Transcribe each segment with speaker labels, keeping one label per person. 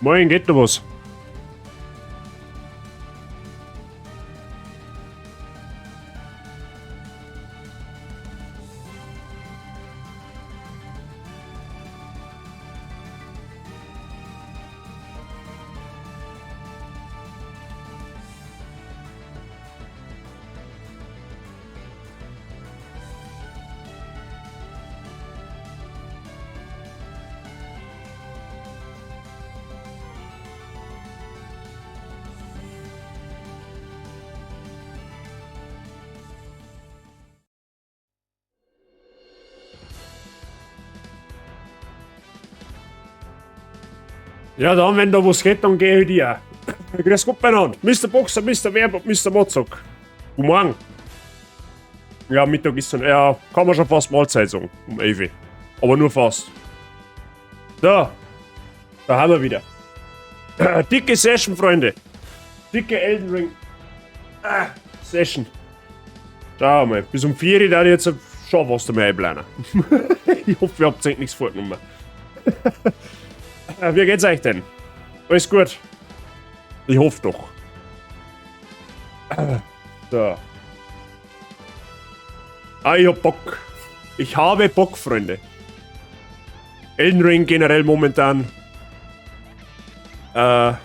Speaker 1: Moin, geht noch was? Ja, dann, wenn da was geht, dann gehe ich dir. Grüß Gott beieinander. Mr. Boxer, Mr. Werber, Mr. Mozok. Guten Morgen. Ja, Mittag ist dann, ja, kann man schon fast Mahlzeit sagen. Um 11 Uhr. Aber nur fast. So. Da haben wir wieder. Dicke Session, Freunde. Dicke Elden Ring. Session. Schau mal, bis um 4 Uhr da ich jetzt schon was da mehr einplanen. Ich hoffe, ihr habt euch nichts vorgenommen. Wie geht's euch denn? Alles gut? Ich hoffe doch. So. Ah, ich hab Bock. Ich habe Bock, Freunde. Elden Ring generell momentan. Ja.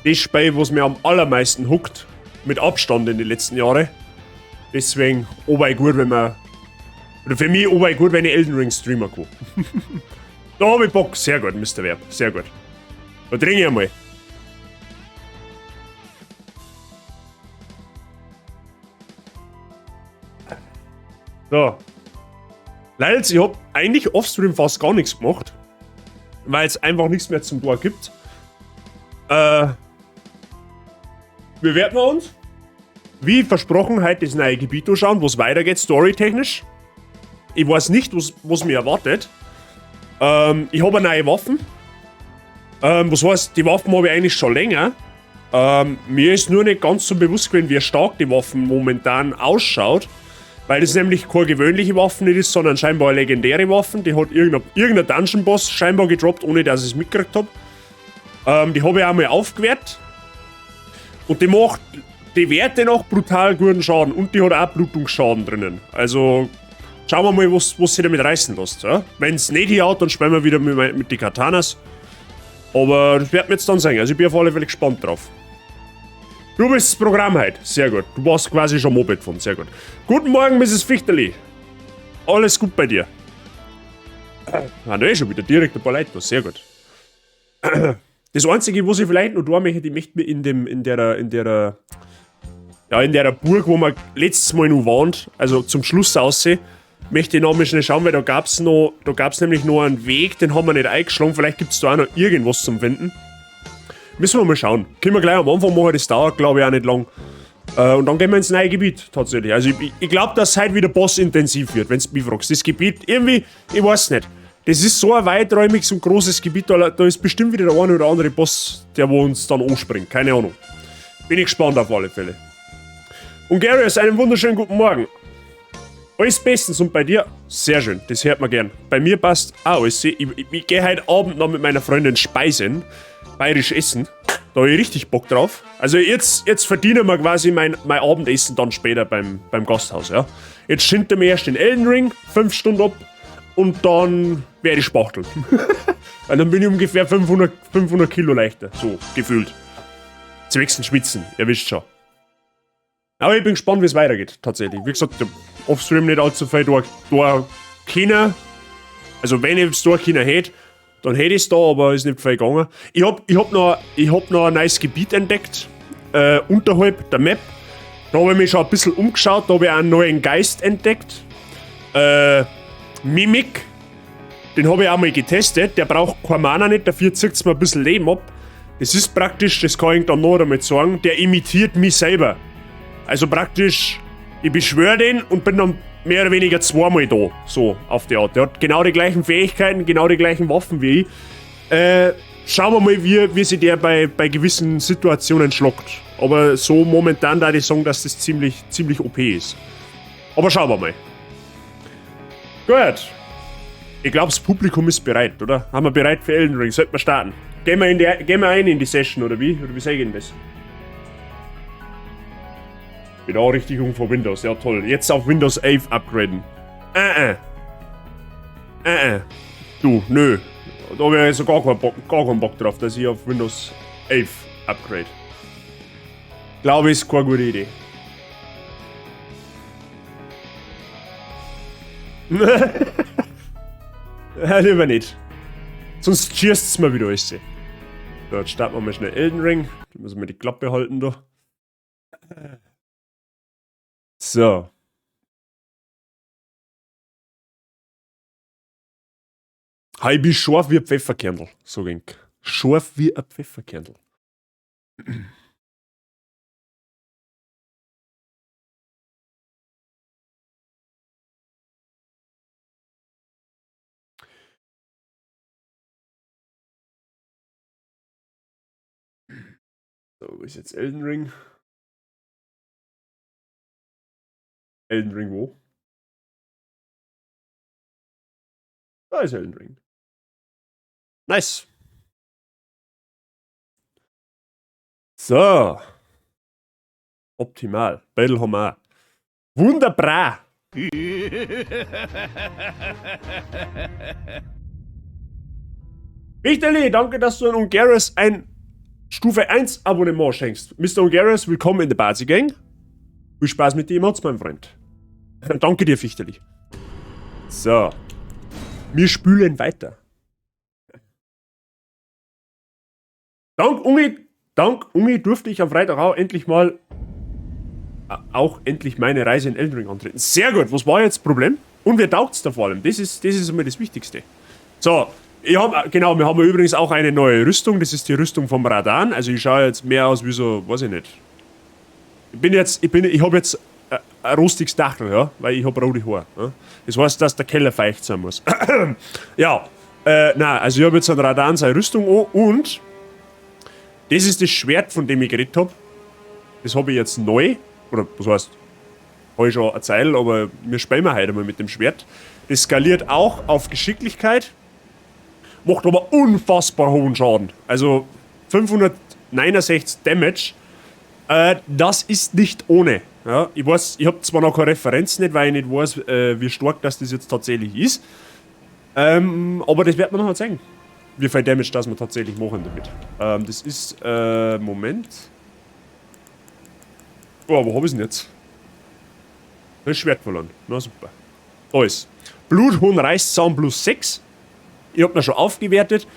Speaker 1: Das Spiel, was mir am allermeisten huckt. Mit Abstand in den letzten Jahren. Deswegen, oberei gut, wenn man. Oder für mich oberei gut, wenn ich Elden Ring streamen kann. Da hab ich Bock. Sehr gut, Mister Werb. Sehr gut. Da trinke ich einmal. So. Leider, ich hab eigentlich offstream fast gar nichts gemacht. Weil es einfach nichts mehr zum Tor gibt. Wir werden uns, wie versprochen, heute das neue Gebiet anschauen, wo es weitergeht, storytechnisch. Ich weiß nicht, was mich erwartet. Ich habe eine neue Waffen. Was heißt, die Waffen habe ich eigentlich schon länger. Mir ist nur nicht ganz so bewusst gewesen, wie stark die Waffen momentan ausschaut. Weil das nämlich keine gewöhnliche Waffe nicht ist, sondern scheinbar eine legendäre Waffe. Die hat irgendein Dungeon-Boss scheinbar gedroppt, ohne dass ich es mitgekriegt hab. Die habe ich auch mal aufgewertet. Und die macht die Werte noch brutal guten Schaden. Und die hat auch Blutungsschaden drinnen. Also schauen wir mal, was sie damit reißen lässt. Ja? Wenn's nicht hinhaut, dann spielen wir wieder mit den Katanas. Aber das werden wir jetzt dann sehen. Also ich bin auf alle Fälle gespannt drauf. Du bist das Programm heute. Sehr gut. Du warst quasi schon Moped gefahren. Sehr gut. Guten Morgen, Misses Fichterli. Alles gut bei dir? Ah, da ist schon wieder direkt ein paar Leute da. Sehr gut. Das Einzige, was ich vielleicht noch da möchte, ich möchte mir in dem, in der, in der, ja, in der Burg, wo wir letztes Mal noch waren, also zum Schluss aussehen, möchte ich noch mal schnell schauen, weil da gab's nämlich noch einen Weg, den haben wir nicht eingeschlagen. Vielleicht gibt's da auch noch irgendwas zum Finden. Müssen wir mal schauen. Können wir gleich am Anfang machen, das dauert glaube ich auch nicht lang. Und dann gehen wir ins neue Gebiet, tatsächlich. Also ich glaub, dass es heute wieder bossintensiv wird, wenn's mich fragst. Das Gebiet, irgendwie, ich weiß nicht. Das ist so ein weiträumiges und großes Gebiet, da ist bestimmt wieder der eine oder andere Boss, der wo uns dann anspringt. Keine Ahnung. Bin ich gespannt auf alle Fälle. Und Garius, einen wunderschönen guten Morgen. Alles bestens und bei dir? Sehr schön, das hört man gern. Bei mir passt auch alles. Ich geh heute Abend noch mit meiner Freundin speisen. Bayerisch essen. Da hab ich richtig Bock drauf. Also jetzt verdienen wir quasi mein Abendessen dann später beim Gasthaus. Ja. Jetzt schindet mir erst den Elden Ring, 5 Stunden ab und dann werde ich spachteln. Weil dann bin ich ungefähr 500 Kilo leichter, so gefühlt. Zwecks Schwitzen, ihr wisst schon. Aber ich bin gespannt, wie es weitergeht, tatsächlich. Wie gesagt, ich hab offstream nicht allzu viel da können. Also wenn ich es da können hätte, dann hätte ich's da, aber ist nicht viel gegangen. Ich hab noch ein neues Gebiet entdeckt, unterhalb der Map. Da hab ich mich schon ein bisschen umgeschaut, da hab ich auch einen neuen Geist entdeckt. Mimik. Den hab ich auch mal getestet. Der braucht kein Mana nicht, dafür zieht's mir ein bisschen Leben ab. Das ist praktisch, das kann ich dann noch einmal sagen, der imitiert mich selber. Also praktisch, ich beschwöre den und bin dann mehr oder weniger zweimal da, so auf die Art. Der hat genau die gleichen Fähigkeiten, genau die gleichen Waffen wie ich. Schauen wir mal, wie sich der bei gewissen Situationen schlagt. Aber so momentan da ich sagen, dass das ziemlich OP ist. Aber schauen wir mal. Gut. Ich glaube, das Publikum ist bereit, oder? Haben wir bereit für Elden Ring? Sollten wir starten? Gehen wir ein in die Session, oder wie? Oder wie sag ich denn das? Benachrichtigung von Windows, ja toll. Jetzt auf Windows 11 upgraden. Du, nö. Da hab ich also gar keinen Bock drauf, dass ich auf Windows 11 upgrade. Glaube ich, ist keine gute Idee. Ja, lieber nicht. Sonst schießt's mir wieder alles. So, jetzt starten wir mal schnell Elden Ring. Da müssen wir die Klappe halten da. So. Hei, ich bin scharf wie ein Pfefferkernl, sag ich. Scharf wie ein Pfefferkernl. So, wo ist jetzt Elden Ring? Elden Ring wo? Da ist Elden Ring. Nice. So. Optimal. Battle haben wir auch. Wunderbar. Wichterli, danke, dass du an Ungaris ein Stufe 1 Abonnement schenkst. Mister Ungaris, willkommen in der Bazi Gang. Viel Spaß mit dir, mein Freund. Danke dir, Fichterli. So. Wir spülen weiter. Dank Ungi durfte ich am Freitag auch endlich meine Reise in Elden Ring antreten. Sehr gut, was war jetzt das Problem? Und wer taugt's da vor allem? Das ist immer das Wichtigste. So, genau, wir haben übrigens auch eine neue Rüstung. Das ist die Rüstung vom Radahn. Also ich schaue jetzt mehr aus wie so, weiß ich nicht. Ich hab jetzt ein rostiges Dachl, ja, weil ich hab rote Haare. Ja. Das heißt, dass der Keller feucht sein muss. Ja, nein, also ich hab jetzt einen Radahn seine Rüstung an und das ist das Schwert, von dem ich geredet hab. Das hab ich jetzt neu, oder was heißt, hab ich schon erzählt, aber wir spielen heute mal mit dem Schwert. Das skaliert auch auf Geschicklichkeit, macht aber unfassbar hohen Schaden. Also 569 Damage, das ist nicht ohne. Ja, ich weiß, ich hab zwar noch keine Referenz nicht, weil ich nicht weiß, wie stark das jetzt tatsächlich ist. Aber das wird man noch zeigen, wie viel Damage das wir tatsächlich machen damit. Das ist, Moment. Oh, wo hab ich's denn jetzt? Das Schwert verloren. Na super. Da ist Bluthuhn Reißzahn plus 6. Ich hab ihn schon aufgewertet.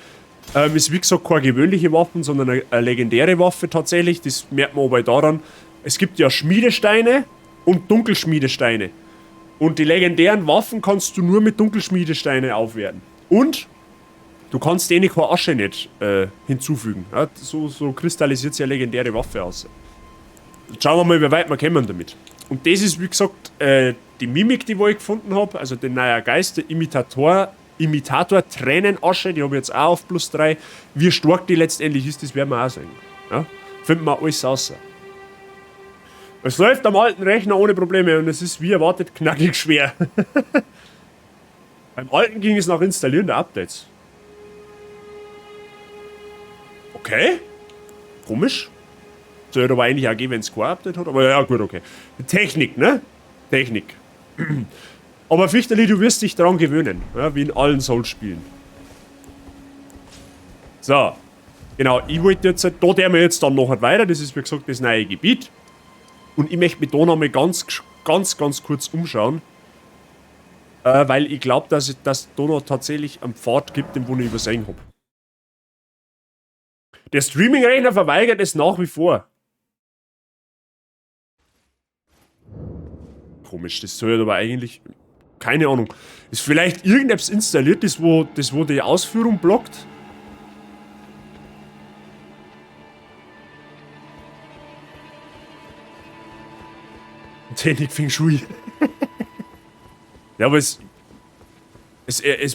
Speaker 1: Ist wie gesagt keine gewöhnliche Waffe, sondern eine legendäre Waffe tatsächlich. Das merkt man aber daran. Es gibt ja Schmiedesteine und Dunkelschmiedesteine. Und die legendären Waffen kannst du nur mit Dunkelschmiedesteine aufwerten. Und du kannst denen keine Asche nicht hinzufügen. Ja, so kristallisiert sich eine legendäre Waffe aus. Schauen wir mal, wie weit wir kommen damit. Und das ist, wie gesagt, die Mimik, die ich gefunden hab. Also den neuen Geist, der Imitator Tränenasche, die hab ich jetzt auch auf plus 3. Wie stark die letztendlich ist, das werden wir auch sehen. Ja? Finden wir alles raus. Es läuft am alten Rechner ohne Probleme und es ist wie erwartet knackig schwer. Beim alten ging es nach Installieren der Updates. Okay. Komisch. Sollte aber eigentlich auch gehen, wenn es kein Update hat. Aber ja, gut, okay. Technik, ne? Technik. Aber Fichterli, du wirst dich daran gewöhnen. Ja, wie in allen Souls-Spielen. So. Genau, ich wollte jetzt, da der wir jetzt dann noch weiter. Das ist, wie gesagt, das neue Gebiet. Und ich möchte mich da noch mal ganz, ganz, ganz kurz umschauen. Weil ich glaub, dass es da noch tatsächlich einen Pfad gibt, den wo ich übersehen hab. Der Streaming-Rechner verweigert es nach wie vor. Komisch, das soll ja aber eigentlich... Keine Ahnung. Ist vielleicht irgendetwas installiert, das wo die Ausführung blockt? Technik Feng Shui. Ja, aber es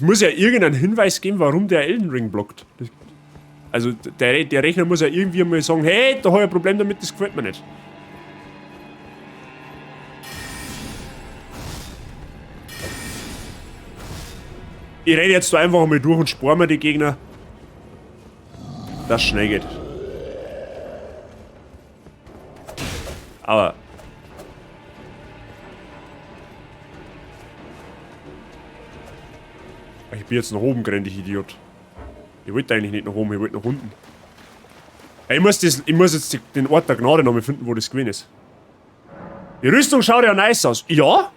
Speaker 1: muss ja irgendeinen Hinweis geben, warum der Elden Ring blockt. Also der Rechner muss ja irgendwie mal sagen, hey, da hab ich ein Problem damit, das gefällt mir nicht. Ich renne jetzt da einfach mal durch und spare mir die Gegner. Dass es schnell geht. Aber... Ich bin jetzt nach oben gerannt, ich Idiot. Ich wollte eigentlich nicht nach oben, ich wollte nach unten. Ich muss jetzt den Ort der Gnade noch mal finden, wo das gewesen ist. Die Rüstung schaut ja nice aus. Ja?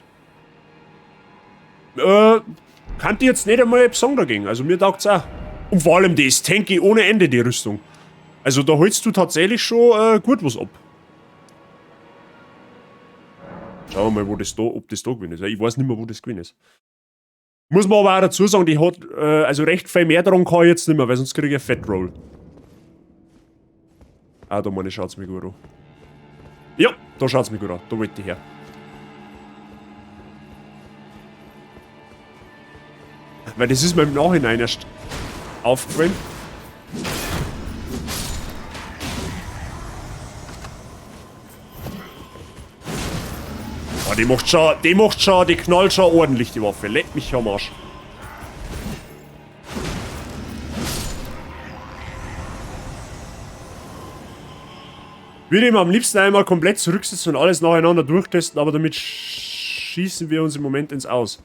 Speaker 1: Kann ich jetzt nicht einmal etwas sagen dagegen. Also mir taugt's auch. Und vor allem die ist tanky ohne Ende, die Rüstung. Also da holst du tatsächlich schon gut was ab. Schauen wir mal, wo das da, ob das da gewesen ist. Ich weiß nicht mehr, wo das gewesen ist. Muss man aber auch dazu sagen, die hat also recht viel mehr dran kann ich jetzt nicht mehr, weil sonst kriege ich eine Fat Roll. Ah, da meine ich, schaut's mir gut an. Ja, da schaut's mir gut an. Da wollte ich her. Weil das ist mir im Nachhinein erst aufgefallen. Oh, die macht schon, die knallt schon ordentlich, die Waffe. Leck mich am Arsch. Würde ich mir am liebsten einmal komplett zurücksetzen und alles nacheinander durchtesten, aber damit schießen wir uns im Moment ins Aus.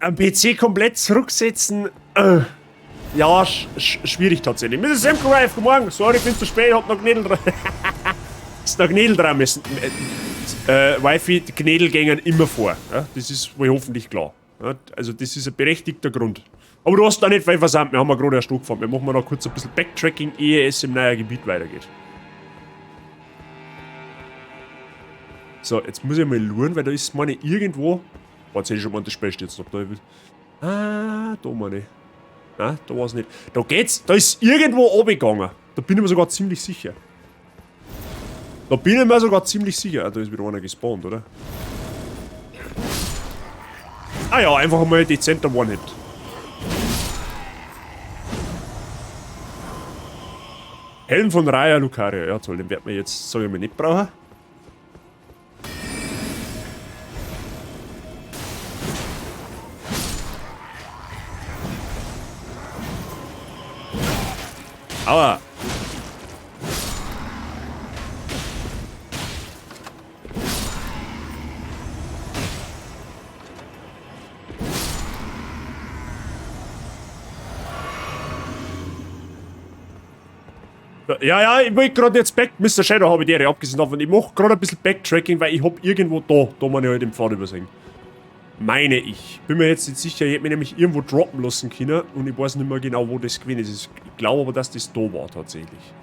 Speaker 1: Am PC komplett zurücksetzen, ja, schwierig tatsächlich. Mrs. Semco Rife, guten Morgen. Sorry, ich bin zu spät, hab noch Knädel dran. Ist noch Knädel dran müssen. Wifi, die Knädel gängen immer vor. Ja, das ist wohl hoffentlich klar. Ja, also das ist ein berechtigter Grund. Aber du hast da nicht viel versandt, wir haben ja gerade erst angefangen. Wir machen noch kurz ein bisschen Backtracking, ehe es im neuen Gebiet weitergeht. So, jetzt muss ich mal luren, weil da ist meine irgendwo... Warte, jetzt hätte ich schon mal das Spiel steht jetzt noch da. Ah, da meine ich. Nein, da war's nicht. Da geht's, da ist irgendwo runtergegangen. Da bin ich mir sogar ziemlich sicher. Da bin ich mir sogar ziemlich sicher. Ah, da ist wieder einer gespawnt, oder? Ah ja, einfach mal dezenter One-Hit. Helm von Raya Lucaria. Ja, toll, den werden wir jetzt, sag ich mal, nicht brauchen. Aua. Ja, ja, ich wollte gerade jetzt back... Mr. Shadow habe ich die abgesehen davon. Ich mache gerade ein bisschen Backtracking, weil ich hab irgendwo da meine ich halt den Pfad übersehen. Meine ich. Bin mir jetzt nicht sicher, ich hätte mich nämlich irgendwo droppen lassen können und ich weiß nicht mehr genau, wo das gewesen ist. Ich glaube aber, dass das da war tatsächlich.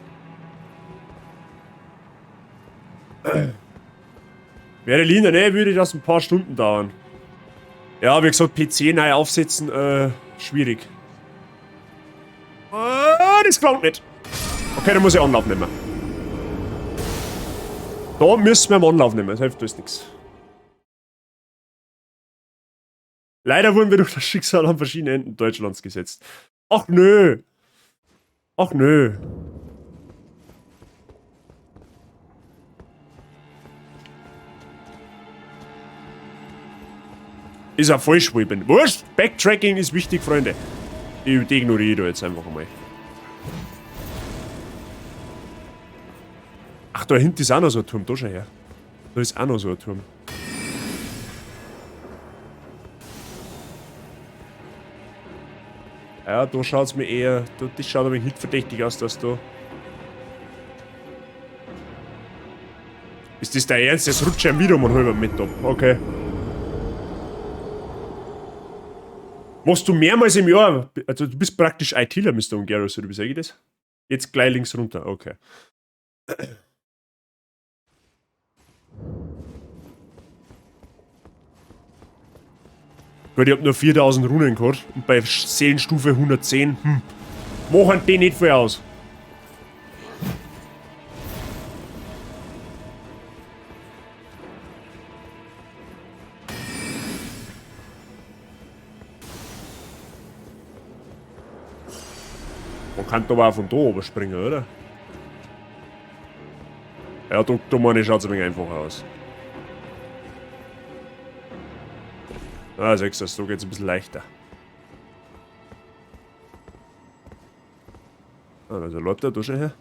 Speaker 1: Wäre Lina, ne, würde das ein paar Stunden dauern. Ja, wie gesagt, PC neu aufsetzen, schwierig. Ah, das klangt nicht. Okay, da muss ich Anlauf nehmen. Da müssen wir Anlauf nehmen, das hilft uns nichts. Leider wurden wir durch das Schicksal an verschiedene Enden Deutschlands gesetzt. Ach nö. Ach nö. Ist ja falsch, wo ich bin. Wurscht! Backtracking ist wichtig, Freunde. Die ignoriere ich da jetzt einfach mal. Ach, da hinten ist auch noch so ein Turm. Da schau her. Da ist auch noch so ein Turm. Ja, da schaut's mir eher... Das schaut ein wenig hitverdächtig aus, dass da... Ist das der Ernst? Das rutscht ja wieder um einen halben Meter ab. Okay. Machst du mehrmals im Jahr... Also du bist praktisch ITler, Mr. Ungarus, oder wie sag ich das? Jetzt gleich links runter, okay. Gut, ich hab nur 4000 Runen gehabt und bei Seelenstufe 110, machen die nicht viel aus. Man kann da aber auch von da oben springen, oder? Ja, da meine ich, schaut's ein wenig einfacher aus. Ah, siehst du, da geht's ein bisschen leichter. Ah, da ist ein Leute da schon her.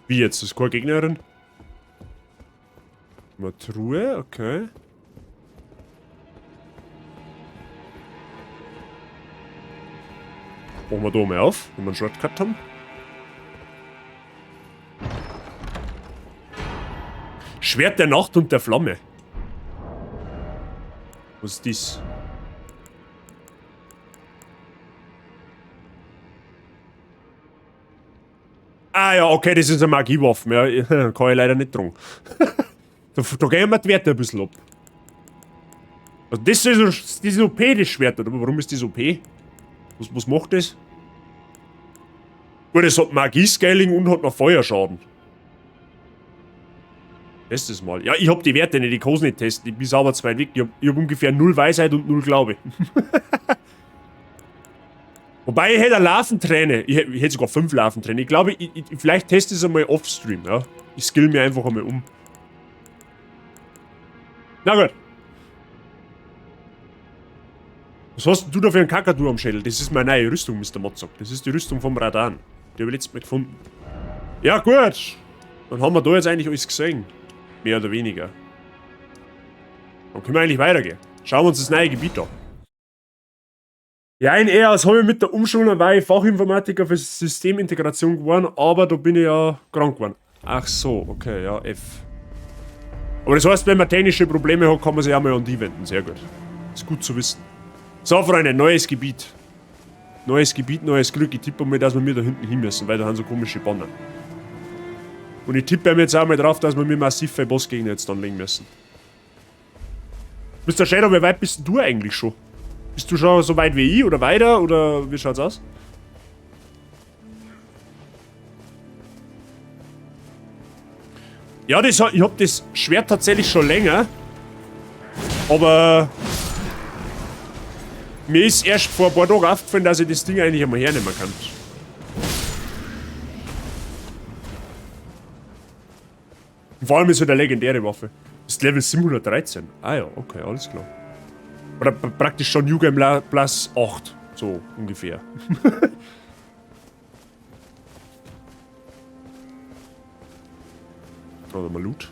Speaker 1: Wie jetzt? Das ist keine Gegnerin? Mal Truhe, okay. Machen wir da mal auf, wenn wir einen Shortcut haben. Schwert der Nacht und der Flamme. Was ist das? Ah ja, okay, das ist eine Magiewaffe. Ja, kann ich leider nicht dran. Da gehen wir die Werte ein bisschen ab. Also das ist OP, das Schwert, oder? Warum ist das OP? Was macht das? Gut, es hat Magie-Scaling und hat noch Feuerschaden. Test es mal. Ja, ich hab die Werte nicht, ich kann's nicht testen. Ich bin sauber zu weit weg. Ich hab ungefähr 0 Weisheit und 0 Glaube. Wobei, ich hätte eine Larventräne. Ich hätte sogar 5 Larventräne. Ich glaube, vielleicht teste ich es einmal offstream, ja. Ich skill mir einfach einmal um. Na gut. Was hast denn du da für einen Kakadu am Schädel? Das ist meine neue Rüstung, Mister Mozart. Das ist die Rüstung vom Radahn. Die hab ich letztes Mal gefunden. Ja, gut. Dann haben wir da jetzt eigentlich alles gesehen. Mehr oder weniger. Dann können wir eigentlich weitergehen. Schauen wir uns das neue Gebiet an. Ja, in EAS habe ich mit der Umschulung war ich Fachinformatiker für Systemintegration geworden, aber da bin ich ja krank geworden. Ach so, okay, ja, F. Aber das heißt, wenn man technische Probleme hat, kann man sich auch mal an die wenden. Sehr gut. Ist gut zu wissen. So, Freunde, neues Gebiet. Neues Gebiet, neues Glück. Ich tippe mal, dass wir mir da hinten hin müssen, weil da haben so komische Banner. Und ich tippe mir jetzt auch mal drauf, dass wir mir massiv viele Bossgegner jetzt dann legen müssen. Mister Shadow, wie weit bist denn du eigentlich schon? Bist du schon so weit wie ich oder weiter oder wie schaut's aus? Ja, ich hab das Schwert tatsächlich schon länger. Aber mir ist erst vor ein paar Tagen aufgefallen, dass ich das Ding eigentlich einmal hernehmen kann. Und vor allem ist halt eine legendäre Waffe. Das ist Level 713. Ah ja, okay, alles klar. Oder praktisch schon New Game Plus 8. So ungefähr. Oder mal Loot.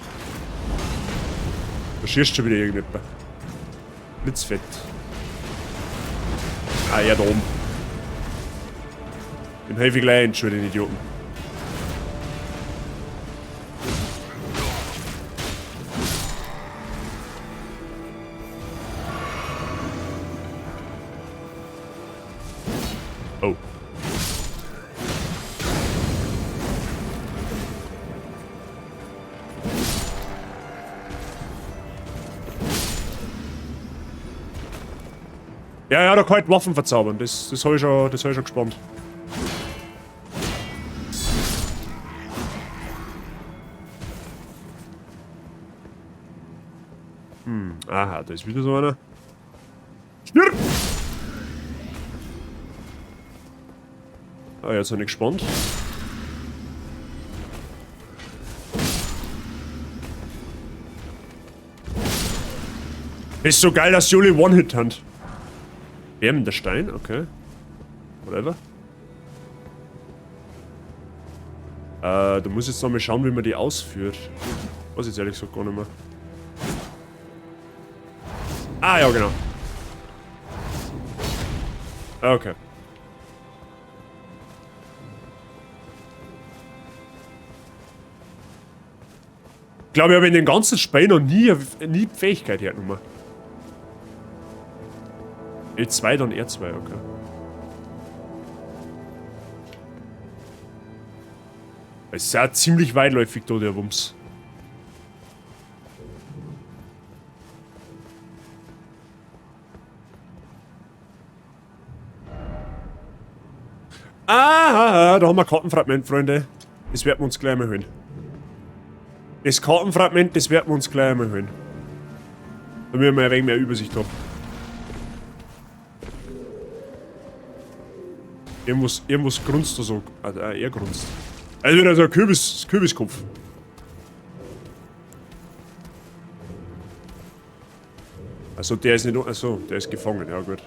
Speaker 1: Da schießt schon wieder irgendjemand. Blitzfett. Ah ja, da oben. Dem helfe ich gleich ein, den Idioten. Oh. Ja, ja, da kann ich Waffen verzaubern. Das hab ich schon, das hab ich schon gespannt. Aha, da ist wieder so einer. Stirb! Ah, jetzt bin ich gespannt. Ist so geil, dass Juli One-Hit hat. Wärmender Stein, okay. Whatever. Da muss ich jetzt nochmal schauen, wie man die ausführt. Weiß ich jetzt ehrlich gesagt gar nicht mehr. Ah, ja, genau. Okay. Ich glaube, ich habe in dem ganzen Spiel noch nie Fähigkeit hergenommen. L2, dann R2, okay. Es ist ja ziemlich weitläufig da, der Wumms. Aha, da haben wir ein Kartenfragment, Freunde. Das werden wir uns gleich mal holen. Das Kartenfragment, das werden wir uns gleich mal holen. Damit wir ein wenig mehr Übersicht haben. Irgendwas grunzt da so. Ah, er grunzt. Also wieder so ein Kürbiskopf. Also der ist nicht... Achso, der ist gefangen, ja gut.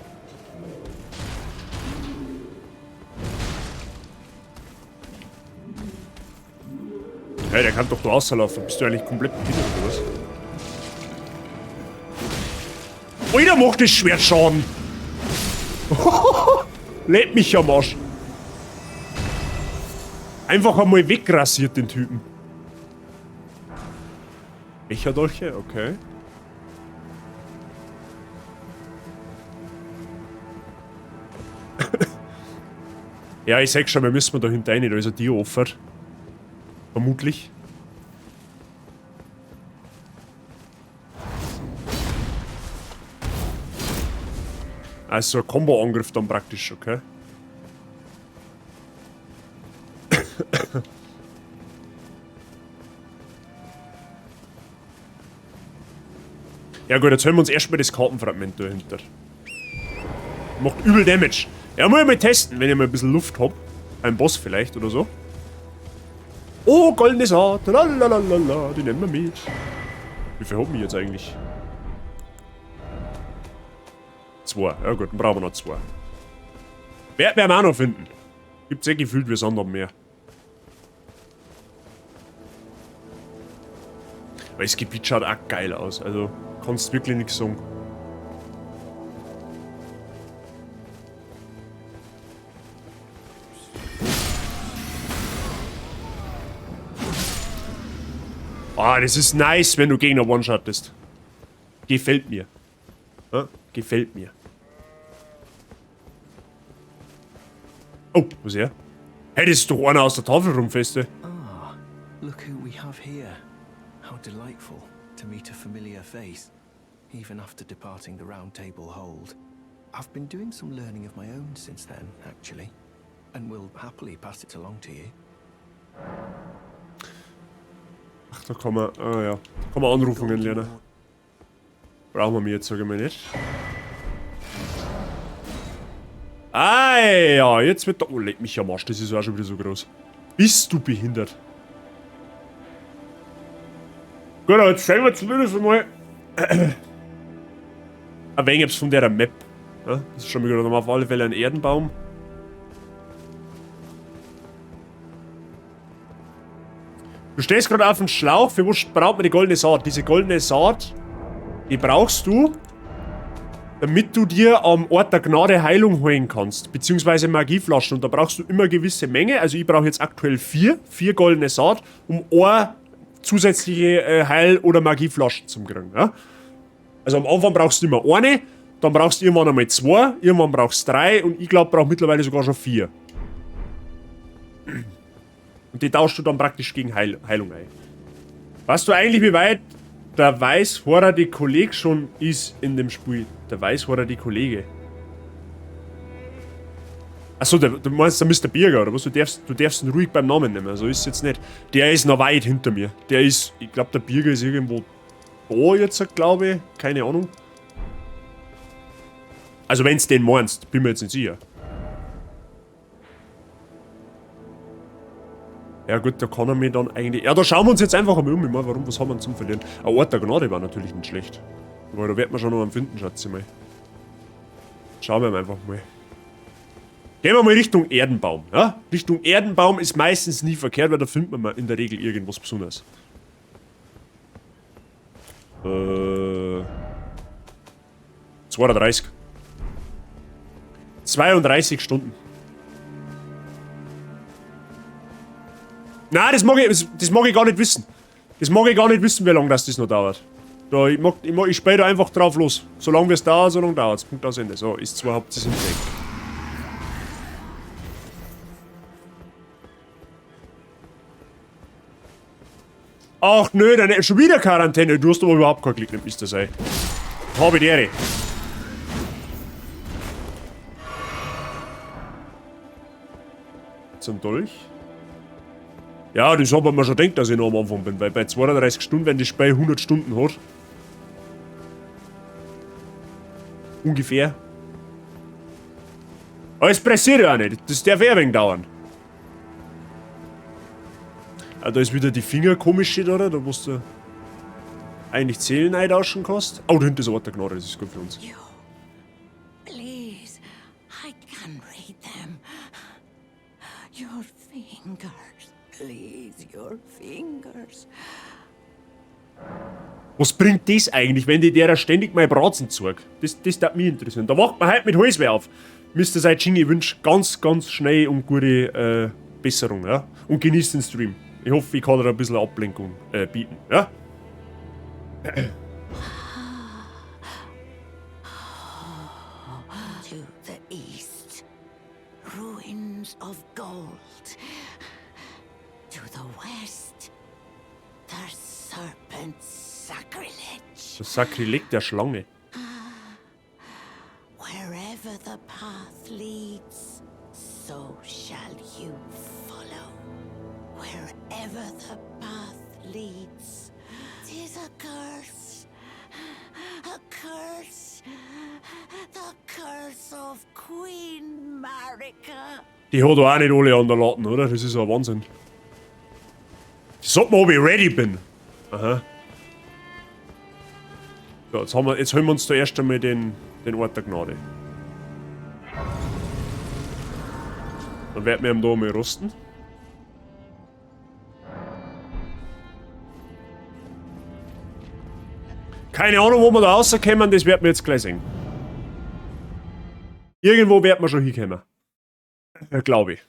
Speaker 1: Hey, der kann doch da rauslaufen. Bist du eigentlich komplett behindert oder was? Alter, macht das Schwert Schaden! Leck mich am Arsch! Einfach einmal wegrasiert den Typen. Becherdolche, okay. Ja, ich sag schon, wir müssen da hinten rein, da ist ein Tier offen. Vermutlich. Also ein Kombo-Angriff dann praktisch, okay. Ja gut, jetzt hören wir uns erstmal das Kartenfragment dahinter. Macht übel Damage. Ja, muss ich mal testen, wenn ich mal ein bisschen Luft hab. Ein Boss vielleicht oder so. Oh, goldene Saat. Lalalala, die nehmen wir mit. Wie viel haben wir jetzt eigentlich? 2. Ja gut, dann brauchen wir noch 2. Werden wir auch noch finden. Gibt's eh gefühlt, wir sind noch mehr. Weil das Gebiet schaut auch geil aus. Also kannst wirklich nichts sagen. Ah, das ist nice, wenn du Gegner one-shottest. Gefällt mir. Ja, gefällt mir. Oh, was ist er? Hey, das ist doch einer aus der Tafelrumfeste.
Speaker 2: Ah, look who we have here. How delightful to meet a familiar face, even after departing the Round Table Hold. I've been doing some learning of my own since then, actually, and will happily pass it along to you.
Speaker 1: Ach, da kann man, ah ja, da kann man Anrufungen lernen. Brauchen wir mir jetzt, sag ich mal nicht. Ah ja, jetzt wird der... Oh, leck mich am Arsch, das ist auch schon wieder so groß. Bist du behindert? Gut, aber jetzt zeigen wir zumindest mal ein wenig etwas von der Map. Ja, das ist schon mal gut. Da haben wir auf alle Fälle einen Erdenbaum. Du stehst gerade auf dem Schlauch. Für was braucht man die goldene Saat? Diese goldene Saat, die brauchst du, damit du dir am Ort der Gnade Heilung holen kannst, beziehungsweise Magieflaschen. Und da brauchst du immer eine gewisse Menge. Also ich brauche jetzt aktuell 4 goldene Saat, um eine zusätzliche Heil- oder Magieflaschen zu kriegen. Ja? Also am Anfang brauchst du immer eine, dann brauchst du irgendwann einmal 2, irgendwann brauchst du 3 und ich glaub, brauch mittlerweile sogar schon 4. Und die tauschst du dann praktisch gegen Heilung ein. Weißt du eigentlich, wie weit der weißhaarige Kollege schon ist in dem Spiel? Der weißhaarige Kollege. Achso, du meinst der Mister Birger, oder was? Du darfst ihn ruhig beim Namen nehmen, so ist es jetzt nicht. Der ist noch weit hinter mir. Der ist, ich glaub, der Birger ist irgendwo da jetzt, glaube ich. Keine Ahnung. Also wenn's den meinst, bin mir jetzt nicht sicher. Ja gut, da kann er mir dann eigentlich... Ja, da schauen wir uns jetzt einfach einmal um. Ich meine, warum, was haben wir denn zum Verlieren? Ein Ort der Gnade war natürlich nicht schlecht. Aber da wird man schon noch einen finden, schätze ich mal. Schauen wir einfach mal. Gehen wir mal Richtung Erdenbaum. Ja? Richtung Erdenbaum ist meistens nie verkehrt, weil da findet man in der Regel irgendwas Besonderes. 32. 32 Stunden. Nein, das mag ich gar nicht wissen. Das mag ich gar nicht wissen, wie lange das noch dauert. Da, ich mag, ich mag, ich spiel da einfach drauf los. Solange es dauert, solange dauert's. Punkt aus Ende. So, ist zwar, habt ihr's hingekriegt. Ach nö, dann schon wieder Quarantäne. Du hast aber überhaupt kein Glück, nicht Mister Sei. Habe die Ehre. Zum Dolch. Ja, das hab ich mir schon gedacht, dass ich noch am Anfang bin, weil bei 32 Stunden, wenn das Spiel 100 Stunden hat. Ungefähr. Aber es pressiert ja auch nicht, das darf eh ein wenig dauern. Ah, da ist wieder die Finger komisch, oder? Da musst du... Eigentlich Zählen eintauschen kannst. Oh, da hinten ist ein Ort der Gnade, das ist gut für uns.
Speaker 3: You. Please, I can read them. Your fingers, please, your fingers.
Speaker 1: Was bringt das eigentlich, wenn die derer ständig mein Bratzen zeigt? Das darf mich interessieren. Da wacht man halt mit Halsweh auf. Mr. Saichin, ich wünsch ganz, ganz schnell und gute Besserung, ja? Und genießt den Stream. Ich hoffe, ich kann dir ein bisschen Ablenkung bieten, ja?
Speaker 3: To the east, ruins of gold. To the west, the serpent's sacrilege.
Speaker 1: Das Sakrileg der Schlange.
Speaker 3: Wherever the path leads, so shall you follow. Wherever the path leads, 'tis a curse. A curse. The curse of Queen Marika.
Speaker 1: Die hat auch nicht alle an der Latten, oder? Das ist ja Wahnsinn. Die sagt mir, ob ich ready bin. Aha. So, jetzt holen wir uns da erst einmal den Ort der Gnade. Dann werden wir ihn da mal rüsten. Keine Ahnung, wo wir da rauskommen, das werden wir jetzt gleich sehen. Irgendwo werden wir schon hinkommen. Ja, glaub ich.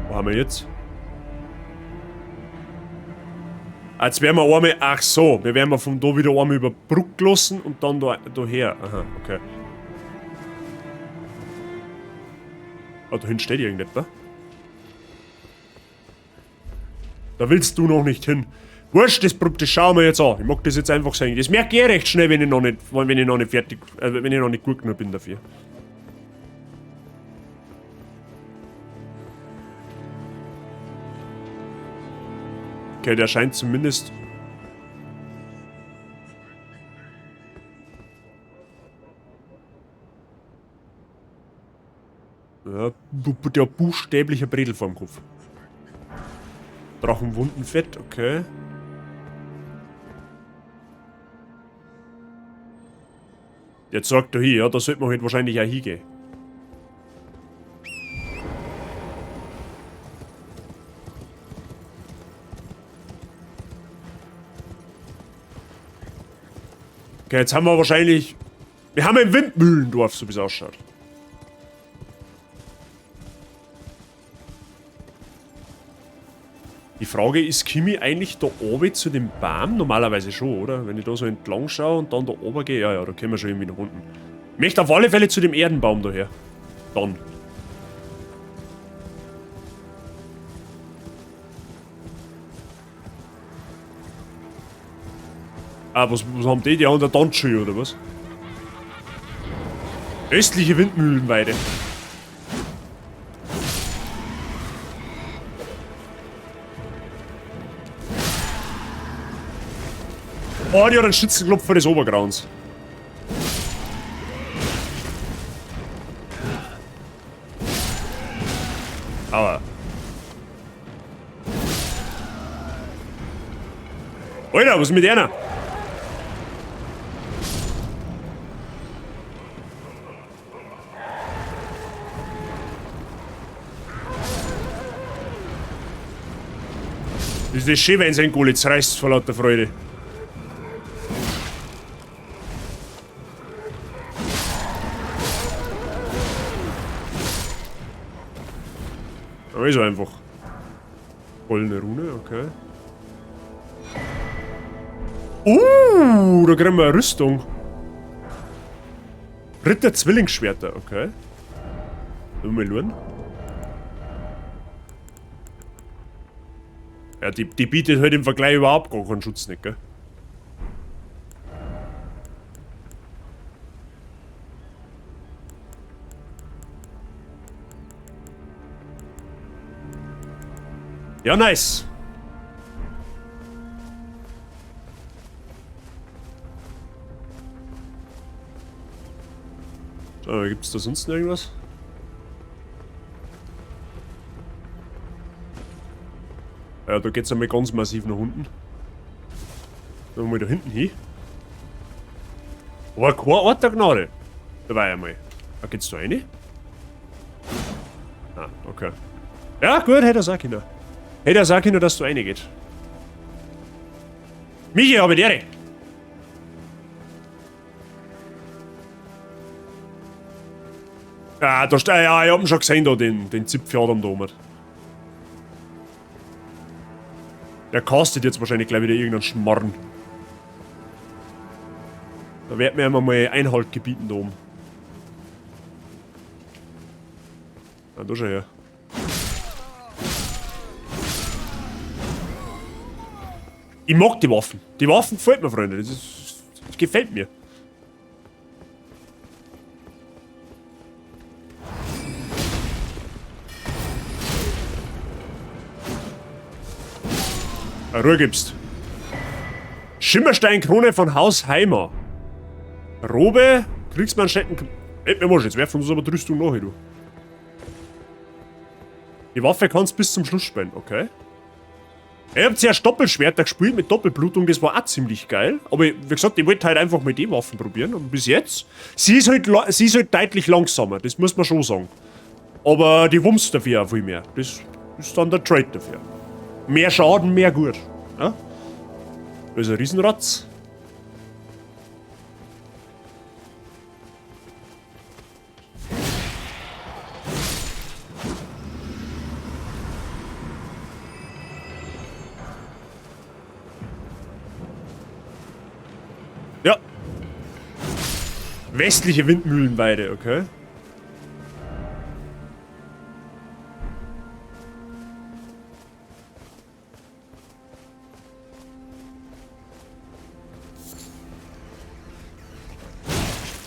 Speaker 1: Wo haben wir jetzt? Als wären wir einmal. Ach so, wir werden von da wieder einmal über Brücke lassen und dann daher. Aha, okay. Ah, da hinten steht irgendetwas. Da willst du noch nicht hin. Wurscht, das schauen wir jetzt an. Ich mag das jetzt einfach sehen. Das merke ich eh recht schnell, wenn ich noch nicht, wenn ich noch nicht fertig, wenn ich noch nicht gut genug bin dafür. Okay, der scheint zumindest... Ja, der buchstäbliche Bredel vorm Kopf. Drachenwundenfett, okay. Der zeigt da hier, ja, da sollte man halt wahrscheinlich auch hingehen. Okay, jetzt haben wir wahrscheinlich... Wir haben ein Windmühlendorf, so wie es ausschaut. Die Frage ist, komme ich eigentlich da oben zu dem Baum? Normalerweise schon, oder? Wenn ich da so entlang schaue und dann da oben gehe, ja, ja, da kommen wir schon irgendwie nach unten. Ich möchte auf alle Fälle zu dem Erdenbaum daher. Dann. Ah, was haben die? Die haben eine Tanzschule, oder was? Östliche Windmühlenweide. Oh, die hat einen Schützenklopfer des Obergrauens. Aua. Alter, was ist mit einer? Das ist schön, wenn sein Goal jetzt reißt vor lauter Freude. Aber ist einfach. Goldene Rune, okay. Da kriegen wir eine Rüstung. Ritter Zwillingsschwerter, okay. Mal schauen. Ja, die bietet halt im Vergleich überhaupt gar keinen Schutz nicht, gell? Ja, nice. So, gibt's da sonst noch irgendwas? Ja, da geht's einmal ganz massiv nach unten. Dann mal da hinten hin. Aber kein Ort der Gnade. Dabei einmal. Da geht's da rein? Ah, okay. Ja, gut, hätte er sagen können. Hätte er sagen können, dass du reingeht. Michi, habe die Ehre. Ah, da steht, ja, ich hab ihn schon gesehen da, den Zipfeladam da oben. Der castet jetzt wahrscheinlich gleich wieder irgendeinen Schmarrn. Da werden wir ihm mal Einhalt gebieten da oben. Ah, da schon her. Ich mag die Waffen. Die Waffen gefällt mir, Freunde. Das gefällt mir. Ruhe gibst. Schimmersteinkrone von Haus Heimer. Robe, Kriegsmanschetten. Ey, mir jetzt werfen uns aber die Rüstung nach, du. Die Waffe kannst bis zum Schluss spielen, okay. Ich hab zuerst Doppelschwerter gespielt mit Doppelblutung, das war auch ziemlich geil. Aber wie gesagt, ich wollte halt einfach mal die Waffen probieren. Und bis jetzt, sie ist halt deutlich langsamer, das muss man schon sagen. Aber die wumst dafür auch viel mehr. Das ist dann der Trade dafür. Mehr Schaden, mehr gut. Ja? Da ist ein Riesenratz. Ja. Westliche Windmühlenweide, okay.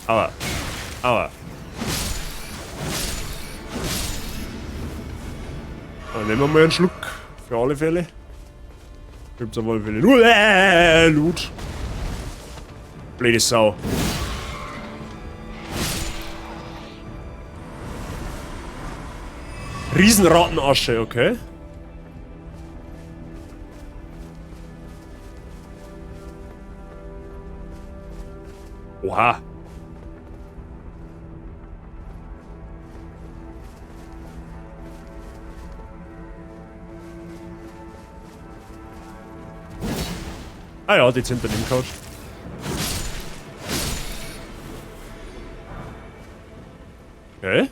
Speaker 1: Aua. Aua. Dann nehmen wir mal einen Schluck. Für alle Fälle. Gibt's auf alle Fälle nur Loot. Blöde Sau. Riesenrattenasche, okay. Oha. Ah ja, die sind daneben gehauen. Okay.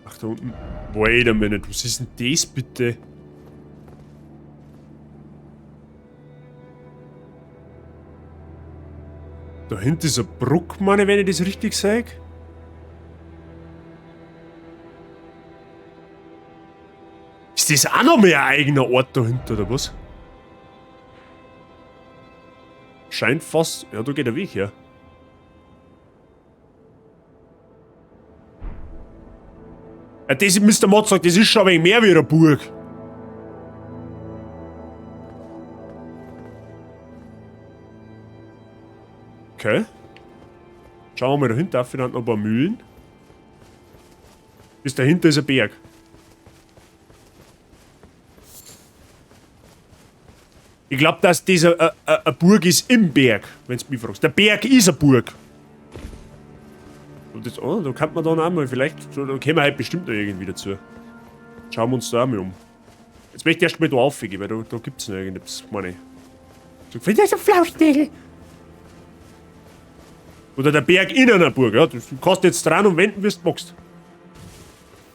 Speaker 1: Ach, da unten. Wait a minute, was ist denn das bitte? Da hinten ist eine Brücke, meine, wenn ich das richtig sage. Ist das auch noch mehr ein eigener Ort dahinter, oder was? Scheint fast... Ja, da geht der Weg her. Ja, das, Mr. Mod sagt, das ist schon ein wenig mehr wie eine Burg. Okay. Schauen wir mal dahinter, vielleicht noch ein paar Mühlen. Bis dahinter ist ein Berg. Ich glaub, dass das eine Burg ist im Berg, wenn du mich fragst. Der Berg ist eine Burg. Und das, oh, da kann man dann auch mal, vielleicht, da kommen wir halt bestimmt noch irgendwie dazu. Schauen wir uns da auch mal um. Jetzt möchte ich erst mal da raufgehen, weil da gibt's noch irgendetwas, meine ich. So, vielleicht ist das ein Flauschnägel. Oder der Berg in einer Burg, ja. Du kannst jetzt dran und wenden, wie du magst.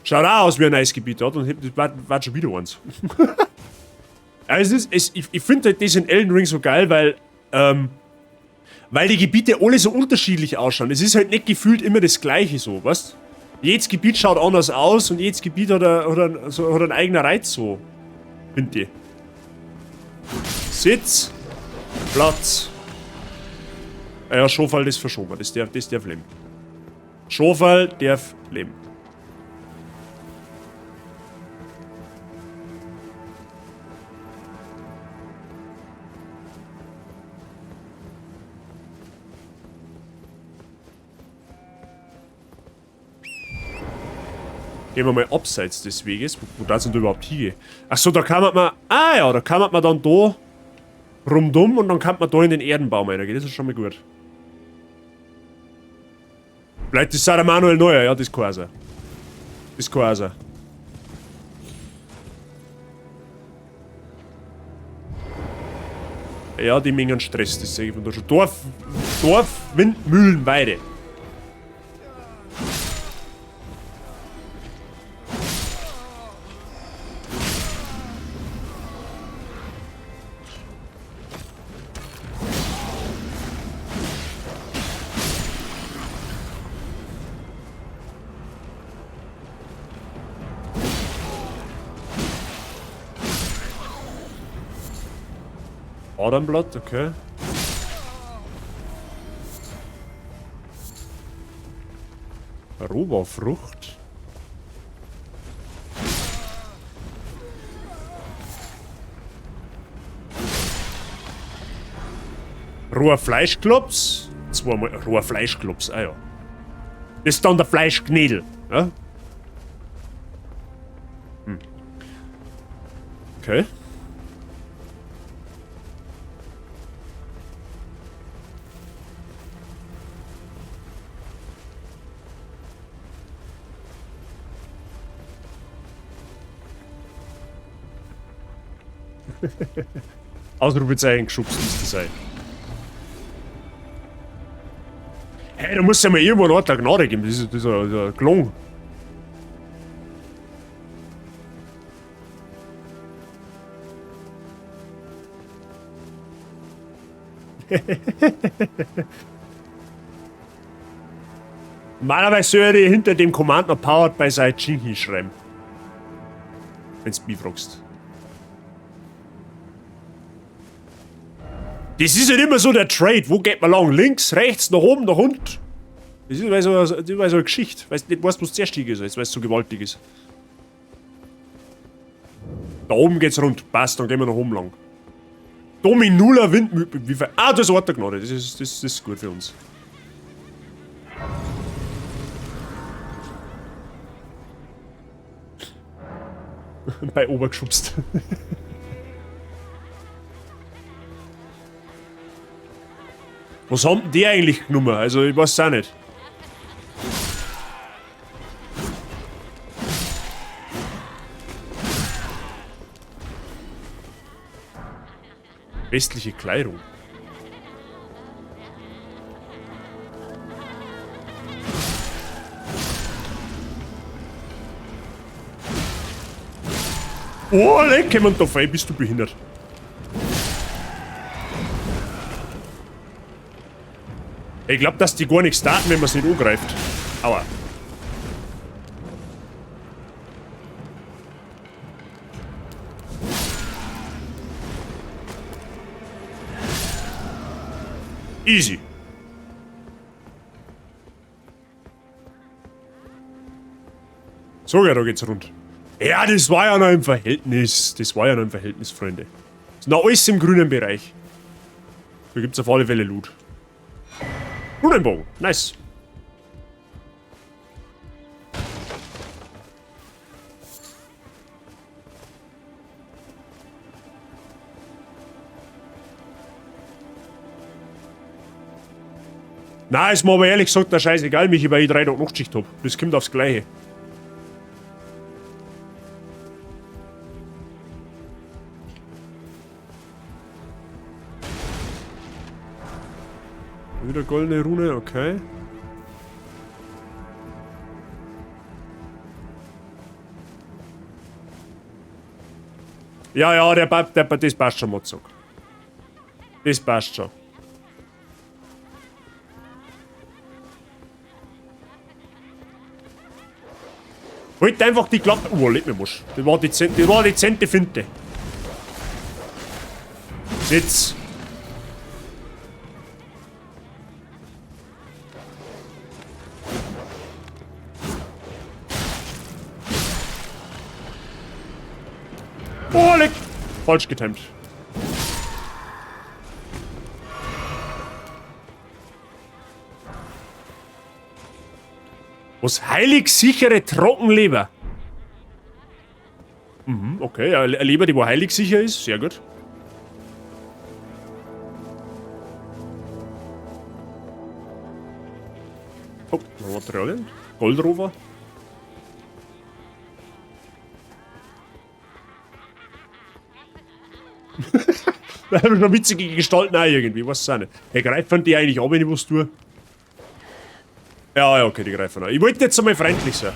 Speaker 1: Schaut auch aus wie ein neues Gebiet, ja. Dann das war schon wieder eins. Ja, ich find halt das in Elden Ring so geil, weil die Gebiete alle so unterschiedlich ausschauen. Es ist halt nicht gefühlt immer das Gleiche so, weißt? Jedes Gebiet schaut anders aus und jedes Gebiet hat einen eigenen Reiz so. Find ich. Sitz. Platz. Ah ja, Schofall ist verschoben. Das darf leben. Schofall darf leben. Gehen wir mal abseits des Weges. Wo darf denn da überhaupt hingehen? Achso, da kann man... Ah ja, da kann man dann da rundum und dann kann man da in den Erdenbaum reingehen. Das ist schon mal gut. Bleibt das der Manuel Neuer? Ja, das kann auch sein. Das kann auch sein. Ja, die mengen Stress, das sehe ich von da schon. Dorf, Windmühlen, Weide. Adernblatt, okay. Roberfrucht. Roher Fleischklops. Zweimal roher Fleischklops, ah ja. Das ist dann der Fleischknädel. Ja? Hm. Okay. Ausrufezeichen geschubst müsste sein. Hey, da muss ja mal irgendwo einen Ort der Gnade geben. Das ist ein Klon. Normalerweise soll ich hinter dem Command noch Powered by Saijin hinschreiben. Wenn's mich fragst. Das ist halt immer so der Trade. Wo geht man lang? Links, rechts, nach oben, nach unten? Das ist immer so eine Geschichte. Weißt du nicht, weißt, wo es zuerst ist, weil es so gewaltig ist. Da oben geht's rund. Passt, dann gehen wir nach oben lang. Dominula Windmühle. Wie viel? Ah, das ist Ort der Gnade. Das ist gut für uns. Bei Obergeschubst. Was haben denn die eigentlich genommen? Also, ich weiß es auch nicht. Westliche Kleidung. Oh, leck, jemand da frei, bist du behindert. Ich glaub, dass die gar nicht starten, wenn man es nicht angreift. Aua. Easy. So, ja, da geht's rund. Ja, das war ja noch im Verhältnis. Das war ja noch im Verhältnis, Freunde. Ist noch alles im grünen Bereich. Da gibt's auf alle Fälle Loot. Runenbogen, nice. Na, ist mir aber ehrlich gesagt der scheißegal, mich, weil ich 3 Tage Nachtschicht hab. Das kommt aufs Gleiche. Wieder goldene Rune, okay. Ja, ja, das passt schon, Mozog. Das passt schon. Halt einfach die Klappe. Oh, leck mich Musch. Das war dezente Finte. Sitz. Oh, leck. Falsch getimt. Was heilig sichere Trockenleber. Okay, eine Leber, die wo heilig sicher ist. Sehr gut. Oh, noch Materialien. Goldrover. Da haben wir schon witzige Gestalten auch irgendwie, weiß es auch nicht. Hey, greifen die eigentlich an, wenn ich was tue? Ja, ja, okay, die greifen an. Ich wollte jetzt einmal freundlich sein.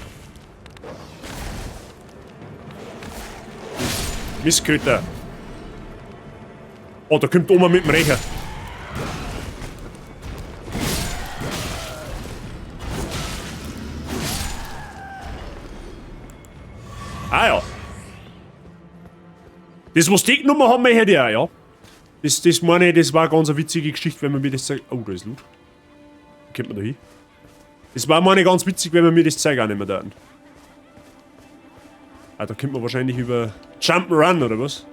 Speaker 1: Mistköter. Oh, da kommt Oma mit dem Rächer. Ah ja. Das, was die genommen haben, hätte ich auch, ja. Das meine ich, das war ganz eine witzige Geschichte, wenn man mir das zeigt. Oh, da ist Loot. Wie kommt man da hin? Das war meine ganz witzig, wenn man mir das Zeug auch nicht mehr da. Ah, da kommt man wahrscheinlich über Jump'n'Run oder was?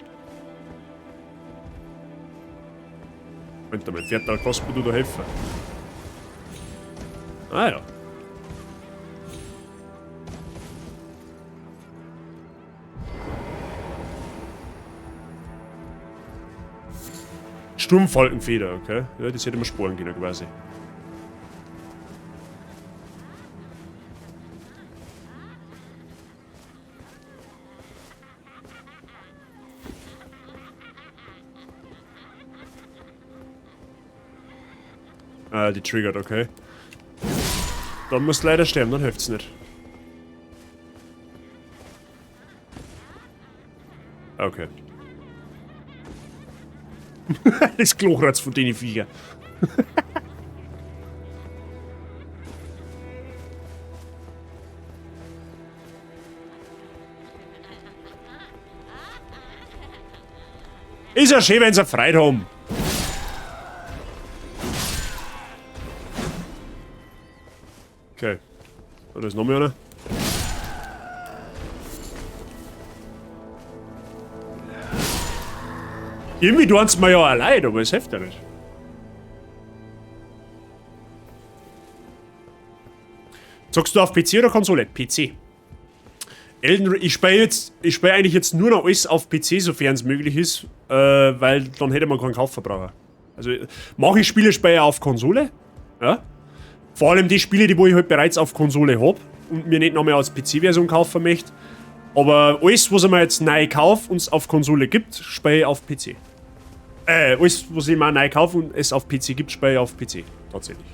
Speaker 1: Moment mal, Pferd, da kannst du da helfen. Ah ja. Sturmfalkenfeder, okay. Ja, das hätte man sporen können quasi. Ah, die triggert, okay. Dann musst du leider sterben, dann hilft's nicht. Okay. Das Klochratz von denen Viecher. Ist ja schön, wenn sie Freude haben. Okay. Da ist noch mehr einer. Irgendwie tun's mir ja auch leid, aber es hilft ja nicht. Zockst du auf PC oder Konsole? PC. Elden Ring, ich spiele jetzt, ich spiele eigentlich jetzt nur noch alles auf PC, sofern es möglich ist, weil dann hätte man keinen Kaufverbraucher. Also mache ich Spiele, spiele ich auf Konsole, ja. Vor allem die Spiele, die wo ich halt bereits auf Konsole hab und mir nicht nochmal als P C-Version kaufen möchte. Aber alles, was ich mir jetzt neu kaufe und es auf Konsole gibt, spiele ich auf PC. Alles, was ich mir neu kaufe und es auf PC gibt, spiele ich auf PC. Tatsächlich,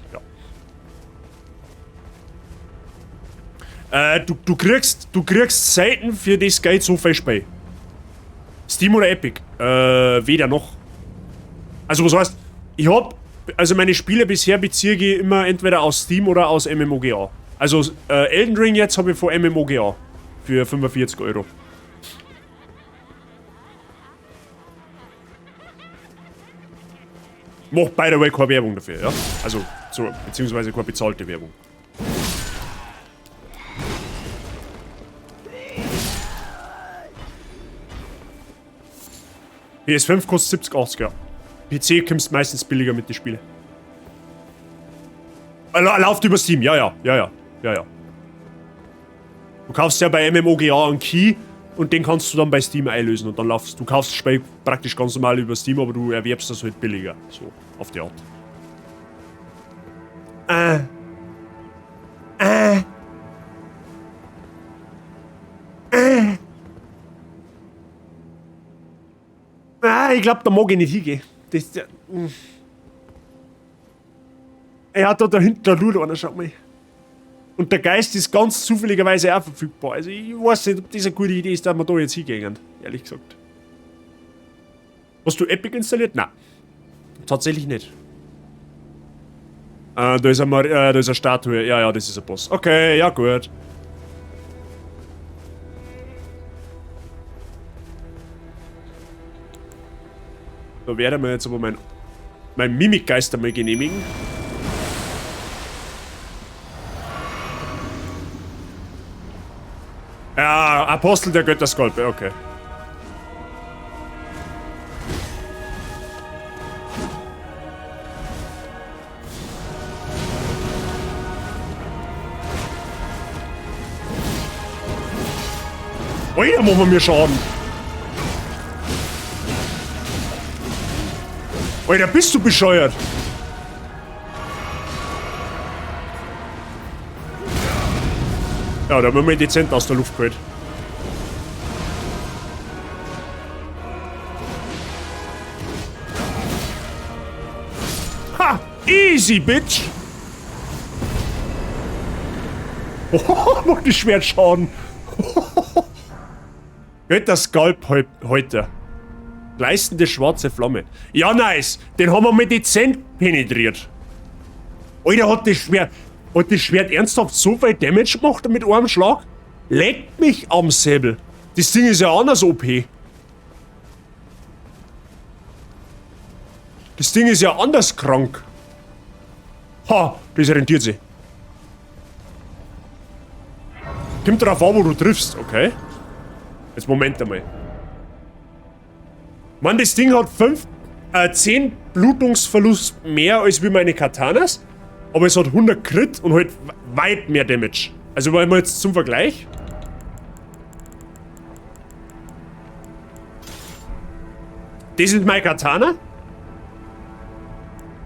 Speaker 1: ja. Du kriegst selten für das Geld so viel Spiel. Steam oder Epic? Weder noch. Also was heißt, ich hab, also meine Spiele bisher beziehe ich immer entweder aus Steam oder aus MMOGA. Also Elden Ring jetzt hab ich von MMOGA für 45 Euro. Macht by the way keine Werbung dafür, ja? Also, so, beziehungsweise keine bezahlte Werbung. PS5 kostet 70, 80, ja. PC kommst meistens billiger mit den Spielen. Läuft über Steam, ja, ja, ja, ja, ja, ja. Du kaufst ja bei MMOGA einen Key und den kannst du dann bei Steam einlösen und dann laufst du. Du kaufst das Spiel praktisch ganz normal über Steam, aber du erwerbst das halt billiger. So, auf die Art. Ah, ich glaub, da mag ich nicht hingehen. Das, der, Er hat da dahinter Loot einer, schau mal. Und der Geist ist ganz zufälligerweise auch verfügbar. Also ich weiß nicht, ob das eine gute Idee ist, dass wir da jetzt hingehen, ehrlich gesagt. Hast du Epic installiert? Nein. Tatsächlich nicht. Da ist da ist eine Statue. Ja, ja, das ist ein Boss. Okay, ja gut. Da werden wir jetzt aber mein Mimikgeist einmal genehmigen. Ja, Apostel der Götterskolpe, okay. Alter, machen wir mir Schaden. Alter, bist du bescheuert? Ja, da haben wir mal dezent aus der Luft geholt. Ha! Easy, Bitch! Oh, macht das Schwert Schaden. Geht das Skalp heute. Gleißende schwarze Flamme. Ja, nice. Den haben wir mit dezent penetriert. Alter, hat das Schwert ernsthaft so viel Damage gemacht mit einem Schlag? Leck mich am Säbel. Das Ding ist ja anders OP. Das Ding ist ja anders krank. Ha, das rentiert sich. Kommt drauf an, wo du triffst, okay? Jetzt Moment einmal. Mann, das Ding hat 10 Blutungsverlust mehr als wie meine Katanas. Aber es hat 100 Crit und halt weit mehr Damage. Also wollen wir jetzt zum Vergleich. Das ist mein Katana.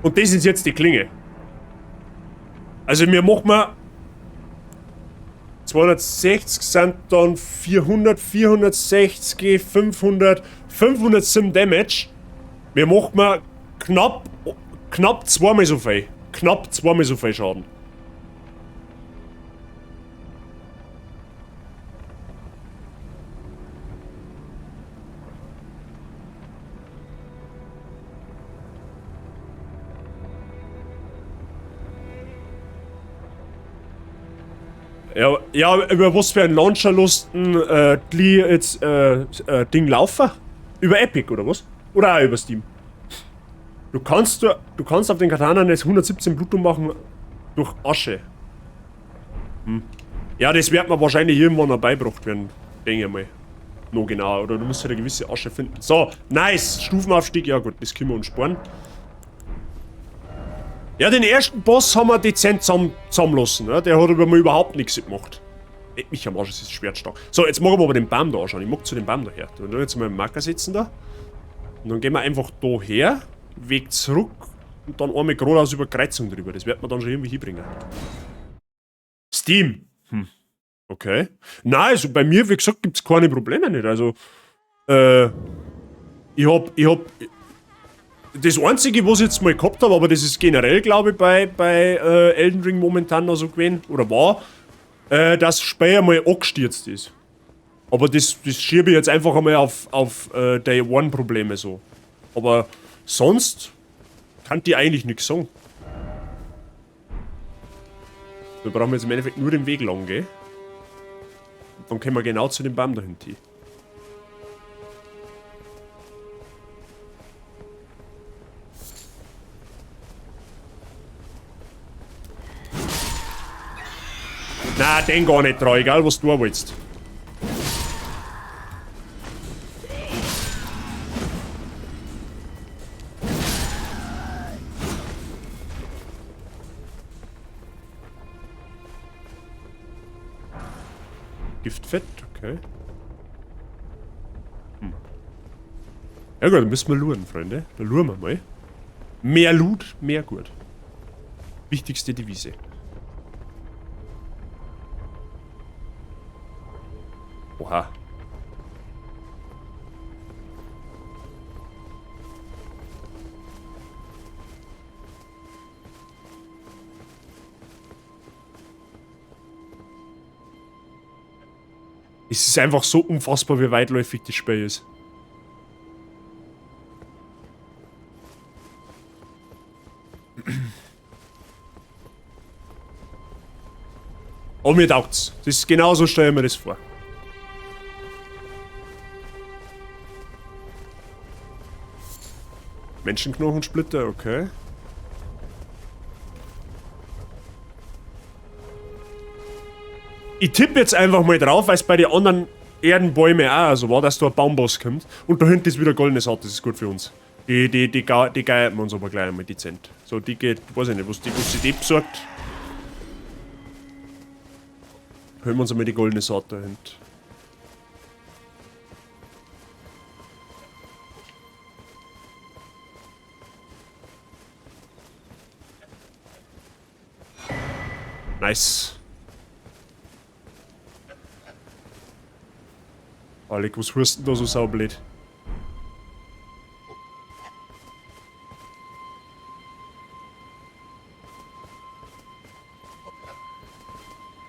Speaker 1: Und das ist jetzt die Klinge. Also mir machen wir 260 sind dann 400, 460, 500, 507 Damage. Wir machen wir knapp zweimal so viel. Knapp zweimal so viel Schaden. Ja, ja, über was für einen Launcher lusten die jetzt Ding laufen? Über Epic oder was? Oder auch über Steam? Du kannst auf den Katana jetzt 117 Blutung machen durch Asche. Ja, das wird mir wahrscheinlich irgendwann noch beigebracht werden, denke ich mal. Noch genau, oder du musst halt eine gewisse Asche finden. So, nice! Stufenaufstieg, ja gut, das können wir uns sparen. Ja, den ersten Boss haben wir dezent zusammenlassen, ne? Der hat aber mal überhaupt nichts gemacht. Leck mich am Arsch, es ist schwertstark. So, jetzt machen wir aber den Baum da anschauen. Ich mag zu dem Baum da her. Dann jetzt mal einen Marker setzen da. Und dann gehen wir einfach da her, Weg zurück und dann einmal geradeaus über Kreuzung drüber. Das wird man dann schon irgendwie hinbringen. Steam. Okay. Nein, also bei mir, wie gesagt, gibt's keine Probleme nicht. Also, ich hab das Einzige, was ich jetzt mal gehabt hab, aber das ist generell, glaub ich, bei Elden Ring momentan noch so gewesen, oder war, dass das Spiel einmal angestürzt ist. Aber das schiebe ich jetzt einfach einmal auf Day One Probleme so. Aber sonst kann die eigentlich nix sagen. Wir brauchen jetzt im Endeffekt nur den Weg lang, gell? Und dann können wir genau zu dem Baum da hinten. Na, den gar nicht treu, egal was du willst. Giftfett, okay. Ja gut, dann müssen wir luren, Freunde. Da luren wir mal. Mehr Loot, mehr gut. Wichtigste Devise. Oha. Es ist einfach so unfassbar, wie weitläufig das Spiel ist. Oh, mir taugt's. Das ist genauso, stelle ich mir das vor. Menschenknochensplitter, okay. Ich tippe jetzt einfach mal drauf, weil's bei den anderen Erdenbäumen auch so war, dass da ein Baumboss kommt. Und da hinten ist wieder goldene Saat, das ist gut für uns. Die geiert wir uns aber gleich einmal dezent. So, die geht, weiß ich nicht, was die besorgt. Hören wir uns einmal die goldene Saat da hinten. Nice. Alec, was hörst denn da so saublöd?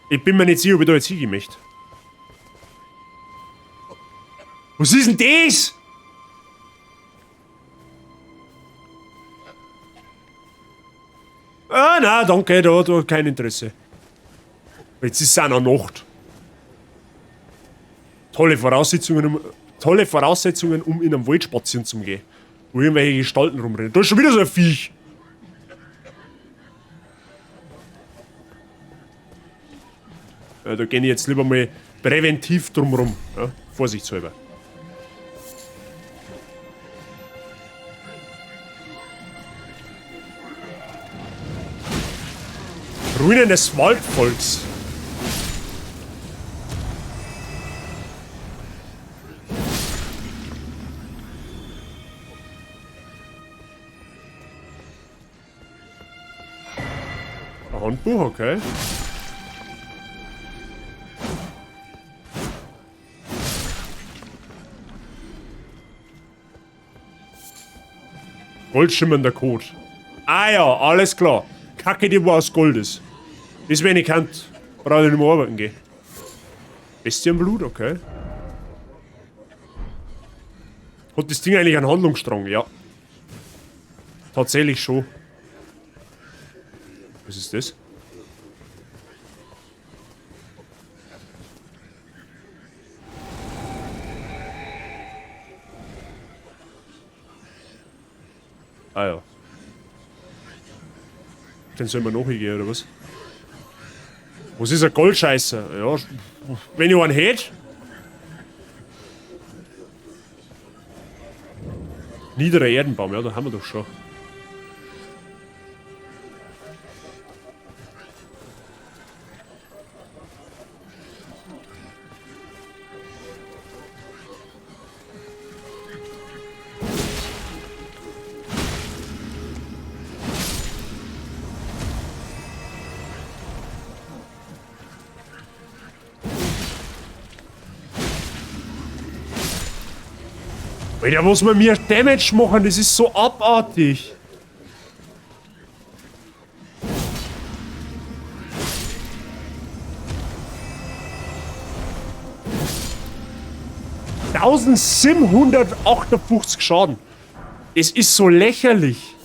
Speaker 1: Ich bin mir nicht sicher, ob ich da jetzt hingehen möchte. Was ist denn das? Ah, na, danke, da kein Interesse. Jetzt ist es auch noch Nacht. Tolle Voraussetzungen, um in einem Wald spazieren zu gehen. Wo irgendwelche Gestalten rumrennen. Da ist schon wieder so ein Viech. Ja, da gehe ich jetzt lieber mal präventiv drum rum. Ja, vorsichtshalber. Ruinen des Waldvolks. Ein Handbuch, okay. Goldschimmernder Kot. Ah ja, alles klar. Kacke, die wo aus Gold ist. Das, wenn ich kann, brauche ich nicht mehr arbeiten gehen. Bestienblut, okay. Hat das Ding eigentlich einen Handlungsstrang? Ja. Tatsächlich schon. Was ist das? Ah ja. Den sollen wir nachgehen, oder was? Was ist ein Goldscheißer? Ja, wenn ich einen hätte. Niederer Erdenbaum, ja, da haben wir doch schon. Alter, muss man mir Damage machen, das ist so abartig. ...1758 Schaden. Es ist so lächerlich.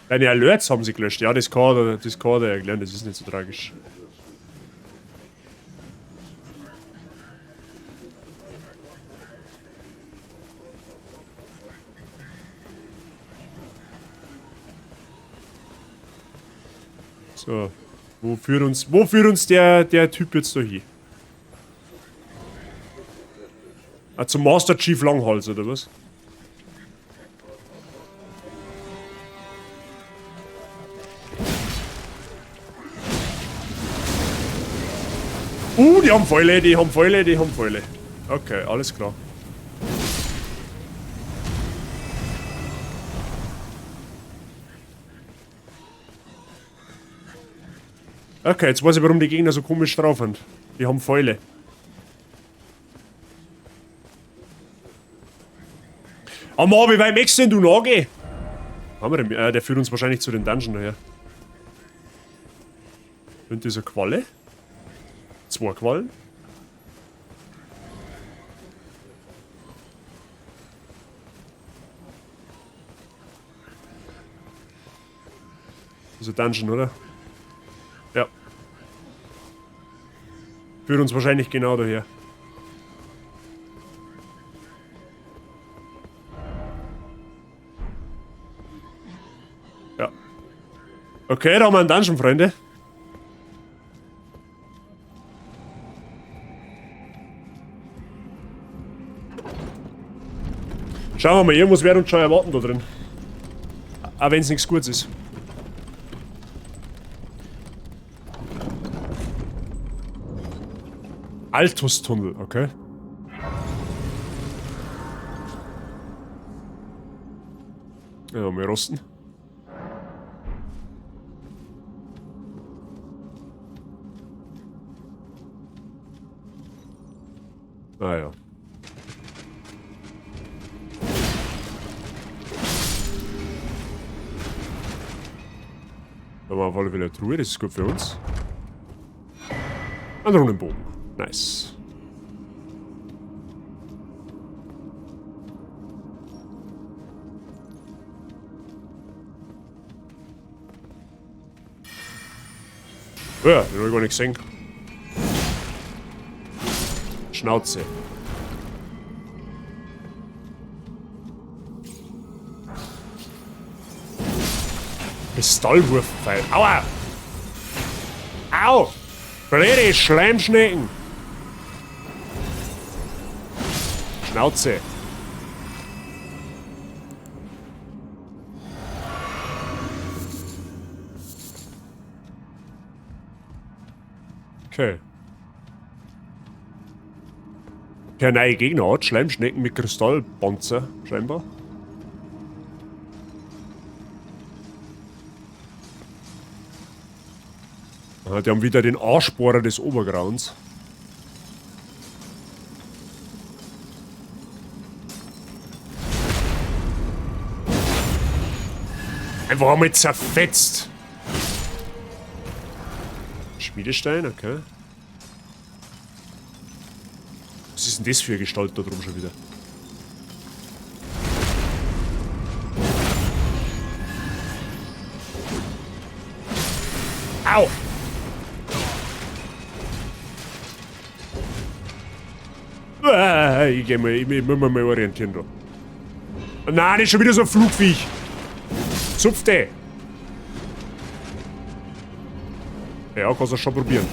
Speaker 1: Deine Alerts haben sie gelöscht. Ja, das kann er erklären, das ist nicht so tragisch. So, wo führt uns der Typ jetzt da hin? Ah, zum Master Chief Langhals, oder was? Die haben Pfeile, die haben Pfeile, die haben Pfeile. Okay, alles klar. Okay, jetzt weiß ich, warum die Gegner so komisch drauf sind. Die haben Pfeile. Ah, Mann, wie weit möchtest denn du nachgehen? Haben wir den? Der führt uns wahrscheinlich zu den Dungeon daher. Und diese Qualle? Zwei Quallen. Das ist ein Dungeon, oder? Ja. Führt uns wahrscheinlich genau daher. Ja. Okay, da haben wir einen Dungeon, Freunde. Schauen wir mal, irgendwas wird uns schon erwarten da drin. Auch wenn es nichts Gutes ist. Altus-Tunnel, okay. Ja, mal rosten. Ah ja. Da war auf alle Fälle eine Truhe, das ist gut für uns. Ein Runenbogen. Nice. Ja, den hab ich gar nicht gesehen. Schnauze. Kristallwurfpfeil. Aua! Au! Blöde Schleimschnecken! Schnauze. Okay. Der neue Gegner hat Schleimschnecken mit Kristallpanzer, scheinbar. Aha, die haben wieder den Arschbohrer des Obergrauens. Einfach einmal zerfetzt. Schmiedestein, okay. Was ist denn das für eine Gestalt da drum schon wieder? Au! Ah, ich geh mal, ich muss mich mal orientieren da. Nein, nicht schon wieder so ein Flugviech. Zupf den. Ja, kannst du schon probieren.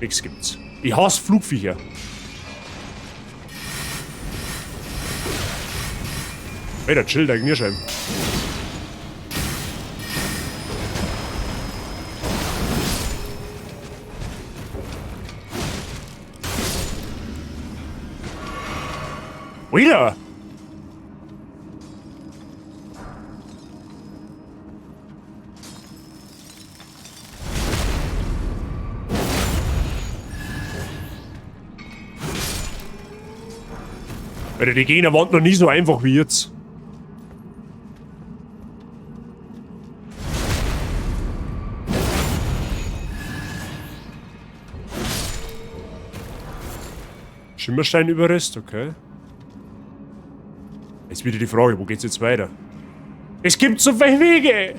Speaker 1: Nix gibt's. Ich hasse Flugviecher. Alter, chill, der Knirschheim. Alter! Alter, die Gegner waren noch nie so einfach wie jetzt. Schimmerstein-Überrest, okay. Jetzt wieder die Frage, wo geht's jetzt weiter? Es gibt so viele Wege!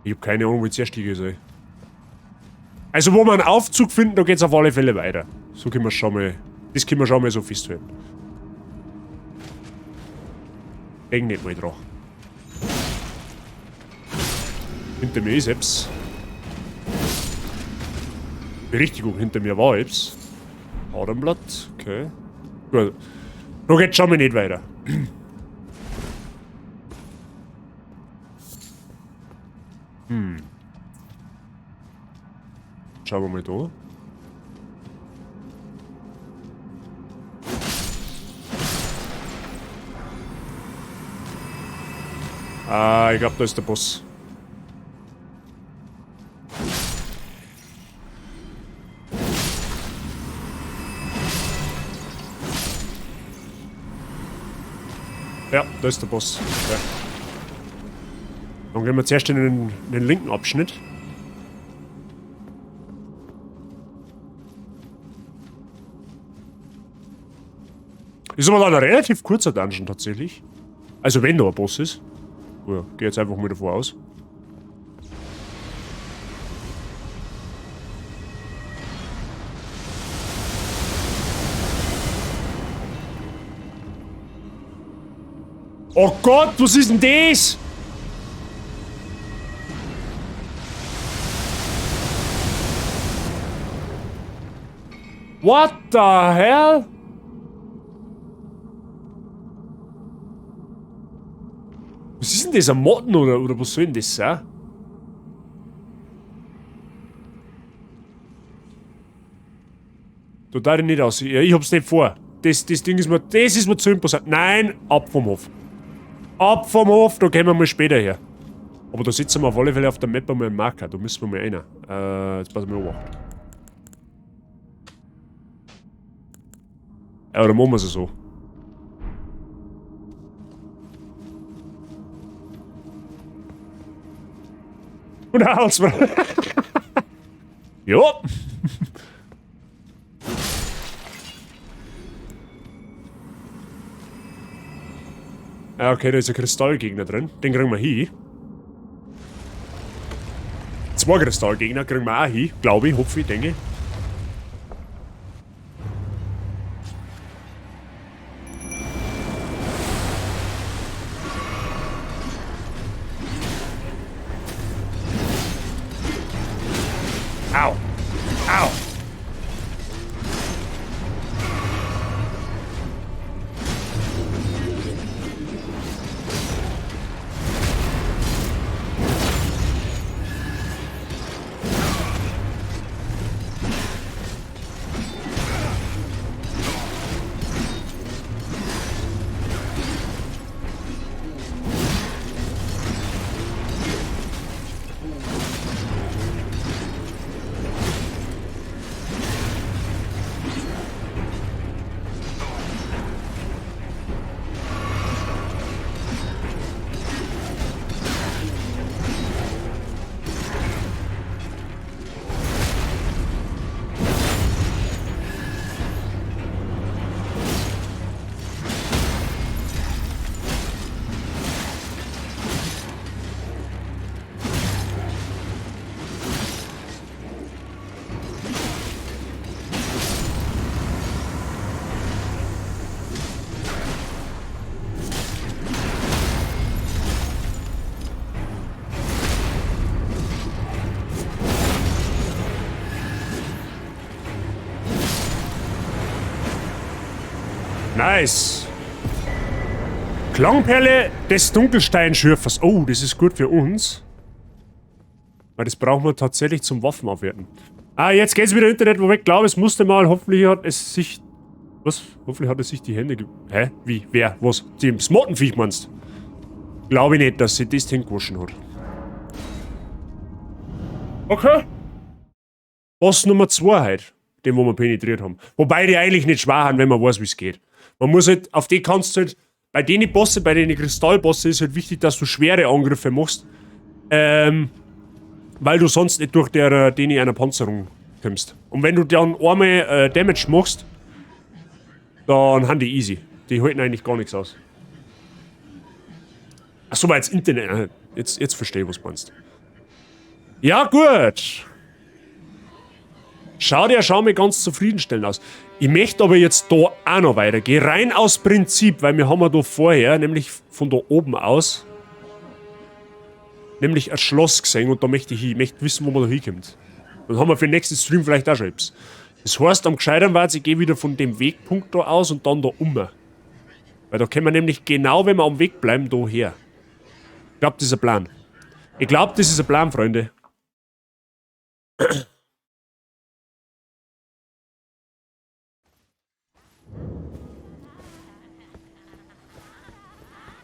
Speaker 1: Ich hab keine Ahnung, wo ich zuerst hingehen soll. Also, wo wir einen Aufzug finden, da geht's auf alle Fälle weiter. So können wir schon mal. Das können wir schon mal so festhalten. Denk nicht mal dran. Hinter mir ist etwas. Berichtigung, hinter mir war etwas. Adernblatt, okay. Gut. Da geht's schon mal nicht weiter. Schauen wir mal da. Ah, ich glaub, da ist der Boss. Ja, da ist der Boss. Ja. Dann gehen wir zuerst in den linken Abschnitt. Ist aber dann ein relativ kurzer Dungeon tatsächlich. Also wenn da ein Boss ist. Ja, geh jetzt einfach mal davor aus. Oh Gott, was ist denn das? What the hell? Was ist denn das? Ein Motten oder was soll denn das sein? Da darf ich nicht aus. Ja, ich hab's nicht vor. Das, das Ding ist mir, das ist mir zu imposant. Nein, ab vom Hof. Ab vom Hof, da kommen wir mal später her. Aber da sitzen wir auf alle Fälle auf der Map einmal einen Marker. Da müssen wir mal rein. Jetzt passen wir auf. Ja, oder machen wir es so. Und Hals. Jo. Ah, okay, da ist ein Kristallgegner drin. Den kriegen wir hin. Zwei Kristallgegner kriegen wir auch hin. Glaube ich, hoffe ich, denke ich. Au! Au! Nice. Klangperle des Dunkelsteinschürfers. Oh, das ist gut für uns. Weil das brauchen wir tatsächlich zum Waffenaufwerten. Ah, jetzt geht's wieder Internet, wo ich glaube, es musste mal. Hoffentlich hat es sich... Was? Hoffentlich hat es sich die Hände ge... Hä? Wie? Wer? Was? Dem Smartenviech meinst? Glaube ich nicht, dass sie das hingewaschen hat. Okay. Boss Nummer 2 halt. Den, wo wir penetriert haben. Wobei die eigentlich nicht schwer haben, wenn man weiß, wie's geht. Man muss halt, auf die kannst du halt, bei denen Bosse, bei den Kristallbosse ist halt wichtig, dass du schwere Angriffe machst. Weil du sonst nicht durch denen einer Panzerung kommst. Und wenn du dann einmal Damage machst, dann haben die easy. Die halten eigentlich gar nichts aus. Achso, weil jetzt Internet. Jetzt verstehe ich, was du meinst. Ja, gut. Schaut ja schon mal ganz zufriedenstellend aus. Ich möchte aber jetzt da auch noch weitergehen. Rein aus Prinzip, weil wir haben ja da vorher, nämlich von da oben aus, nämlich ein Schloss gesehen und da möchte ich hin. Ich möchte wissen, wo man da hinkommt. Dann haben wir für den nächsten Stream vielleicht auch schon etwas. Das heißt, am gescheitern war es, ich gehe wieder von dem Wegpunkt da aus und dann da um. Weil da können wir nämlich genau, wenn wir am Weg bleiben, da her. Ich glaub, das ist ein Plan. Ich glaub, das ist ein Plan, Freunde.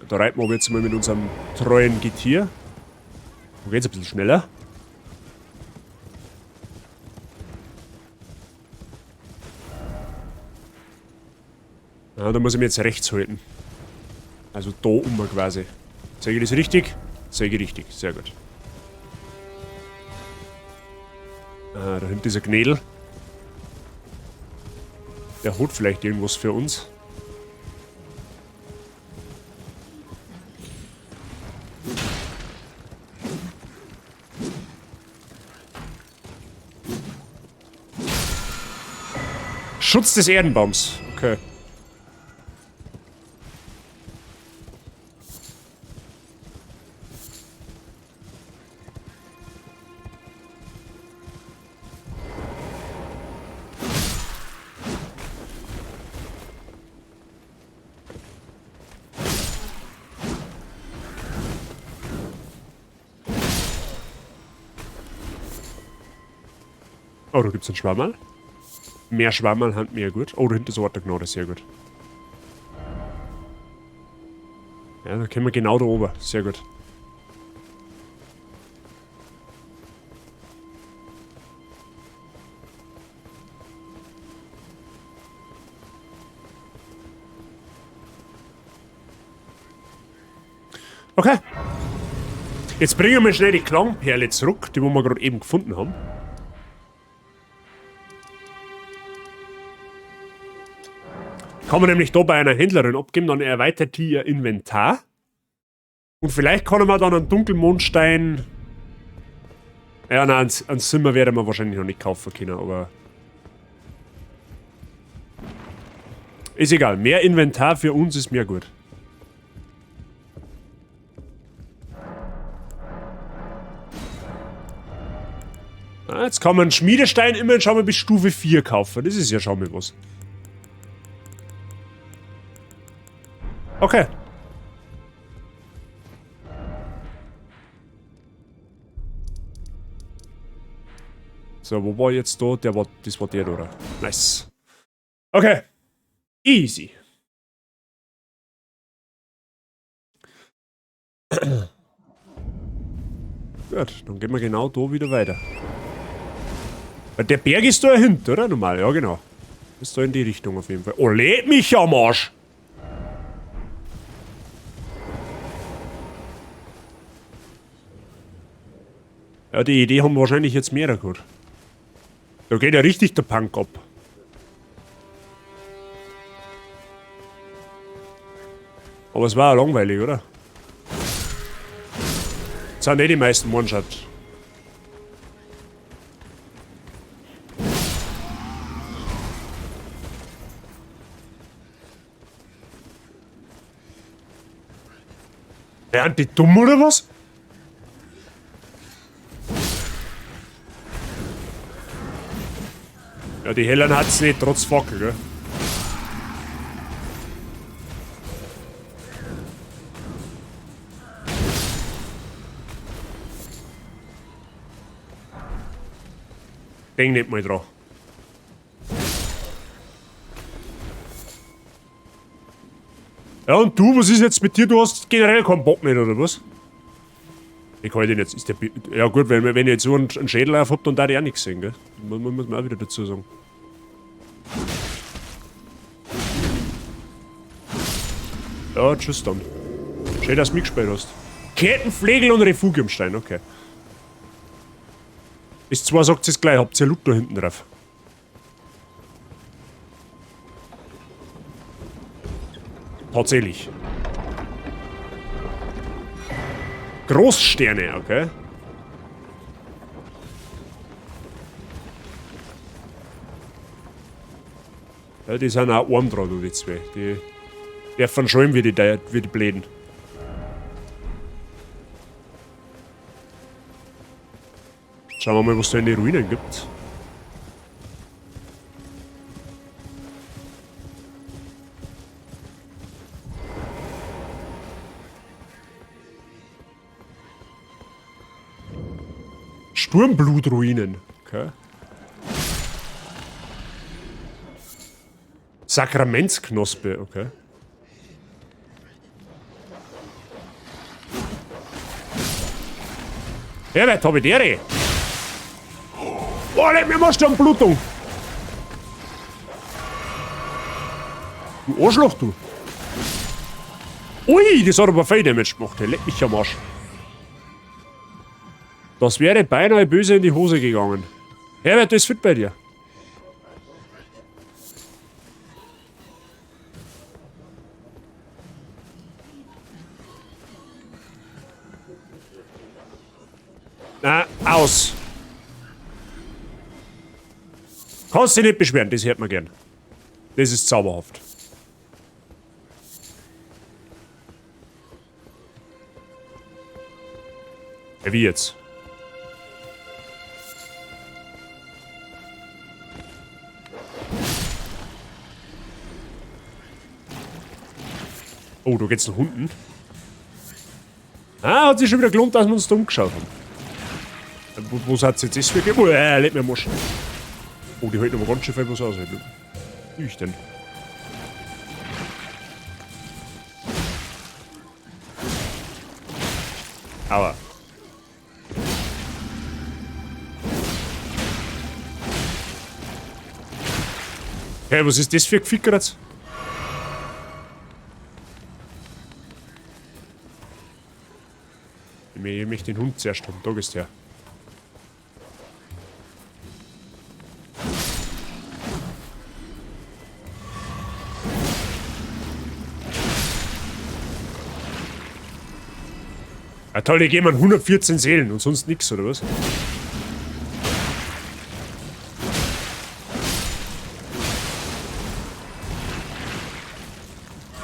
Speaker 1: Da reiten wir jetzt mal mit unserem treuen Getier. Da geht's ein bisschen schneller. Ah, da muss ich mich jetzt rechts halten. Also da um quasi. Sehe ich das richtig? Sehe ich richtig. Sehr gut. Ah, da hinten ist ein Gnädel. Der hat vielleicht irgendwas für uns. Schutz des Erdenbaums. Okay. Oh, da gibt's einen Schwammerl. Mehr Schwammerl haben mir gut. Oh, da hinten ist Ort der Gnade, sehr gut. Ja, da können wir genau da oben. Sehr gut. Okay. Jetzt bringen wir schnell die Klangperle zurück, die wir gerade eben gefunden haben. Kann man nämlich da bei einer Händlerin abgeben, dann erweitert die ihr Inventar. Und vielleicht kann man dann einen Dunkelmondstein... Ja, nein, einen Zimmer werden wir wahrscheinlich noch nicht kaufen können, aber... Ist egal, mehr Inventar für uns ist mehr gut. Ah, jetzt kann man einen Schmiedestein immerhin schon mal bis Stufe 4 kaufen. Das ist ja schon mal was. Okay. So, wo war jetzt da? Der war, das war der, oder? Nice. Okay. Easy. Gut, dann gehen wir genau da wieder weiter. Weil der Berg ist da hinten, oder? Normal, ja genau. Ist da in die Richtung auf jeden Fall. Oh, leck mich am Arsch! Ja, die Idee haben wahrscheinlich jetzt mehrere gehabt. Da geht ja richtig der Punk ab. Aber es war ja langweilig, oder? Das sind eh die meisten One-Shot. Wären die dumm oder was? Ja, die Hellern hat's nicht, trotz Fackel, gell? Denk nicht mal dran. Ja, und du, was ist jetzt mit dir? Du hast generell keinen Bock mehr, oder was? Ich kann den jetzt. Ist der. Ja, gut, wenn ich jetzt so einen Schädel auf hab, dann darf ich auch nichts sehen, gell? Muss man auch wieder dazu sagen. Ja, tschüss dann. Schön, dass du mitgespielt hast. Kettenflegel und Refugiumstein, okay. Ist zwar, sagt es gleich, habt ihr Loot da hinten drauf. Tatsächlich. Großsterne, okay. Ja, die sind auch arm dran, die zwei. Die dürfen schon wie die Bläden. Schauen wir mal, was da in den Ruinen gibt. Sturmbblutruinen. Okay. Sakramentsknospe, okay. Herbert, hab ich die? Oh, leck mir mal Sturmblutung! Du Arschloch, du! Ui, das hat aber viel Damage gemacht, hey. Leck mich am Arsch. Das wäre beinahe böse in die Hose gegangen. Herbert, das ist fit bei dir. Na, aus. Kannst dich nicht beschweren, das hört man gern. Das ist zauberhaft. Ja, wie jetzt? Oh, da geht's nach unten. Ah, hat sich schon wieder gelohnt, dass wir uns da umgeschaut haben. Wo hat's jetzt das für gegeben? Oh, leck mir am Arsch. Oh, die halten aber ganz schön viel was aus. Wie ich denn? Aua. Hey, was ist das für ein Gefickeratz? Ich möchte den Hund zuerst haben. Da gehst du her. Ah toll, die geben 114 Seelen und sonst nix, oder was?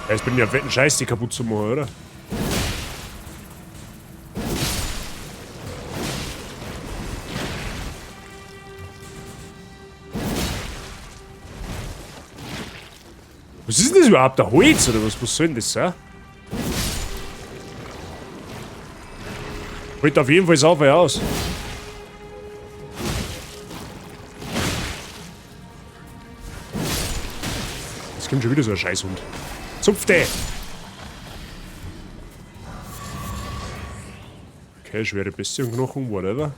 Speaker 1: Ja, ich bin ja fetten Scheiß, die kaputt zu machen, oder? Was ist denn das überhaupt? Ein Holz oder was? Was soll denn das sein? Holt auf jeden Fall sauber aus. Jetzt kommt schon wieder so ein Scheißhund. Zupf den! Okay, schwere Bestienknochen, whatever.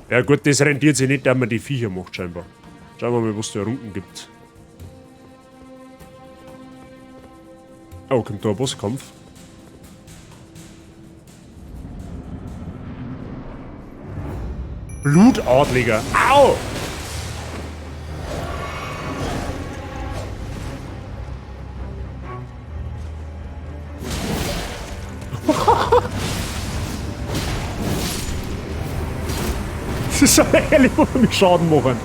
Speaker 1: Ja gut, das rentiert sich nicht, dass man die Viecher macht scheinbar. Schauen wir mal, was da unten gibt. Oh, kommt da ein Bosskampf? Blutadliger. Au! Das ist so lächerlich, wo wir mich Schaden machen.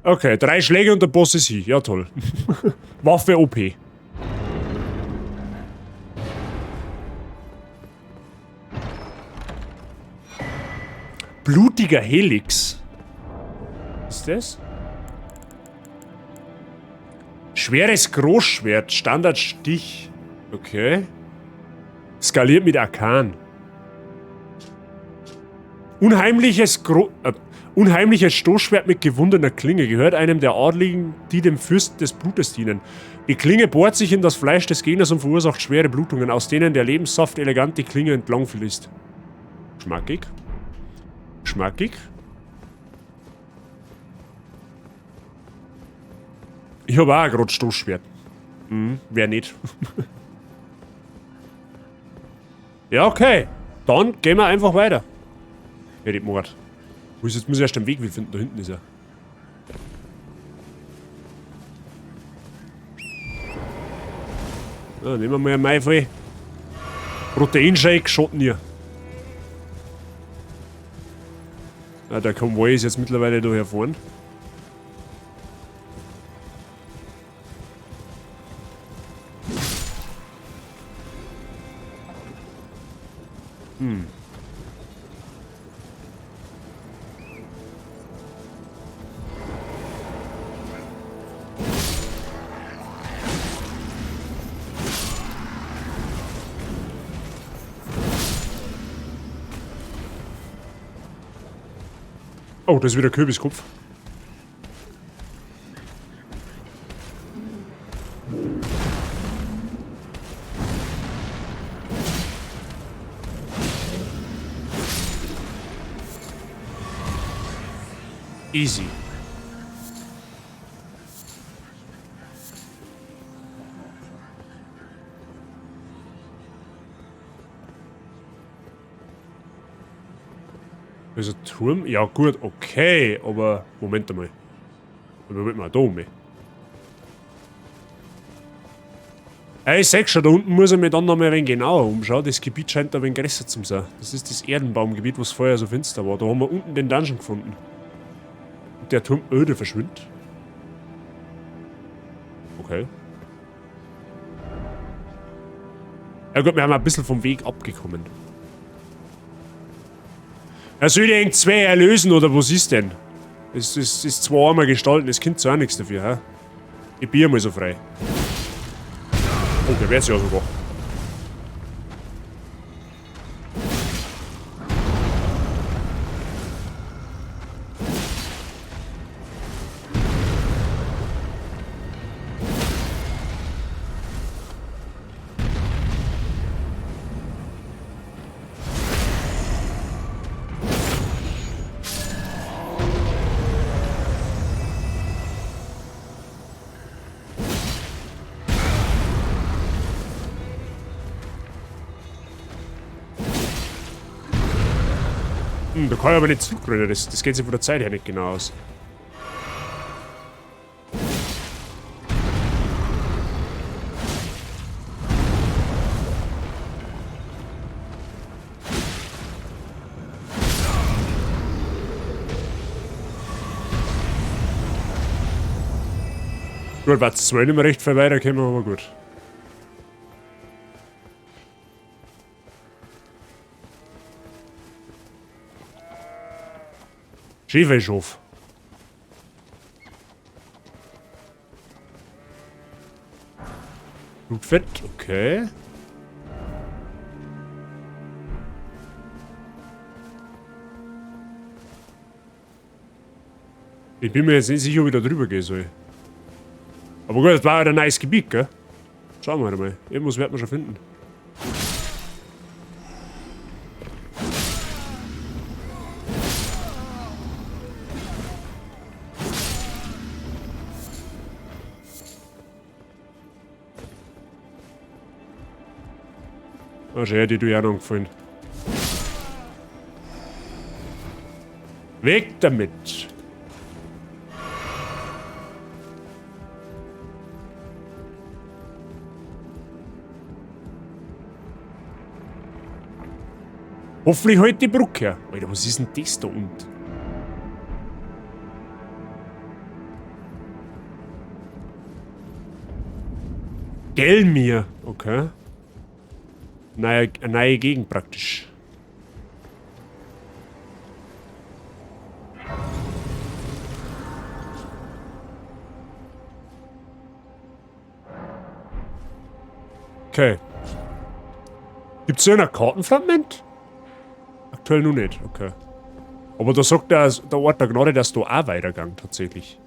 Speaker 1: Okay, 3 Schläge und der Boss ist hier. Ja, toll. Waffe OP. Blutiger Helix. Was ist das? Schweres Großschwert, Standardstich. Okay. Skaliert mit Arkan. Unheimliches Stoßschwert mit gewundener Klinge gehört einem der Adligen, die dem Fürsten des Blutes dienen. Die Klinge bohrt sich in das Fleisch des Gegners und verursacht schwere Blutungen, aus denen der Lebenssaft elegant die Klinge entlang fließt. Schmackig. Schmackig. Ich hab auch grad Stoßschwert. Hm, wer nicht. Ja, okay. Dann gehen wir einfach weiter. Ja, die Mord. Wo ist jetzt? Muss ich erst den Weg finden. Da hinten ist er. Ja, nehmen wir mal einen Maifall. Proteinshake, Schotten hier. Ja, der Konvoi ist jetzt mittlerweile da herfahren. Hm. Oh, das ist wieder Kürbiskopf. Easy. Also Turm? Ja gut, okay, aber Moment einmal. Aber wollen wir da um? Ja, ich seh schon, da unten muss ich mich dann noch mal ein wenig genauer umschauen. Das Gebiet scheint ein wenig größer zu sein. Das ist das Erdenbaumgebiet, was vorher so finster war. Da haben wir unten den Dungeon gefunden. Und der Turm öde verschwindet. Okay. Ja gut, wir haben ein bisschen vom Weg abgekommen. Er soll die zwei erlösen, oder was ist denn? Es ist zwei arme Gestalten, das Kind auch nichts dafür, hä? Ich bin mal so frei. Oh, der wehrt sich ja sogar. Da kann ich aber nicht zurückrennen, das geht sich von der Zeit her nicht genau aus. Gut, war zwar nicht mehr recht viel weiterkommen, aber gut. Schäferschof. Blutfett, okay. Ich bin mir jetzt nicht sicher, ob ich da drüber gehen soll. Aber gut, das war ja ein nice Gebiet, gell? Schauen wir mal. Irgendwas wird man schon finden. Ah, schön, die du ja noch angefallen. Weg damit! Hoffentlich halt die Brücke her. Alter, was ist denn das da unten? Gelmir, okay. Eine neue Gegend praktisch. Okay. Gibt's hier ein Kartenfragment? Aktuell noch nicht, okay. Aber da sagt der Ort der Gnade, dass da auch weitergegangen, tatsächlich.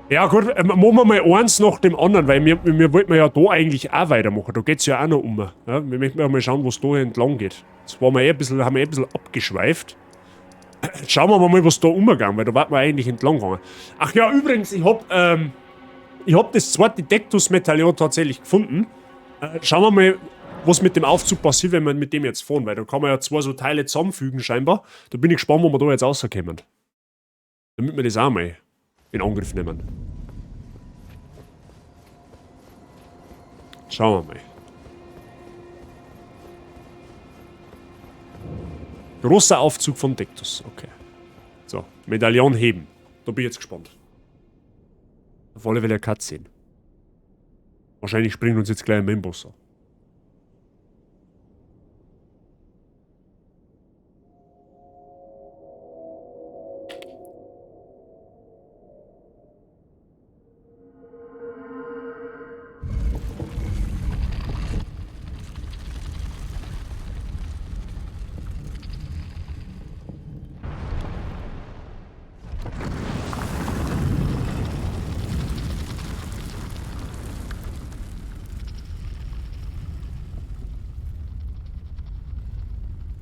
Speaker 1: Ja gut, machen wir mal eins nach dem anderen, weil wir wollten ja da eigentlich auch weitermachen. Da geht's ja auch noch um. Ja, wir möchten ja mal schauen, wo's da entlang geht. Jetzt waren wir eh ein bisschen, haben wir eh ein bisschen abgeschweift. Jetzt schauen wir mal, was da umgegangen, weil da warten wir eigentlich entlang gegangen. Ach ja, übrigens, ich hab das zweite Dectus-Medaillon tatsächlich gefunden. Schauen wir mal, was mit dem Aufzug passiert, wenn wir mit dem jetzt fahren, weil da kann man ja zwei so Teile zusammenfügen scheinbar. Da bin ich gespannt, wo wir da jetzt rauskommen. Damit wir das auch mal in Angriff nehmen. Schauen wir mal. Großer Aufzug von Dectus, okay. So, Medaillon heben. Da bin ich jetzt gespannt. Auf alle Fälle eine Cutscene. Wahrscheinlich springt uns jetzt gleich ein Mainboss an.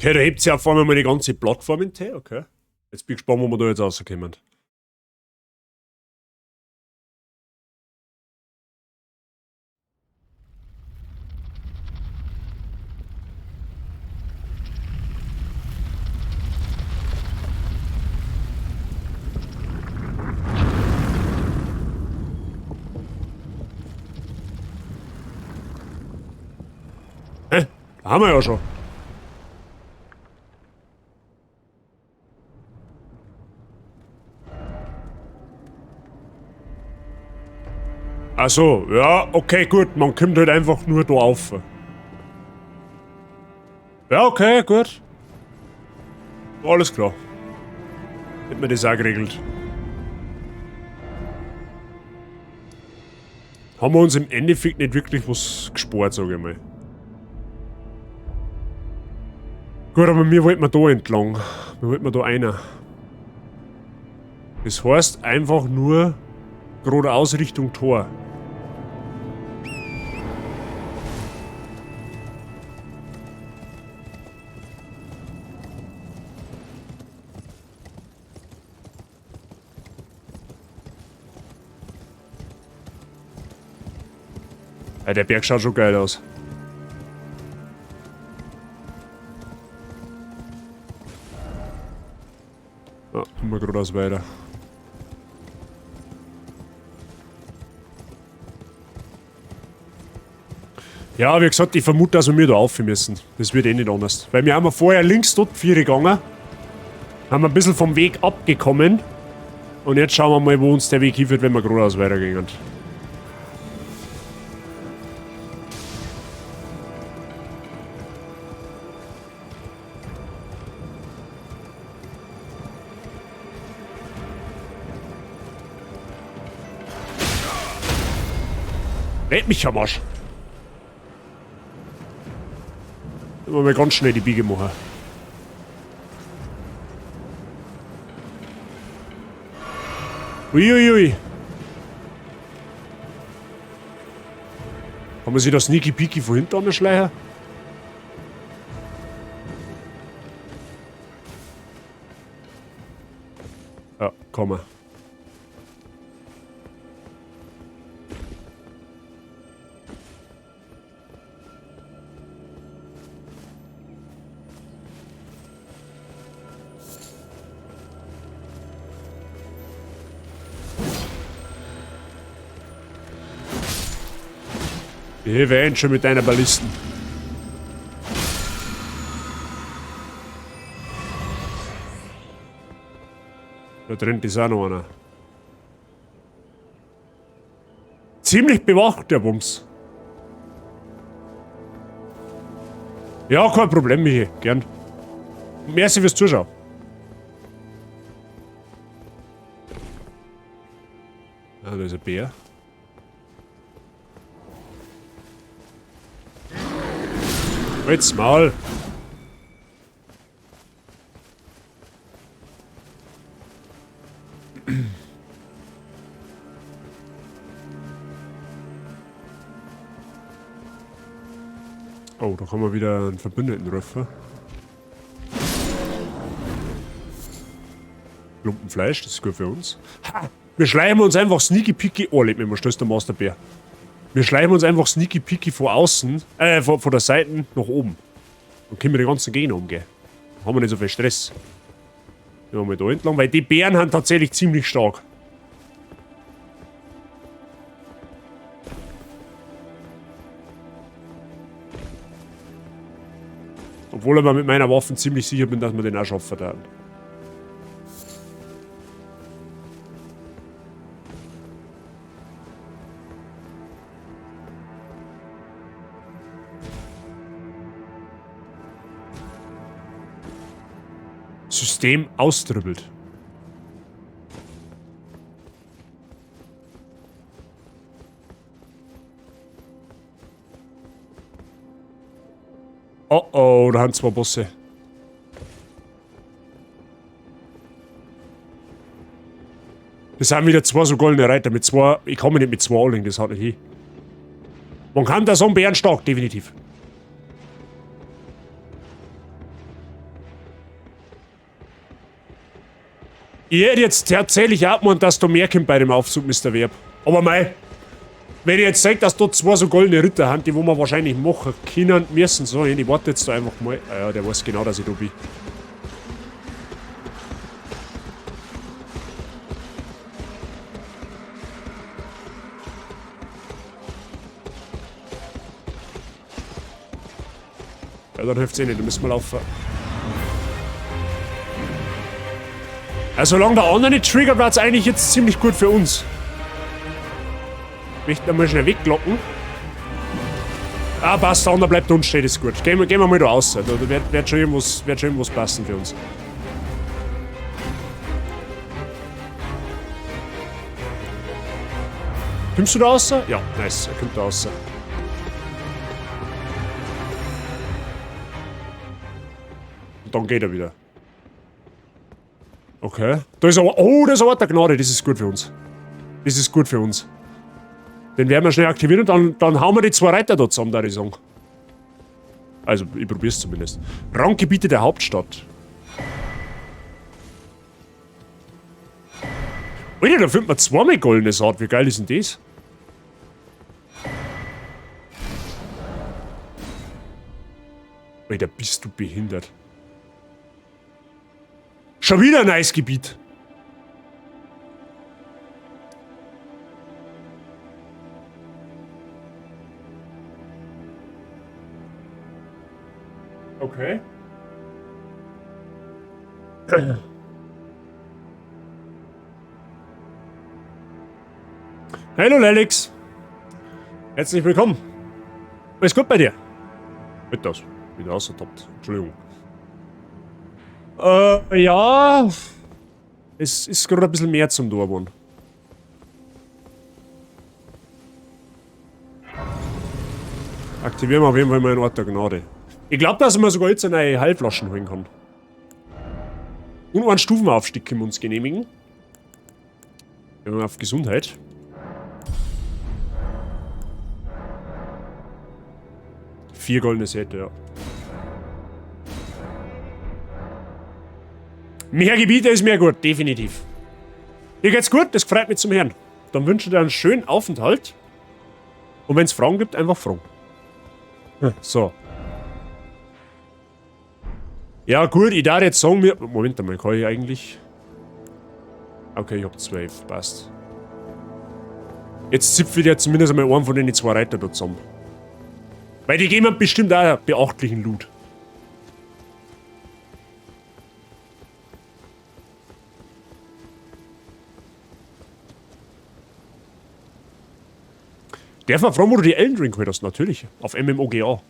Speaker 1: Okay, da hebt sich auf einmal meine ganze Plattform in Tee, okay. Jetzt bin ich gespannt, wo wir da jetzt rauskommen. Hä? Da haben wir ja schon. Ach so, ja, okay, gut, man kommt halt einfach nur da auf. Ja, okay, gut. Alles klar. Hätten wir das auch geregelt. Haben wir uns im Endeffekt nicht wirklich was gespart, sag ich mal. Gut, aber wir wollten da entlang. Wir wollten da rein. Das heißt einfach nur geradeaus Richtung Tor. Ja, der Berg schaut schon geil aus. Ja, kommen wir geradeaus weiter. Ja, wie gesagt, ich vermute, dass wir da auf müssen. Das wird eh nicht anders. Weil wir haben ja vorher links dort vier gegangen. Haben ein bisschen vom Weg abgekommen. Und jetzt schauen wir mal, wo uns der Weg hinführt, wenn wir geradeaus weitergehen. Leck mich am Arsch. Immer mal ganz schnell die Biege machen. Uiuiui. Kann man sich das Sneaky Peaky von hinten anschleichen? Ja, komm mal. Hier wären schon mit deiner Ballisten. Da drin ist auch noch einer. Ziemlich bewacht, der Bums. Ja, kein Problem, Michi. Gern. Merci fürs Zuschauen. Ah, da ist ein Bär. Halt's Maul. Oh, da kann man wieder einen Verbündeten rufen. Klumpen Fleisch, das ist gut für uns. Ha! Wir schleichen uns einfach sneaky peaky. Oh, leck mich mal, stößt der Masterbär. Wir schleichen uns einfach sneaky peaky von außen, von der Seite nach oben. Dann können wir die ganzen Gegner umgehen. Dann haben wir nicht so viel Stress. Gehen wir mal da entlang, weil die Bären sind tatsächlich ziemlich stark. Obwohl ich mir mit meiner Waffe ziemlich sicher bin, dass wir den auch schaffen werden. System austribbelt. Oh oh, da haben zwei Bosse. Das sind wieder zwei so goldene Reiter mit zwei. Ich komme nicht mit zwei anlegen, das hat nicht hin. Man kann da so einen Bären stark, definitiv. Ich hätte jetzt tatsächlich auch gemeint, dass da mehr kommt bei dem Aufzug, Mister Verb. Aber mei, wenn ich jetzt sage, dass dort zwei so goldene Ritter haben, die wo wir wahrscheinlich machen können müssen, so, ich warte jetzt da einfach mal. Ah ja, der weiß genau, dass ich da bin. Ja, dann hilft's eh nicht, dann müssen wir laufen. Also, solange der andere nicht triggert, wird's eigentlich jetzt ziemlich gut für uns. Ich möchte mal schnell weglocken. Ah, passt, der andere bleibt unten stehen, ist gut. Gehen wir mal da raus. Da wird schon irgendwas passen für uns. Kommst du da raus? Ja, nice, er kommt da raus. Und dann geht er wieder. Okay. Da ist aber. Oh, da ist aber der Gnade. Das ist gut für uns. Das ist gut für uns. Den werden wir schnell aktivieren und dann hauen wir die zwei Reiter da zusammen, da ich sagen. Also, ich probier's zumindest. Randgebiete der Hauptstadt. Alter, da findet man zweimal goldene Saat. Wie geil ist denn das? Alter, bist du behindert. Schon wieder ein neues Gebiet. Okay. Hallo Lelix. Herzlich willkommen. Alles gut bei dir? Mit das. Wieder ausgetoppt. Entschuldigung. Ja. Es ist gerade ein bisschen mehr zum Dorwon. Aktivieren wir auf jeden Fall mal einen Ort der Gnade. Ich glaube, dass man sogar jetzt eine neue Heilflaschen holen kann. Und einen Stufenaufstieg können wir uns genehmigen. Gehen wir auf Gesundheit. 4 goldene Säte, ja. Mehr Gebiete ist mehr gut, definitiv. Dir geht's gut, das freut mich zum Hören. Dann wünsche ich dir einen schönen Aufenthalt. Und wenn's Fragen gibt, einfach fragen. So. Ja gut, ich darf jetzt sagen, mir... Moment einmal, kann ich eigentlich... Okay, ich hab 12, passt. Jetzt zipfe ich dir zumindest einmal einen von den 2 Reiter da zusammen. Weil die geben bestimmt auch beachtlichen Loot. Darf man fragen, wo du die Elden Ring geholt hast? Natürlich. Auf MMOGA.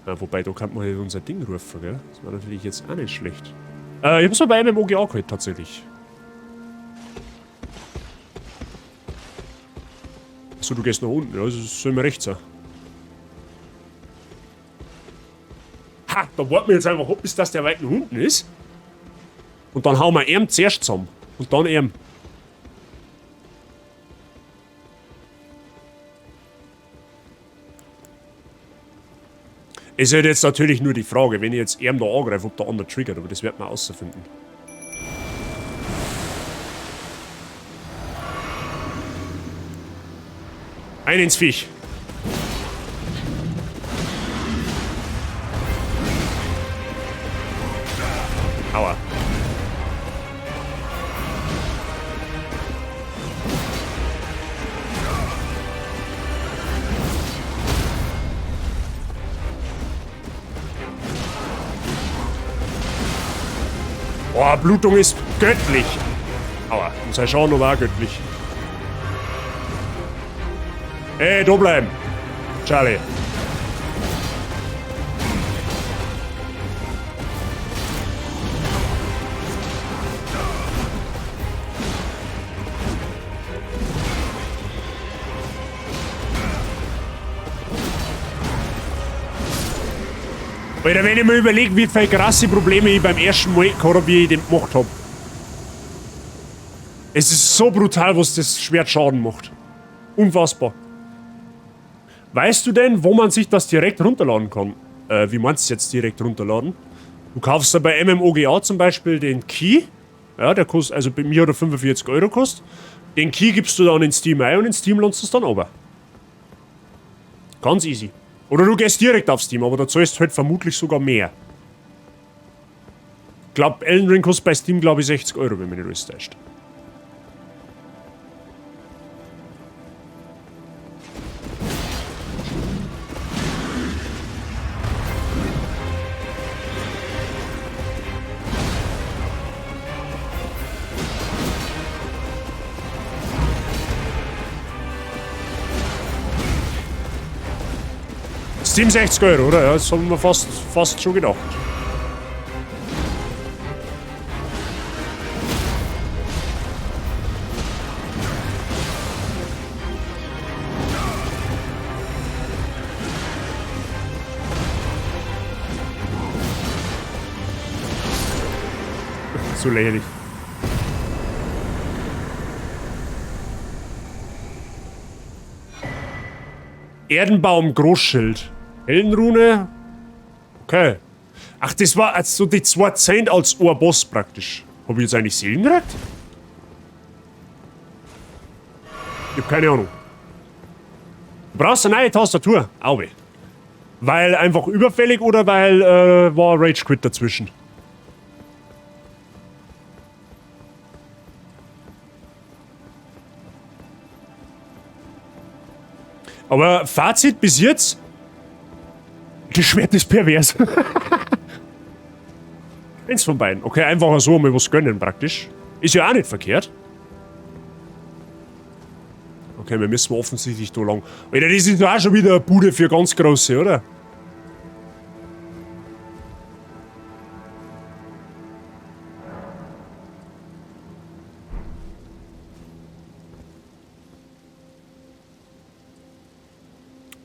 Speaker 1: Ja, wobei, da kann man halt unser Ding rufen, gell? Das war natürlich jetzt auch nicht schlecht. Ich hab's mal bei MMOGA geholt, tatsächlich. Achso, du gehst nach unten. Ja, das soll mir recht sein. Ha, da warten wir jetzt einfach ab, bis das der weit nach unten ist. Und dann hauen wir ihn zuerst zusammen. Und dann ihm. Ist halt jetzt natürlich nur die Frage, wenn ich jetzt ihn da angreife, ob der andere triggert, aber das wird man außerfinden. Ein ins Viech. Aua. Boah, Blutung ist göttlich. Aua, und sein Schaden war auch göttlich. Ey, da bleiben. Charlie. Alter, wenn ich mir überlege, wie viele krasse Probleme ich beim ersten Mal gehabt hab, wie ich den gemacht hab. Es ist so brutal, was das Schwert Schaden macht. Unfassbar. Weißt du denn, wo man sich das direkt runterladen kann? Wie meinst du jetzt direkt runterladen? Du kaufst da bei MMOGA zum Beispiel den Key. Ja, der kostet, also bei mir hat er 45 Euro gekostet. Den Key gibst du dann in Steam ein und in Steam landest du es dann runter. Ganz easy. Oder du gehst direkt auf Steam, aber da zahlst du halt vermutlich sogar mehr. Ich glaub, Elden Ring kostet bei Steam, glaub ich, 60 Euro, wenn mich nicht alles täuscht. Steam 60 Euro, oder? Ja, das haben wir fast schon gedacht. Zu lächerlich. Erdenbaum Großschild. Heldenrune. Okay. Ach, das war also die 2 Cent als Ohrboss praktisch. Hab ich jetzt eigentlich Seelen gekriegt? Ich hab keine Ahnung. Du brauchst eine neue Tastatur. Auwe. Weil einfach überfällig oder weil war Rage Quit dazwischen? Aber Fazit bis jetzt: Das Schwert ist pervers. Eins von beiden. Okay, einfach so mal was gönnen praktisch. Ist ja auch nicht verkehrt. Okay, wir müssen offensichtlich da lang. Alter, das ist doch auch schon wieder eine Bude für ganz Große, oder?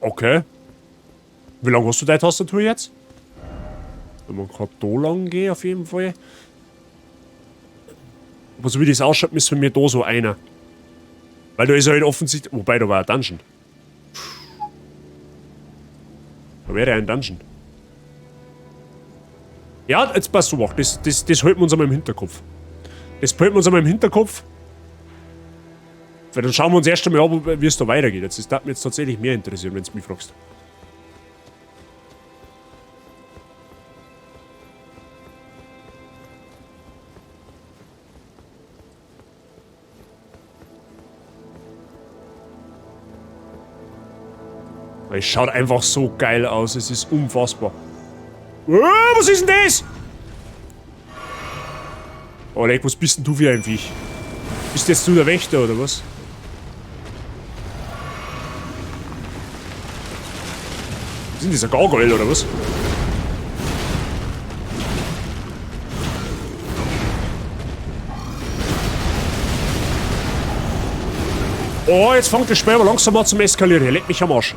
Speaker 1: Okay. Wie lange hast du deine Tastatur jetzt? Man kann da lang gehen, auf jeden Fall. Aber so wie das ausschaut, müssen wir da so einer. Weil da ist halt offensichtlich... Wobei, da war ein Dungeon. Da wäre ein Dungeon. Ja, jetzt passt du auch. Das halten wir uns einmal im Hinterkopf. Das behalten wir uns einmal im Hinterkopf. Weil dann schauen wir uns erst einmal an, wie es da weitergeht. Jetzt, das würde mich jetzt tatsächlich mehr interessieren, wenn du mich fragst. Es schaut einfach so geil aus, es ist unfassbar. Oh, was ist denn das? Oh, leck, was bist denn du für ein Viech? Bist jetzt du der Wächter oder was? Was ist denn dieser Gargoyle oder was? Oh, jetzt fängt das Spiel aber langsam an zum Eskalieren. Hier, leck mich am Arsch.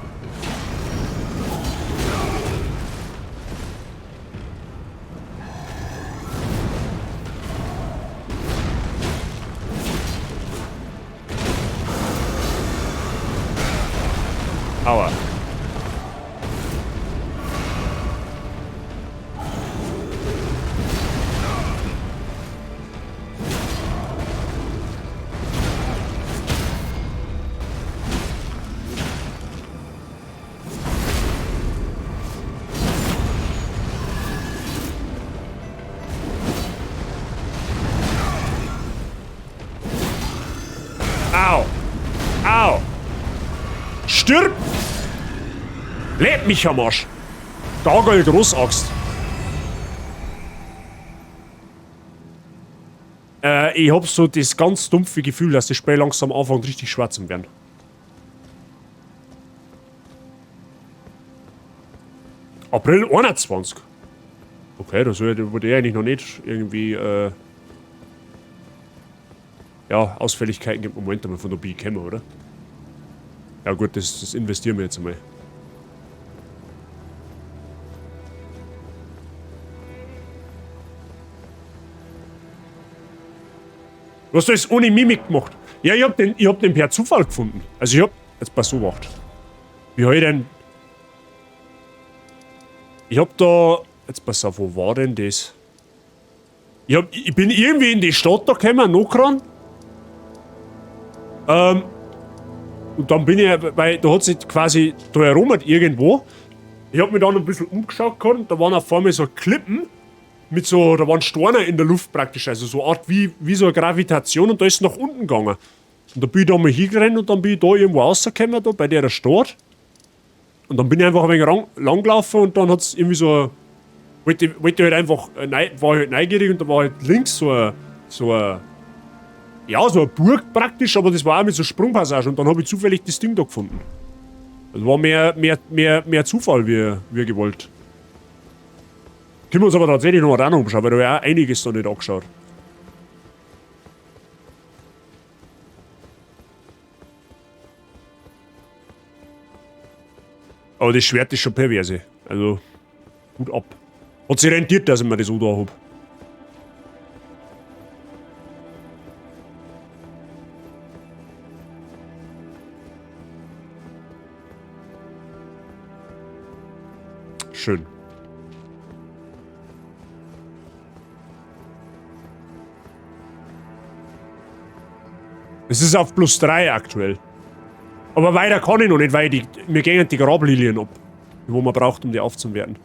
Speaker 1: Aua. Au. Au. Stirb! Leck mich am Arsch! Gargoyle Großaxt. Ich hab so das ganz dumpfe Gefühl, dass das Spiel langsam anfängt, richtig schwarz zu werden. April 21. Okay, da wurde ich eigentlich noch nicht irgendwie, ja, Ausfälligkeiten gibt. Moment einmal, von der B kommen, oder? Ja gut, das investieren wir jetzt einmal. Was du das ohne Mimik gemacht? Ja, ich hab den per Zufall gefunden. Also ich hab... Jetzt pass auf, acht. Wie hab ich denn... Ich hab da... Jetzt pass auf, wo war denn das? Ich bin irgendwie in die Stadt da gekommen, Nokron. Und dann bin ich, weil da hat sich quasi da herum irgendwo. Ich hab mich dann ein bisschen umgeschaut gehabt und da waren auf einmal so Klippen mit so, da waren Steine in der Luft praktisch, also so eine Art wie so eine Gravitation und da ist es nach unten gegangen. Und da bin ich da mal hingerannt und dann bin ich da irgendwo rausgekommen, da bei der Stadt. Und dann bin ich einfach ein wenig lang gelaufen und dann hat's irgendwie so, wollte ich halt einfach, war ich halt neugierig und da war halt links so eine, ja, so eine Burg praktisch, aber das war auch mit so Sprungpassage und dann habe ich zufällig das Ding da gefunden. Das war mehr Zufall, wie gewollt. Können wir uns aber tatsächlich noch mal umschauen, weil da ja auch einiges noch nicht angeschaut. Aber das Schwert ist schon perverse. Also, gut ab. Hat sich rentiert, dass ich mir das so da hab. Schön. Es ist auf +3 aktuell. Aber weiter kann ich noch nicht, weil mir gehen die Grablilien ab. Wo man braucht, um die aufzuwerten.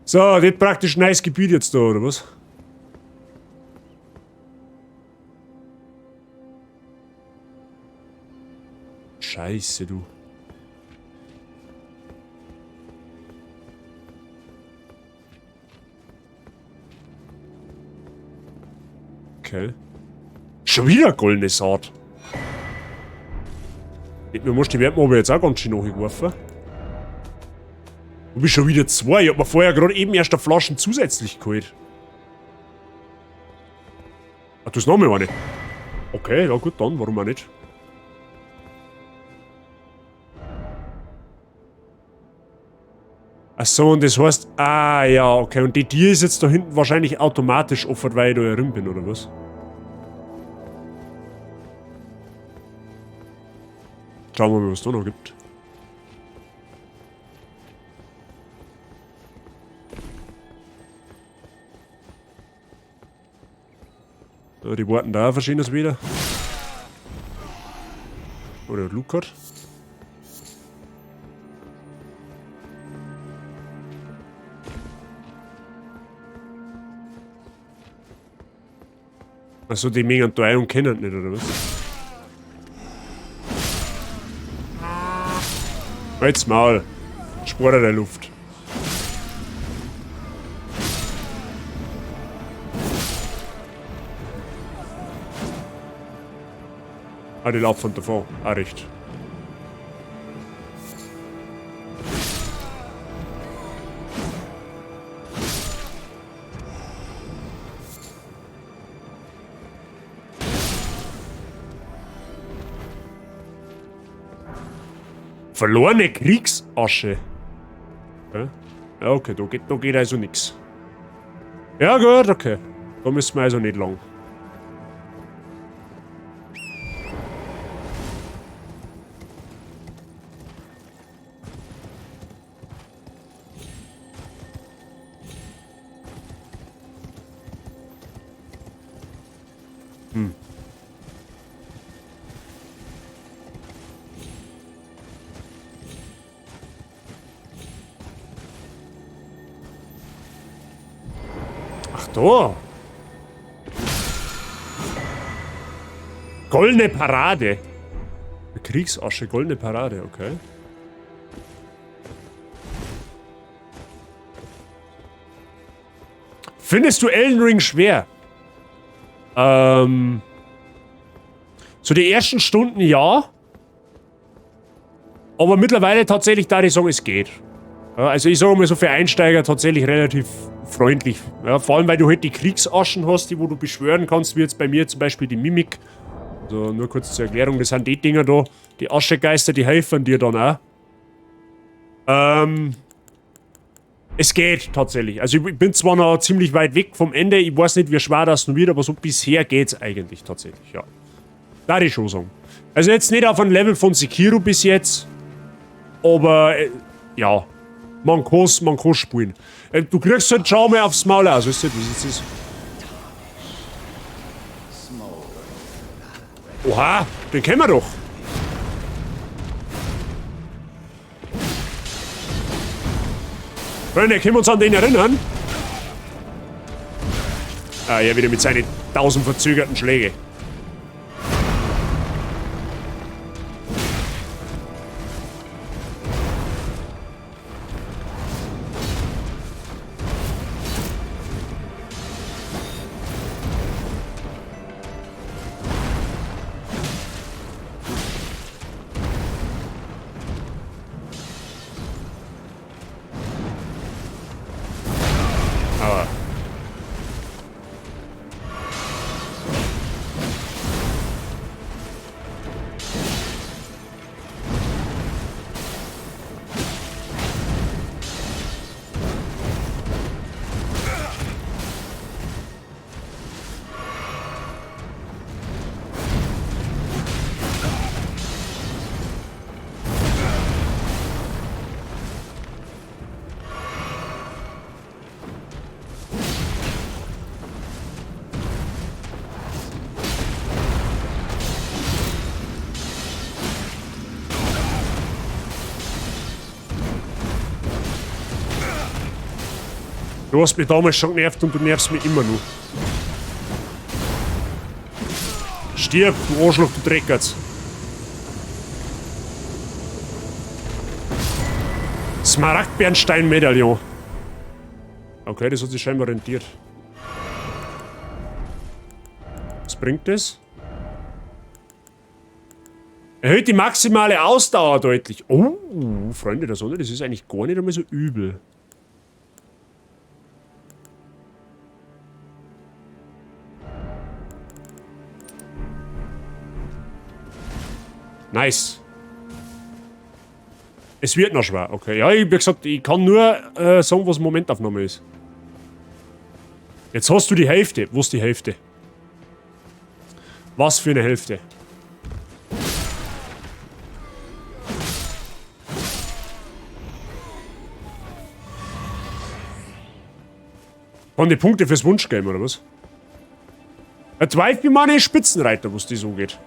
Speaker 1: So, das ist praktisch ein neues Gebiet jetzt da, oder was? Scheiße, du. Okay. Schon wieder goldene Saat. Mir muss die Wertmobe jetzt auch ganz schön nachgeworfen. Du bist schon wieder zwei. Ich hab mir vorher gerade eben erst eine Flaschen zusätzlich geholt. Ach, du hast noch mal eine. Okay, ja gut, dann, warum auch nicht? Ach so, und das heißt... Ah, ja, okay. Und die Tür ist jetzt da hinten wahrscheinlich automatisch offen, weil ich da herum bin, oder was? Schauen wir mal, was es da noch gibt. So, die warten da verschiedenes wieder. Oder Luke hat. Also die mengen da ein und kennen nicht, oder was? Halt's Maul. Sporer der Luft. Ah, die laufen davon. Ah, recht. Verlorene Kriegsasche. Ja, ja, okay, da geht also nix. Ja gut, okay. Da müssen wir also nicht lang. Ach da. Goldene Parade. Kriegsasche, goldene Parade, okay. Findest du Elden Ring schwer? So die ersten Stunden ja. Aber mittlerweile tatsächlich, da ich sagen, es geht. Ja, also ich sage mal so für Einsteiger tatsächlich relativ freundlich. Ja, vor allem, weil du halt die Kriegsaschen hast, die wo du beschwören kannst, wie jetzt bei mir zum Beispiel die Mimik. Also nur kurz zur Erklärung, das sind die Dinger da, die Aschegeister, die helfen dir dann auch. Es geht tatsächlich. Also ich bin zwar noch ziemlich weit weg vom Ende, ich weiß nicht, wie schwer das noch wird, aber so bisher geht's eigentlich tatsächlich, ja. Da ich schon sagen. Also jetzt nicht auf einem Level von Sekiro bis jetzt, aber ja, man kann's spielen. Du kriegst halt schon mal aufs Maul aus, weißt du, was es ist. Oha, den kennen wir doch. Freunde, können wir uns an den erinnern? Ah, er wieder mit seinen 1000 verzögerten Schläge. Du hast mich damals schon genervt und du nervst mich immer noch. Stirb, du Arschloch, du Dreckertz. Smaragdbernstein-Medaillon. Okay, das hat sich scheinbar rentiert. Was bringt das? Erhöht die maximale Ausdauer deutlich. Oh, Freunde der Sonne, das ist eigentlich gar nicht einmal so übel. Nice. Es wird noch schwer, okay. Ja, ich, wie gesagt, ich kann nur sagen, was Momentaufnahme ist. Jetzt hast du die Hälfte. Wo ist die Hälfte? Was für eine Hälfte? Waren die Punkte fürs Wunschgame, oder was? Ja, Zweifel meine Spitzenreiter, was die so geht.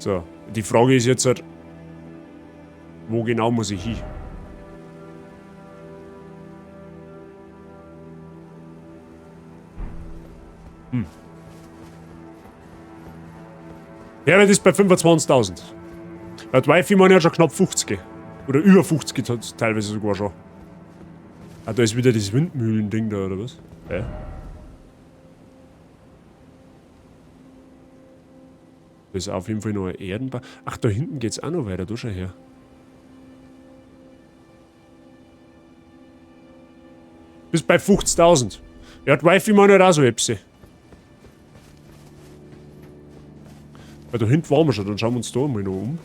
Speaker 1: So, die Frage ist jetzt halt, wo genau muss ich hin? Ja, das ist bei 25.000. Ja, die Wifi meine ja schon knapp 50. Oder über 50 teilweise sogar schon. Ah, da ist wieder das Windmühlen-Ding da, oder was? Ja. Das ist auf jeden Fall noch ein Erdenbau. Ach, da hinten geht's auch noch weiter, da schau her. Bis bei 50.000. Ja, die Wifi meine halt auch so etwas. Weil da hinten waren wir schon, dann schauen wir uns da mal noch um.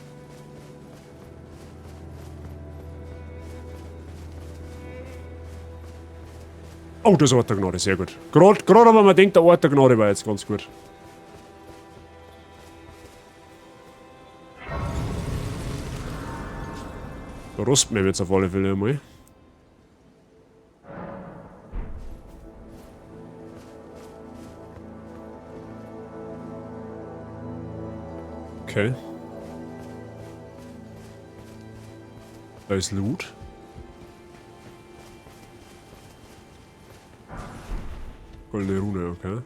Speaker 1: Oh, das ist Ort der Gnade, sehr gut. Gerade aber man denkt, der Ort der Gnade war jetzt ganz gut. Da rosten wir jetzt auf alle Fälle einmal. Okay. Da ist Loot. Goldene Rune, okay.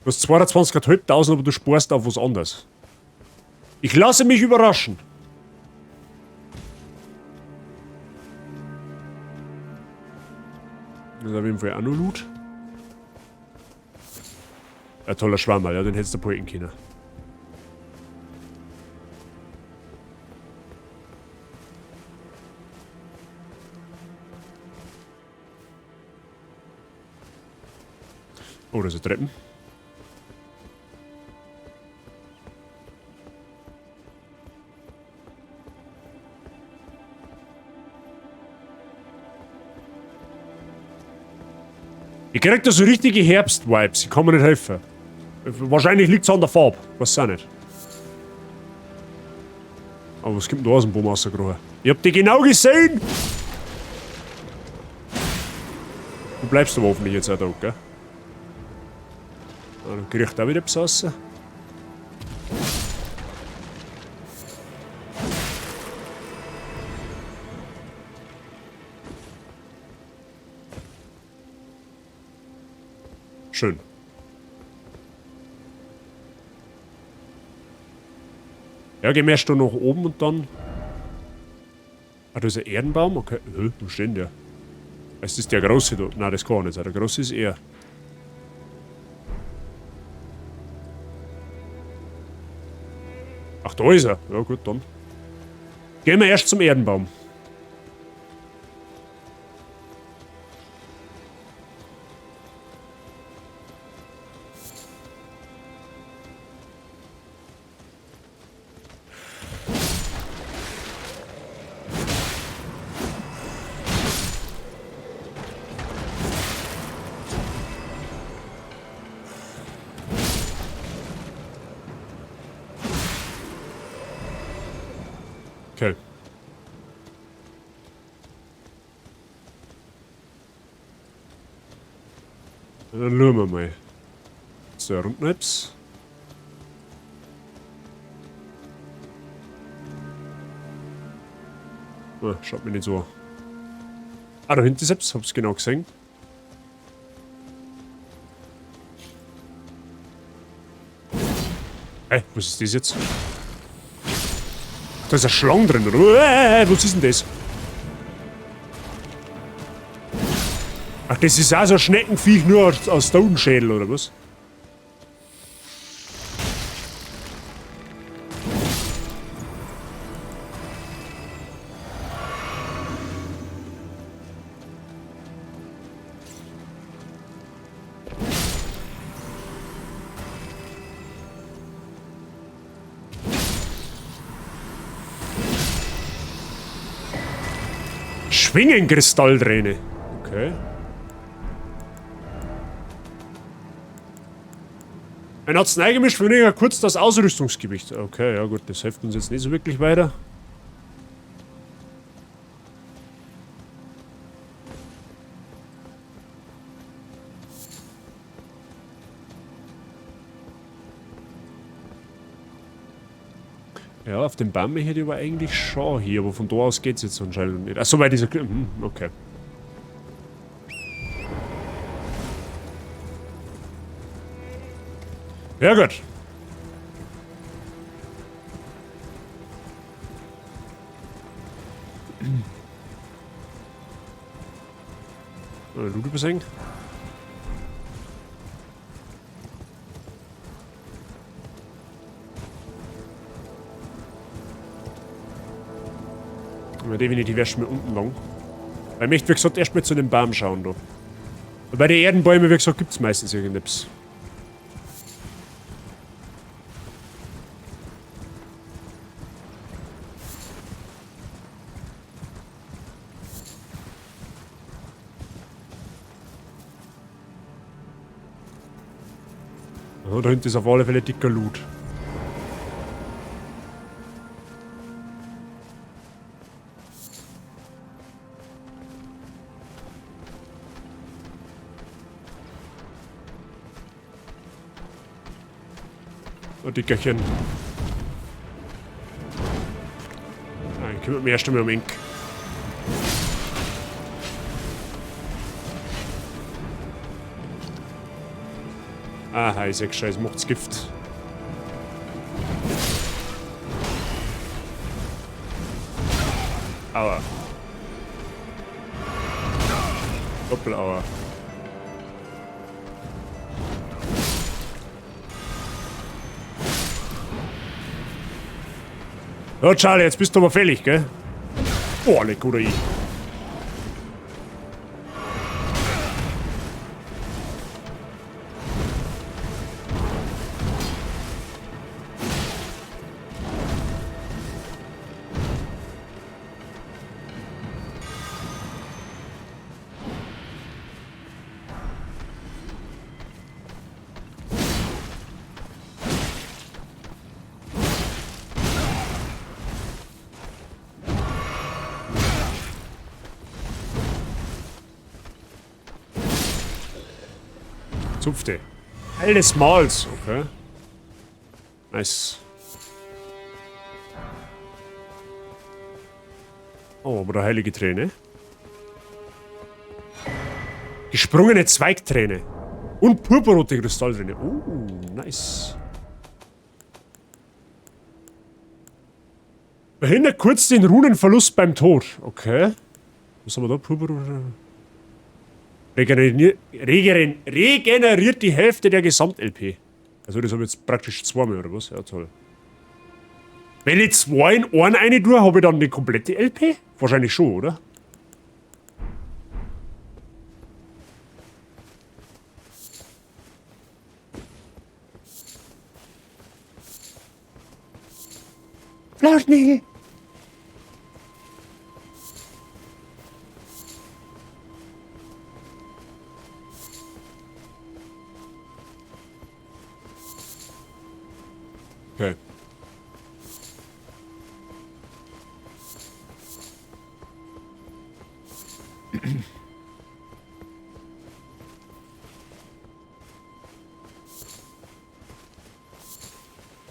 Speaker 1: Du hast 22.500, aber du sparst auf was anderes. Ich lasse mich überraschen. Das ist auf jeden Fall auch noch Loot. Ein toller Schwammerl, ja, den hättest du behalten können. Oh, da sind Treppen. Ich krieg da so richtige Herbst-Vibes, ich kann mir nicht helfen. Wahrscheinlich liegt's an der Farbe, weiß auch nicht. Aber was kommt denn da aus dem Baum rausgekrochen? Ich hab die genau gesehen! Du bleibst aber hoffentlich jetzt auch da, gell? Ah, dann kriegt er auch wieder etwas raus. Schön. Ja, gehen wir erst noch oben und dann... Ah, da ist ein Erdenbaum? Okay. Hä, wo steht denn der? Es ist der große da. Nein, das kann nicht sein. Der große ist er. Ach, da ist er. Ja gut, dann. Gehen wir erst zum Erdenbaum. Okay. Dann schauen wir mal. So, Rundknips. Ah, schaut mir nicht so an. Ah, da hinten ist etwas, hab's genau gesehen. Hä, was ist das jetzt? Da ist eine Schlange drin, oder? Was ist denn das? Ach, das ist auch so ein Schneckenviech, nur aus Totenschädel, oder was? Schwingenkristallträne. Okay. Ein Arzneigemisch verringert kurz das Ausrüstungsgewicht. Okay, ja gut, das hilft uns jetzt nicht so wirklich weiter. Ja, auf dem Baum hätte ich aber eigentlich schon hier, aber von da aus geht's jetzt anscheinend nicht. Achso, weil dieser... okay. Ja gut. Loot übersehen. Aber definitiv erstmal unten lang. Weil ich möchte, wie gesagt, erstmal zu dem Baum schauen da. Und bei den Erdenbäumen, wie gesagt, gibt's meistens irgendetwas. Oh, da hinten ist auf alle Fälle dicker Loot. Oh, Dickerchen. Ah, ich kümmere mich erst einmal um Ink. Aha, ich sag schon, es macht's Gift. Aua. Doppelauer. Ja, Charlie, jetzt bist du aber fällig, gell? Boah, leck, oder ich. Zupfte. Alles Mals, okay. Nice. Oh, aber der heilige Träne. Gesprungene Zweigträne. Und purpurrote Kristallträne. Oh, nice. Verhindert kurz den Runenverlust beim Tod. Okay. Was haben wir da? Purpurrote. Regeneriert die Hälfte der Gesamt-LP. Also das habe ich jetzt praktisch zweimal, oder was? Ja, toll. Wenn ich zwei in einen rein tue, habe ich dann die komplette LP? Wahrscheinlich schon, oder? Flauschnägel! Okay.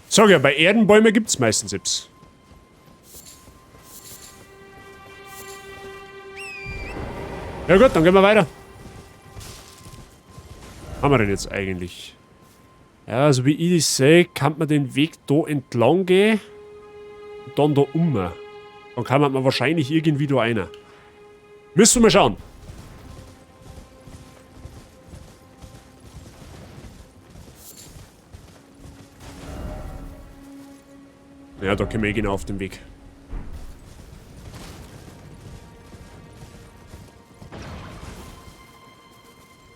Speaker 1: Sag ja, bei Erdenbäumen gibt's meistens Ips. Ja gut, dann gehen wir weiter. Haben wir denn jetzt eigentlich? Ja, also wie ich das sehe, kann man den Weg da entlang gehen und dann da um. Dann kann man wahrscheinlich irgendwie da rein. Müssen wir mal schauen. Ja, da kommen wir eh genau auf den Weg.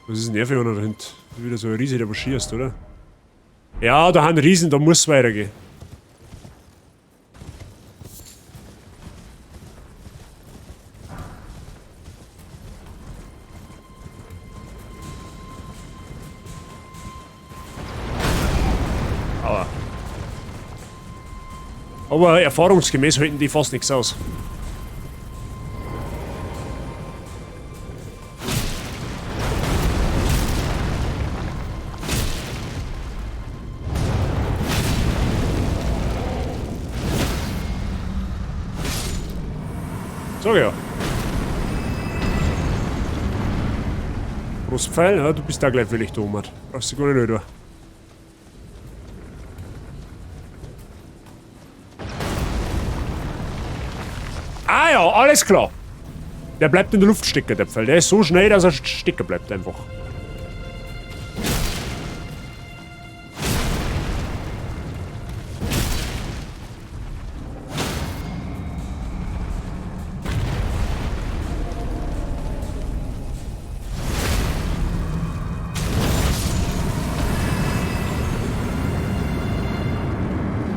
Speaker 1: Was ist denn der für einer da hinten? Wieder so ein Riese, der was schießt, oder? Ja, da haben Riesen, da muss es weitergehen. Aua. Aber erfahrungsgemäß halten die fast nichts aus. Sag ja. Brustpfeil, ja, du bist da gleich völlig dumm. Brauchst du gar nicht da. Ah ja, alles klar. Der bleibt in der Luft stecken, der Pfeil. Der ist so schnell, dass er stecken bleibt einfach.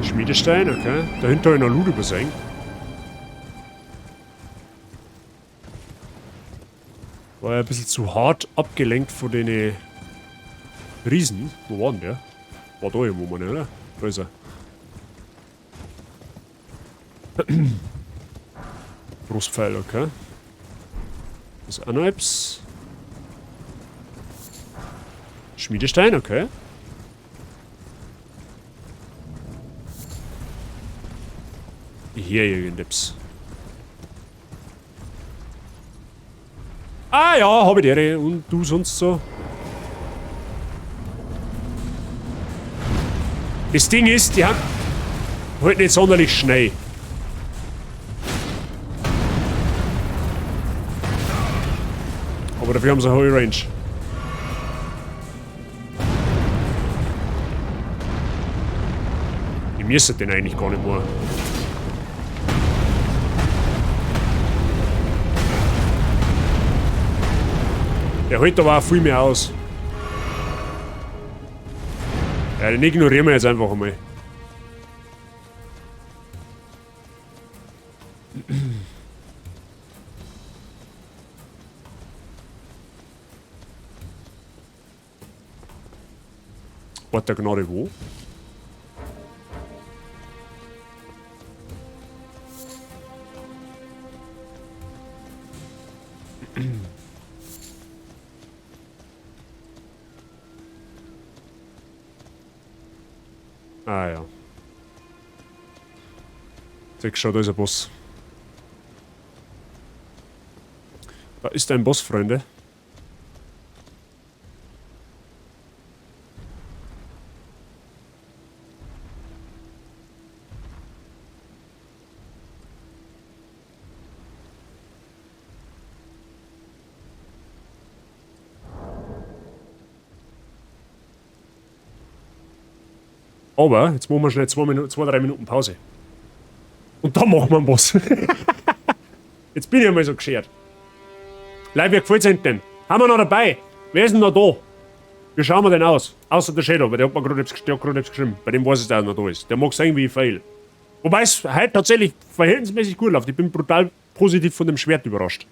Speaker 1: Schmiedestein, okay. Dahinter habe ich noch Loot übersehen. War ja ein bisschen zu hart abgelenkt von den Riesen. Wo war denn der? War da irgendwo, meine, oder? Da ist er. Brustpfeil, okay. Das ist auch noch etwas. Schmiedestein, okay. Hier irgendetwas. Ah ja, hab ich die. Und du sonst so? Das Ding ist, die haben halt nicht sonderlich schnell. Aber dafür haben sie eine hohe Range. Die müssen den eigentlich gar nicht mehr. Der hält aber auch viel mehr aus. Ja, den ignorieren wir jetzt einfach einmal. Warte, Gnade wo? Ah ja. Sag schon, da ist ein Boss. Da ist ein Boss, Freunde. Aber jetzt machen wir schnell 2, 3 Minuten Pause. Und dann machen wir einen Boss. Jetzt bin ich einmal so geschert. Leute, wie gefällt's euch denn? Haben wir noch dabei? Wer ist denn noch da? Wie schauen wir denn aus? Außer der Shadow, weil der hat mir gerade etwas, der hat gerade etwas geschrieben. Bei dem weiß ich, dass er noch da ist. Der mag sehen, wie ich fail. Wobei es heute tatsächlich verhältnismäßig gut läuft. Ich bin brutal positiv von dem Schwert überrascht.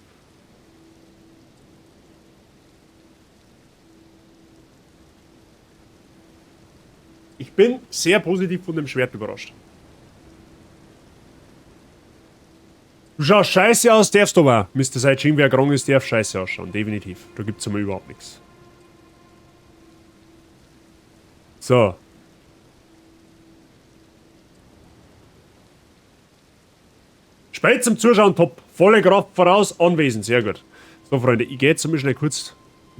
Speaker 1: Ich bin sehr positiv von dem Schwert überrascht. Du schaust scheiße aus, darfst du aber. Mister Saijin, wer krank ist, darf scheiße ausschauen. Definitiv. Da gibt's einmal überhaupt nichts. So. Spät zum Zuschauen, top. Volle Kraft voraus, anwesend. Sehr gut. So, Freunde, ich gehe jetzt einmal schnell kurz.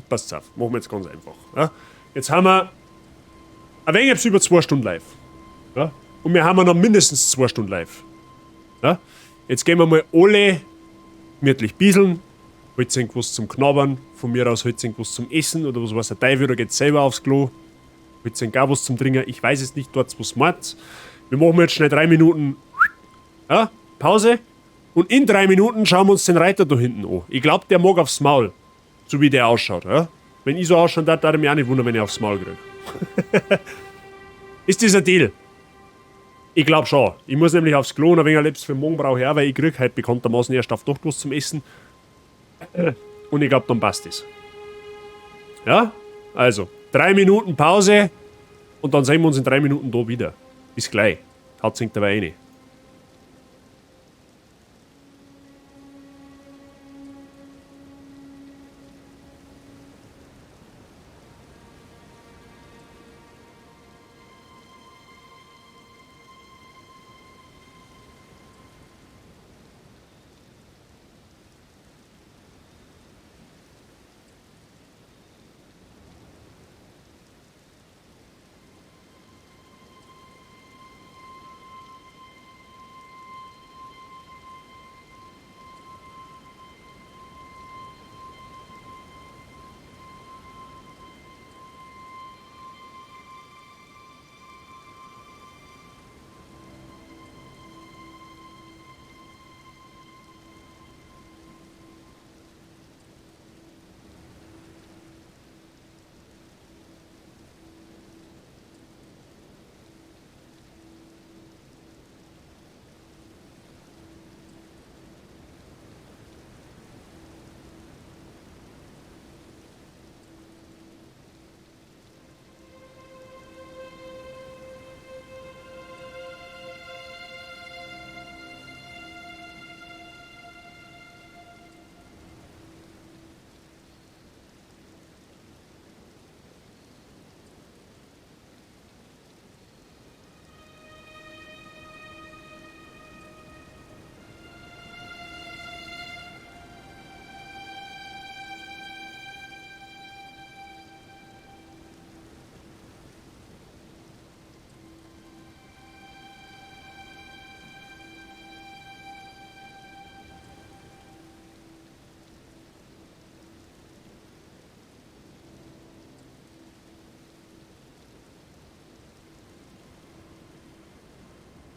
Speaker 1: Passt auf, machen wir jetzt ganz einfach. Ja? Jetzt haben wir ein wenig über 2 Stunden live. Ja? Und wir haben noch mindestens 2 Stunden live. Ja? Jetzt gehen wir mal alle gemütlich bieseln. Holt sich was zum Knabbern, von mir aus holt sich was zum Essen oder was weiß der Teufel, oder geht selber aufs Klo. Holt sich auch was zum Trinken, ich weiß es nicht, dort was macht. Wir machen jetzt schnell 3 Minuten, ja, Pause. Und in 3 Minuten schauen wir uns den Reiter da hinten an. Ich glaub, der mag aufs Maul, so wie der ausschaut. Ja? Wenn ich so ausschauen darf, darf ich mich auch nicht wundern, wenn ich aufs Maul krieg. Ist das ein Deal? Ich glaub schon. Ich muss nämlich aufs Klo und ein wenig Lebens für den Morgen brauche ich auch, weil ich krieg heute bekanntermaßen erst auf Nacht was zum Essen. Und ich glaub, dann passt es. Ja? Also, 3 Minuten Pause und dann sehen wir uns in 3 Minuten da wieder. Bis gleich. Haut sinkt dabei rein.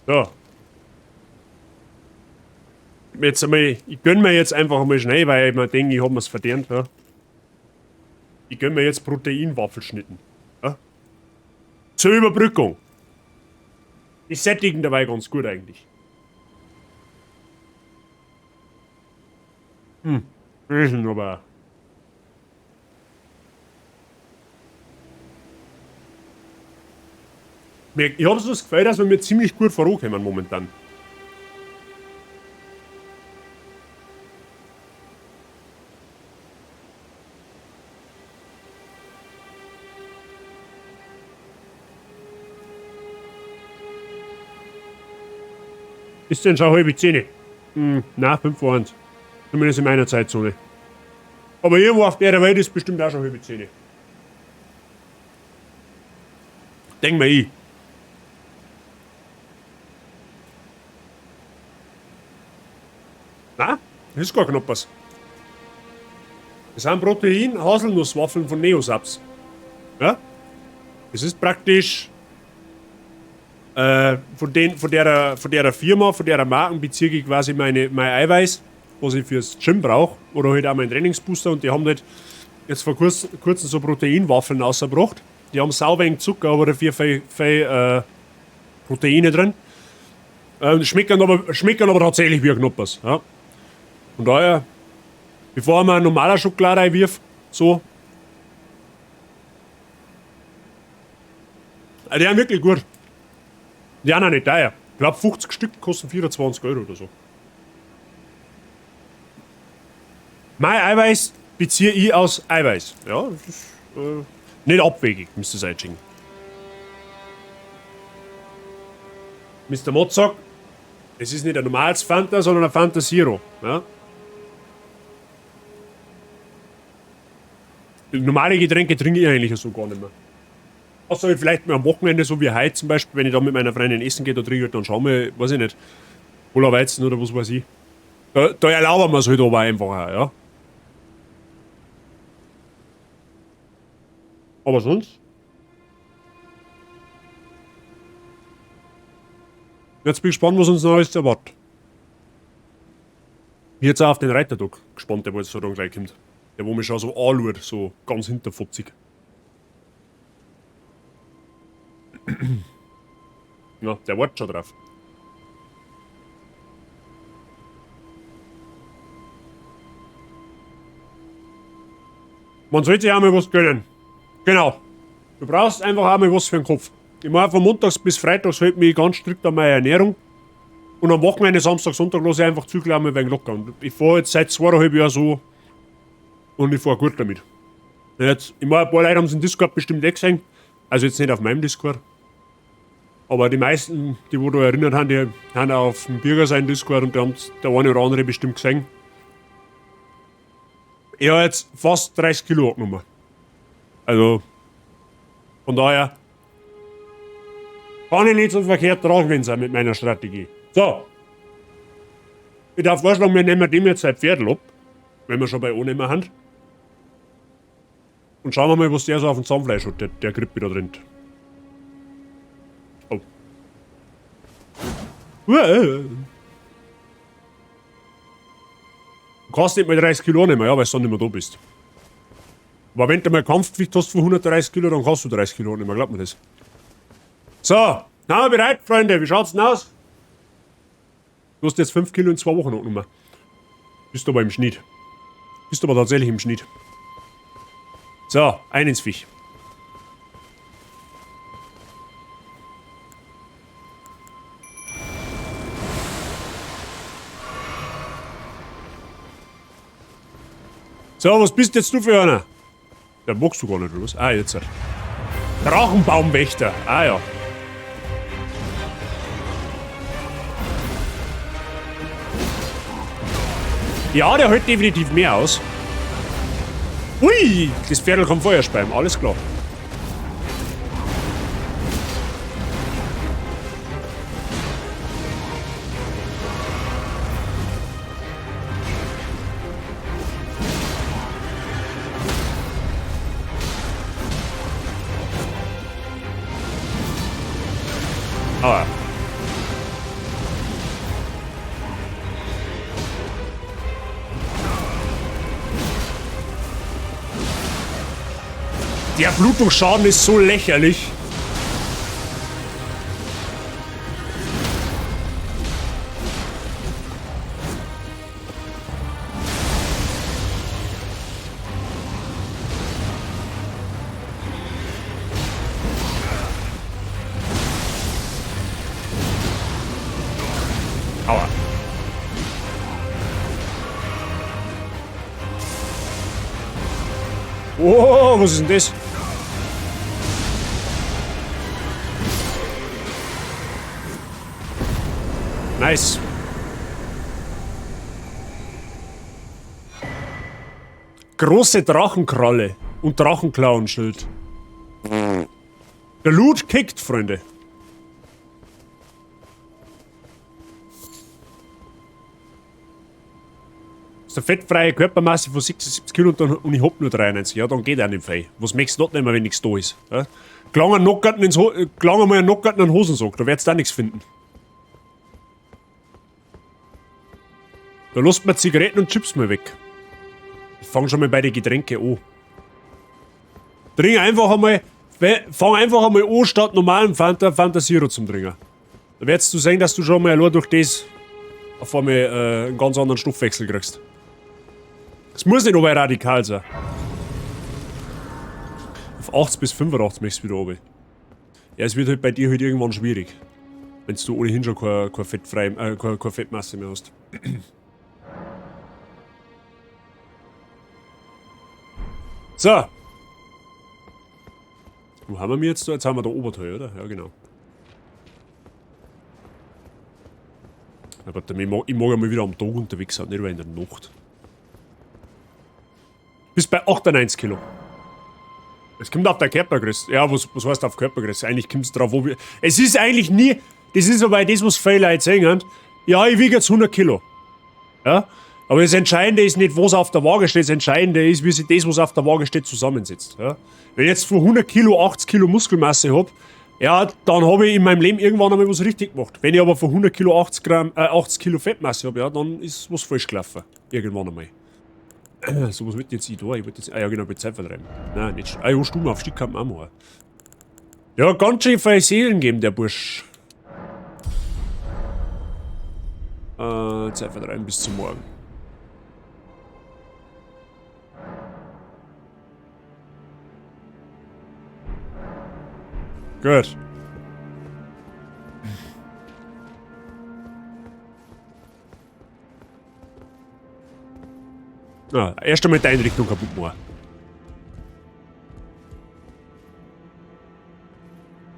Speaker 1: So. Jetzt einmal, ich gönn mir jetzt einfach mal schnell, weil ich mir denke, ich hab mir's verdient. Ja. Ich gönn mir jetzt Proteinwaffelschnitten. Ja. Zur Überbrückung. Die sättigen dabei ganz gut eigentlich. Ist aber. Ich hab so das Gefühl, dass wir mir ziemlich gut vorankommen momentan. Ist denn schon halb zehn? Nein, 5 vor eins. Zumindest in meiner Zeitzone. Aber irgendwo auf der Welt ist bestimmt auch schon halb zehn. Denk mal ich. Na, das ist gar knapp was. Das sind Protein-Haselnusswaffeln von Neosupps. Ja? Das ist praktisch von der Firma, von der Marken beziehe ich quasi mein Eiweiß, was ich fürs Gym brauche, oder halt auch meinen Trainingsbooster, und die haben halt jetzt vor kurzem so Proteinwaffeln rausgebracht. Die haben sau wenig Zucker, aber dafür viel, viel Proteine drin. Schmecken aber tatsächlich wie ein Knoppers. Ja. Von daher, bevor man normaler Schokolade einwirft, so. Die sind wirklich gut. Die sind auch nicht teuer. Ich glaub, 50 Stück kosten 24 Euro oder so. Mein Eiweiß beziehe ich aus Eiweiß. Ja, das ist nicht abwegig, müsste es einschicken. Mister Mod sagt, es ist nicht ein normales Fanta, sondern ein Fanta Zero. Ja? Normale Getränke trinke ich eigentlich so gar nicht mehr. Außer vielleicht mal am Wochenende, so wie heute zum Beispiel, wenn ich da mit meiner Freundin essen gehe, da trinke ich halt dann schon mal, weiß ich nicht, Cola Weizen oder was weiß ich. Da erlauben wir es halt aber einfach auch, ja. Aber sonst? Jetzt bin ich gespannt, was uns noch alles erwartet. Bin jetzt auch auf den Reitertag gespannt, der wo jetzt so dann gleich kommt. Der wo mich schon so anschaut, so ganz hinterfotzig. Ja, der wartet schon drauf. Man sollte sich auch mal was gönnen. Genau. Du brauchst einfach auch mal was für den Kopf. Ich mache von montags bis freitags halt mich ganz strikt an meine Ernährung. Und am Wochenende, Samstag, Sonntag lasse ich einfach Zügel einmal wegen locker. Und ich fahre jetzt seit 2,5 Jahren so und ich fahre gut damit. Jetzt, ich meine, ein paar Leute haben es im Discord bestimmt eh gesehen. Also jetzt nicht auf meinem Discord. Aber die meisten, die wo da erinnert haben, die haben auch auf dem Birger seinen Discord und die haben der eine oder andere bestimmt gesehen. Ich habe jetzt fast 30 Kilo abgenommen. Also, von daher kann ich nicht so verkehrt tragen sein mit meiner Strategie. So. Ich darf vorschlagen, wir nehmen dem jetzt sein Pferdl ab, wenn wir schon bei Ohnehmen haben. Und schauen wir mal, was der so auf dem Zahnfleisch hat, der Grippe da drin. Oh. Du kannst nicht mal 30 Kilo nehmen, ja, weil du dann nicht mehr da bist. Aber wenn du mal Kampfgewicht hast von 130 Kilo, dann kannst du 30 Kilo nehmen, glaubt mir das. So, sind wir bereit, Freunde? Wie schaut's denn aus? Du hast jetzt 5 Kilo in 2 Wochen angenommen. Bist aber im Schnitt. Bist aber tatsächlich im Schnitt. So, ein ins Viech. So, was bist jetzt du für einer? Der magst du gar nicht, oder was? Ah, jetzt. Drachenbaumwächter. Ah, ja. Ja, der hält definitiv mehr aus. Ui, das Pferdl kann Feuer speien, alles klar. Aua. Der Blutungsschaden ist so lächerlich. Aua. Oh, was ist denn das? Nice. Große Drachenkralle und Drachenklauenschild. Der Loot kickt, Freunde. Das ist eine fettfreie Körpermasse von 76 Kilo und ich hab nur 93. Ja, dann geht auch nicht viel. Was möchtest du nicht nehmen, wenn nichts da ist? Ja? Klang einmal einen Nockerten in den Hosensack, da werdest du auch nichts finden. Da lasst man Zigaretten und Chips mal weg. Ich fang schon mal bei den Getränken an. Trink einfach einmal, fang einfach einmal an, statt normalem Fanta, Fanta Zero zum Trinken. Da wirst du sehen, dass du schon mal allein durch das auf einmal einen ganz anderen Stoffwechsel kriegst. Es muss nicht aber radikal sein. Auf 80 bis 85 möchtest du wieder runter. Ja, es wird halt bei dir halt irgendwann schwierig. Wenn du ohnehin schon keine Fettmasse mehr hast. So. Wo haben wir jetzt da? Jetzt haben wir da Oberteil, oder? Ja, genau. Aber ich mag ja mal wieder am Tag unterwegs sein, nicht nur in der Nacht. Bis bei 98 Kilo. Es kommt auf der Körpergröße. Ja, was heißt auf Körpergröße? Eigentlich kommt es drauf, wo wir. Es ist eigentlich nie. Das ist aber das, was viele Leute sagen. Ja, ich wiege jetzt 100 Kilo. Ja? Aber das Entscheidende ist nicht, was auf der Waage steht. Das Entscheidende ist, wie sich das, was auf der Waage steht, zusammensetzt. Ja? Wenn ich jetzt von 100 Kilo 80 Kilo Muskelmasse hab, ja, dann habe ich in meinem Leben irgendwann einmal was richtig gemacht. Wenn ich aber von 100 Kilo 80 Gramm, 80 Kilo Fettmasse habe, ja, dann ist was falsch gelaufen. Irgendwann einmal. So, was wird jetzt ich da? Ich wollte jetzt. Ah ja, genau, mit Zeit vertreiben. Nein, nicht. Ah ja, Stubenaufstieg kann man auch machen. Ja, ganz schön viele Seelen geben, der Bursch. Zeit vertreiben bis zum Morgen. Gut. Ah, erst einmal die Einrichtung kaputt machen.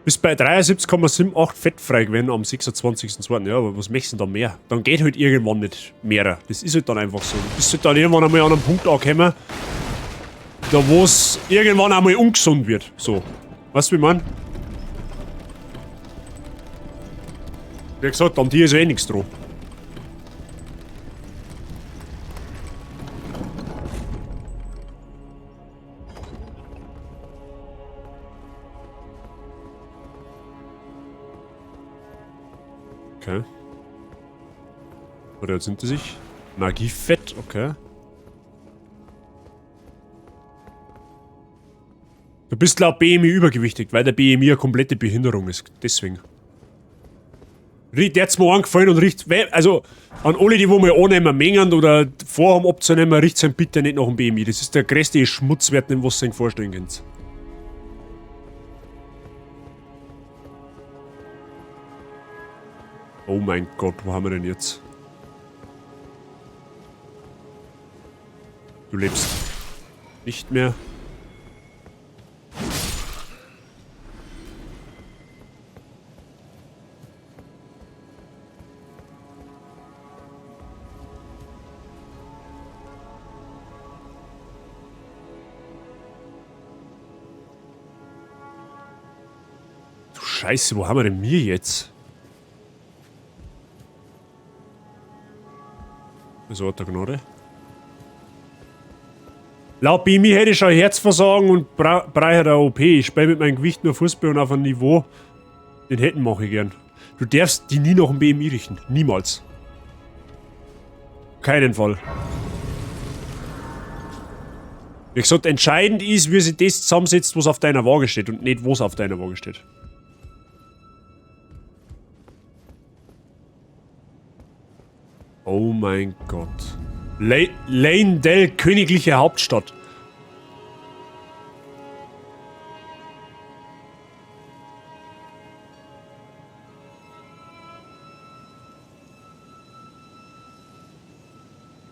Speaker 1: Bist bei 73,78 fettfrei gewesen am 26.02. Ja, aber was möchtest du denn da mehr? Dann geht halt irgendwann nicht mehr. Das ist halt dann einfach so. Du bist halt dann irgendwann einmal an einem Punkt angekommen, da wo es irgendwann einmal ungesund wird. So. Weißt du, wie ich mein? Wie gesagt, an dir ist eh nichts dran. Okay. Oder jetzt sind die sich? Magiefett, okay. Du bist laut BMI übergewichtig, weil der BMI eine komplette Behinderung ist. Deswegen. Der hat's mir angefallen und riecht. Also, an alle, die wo mal annehmen mengen oder vorhaben abzunehmen, riecht's ihm bitte nicht nach dem BMI. Das ist der größte Schmutzwert, den was ihr euch vorstellen könnt. Oh mein Gott, wo haben wir denn jetzt? Du lebst nicht mehr. Du Scheiße, wo haben wir denn mir jetzt? So hat der Gnade. Laut BMI hätte ich schon Herzversagen und brauche eine OP. Ich spiele mit meinem Gewicht nur Fußball und auf einem Niveau. Den hätten mache ich gern. Du darfst die nie nach dem BMI richten. Niemals. Keinen Fall. Wie gesagt, entscheidend ist, wie sich das zusammensetzt, was auf deiner Waage steht und nicht, was auf deiner Waage steht. Oh mein Gott. Leyndell, königliche Hauptstadt.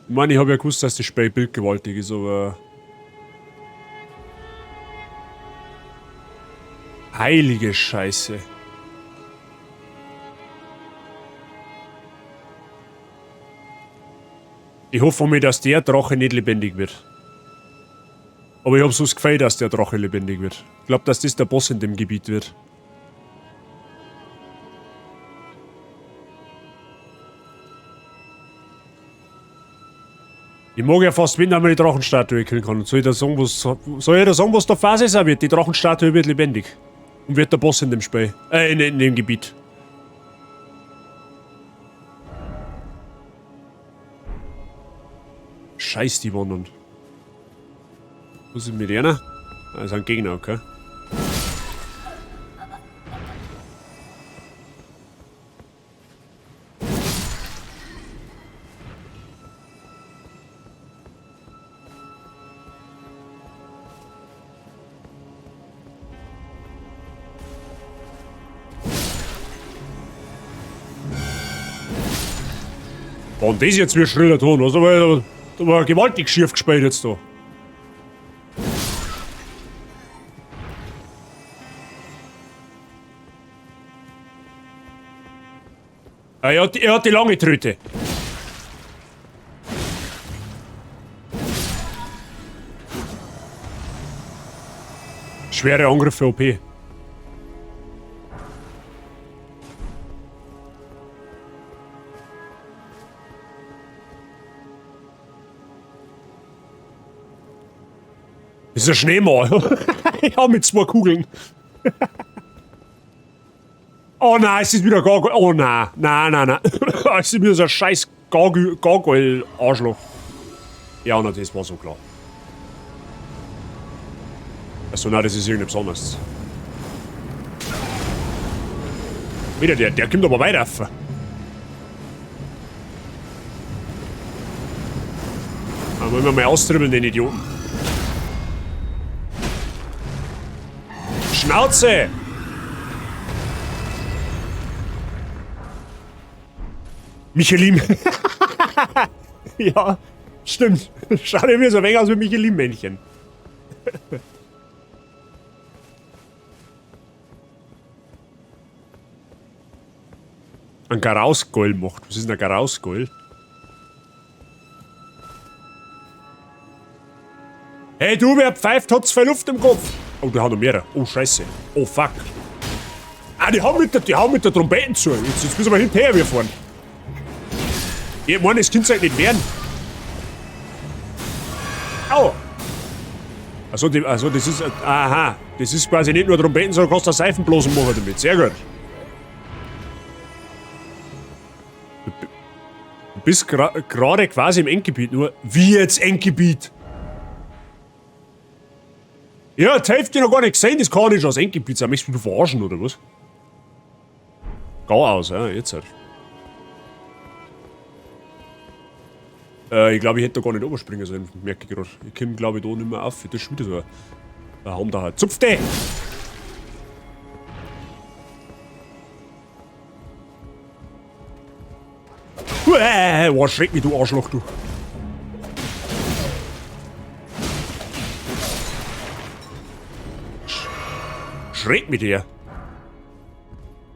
Speaker 1: Ich meine, ich habe ja gewusst, dass das Spiel bildgewaltig ist, aber... Heilige Scheiße. Ich hoffe mir, dass der Drache nicht lebendig wird. Aber ich hab so das Gefühl, dass der Drache lebendig wird. Ich glaub, dass das der Boss in dem Gebiet wird. Ich mag ja fast, wenn man die Drachenstatue killen kann. Soll ich da sagen, was, soll ich da sagen, was der Phase sein wird? Die Drachenstatue wird lebendig. Und wird der Boss in dem Spiel. In dem Gebiet. Scheiß die wandern. Was ist mit einer? Ah, das ist ein Gegner, okay. Boah, und das jetzt wie ein schriller Ton, was? Aber da war gewaltig schief gespielt jetzt da. Ah, er hat die lange Tröte. Schwere Angriffe OP. Das ist ein Schneemann. Ja, mit 2 Kugeln. Oh nein, es ist wieder Gargoyle. Oh nein, nein, nein, nein. Es ist wieder so ein scheiß Gargoyle-Arschloch. Ja, na, das war so klar. Achso, nein, das ist irgendetwas anderes. Wieder der, der kommt aber weiter rauf. Da wollen wir mal austribbeln, den Idioten. Schnauze! Michelin. Ja, stimmt. Schaut mir so ein wenig aus wie Michelin-Männchen. Ein Garausgold macht. Was ist denn ein Garausgold? Hey du, wer pfeift, hat zu viel Luft im Kopf. Oh, die haben noch mehrere. Oh, scheiße. Oh, fuck. Ah, die hauen mit der Trompete zu. Jetzt müssen wir hinterher wir fahren. Ich meine, das kann's halt nicht werden. Au! Also, die, also das ist... Aha. Das ist quasi nicht nur Trompeten, sondern kannst du Seifenblasen machen damit. Sehr gut. Du bist gerade quasi im Endgebiet, nur... Wie jetzt Endgebiet? Ja, die Hälfte noch gar nicht gesehen, das kann nicht schon das Endgebiet sein. Möchtest du mich verarschen, oder was? Gar aus, ja, jetzt halt. Ich glaube, ich hätte da gar nicht oberspringen sollen, merke ich gerade. Ich komme, glaube ich, da nicht mehr auf. Das ist schon wieder so ein Haum da halt. Zupf dich! Uäh, oh, schreck mich, du Arschloch, du. Schreck mich der.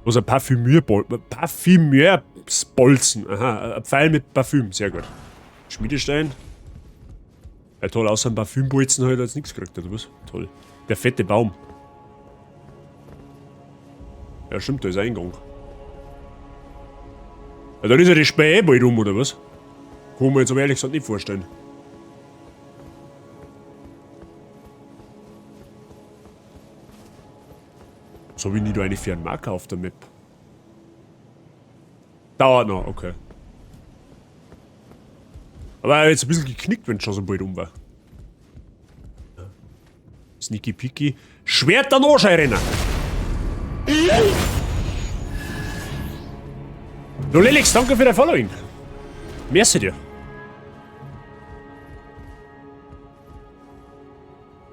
Speaker 1: Was ein Parfümierbolzen. Aha, ein Pfeil mit Parfüm, sehr gut. Schmiedestein. Ja toll, außer ein Parfümbolzen hat er jetzt nichts gekriegt, oder was? Toll. Der fette Baum. Ja stimmt, da ist Eingang. Ja, dann ist ja die Spähe eh bald um, oder was? Kann man jetzt aber ehrlich gesagt nicht vorstellen. Was hab ich denn da eigentlich für einen Marker auf der Map? Dauert noch, okay. Aber jetzt ein bisschen geknickt, wenn es schon so bald um war. Sneaky Peaky. Schwert der Notscheirenner! Du Lelix, danke für dein Following. Merci dir.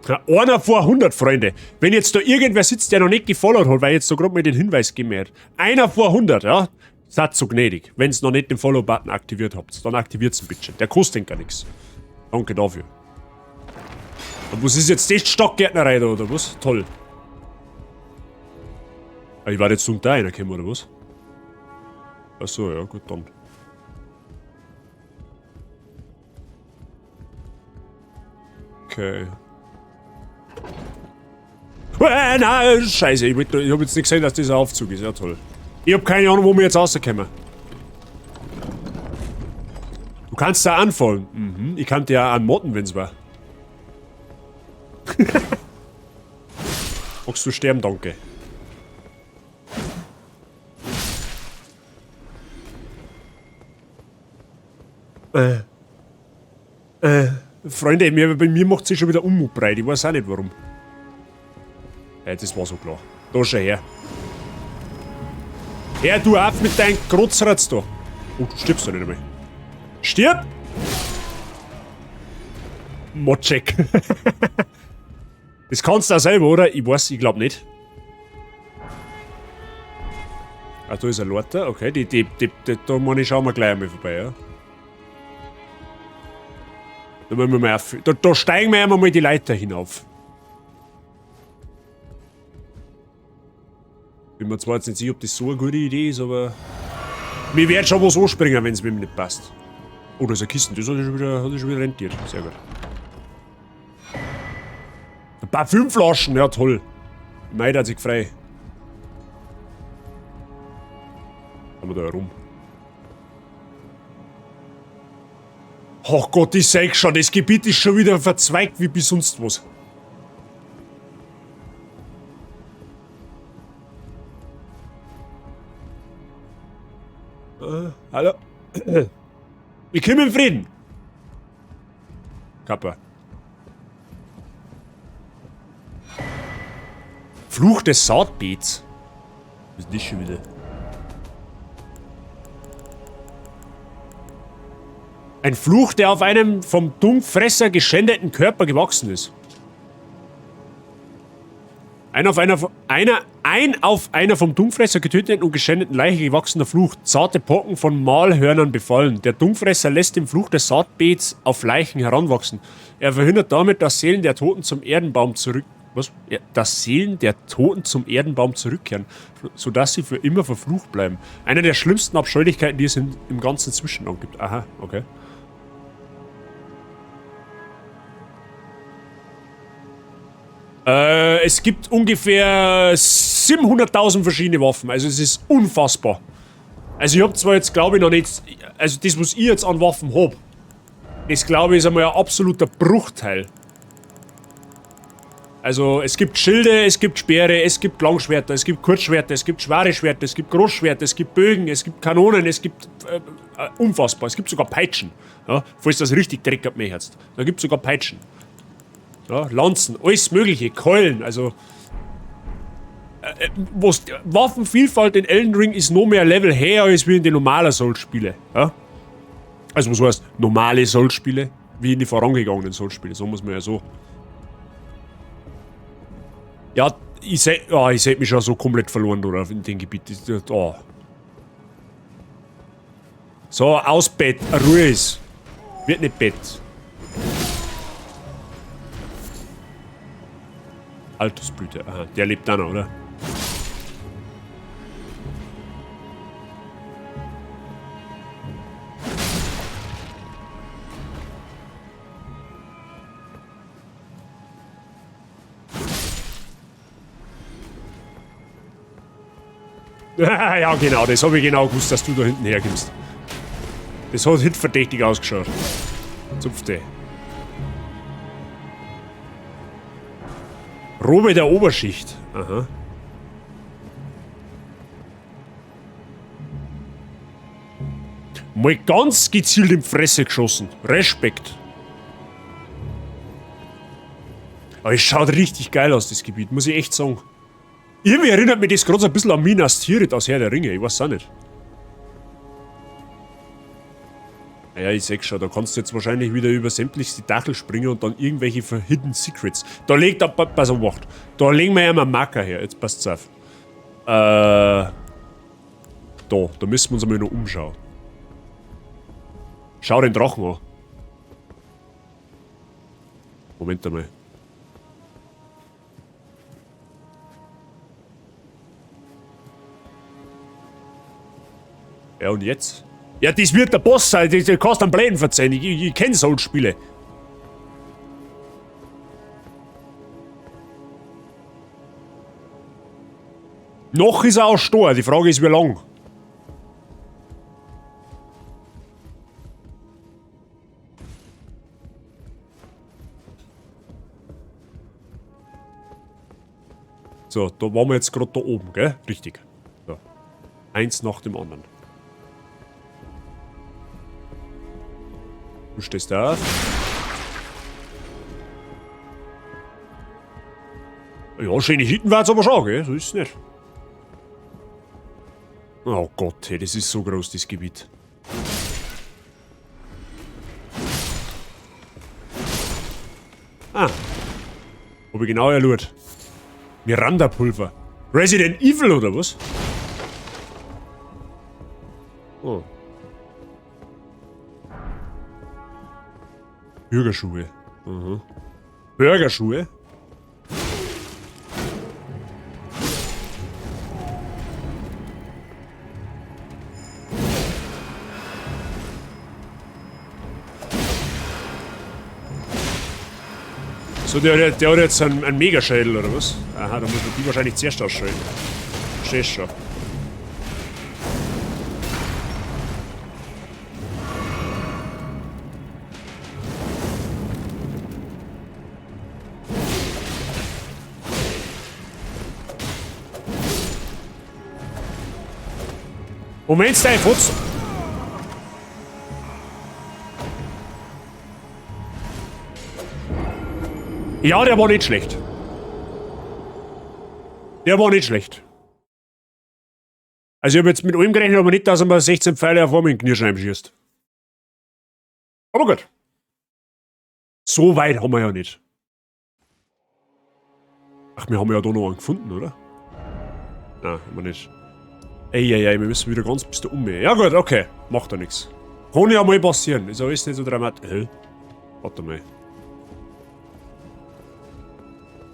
Speaker 1: Ja, einer vor 100, Freunde. Wenn jetzt da irgendwer sitzt, der noch nicht gefollowt hat, weil ich jetzt so grad mal den Hinweis gegeben hat. Einer vor 100, ja. Seid so gnädig. Wenn's noch nicht den Follow-Button aktiviert habt, dann aktiviert's ihn bitte. Der kostet gar nix. Danke dafür. Und was ist jetzt das Stockgärtnerei da, oder was? Toll. Ah, ich war jetzt unter einer gekommen, oder was? Achso, ja, gut, dann. Okay. Nein, scheiße, ich hab jetzt nicht gesehen, dass dieser Aufzug ist. Ja, toll. Ich hab keine Ahnung, wo wir jetzt rauskommen. Du kannst da anfallen. Mhm. Ich kann dir ja anmotten, wenn's war. Magst du sterben, danke. Freunde, bei mir macht sich schon wieder Unmut breit. Ich weiß auch nicht warum. Das war so klar. Da schau her. Hör du auf mit deinem Krotzratz da. Oh, du stirbst doch nicht einmal. Stirb! Motschek. Das kannst du auch selber, oder? Ich weiß, ich glaub nicht. Ah, da ist ein Leiter. Okay, da meine ich, schauen wir gleich einmal vorbei, ja. Da wollen wir mal auf, da, da steigen wir einmal mal die Leiter hinauf. Bin mir zwar jetzt nicht sicher, ob das so eine gute Idee ist, aber mir wird schon was anspringen, wenn's mir nicht passt. Oh, da ist eine Kiste, das hat sich schon wieder rentiert. Sehr gut. Der Parfümflaschen, ja toll. Mei, hat sich frei. Haben wir da herum. Oh Gott, ich sag schon, das Gebiet ist schon wieder verzweigt wie bis sonst was. Hallo? Ich komme in Frieden. Kappa. Fluch des Saatbeets. Was ist das schon wieder? Ein Fluch, der auf einem vom Dunkfresser geschändeten Körper gewachsen ist. Ein auf einer vom Dunkfresser getöteten und geschändeten Leiche gewachsener Fluch. Zarte Pocken von Malhörnern befallen. Der Dunkfresser lässt den Fluch des Saatbeets auf Leichen heranwachsen. Er verhindert damit, dass Seelen der Toten zum Erdenbaum zurück... Was? Ja, dass Seelen der Toten zum Erdenbaum zurückkehren, sodass sie für immer verflucht bleiben. Eine der schlimmsten Abscheulichkeiten, die es im ganzen Zwischenland gibt. Aha, okay. Es gibt ungefähr 700.000 verschiedene Waffen. Also es ist unfassbar. Also ich hab zwar jetzt, glaube ich, noch nicht... Also das, was ich jetzt an Waffen hab, das, glaube ich, ist einmal ein absoluter Bruchteil. Also es gibt Schilde, es gibt Speere, es gibt Langschwerter, es gibt Kurzschwerter, es gibt schwere Schwerter, es gibt Großschwerter, es gibt Bögen, es gibt Kanonen, es gibt... unfassbar, es gibt sogar Peitschen. Ja, falls das richtig dreckig hat mich jetzt. Da gibt's sogar Peitschen. Ja, Lanzen, alles mögliche, Keulen, also... was, Waffenvielfalt in Elden Ring ist noch mehr Level höher als wie in den normalen Souls-Spielen. Ja? Also was heißt normale Souls-Spiele? Wie in die vorangegangenen Souls-Spiele, so muss man ja so... Ja, ich seh, oh, ich seh mich schon so komplett verloren, oder, in dem Gebiet. Oh. So, aus Bett, Ruhe ist. Wird nicht Bett. Altusblüte, aha, der lebt da noch, oder? Ja, genau, das hab ich genau gewusst, dass du da hinten herkommst. Das hat hitverdächtig ausgeschaut. Zupfte. Robe der Oberschicht. Aha. Mal ganz gezielt in die Fresse geschossen. Respekt. Aber es schaut richtig geil aus, das Gebiet, muss ich echt sagen. Irgendwie erinnert mich das gerade so ein bisschen an Minas Tirith aus Herr der Ringe, ich weiß auch nicht. Naja, ich seh schon, da kannst du jetzt wahrscheinlich wieder über sämtlichste Dachel springen und dann irgendwelche Hidden Secrets. Da legt er, pass auf, wacht. Da legen wir ja mal einen Marker her, jetzt passt's auf. Da müssen wir uns einmal noch umschauen. Schau den Drachen an. Moment einmal. Ja, und jetzt? Ja, das wird der Boss sein, das kannst du einen Plänen verzeihen. Ich kenn Souls-Spiele. Noch ist er auch stor, die Frage ist, wie lang. So, da waren wir jetzt grad da oben, gell? Richtig. So. Eins nach dem anderen. Du stehst da. Ja, schöne Hitten war's aber schon, gell? So ist es nicht. Oh Gott, hey, das ist so groß, das Gebiet. Ah. Hab ich genau erlurt. Miranda-Pulver. Resident Evil oder was? Oh. Bürgerschuhe. Mhm. Bürgerschuhe? So, der hat jetzt einen Megaschädel, oder was? Aha, da muss man die wahrscheinlich zuerst ausschalten. Verstehst schon. Moment, dein Futz. Ja, der war nicht schlecht. Der war nicht schlecht. Also ich habe jetzt mit allem gerechnet, aber nicht, dass er mir 16 Pfeile auf einmal in den Kniescheiben schießt. Aber gut. So weit haben wir ja nicht. Ach, wir haben ja da noch einen gefunden, oder? Nein, haben wir nicht. Ey, ey, ey, wir müssen wieder ganz bis da um. Ja gut, okay. Macht ja nichts. Kann ja mal passieren. Ist alles nicht so dramatisch. Hä? Warte mal.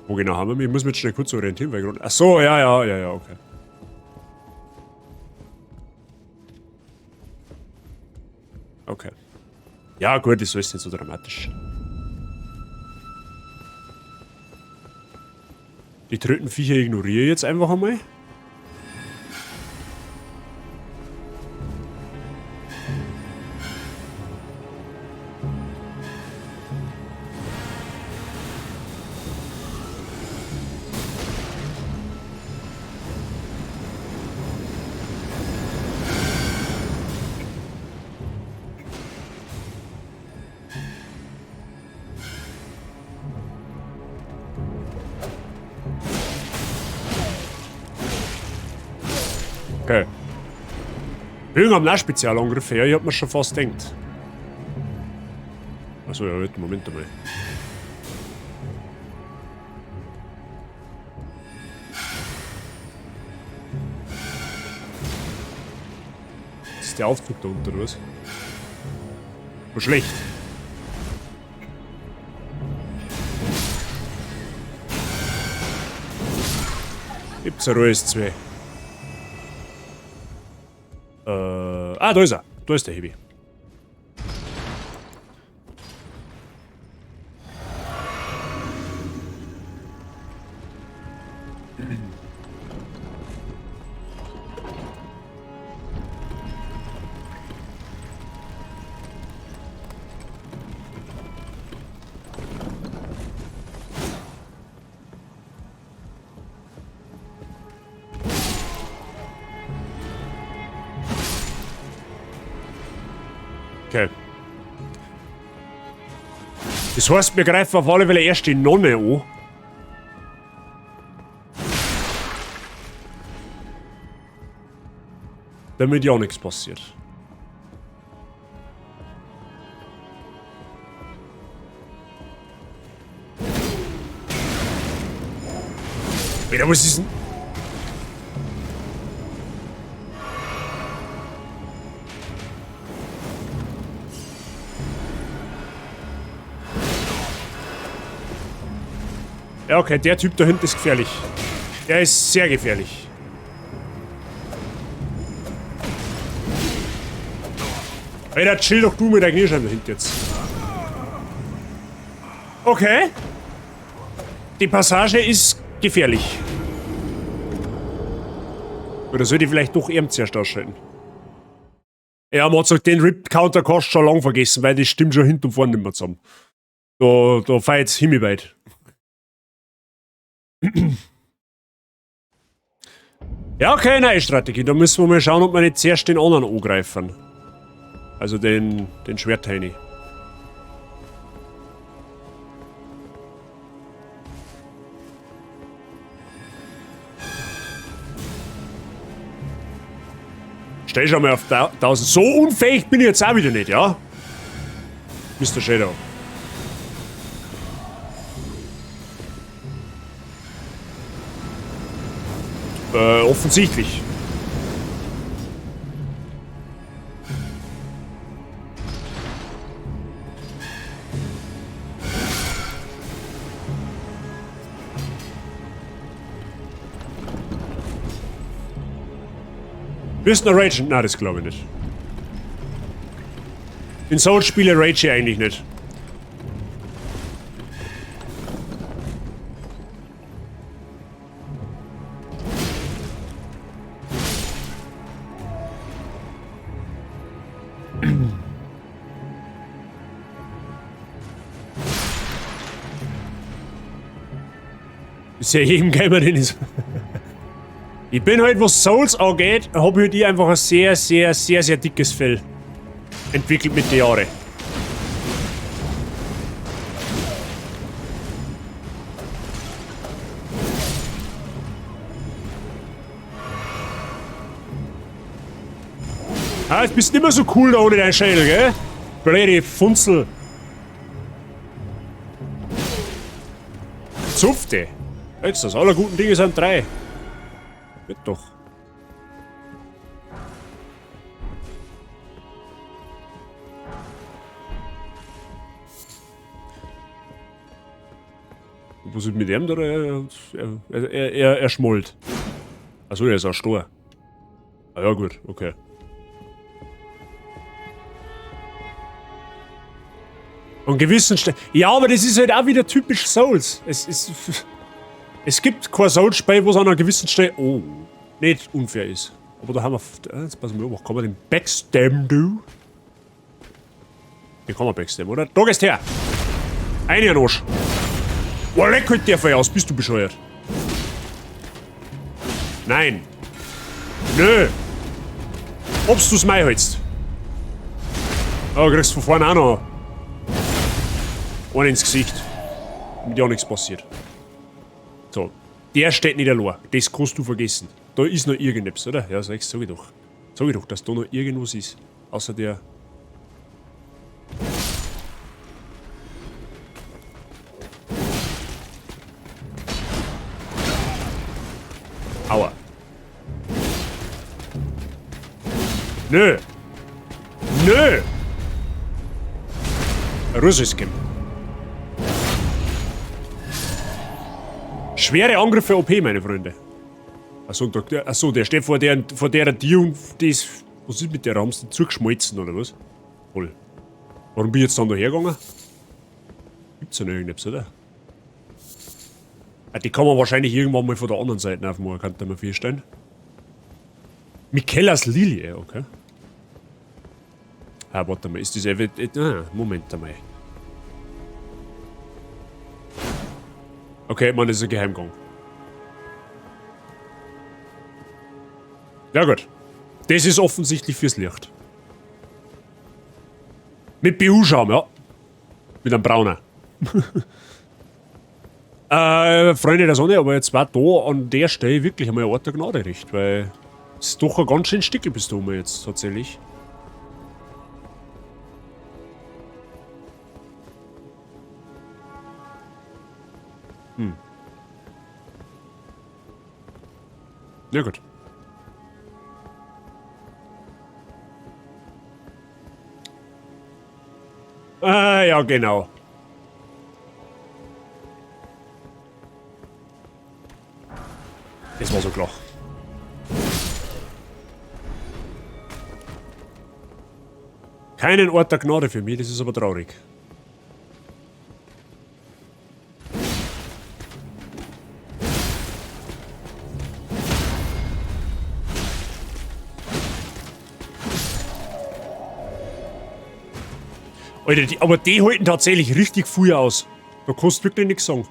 Speaker 1: Wo genau haben wir mich? Ich muss mich jetzt schnell kurz orientieren, weil gerade. Ach so, ja, okay. Okay. Ja gut, ist alles nicht so dramatisch. Die Trötenviecher ignoriere ich jetzt einfach einmal. Okay. Bögen haben auch Spezialangriffe, ja, ich hab mir schon fast gedacht. Achso, ja, warte, Moment einmal. Das ist der Aufzug da unten, oder was? War schlecht. Gibt's ja alles zwei. Ah, da ist er. Da ist der Heavy. Okay. Das heißt, wir greifen auf alle Fälle erst die Nonne an. Damit ja nichts passiert. Alter, was ist denn? Ja, okay, der Typ da hinten ist gefährlich. Der ist sehr gefährlich. Alter, chill doch du mit der Kniescheibe da hinten jetzt. Okay. Die Passage ist gefährlich. Oder sollte ich vielleicht doch eben zuerst ausschalten? Ja, man hat gesagt, den Rip-Counter kannst du schon lang vergessen, weil das stimmt schon hinten und vorne nicht mehr zusammen. Da feiert's himmelweit. Ja, okay, neue Strategie. Da müssen wir mal schauen, ob wir nicht zuerst den anderen angreifen. Also den Schwertheini. Stell schon mal auf 1000. So unfähig bin ich jetzt auch wieder nicht, ja? Mr. Shadow. Offensichtlich. Bist du noch ragen? Nein, das glaube ich nicht. In Souls-Spiele rage ich eigentlich nicht. Ist ja jedem Gamer, den ist. Ich bin halt, was Souls angeht, habe ich halt ich einfach ein sehr, sehr, sehr, sehr dickes Fell entwickelt mit den Jahren. Ah, jetzt bist du nicht mehr so cool da ohne deinen Schädel, gell? Blöde Funzel. Zupfte. Jetzt das, aller guten Dinge sind drei. Wird doch. Was ist mit ihm da? Er schmollt. Achso, er ist auch stor. Ah ja, gut, okay. An gewissen Stellen. Ja, aber das ist halt auch wieder typisch Souls. Es gibt kein Souls-Spiel, wo es an einer gewissen Stelle. Oh, nicht unfair ist. Aber da haben wir. Jetzt passen wir auf, kann man den Backstabben, du? Den kann man backstabben, oder? Da gehst her! Eine an Arsch! Oh, leck halt der Feuer aus, bist du bescheuert? Nein! Nö! Ob's du's mei hältst! Oh, kriegst von vorne auch noch einen ins Gesicht. Damit ja nichts passiert. So. Der steht nicht allein. Das kannst du vergessen. Da ist noch irgendetwas, oder? Ja, sag ich doch. Sag ich doch, dass da noch irgendwas ist. Außer der. Aua. Nö. Nö. Russisch geben. Schwere Angriffe OP, meine Freunde. Achso, achso, der steht vor der Tür und das. Was ist mit der? Haben sie zugeschmolzen oder was? Voll. Warum bin ich jetzt dann da hergegangen? Gibt's ja noch irgendetwas, oder? Ah, die kann man wahrscheinlich irgendwann mal von der anderen Seite aufmachen, könnte man feststellen. Miquellas Lilie, okay. Ah, warte mal, ist das eventuell. Ah, Moment einmal. Okay, man, das ist ein Geheimgang. Ja gut. Das ist offensichtlich fürs Licht. Mit BU-Schaum, ja. Mit einem brauner. Freunde der Sonne, aber jetzt war da an der Stelle wirklich einmal ein Ort der Gnade recht, weil es ist doch ein ganz schön Stickel bis da jetzt tatsächlich. Hm. Ja gut. Ah, ja, genau. Das war so klar. Keinen Ort der Gnade für mich, das ist aber traurig. Alter, aber die halten tatsächlich richtig viel aus. Da kannst du wirklich nichts sagen.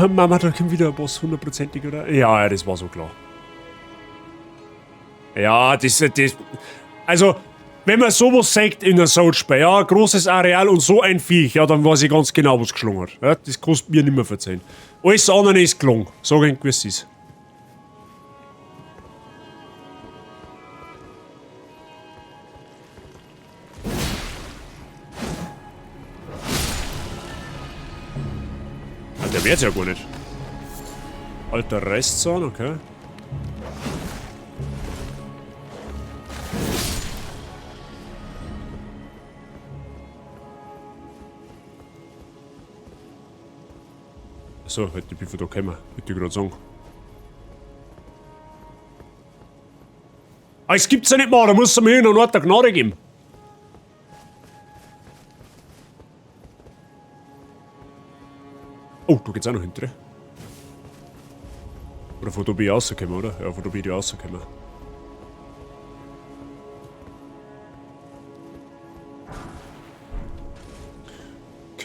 Speaker 1: Mama, da kommt wieder ein Boss, hundertprozentig, oder? Ja, ja, das war so klar. Ja, das. Also, wenn man sowas sagt in der Souls-Spiel, ja, großes Areal und so ein Viech, ja, dann weiß ich ganz genau, was geschlungen hat. Ja, das kannst du mir nicht mehr verzeihen. Alles andere ist gelungen, sag ich, wie es ist. Ah, der wehrt's ja gar nicht. Alter Restzahn, okay. Achso, hätte ich von da gekommen, hätte ich gerade sagen. Ah, es gibt's ja nicht mehr, da muss es mir irgendeinen Ort der Gnade geben. Oh, da geht's auch noch hinter. Oder von da bin ich rausgekommen, oder? Ja, von da bin ich rausgekommen.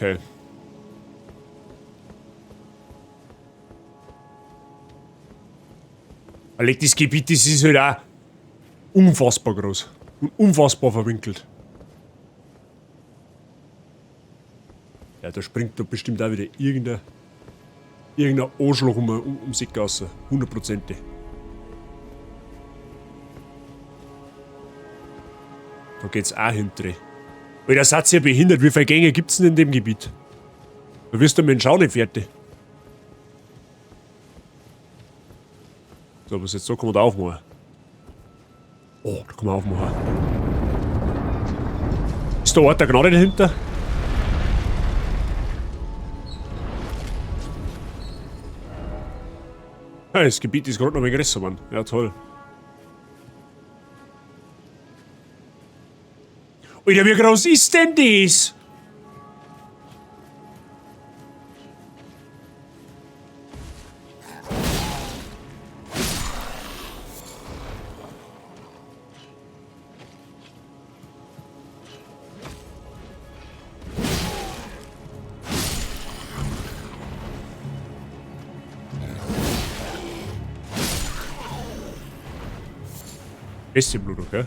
Speaker 1: Okay. Weil das Gebiet, das ist halt auch unfassbar groß. Und unfassbar verwinkelt. Ja, da springt da bestimmt auch wieder irgendein Arschloch ums Eck raus. Hundertprozentig. Da geht's auch hinter. Alter, seid ihr behindert? Wie viele Gänge gibt's denn in dem Gebiet? Da wirst du mit dem Schau nicht fertig. So, was jetzt da kann man da aufmachen. Oh, da kann man aufmachen. Ist der Ort der Gnade dahinter? Ja, das Gebiet ist gerade noch ein wenig größer geworden. Ja, toll. Alter, wie groß ist denn das? Bestienblut, okay.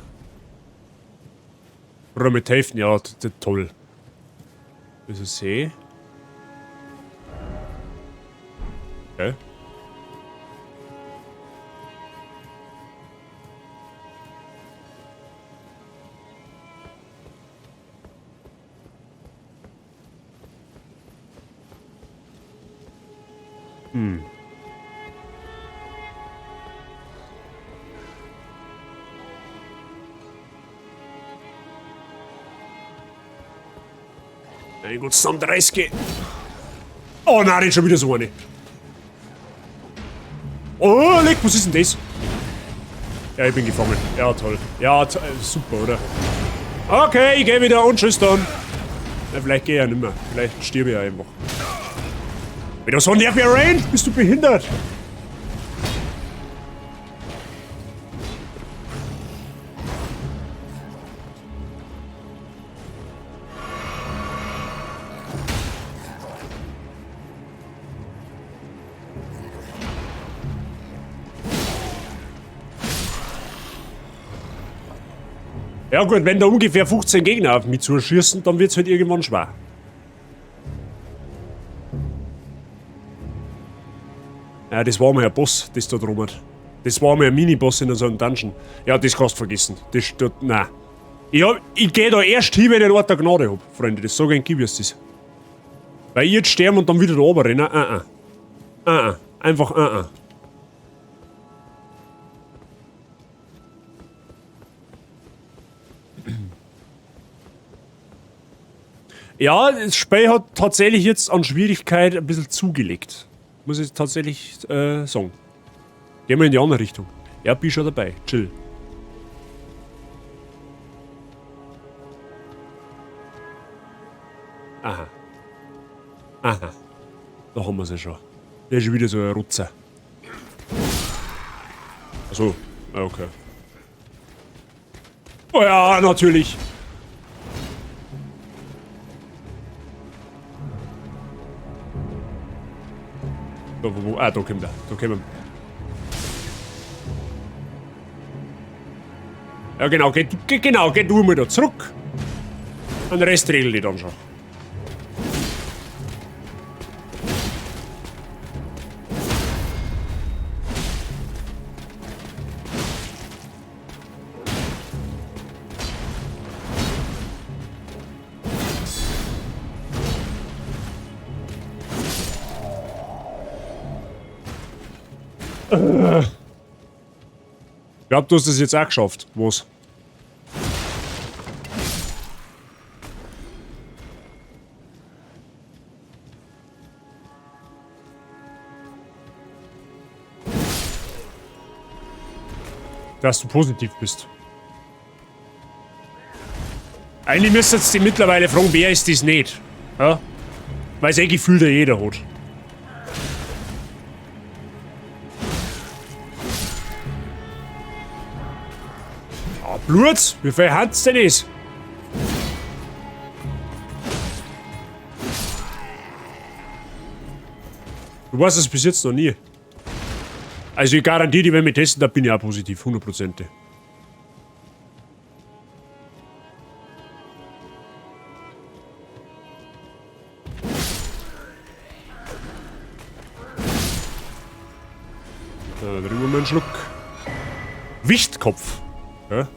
Speaker 1: Oder mit helfen, ja, toll. Das ist See. Okay. Mein Gott, zusammen 30. Oh nein, nicht schon wieder so eine. Oh, leck, was ist denn das? Ja, ich bin gefangen. Ja, toll. Ja, super, oder? Okay, ich geh wieder und tschüss dann. Na, vielleicht geh ich ja nimmer. Vielleicht stirb ich ja einfach. Wieder so ein nerviger Range? Bist du behindert? Ja gut, wenn da ungefähr 15 Gegner auf mich zuschießen, dann wird's halt irgendwann schwer. Ja, das war mal ein Boss, das da drum hat. Das war mal ein Mini-Boss in so einem Dungeon. Ja, das kannst du vergessen. Das, das, nein. Ich geh da erst hin, wenn ich einen Ort der Gnade hab, Freunde. Das sag ich euch, wie es ist. Weil ich jetzt sterben und dann wieder da runter rennen. Einfach Ja, das Spiel hat tatsächlich jetzt an Schwierigkeit ein bisschen zugelegt. Muss ich tatsächlich sagen. Gehen wir in die andere Richtung. Ja, bin schon dabei. Chill. Aha. Aha. Da haben wir sie schon. Der ist schon wieder so ein Rutzer. Achso. Ah, okay. Oh ja, natürlich. Da, wo, wo? Ah, da kommt er. Da kommt er. Ja, genau. Geh du mal da zurück. Und den Rest regel ich dann schon. Ich glaub, du hast es jetzt auch geschafft. Was? Dass du positiv bist. Eigentlich müsstest du dich mittlerweile fragen, wer ist das nicht? Ja? Weil's eh gefühlt ja jeder hat. Ah, Blut? Wie viel hat's denn ist? Du weißt es bis jetzt noch nie. Also ich garantiere dir, wenn wir testen, da bin ich auch positiv, 100%. Da trinken wir mal einen Schluck. Wichtkopf. Ja.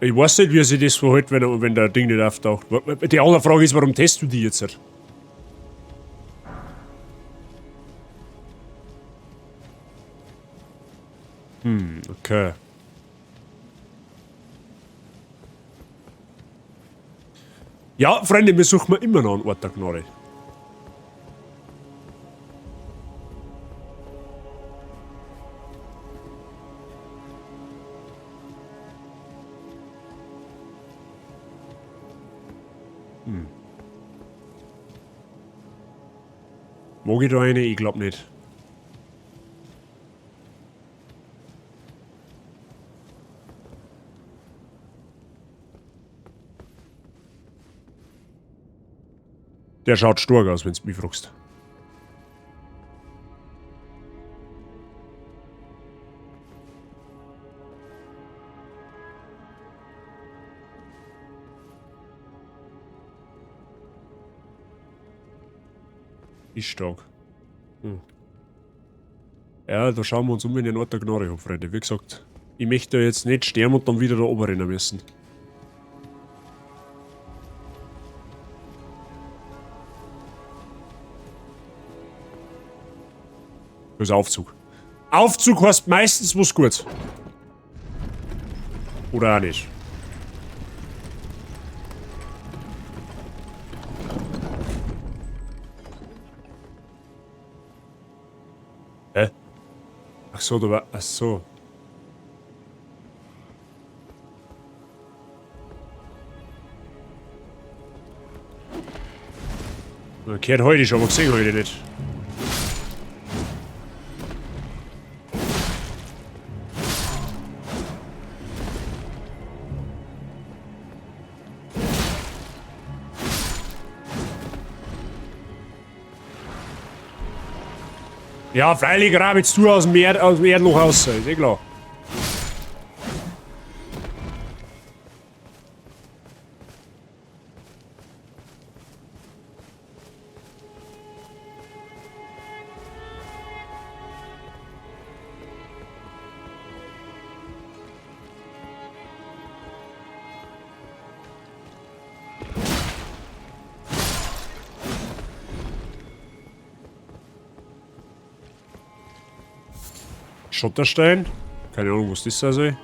Speaker 1: Ich weiß nicht, wie sich das verhält, wenn der Ding nicht auftaucht. Die andere Frage ist, warum testest du die jetzt? Okay. Ja, Freunde, wir suchen immer noch einen Ort der Gnade. Mag ich da eine? Ich glaub nicht. Der schaut stark aus, wenn's mich fragst. Ist stark. Ja, da schauen wir uns um, wenn ich einen Ort der Gnade hab, Freunde. Wie gesagt, ich möchte jetzt nicht sterben und dann wieder da oben rennen müssen. Das ist Aufzug. Aufzug heißt meistens was gut. Oder auch nicht. Hä? Ach so, da war... Ach so. Kehrt heute schon, aber gesehen heute nicht. Ja, freilich grabst du aus dem Erdloch raus, ist eh klar. Schotterstein? Keine Ahnung, was das sein soll.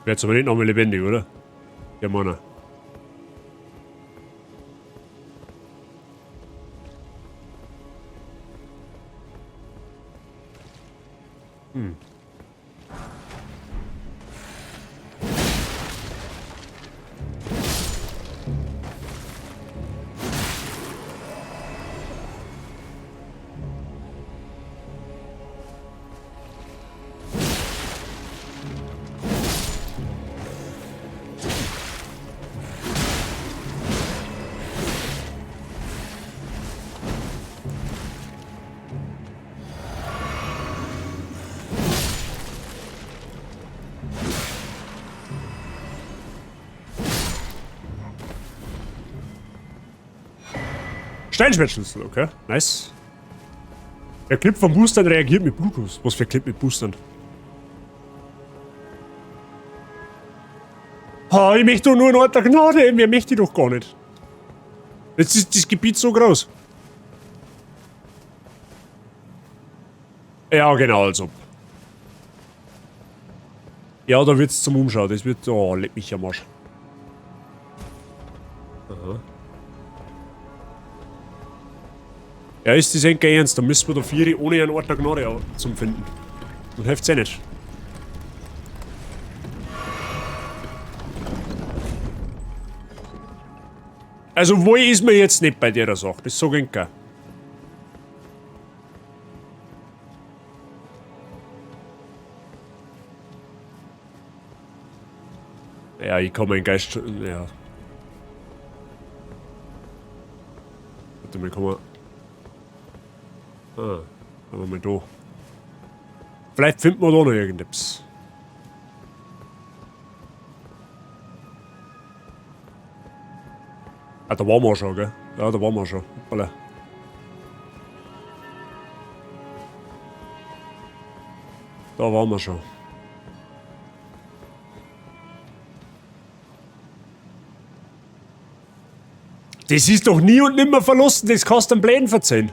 Speaker 1: Wird aber nicht nochmal lebendig, oder? Der Mann. Steinschwertschlüssel, okay. Nice. Der Clip vom Boostern reagiert mit Bluetooth. Was für Clip mit Boostern? Ha, ich möchte doch nur einen Ort der Gnade. Mehr möchte ich doch gar nicht. Jetzt ist das Gebiet so groß. Ja, genau, als ob. Ja, da wird's zum Umschauen. Das wird... Oh, leck mich am Arsch. Aha. Ja, ist das eigentlich ernst? Da müssen wir da 4 ohne einen Ort der Gnade zum Finden. Und hilft's eh nicht. Also, wo ist mir jetzt nicht bei der Sache? Das sag ich gar. Ja, ich kann meinen Geist schon. Ja. Warte mal, kann man. Ah, aber mal da. Vielleicht finden wir da noch irgendetwas. Ah, da waren wir schon, gell? Ja, da waren wir schon. Hoppala. Da waren wir schon. Das ist doch nie und nimmer verlassen, das kannst du einem Bläden verzeihen.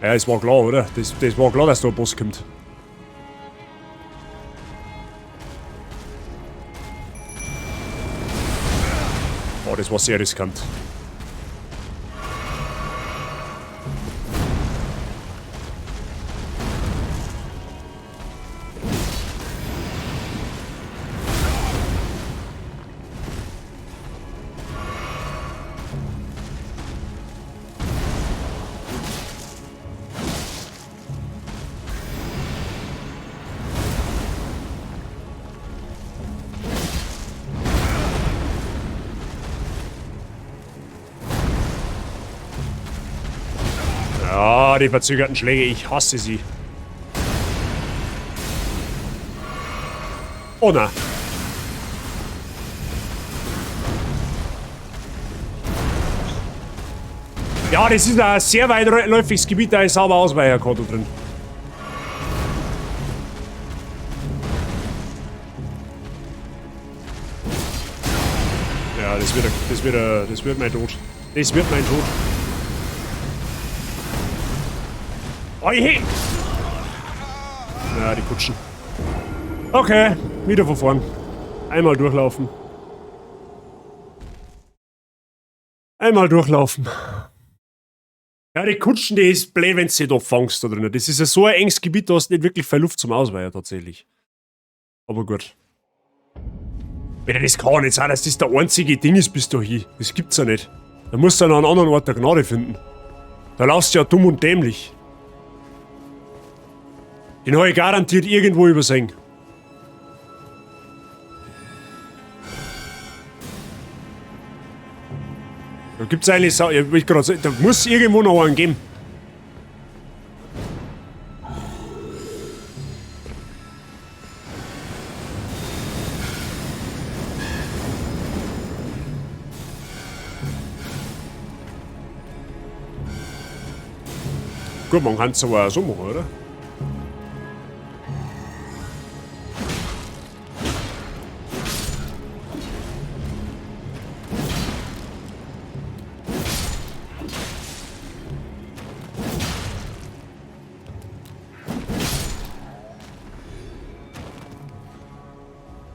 Speaker 1: Ja, es war klar, oder? Das war klar, dass da ein Boss kommt. Oh, das war sehr riskant. Ja, die verzögerten Schläge, ich hasse sie. Oh na. Ja, das ist ein sehr weitläufiges Gebiet, da ist sauber Ausweicherkonto drin. Ja, das wird mein Tod. Das wird mein Tod. Oh, je. Ja, die Kutschen. Okay, wieder von vorn. Einmal durchlaufen. Einmal durchlaufen. Ja, die Kutschen, die ist blöd, wenn du sie da fangst da drin. Das ist ja so ein enges Gebiet, da hast du nicht wirklich viel Luft zum Ausweichen tatsächlich. Aber gut. Wenn das kann nicht sein, dass das der einzige Ding ist bis dahin. Das gibt's ja nicht. Da musst du ja noch einen anderen Ort der Gnade finden. Da laufst du ja dumm und dämlich. Den hab ich garantiert irgendwo übersehen. Da gibt's eigentlich so, ja, ich grad sagen, da muss irgendwo noch einen geben. Gut, man kann's aber auch so machen, oder?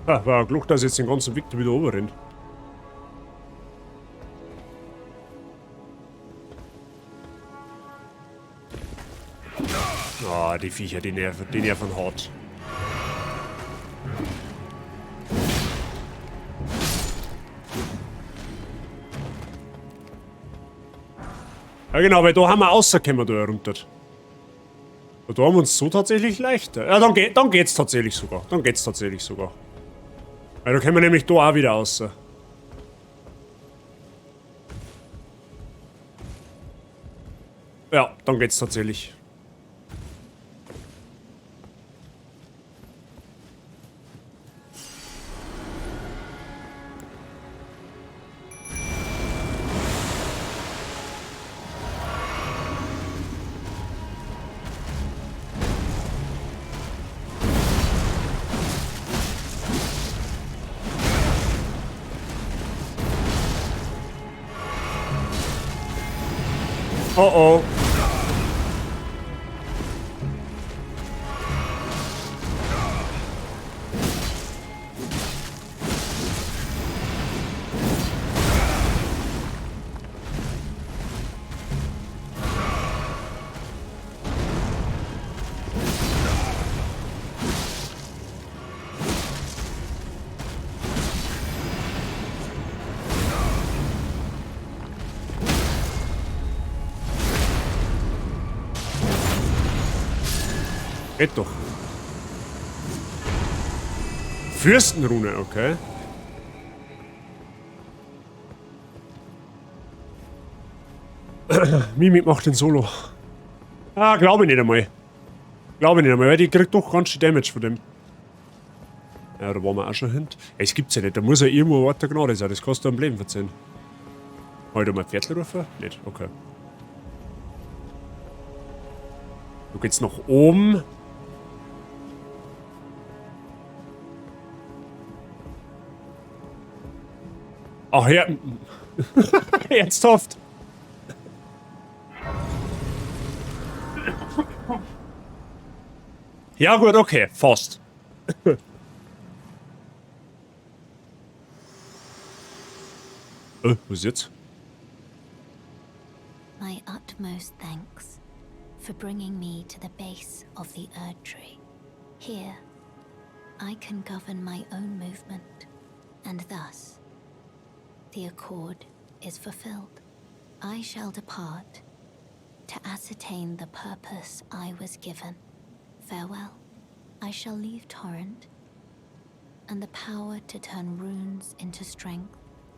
Speaker 1: Ah, war Glück, dass ich jetzt den ganzen Weg da wieder runter rennt. Ah, die Viecher, die nerven hart. Ja genau, weil da haben wir rausgekommen, da herunter. Da haben wir uns so tatsächlich leichter. Ja, dann geht's tatsächlich sogar. Dann geht's tatsächlich sogar. Weil da können wir nämlich da auch wieder raus. Ja, dann geht's tatsächlich. Oh oh. Geht doch. Fürstenrune, okay. Mimik macht den Solo. Ah, glaube ich nicht einmal. Glaube ich nicht einmal, weil die kriegt doch ganz schön Damage von dem. Ja, da waren wir auch schon hin. Es gibt's ja nicht, da muss ja irgendwo weiter Gnade sein, das kostet am Leben verziehen. Kann ich da mal Pferdl rufen? Nicht, okay. Du geht's nach oben. Ach ja. Ernsthaft? Ja gut, okay, fast. Was ist jetzt?
Speaker 4: My utmost thanks for bringing me to the base of the Erdtree. Here, I can govern my own movement, and thus, the accord is fulfilled. I shall depart to ascertain the purpose I was given. Farewell. I shall leave Torrent and the power to turn runes into strength.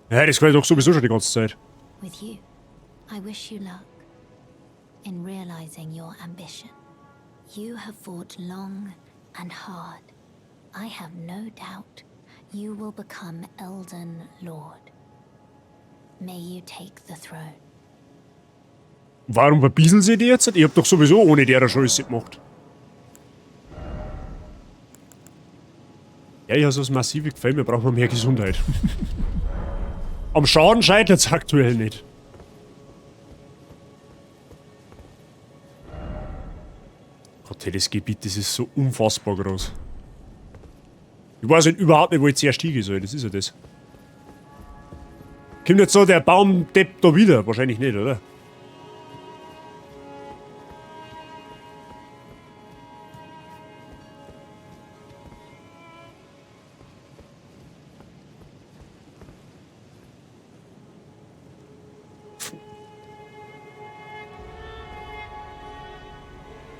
Speaker 1: Ja, das kann ich doch sowieso schon die ganze Zeit.
Speaker 4: With you, I wish you luck in realizing your ambition. You have fought long and hard. I have no doubt you will become Elden Lord. May you take the throne.
Speaker 1: Warum verbieseln sie die jetzt? Ich hab doch sowieso ohne derer Scheiße gemacht. Ja, ich hab so das massive Gefälle, wir brauchen mehr Gesundheit. Am Schaden scheitert's aktuell nicht. Gott, hey, das Gebiet, das ist so unfassbar groß. Ich weiß halt überhaupt nicht, wo ich zuerst hingehen soll, das ist ja das. Kommt jetzt so der Baumdepp da wieder? Wahrscheinlich nicht, oder?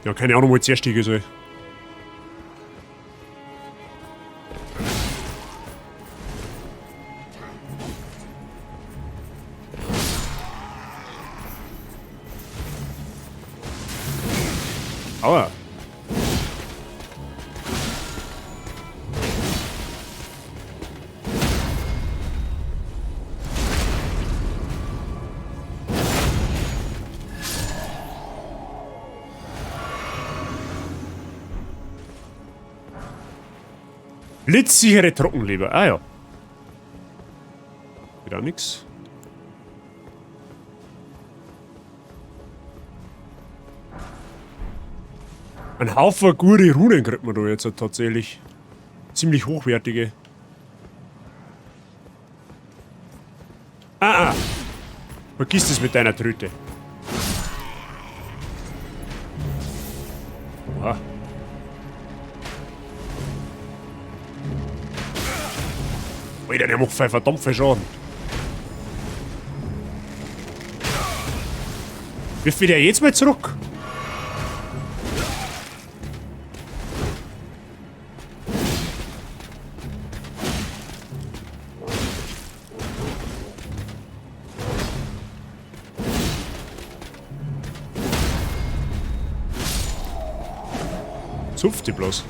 Speaker 1: Ja, keine Ahnung, wo ich zuerst hingehen soll. Aua. Blitzsichere Trockenleber. Ah ja. Wieder nix. Ein Haufen gute Runen kriegt man da jetzt tatsächlich. Ziemlich hochwertige. Ah, ah. Vergiss das mit deiner Tröte. Oha. Alter, der macht verdammt viel Schaden. Wirf wieder jetzt mal zurück. Zupft die bloß.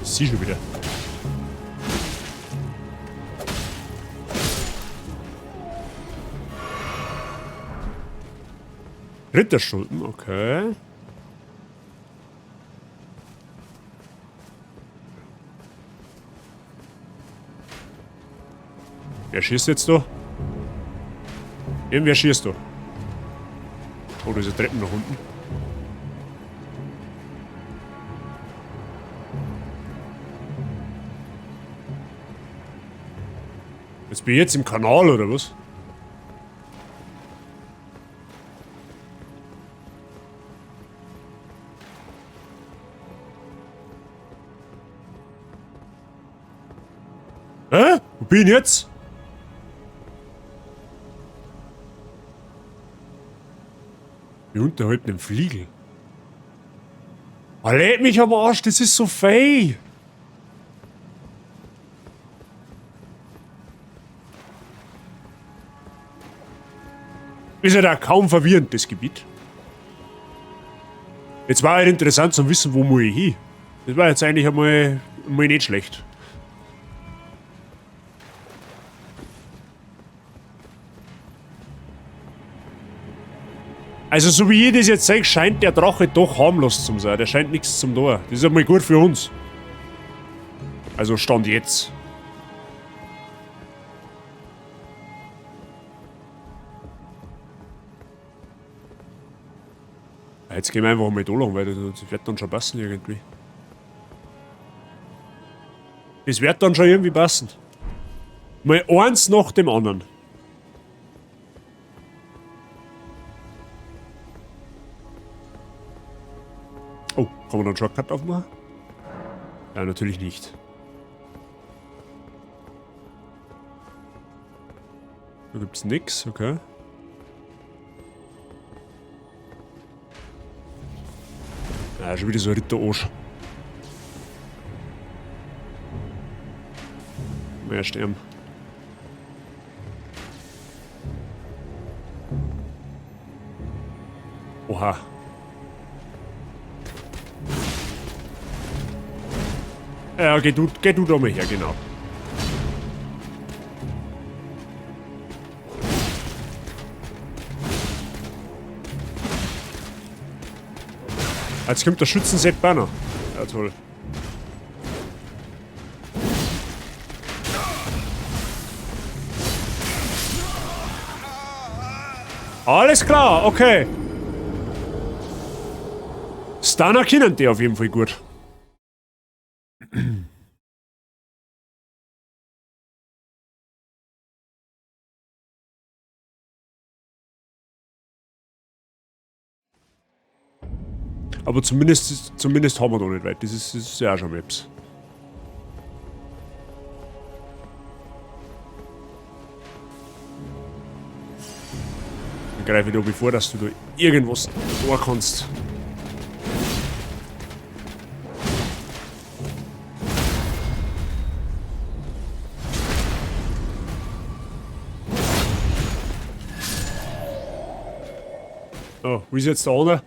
Speaker 1: Das ist sie schon wieder. Ritterschulden, okay. Wer schießt jetzt da? Irgendwer schießt da. Oh, da ist eine Treppe nach unten. Jetzt bin ich jetzt im Kanal, oder was? Hä? Wo bin ich jetzt? Wie unterhalb dem Fliegel. Oh, leck mich am Arsch, das ist so fei. Ist ja da kaum verwirrend, das Gebiet. Jetzt war halt interessant zu wissen, wo muss ich hin. Das war jetzt eigentlich einmal nicht schlecht. Also so wie ich das jetzt sehe, scheint der Drache doch harmlos zu sein. Der scheint nichts zum Tor. Das ist einmal gut für uns. Also Stand jetzt. Jetzt gehen wir einfach mal da lang, weil das wird dann schon passen irgendwie. Das wird dann schon irgendwie passen. Mal eins nach dem anderen. Oh, kann man da einen Shortcut aufmachen? Ja, natürlich nicht. Da gibt's nix, okay. Ja, schon wieder so ein Ritterarsch. Mehr sterben. Oha. Ja, geh du da mal her, genau. Jetzt kommt der Schützensepp auch noch. Ja, toll. Alles klar, okay. Stunner kennen die auf jeden Fall gut. Aber zumindest haben wir da nicht weit. Das ist ja auch schon Maps. Dann greife ich da bevor, dass du da irgendwas tun kannst. So, wo ist jetzt der andere?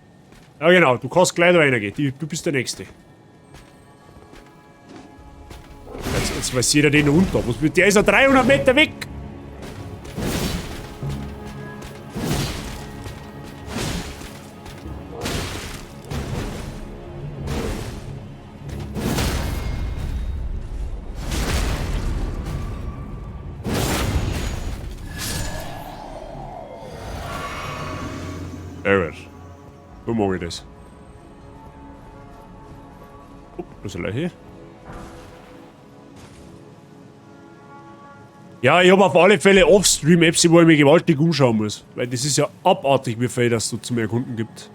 Speaker 1: Ja genau, du kannst gleich da reingehen. Du bist der Nächste. Jetzt weiß jeder den unter. Der ist ja 300 Meter weg! Sehr gut. So mag ich das. Oh, das ist eine Leiche. Ja, ich hab auf alle Fälle Off-Stream-Apps, wo ich mich gewaltig umschauen muss. Weil das ist ja abartig, wie viel das da zum Erkunden gibt.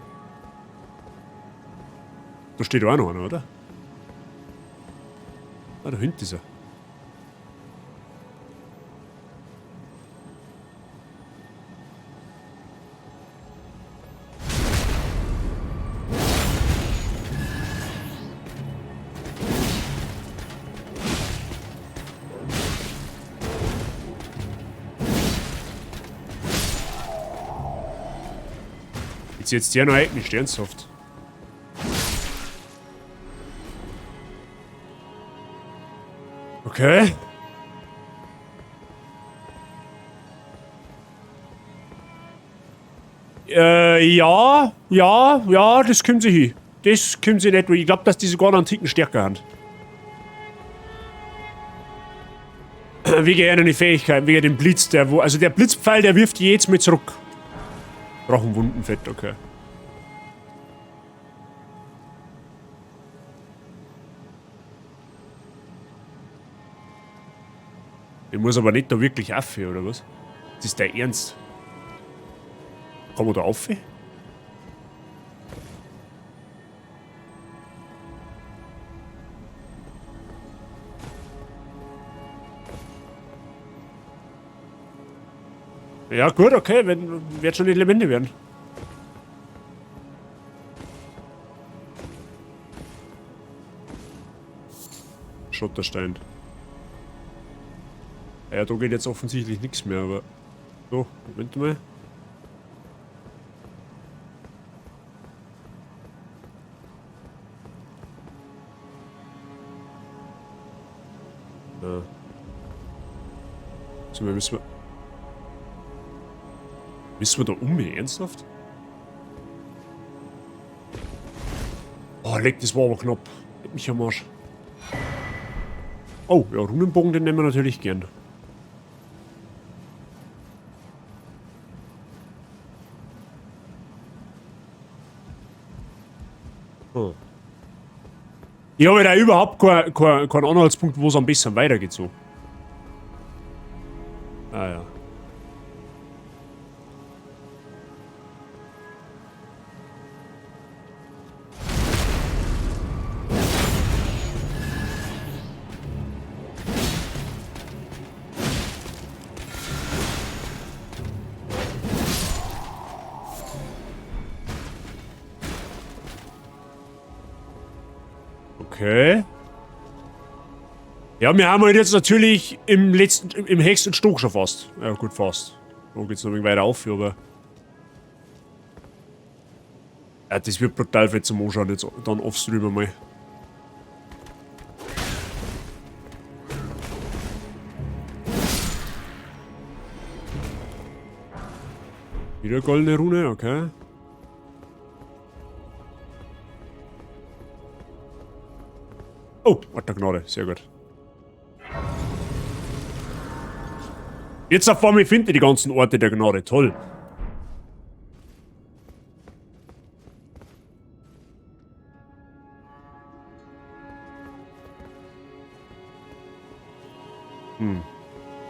Speaker 1: Da steht auch noch einer, oder? Ah, da hinten ist er. Jetzt der noch eigentlich ernsthaft. Okay. Ja, ja, ja, das kommt sie hin. Das kommt sie nicht. Ich glaub, dass die sogar noch einen Ticken stärker haben. Wegen einer Fähigkeit, wegen dem Blitz, der wo. Also der Blitzpfeil, der wirft die jetzt mit zurück. Brauchen Wundenfett, okay. Ich muss aber nicht da wirklich auf, oder was? Das ist der Ernst. Kann man da auf? Ja gut, okay, wird schon nicht lebendig werden. Schotterstein. Ja, da geht jetzt offensichtlich nichts mehr, aber... So, Moment mal. Ja. So, wir müssen... Müssen wir da um, ernsthaft? Oh, leck, das war aber knapp. Leck mich am Arsch. Oh, ja, Runenbogen, den nehmen wir natürlich gern. Hm. Ich habe da überhaupt keinen Anhaltspunkt, wo es am besten weitergeht, so. Ah ja. Okay. Ja, wir haben halt jetzt natürlich im letzten, im höchsten Stock schon fast. Ja gut, fast. Da geht's noch ein wenig weiter auf, aber... Ja, das wird brutal fett zum Anschauen jetzt dann offstream einmal. Wieder goldene Rune, okay. Oh, alter Gnade, sehr gut. Jetzt auf einmal finde ich die ganzen Orte der Gnade, toll. Hm.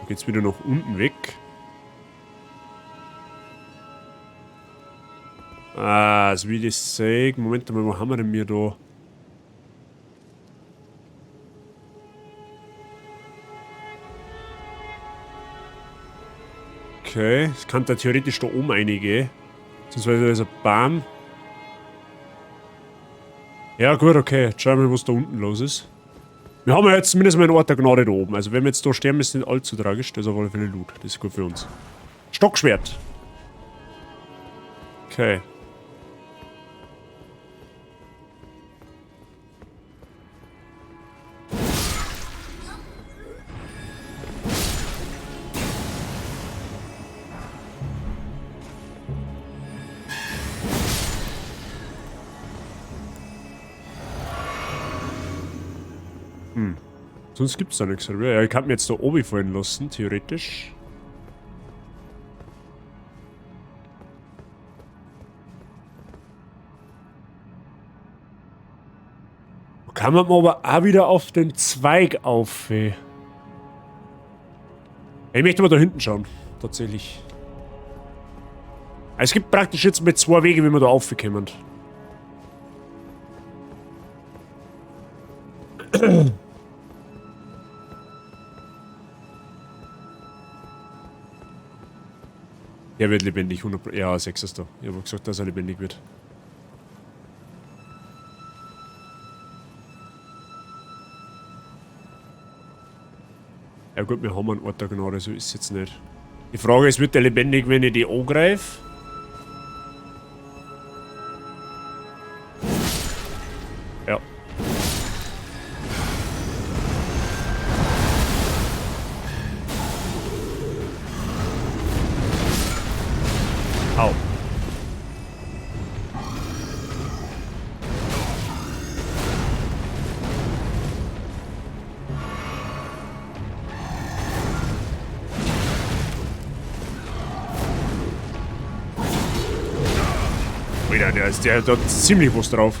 Speaker 1: Geht's wieder nach unten weg. Ah, so wie ich das sehe. Moment mal, wo haben wir denn wir da? Okay, es kann da theoretisch da oben reingehen. Beziehungsweise da ist ein Baum. Ja gut, okay. Jetzt schauen wir mal, was da unten los ist. Wir haben ja jetzt zumindest mal einen Ort der Gnade da oben. Also wenn wir jetzt da sterben, ist nicht allzu tragisch. Das ist auf alle Fälle Loot. Das ist gut für uns. Stockschwert. Okay. Hm. Sonst gibt's da nichts, oder? Ja, ich kann mir jetzt da oben fallen lassen, theoretisch. Kann man aber auch wieder auf den Zweig auf. Ich möchte mal da hinten schauen, tatsächlich. Es gibt praktisch jetzt mit zwei Wege, wie wir da aufkommen. Er wird lebendig, 100%. Ja, 6 ist da. Ich hab gesagt, dass er lebendig wird. Ja gut, wir haben einen Ort der Gnade, so ist es jetzt nicht. Die Frage ist, wird der lebendig, wenn ich die angreife? Ja. Au. Alter, der hat ziemlich was drauf.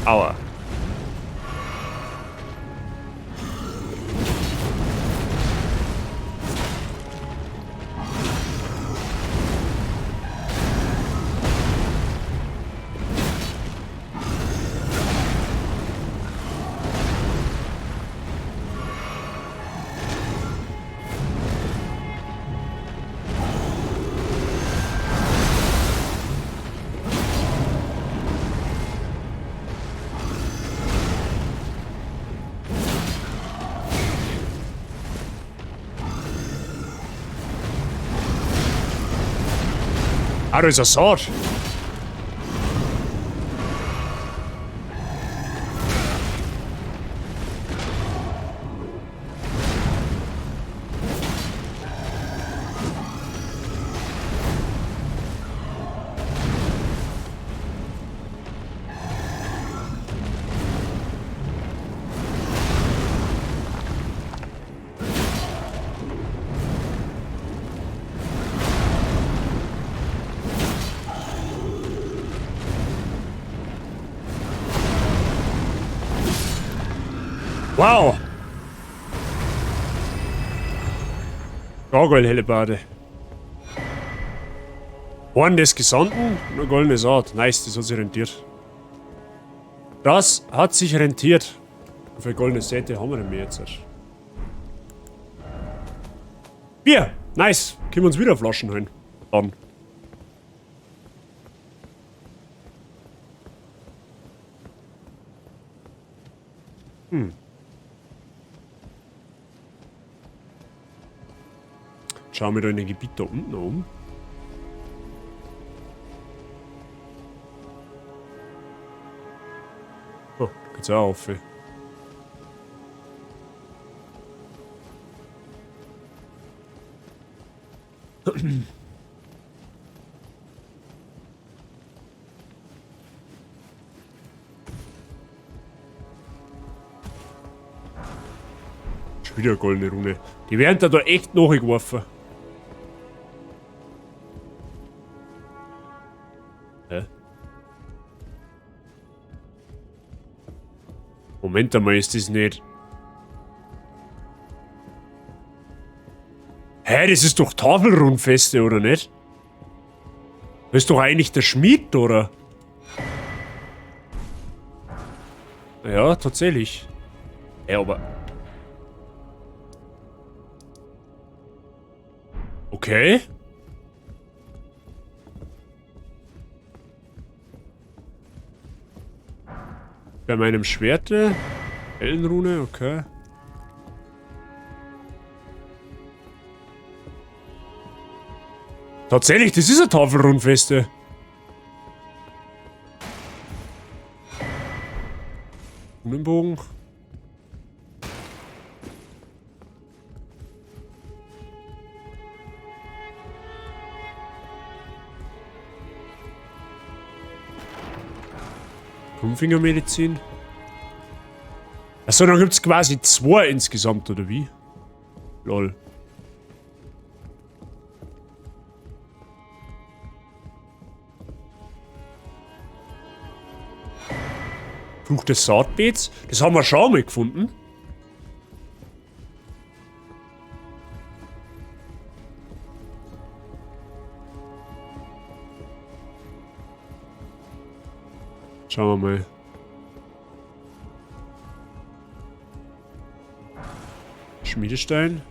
Speaker 1: Aua. Ah, da ist ein Saat. Wow! Gargoyle-Hellebarde. Horn des Gesandten und eine goldene Saat. Nice, das hat sich rentiert. Das hat sich rentiert. Wie viel goldene Säte haben wir denn jetzt? Bier! Nice! Können wir uns wieder Flaschen holen. Dann. Schauen wir da in dem Gebiet da unten um. Oh, da geht's auch auf. Schon wieder eine goldene Rune. Die werden da echt nachgeworfen. Hä? Moment einmal, ist das nicht... Hä, das ist doch Tafelrundfeste, oder nicht? Das ist doch eigentlich der Schmied, oder? Ja, tatsächlich. Ja, aber... Okay. Bei meinem Schwerte. Ellenrune, okay. Tatsächlich, das ist eine Tafelrundfeste. Runenbogen. Krummfingermedizin. Achso, dann gibt's quasi zwei insgesamt, oder wie? Lol. Fluch des Saatbeets. Das haben wir schon mal gefunden. Schauen wir mal. Schmiedestein.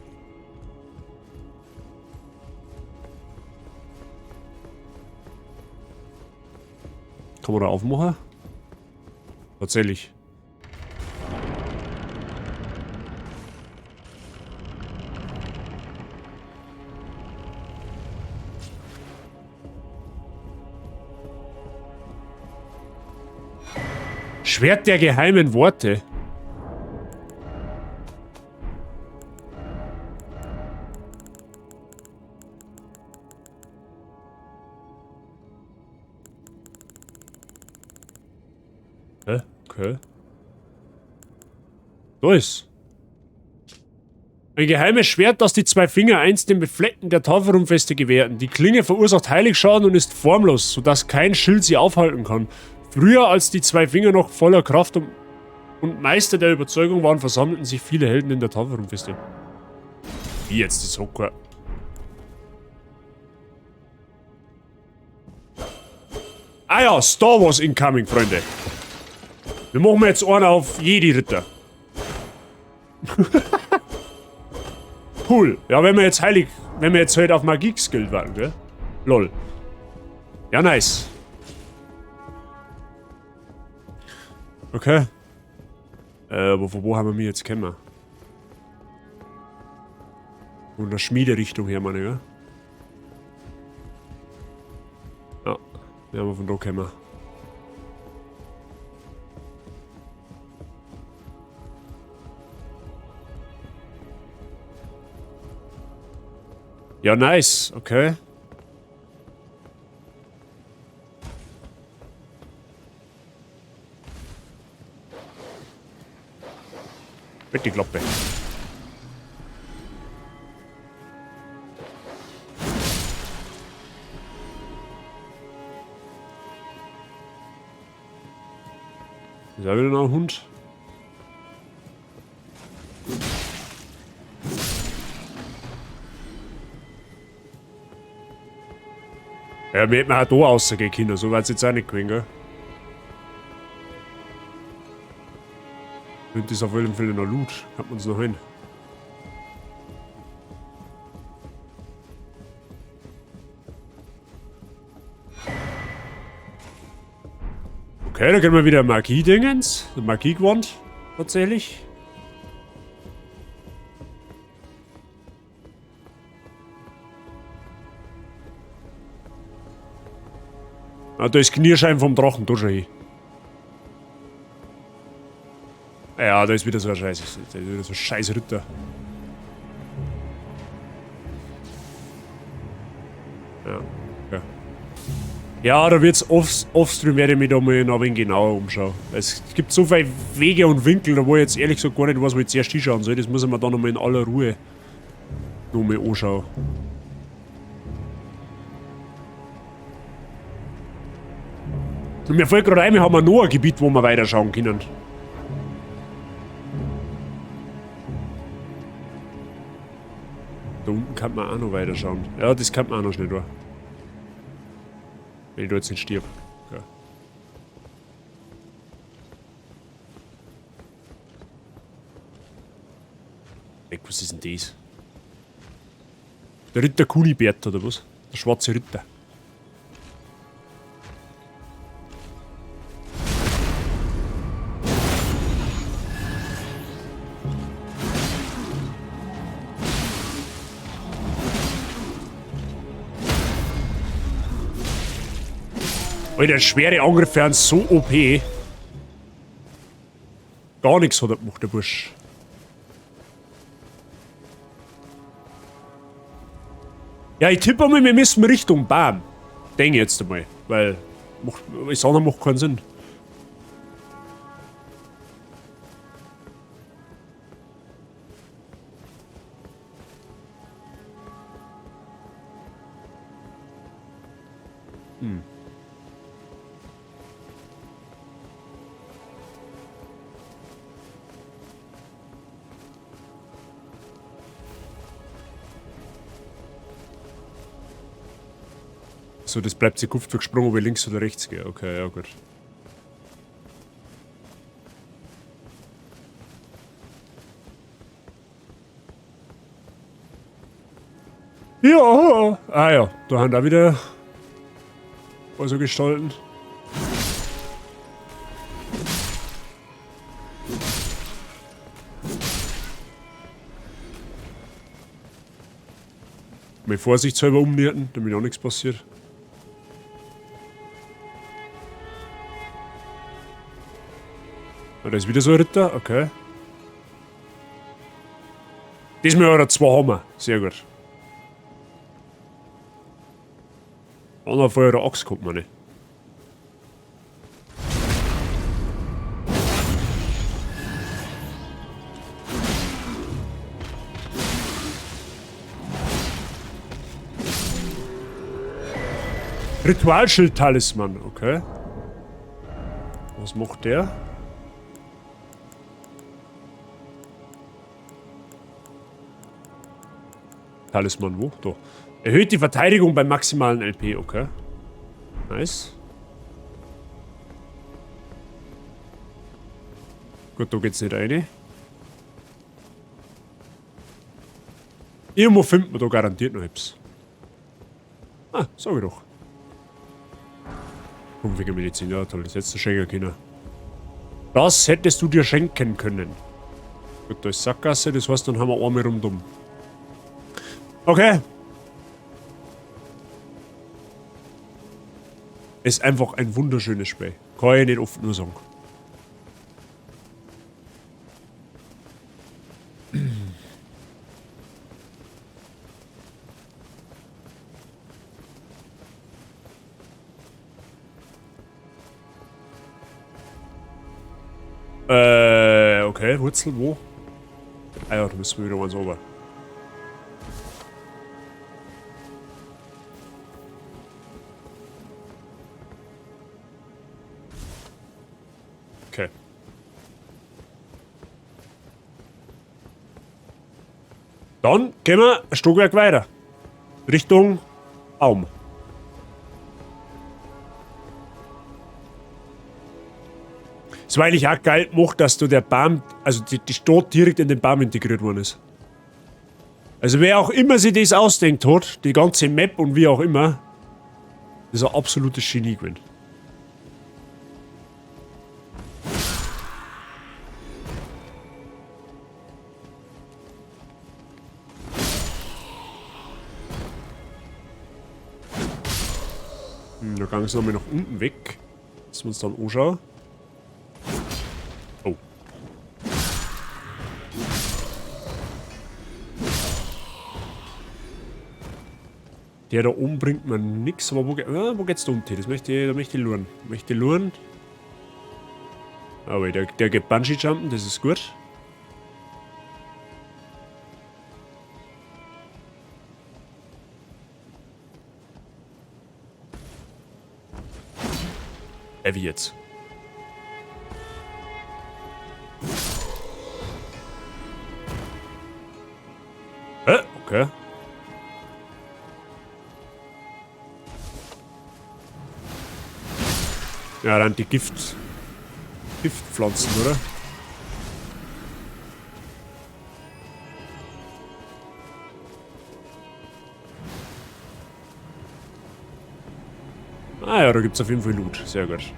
Speaker 1: Kann man da aufmachen? Tatsächlich. Schwert der geheimen Worte. Hä? Okay. Da ist. Ein geheimes Schwert, das die zwei Finger einst den Befleckten der Tafelrundfeste gewährten. Die Klinge verursacht Heiligschaden und ist formlos, sodass kein Schild sie aufhalten kann. Früher, als die zwei Finger noch voller Kraft und Meister der Überzeugung waren, versammelten sich viele Helden in der Tafelrundfeste. Wie jetzt das Hocker? Ah ja, Star Wars incoming, Freunde. Wir machen jetzt einen auf Jedi-Ritter. Cool. Ja, wenn wir jetzt heilig, wenn wir jetzt halt auf Magie geskillt werden, gell? Lol. Ja, nice. Okay. Aber von wo haben wir mich jetzt gekommen? Von der Schmiederichtung her, meine ich, gell? Ja, aber von da kommen wir. Ja, nice. Okay. Mit die Klappe. Ist auch wieder noch ein Hund. Ja, wir hätten auch da rausgehen können, so weit jetzt auch nicht gewesen, gell? Und das auf jeden Fall noch Loot. Hat man uns noch hin. Okay, da können wir wieder Magie-Dingens. Magie-Gewand. Tatsächlich. Ah, da ist Knirschein vom Drachen, da schau ich. Ja, da ist wieder so ein Scheiß. Da ist wieder so ein scheiß Ritter. Ja, okay. Ja, da wird's offstream, werde ich mich da mal noch ein wenig genauer umschauen. Es gibt so viele Wege und Winkel, da wo ich jetzt ehrlich gesagt gar nicht weiß, wo ich zuerst hinschauen soll. Das muss ich mir dann nochmal in aller Ruhe nochmal anschauen. Und mir fällt gerade ein, wir haben noch ein Gebiet, wo wir weiterschauen können. Da unten kann man auch noch weiterschauen. Ja, das kann man auch noch schnell tun. Wenn ich da jetzt nicht stirb. Okay. Was ist denn das? Der Ritter Kunibert, oder was? Der schwarze Ritter. Alter, schwere Angriffe sind so OP. Gar nichts hat er gemacht, der Bursch. Ja, ich tippe mal, wir müssen Richtung Bam. Denke ich jetzt einmal, weil ich sage, macht keinen Sinn. So, das bleibt sich gut gesprungen, ob ich links oder rechts gehe. Okay, ja gut. Ja, ah ja, da haben da wieder also Gestalten. Mal vorsichtshalber umnierten, damit auch nichts passiert. Ah, da ist wieder so ein Ritter, okay. Diesmal hat er 2 Hammer, sehr gut. Einer von eurer Axt kommt man nicht. Ritualschild-Talisman, okay. Was macht der? Talisman wo? Da. Erhöht die Verteidigung beim maximalen LP, okay. Nice. Gut, da geht's nicht rein. Irgendwo findet man da garantiert noch etwas. Ah, sag ich doch. Medizin, ja toll, das hättest du schenken können. Das hättest du dir schenken können. Gut, da ist Sackgasse, das heißt, dann haben wir einmal rundum. Okay. Ist einfach ein wunderschönes Spiel. Kann ich nicht oft nur sagen. Okay, Wurzel, wo? Ah ja, da müssen wir wieder eins runter. Okay. Dann gehen wir ein Stockwerk weiter. Richtung Baum. Es war eigentlich auch geil gemacht, dass du der Baum, also die Stadt direkt in den Baum integriert worden ist. Also wer auch immer sich das ausdenkt hat, die ganze Map und wie auch immer, ist ein absolutes Genie gewesen. Da ging es nochmal nach unten weg. Dass wir uns dann anschauen. Oh. Der da oben bringt mir nix, aber wo geht's da unten hin? Das möchte ich, da möchte ich luren. Möchte ich luren. Aber der geht Bungee-Jumpen, das ist gut. Wie jetzt? Hä? Okay. Ja, dann die Giftpflanzen, oder? Ah ja, da gibt's auf jeden Fall Loot. Sehr gut.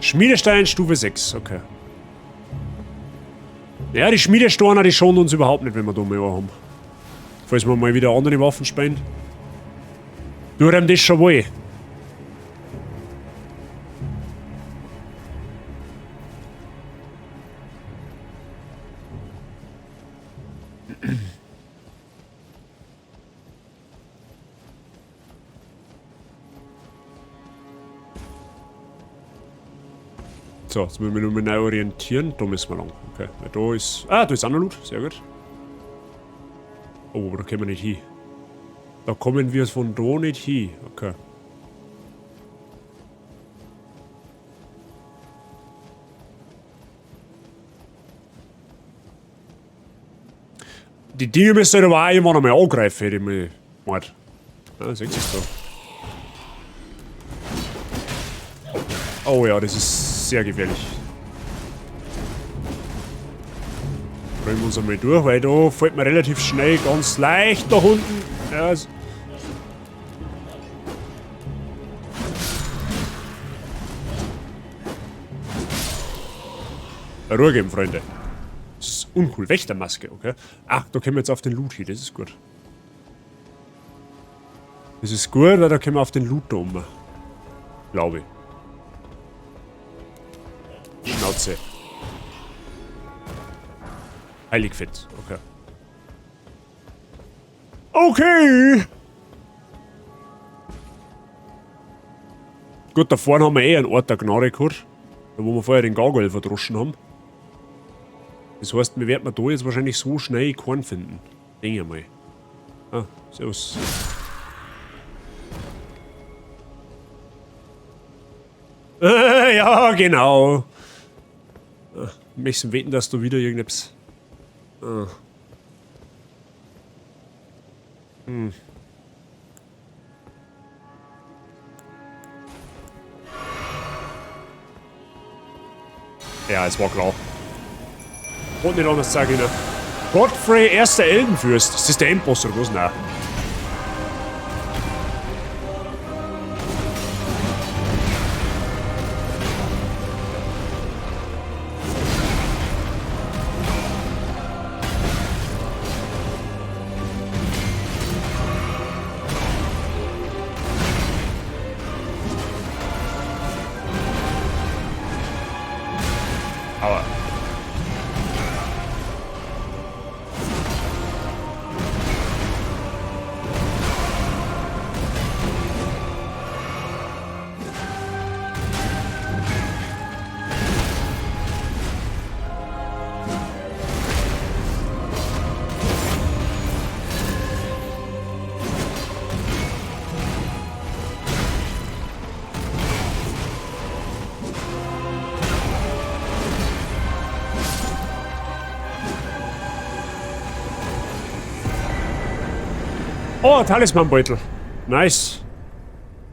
Speaker 1: Schmiedestein Stufe 6, okay. Ja, die Schmiedesteine, die schonen uns überhaupt nicht, wenn wir da mal haben. Falls wir mal wieder andere Waffen spielen. Tut ihm das schon wohl. So, jetzt müssen wir nur mal neu orientieren. Da müssen wir lang. Okay, weil da ist... Ah, da ist auch noch Loot. Sehr gut. Oh, aber da kommen wir nicht hin. Da kommen wir von da nicht hin. Okay. Die Dinge müssen halt aber auch irgendwann einmal angreifen, hätte ich mir gemeint. Ah, seht ihr's da. Oh ja, das ist sehr gefährlich. Rollen wir uns einmal durch, weil da fällt man relativ schnell ganz leicht nach unten. Ja, es Ruhe geben, Freunde. Das ist uncool. Wächtermaske, okay. Ach, da können wir jetzt auf den Loot hier. Das ist gut. Das ist gut, weil da können wir auf den Loot da oben. Glaube ich. Schnauze. Heiligfett, okay. Okay! Gut, da vorne haben wir eh einen Ort der Gnade gehabt. Da wo wir vorher den Gargoyle verdroschen haben. Das heißt, wir werden da jetzt wahrscheinlich so schnell keinen finden. Denke ich mal. Ah, servus. Ja, genau. Ich möchte wetten, dass du wieder irgendetwas... Ah. Hm. Ja, es war klar. Und nicht anders sagen, ne? Godfrey, erster Elbenfürst. Ist das der Endboss oder was? Nein. Oh, Talismanbeutel. Nice.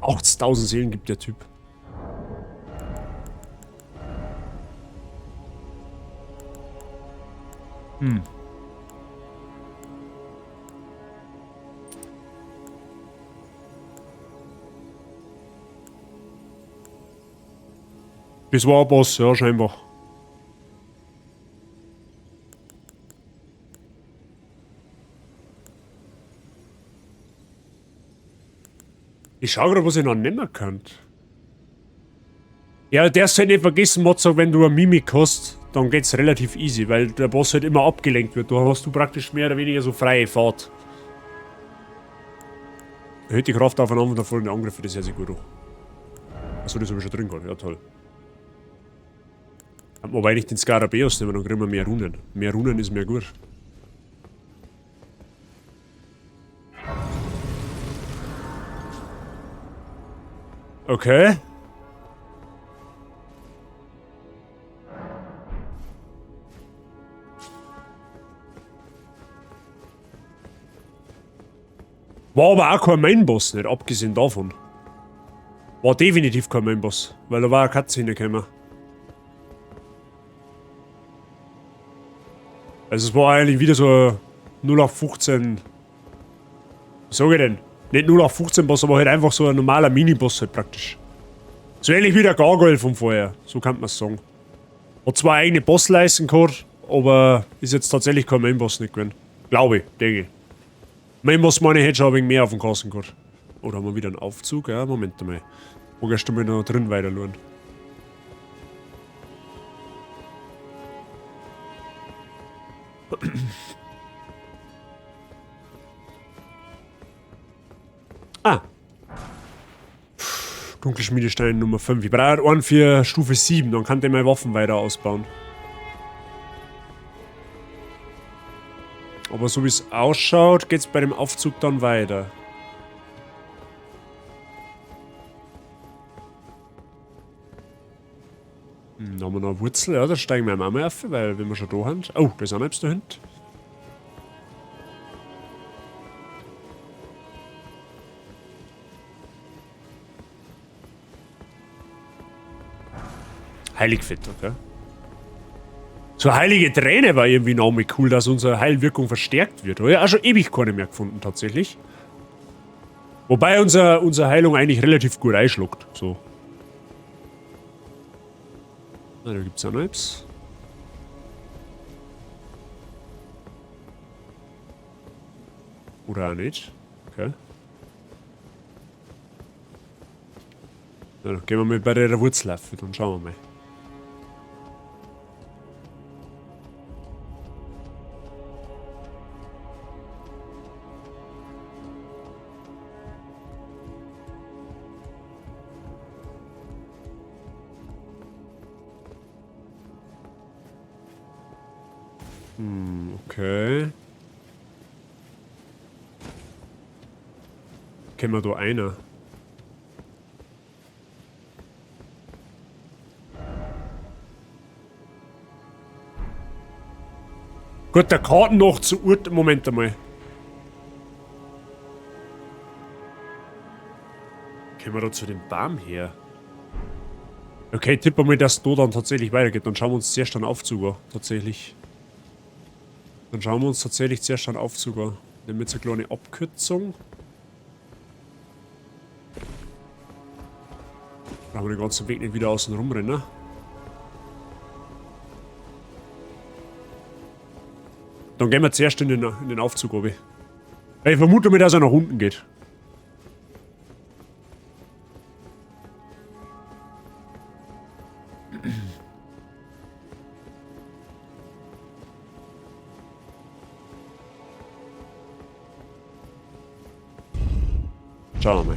Speaker 1: 80.000 Seelen gibt der Typ. Das war ein Boss, ja, scheinbar. Ich schau grad, was ich noch nehmen könnte. Ja, der soll nicht vergessen, Mozart, wenn du eine Mimik hast, dann geht's relativ easy, weil der Boss halt immer abgelenkt wird. Da hast du praktisch mehr oder weniger so freie Fahrt. Erhöht die Kraft aufeinander und folgende Angriffe, das hört sich gut an. Achso, das hab ich schon drin gehabt, ja toll. Wobei nicht den Skarabäus nehmen, dann kriegen wir mehr Runen. Mehr Runen ist mehr gut. Okay. War aber auch kein Mainboss, nicht abgesehen davon. War definitiv kein Mainboss, weil da war eine Katze hingekommen. Also es war eigentlich wieder so ein 0815. Was sag ich denn? Nicht 0815 Boss, aber halt einfach so ein normaler Mini-Boss halt praktisch. So ähnlich wie der Gargoyle von vorher, so kann man's sagen. Hat zwar eigene Bossleisten gehabt, aber ist jetzt tatsächlich kein Mainboss nicht gewesen. Glaube ich, denke ich. Mainboss meine ich, hätte schon ein wenig mehr auf dem Kasten gehabt. Oh, da haben wir wieder einen Aufzug. Ja, Moment mal. Wo gehst du mal noch drin weiter schauen? Ah. Dunkelschmiedestein Nummer 5. Ich brauche einen für Stufe 7, dann kann der meine Waffen weiter ausbauen. Aber so wie es ausschaut, geht's bei dem Aufzug dann weiter. Da haben wir noch eine Wurzel, ja, da steigen wir auch mal auf, weil wenn wir schon da haben. Oh, da ist auch noch etwas da hinten. Heiligfett, okay. So heilige Träne war irgendwie noch mal cool, dass unsere Heilwirkung verstärkt wird. Habe ich auch schon ewig keine mehr gefunden, tatsächlich. Wobei unsere Heilung eigentlich relativ gut einschluckt. So. Na, da gibt's auch noch etwas. Oder auch nicht. Okay. Na, dann gehen wir mal bei der Wurzel auf, dann schauen wir mal. Okay. Kennen wir da einer? Gut, der Karten noch zu Ur-, Moment einmal. Können wir da zu dem Baum her? Okay, tippe mal, dass da dann tatsächlich weitergeht. Dann schauen wir uns zuerst einen Aufzug an, tatsächlich. Dann schauen wir uns tatsächlich zuerst einen Aufzug an. Nehmen wir jetzt eine kleine Abkürzung. Brauchen wir den ganzen Weg nicht wieder außen rumrennen. Dann gehen wir zuerst in den Aufzug runter. Ich vermute mal, dass er nach unten geht. Schauen wir mal.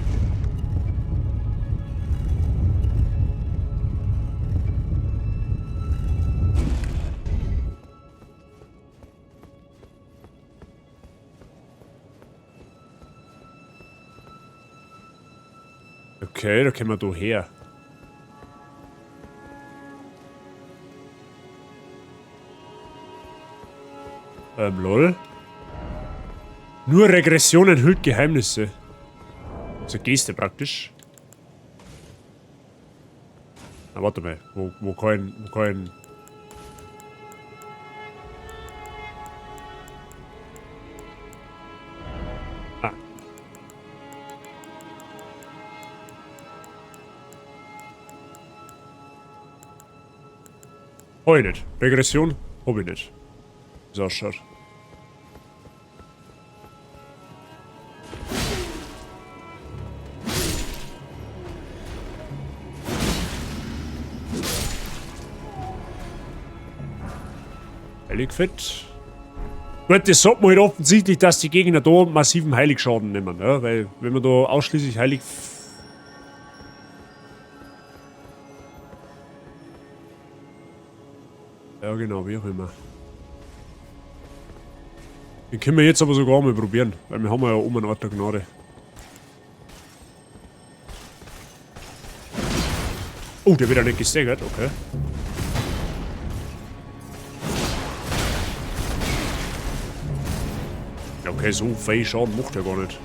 Speaker 1: Okay, da kommen wir da her. Lol. Nur Regression enthüllt Geheimnisse. Also Geste praktisch. Na, warte mal. Wo kann... Ah. Hab ich nicht. Regression hab ich nicht. Wie es ausschaut. Heiligfett. Gut, das sagt man halt offensichtlich, dass die Gegner da massiven Heiligschaden nehmen, ja? Weil wenn man da ausschließlich heilig... Ja genau, wie auch immer. Den können wir jetzt aber sogar mal probieren, weil wir haben ja oben einen Ort der Gnade. Oh, der wird ja nicht gestaggert, okay. Okay, so viel Schaden macht er gar nicht.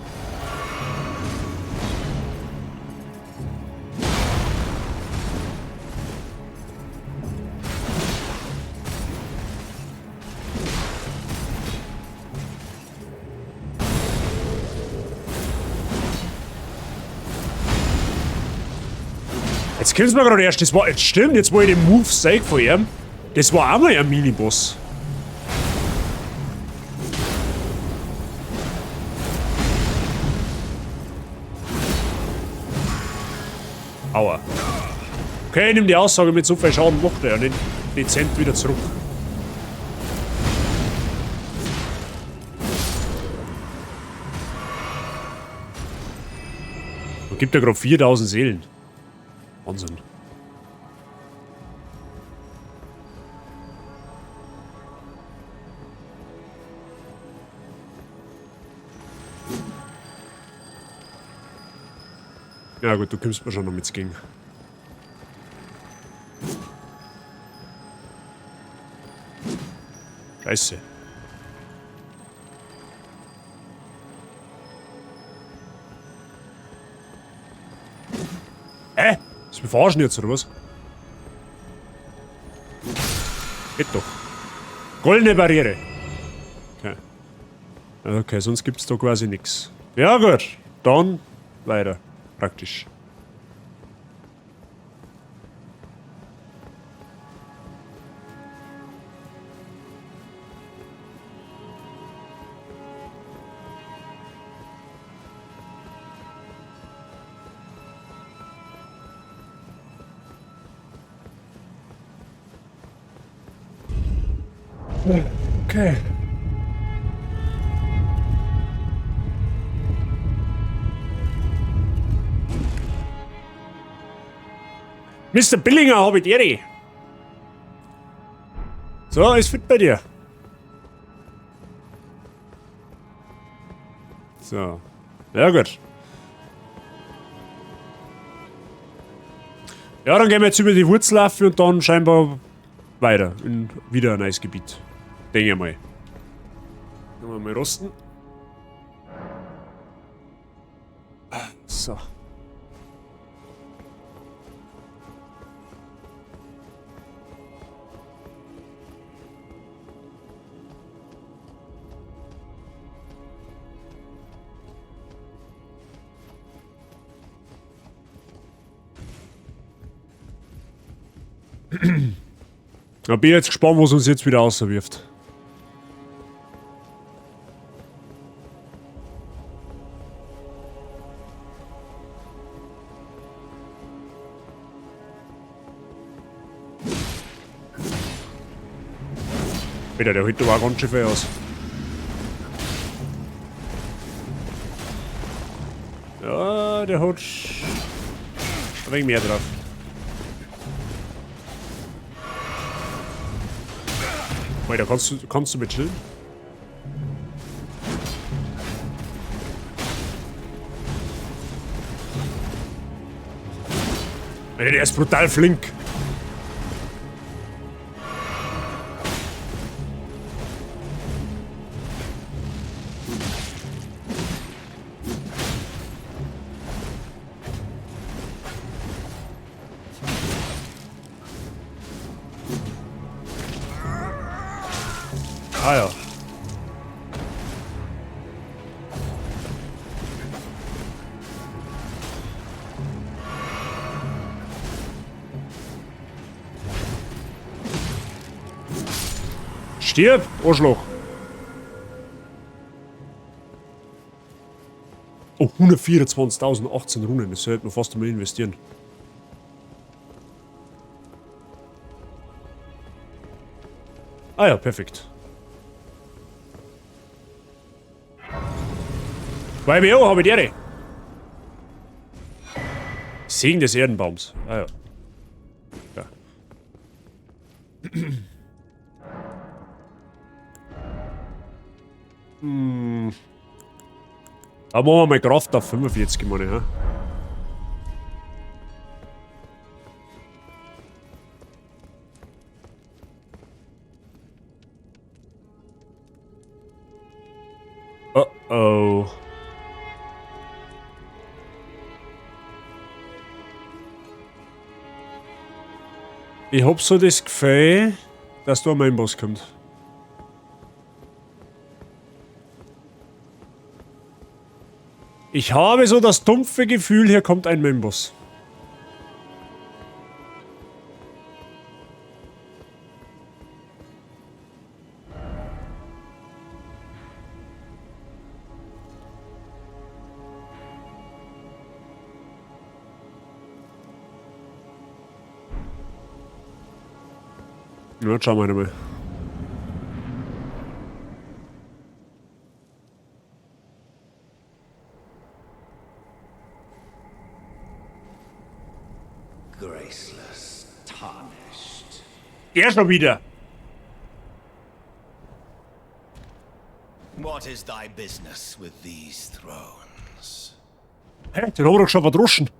Speaker 1: Jetzt kommt's mir gerade erst, das war, jetzt stimmt, jetzt wo ich den Move sehe von ihm, das war auch mal ein Miniboss. Aua. Okay, ich nehme die Aussage mit so viel Schaden macht er ja nicht dezent wieder zurück. Man gibt ja gerade 4000 Seelen. Wahnsinn. Ja gut, du kommst mir schon noch mit's gegen. Scheiße. Hä? Ist mir verarschen jetzt, oder was? Geht doch. Goldene Barriere. Okay. Okay, sonst gibt's da quasi nix. Ja gut, dann weiter. Praktisch. Okay. Mister Billinger, hab ich die. So, ist fit bei dir. So. Ja, gut. Ja, dann gehen wir jetzt über die Wurzel und dann scheinbar weiter in wieder ein neues Gebiet. Denke ich mal. Können wir mal rosten. So. Da bin ich jetzt gespannt, was uns jetzt wieder außerwirft. Alter, der hält aber auch ganz schön viel aus. Ja, der hat ein wenig mehr drauf. Alter, kannst du mit chillen? Alter, der ist brutal flink. Ah ja. Stirb, Arschloch. Oh, 124.018 Runen. Das sollte man fast einmal investieren. Ah ja, perfekt. YBO, habe ich die. Segen des Erdenbaums. Ah ja. Ja. Hm. Da machen wir mal Kraft auf 45, meine ich, ja? Oh oh. Ich hab so das Gefühl, dass da mein Boss kommt. Ich habe so das dumpfe Gefühl, hier kommt ein Mainboss. Ja, schauen wir mal.
Speaker 5: Graceless, tarnished.
Speaker 1: Der schon wieder.
Speaker 5: What is thy business with these thrones?
Speaker 1: Hä? Den haben wir doch schon verdroschen.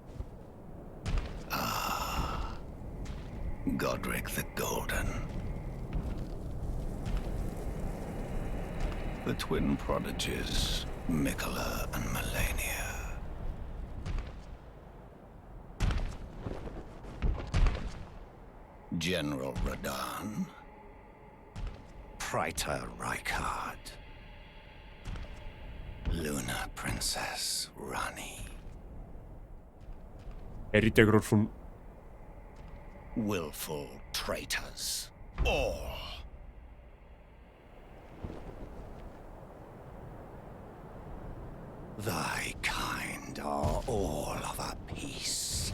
Speaker 5: Ah, Godric the Golden. The twin prodigies, Mikola and Melania. General Radan. Praetor Rykard. Luna Princess Rani.
Speaker 1: Er redet ja gerade von...
Speaker 5: Willful traitors. All. Thy kind are all of a piece.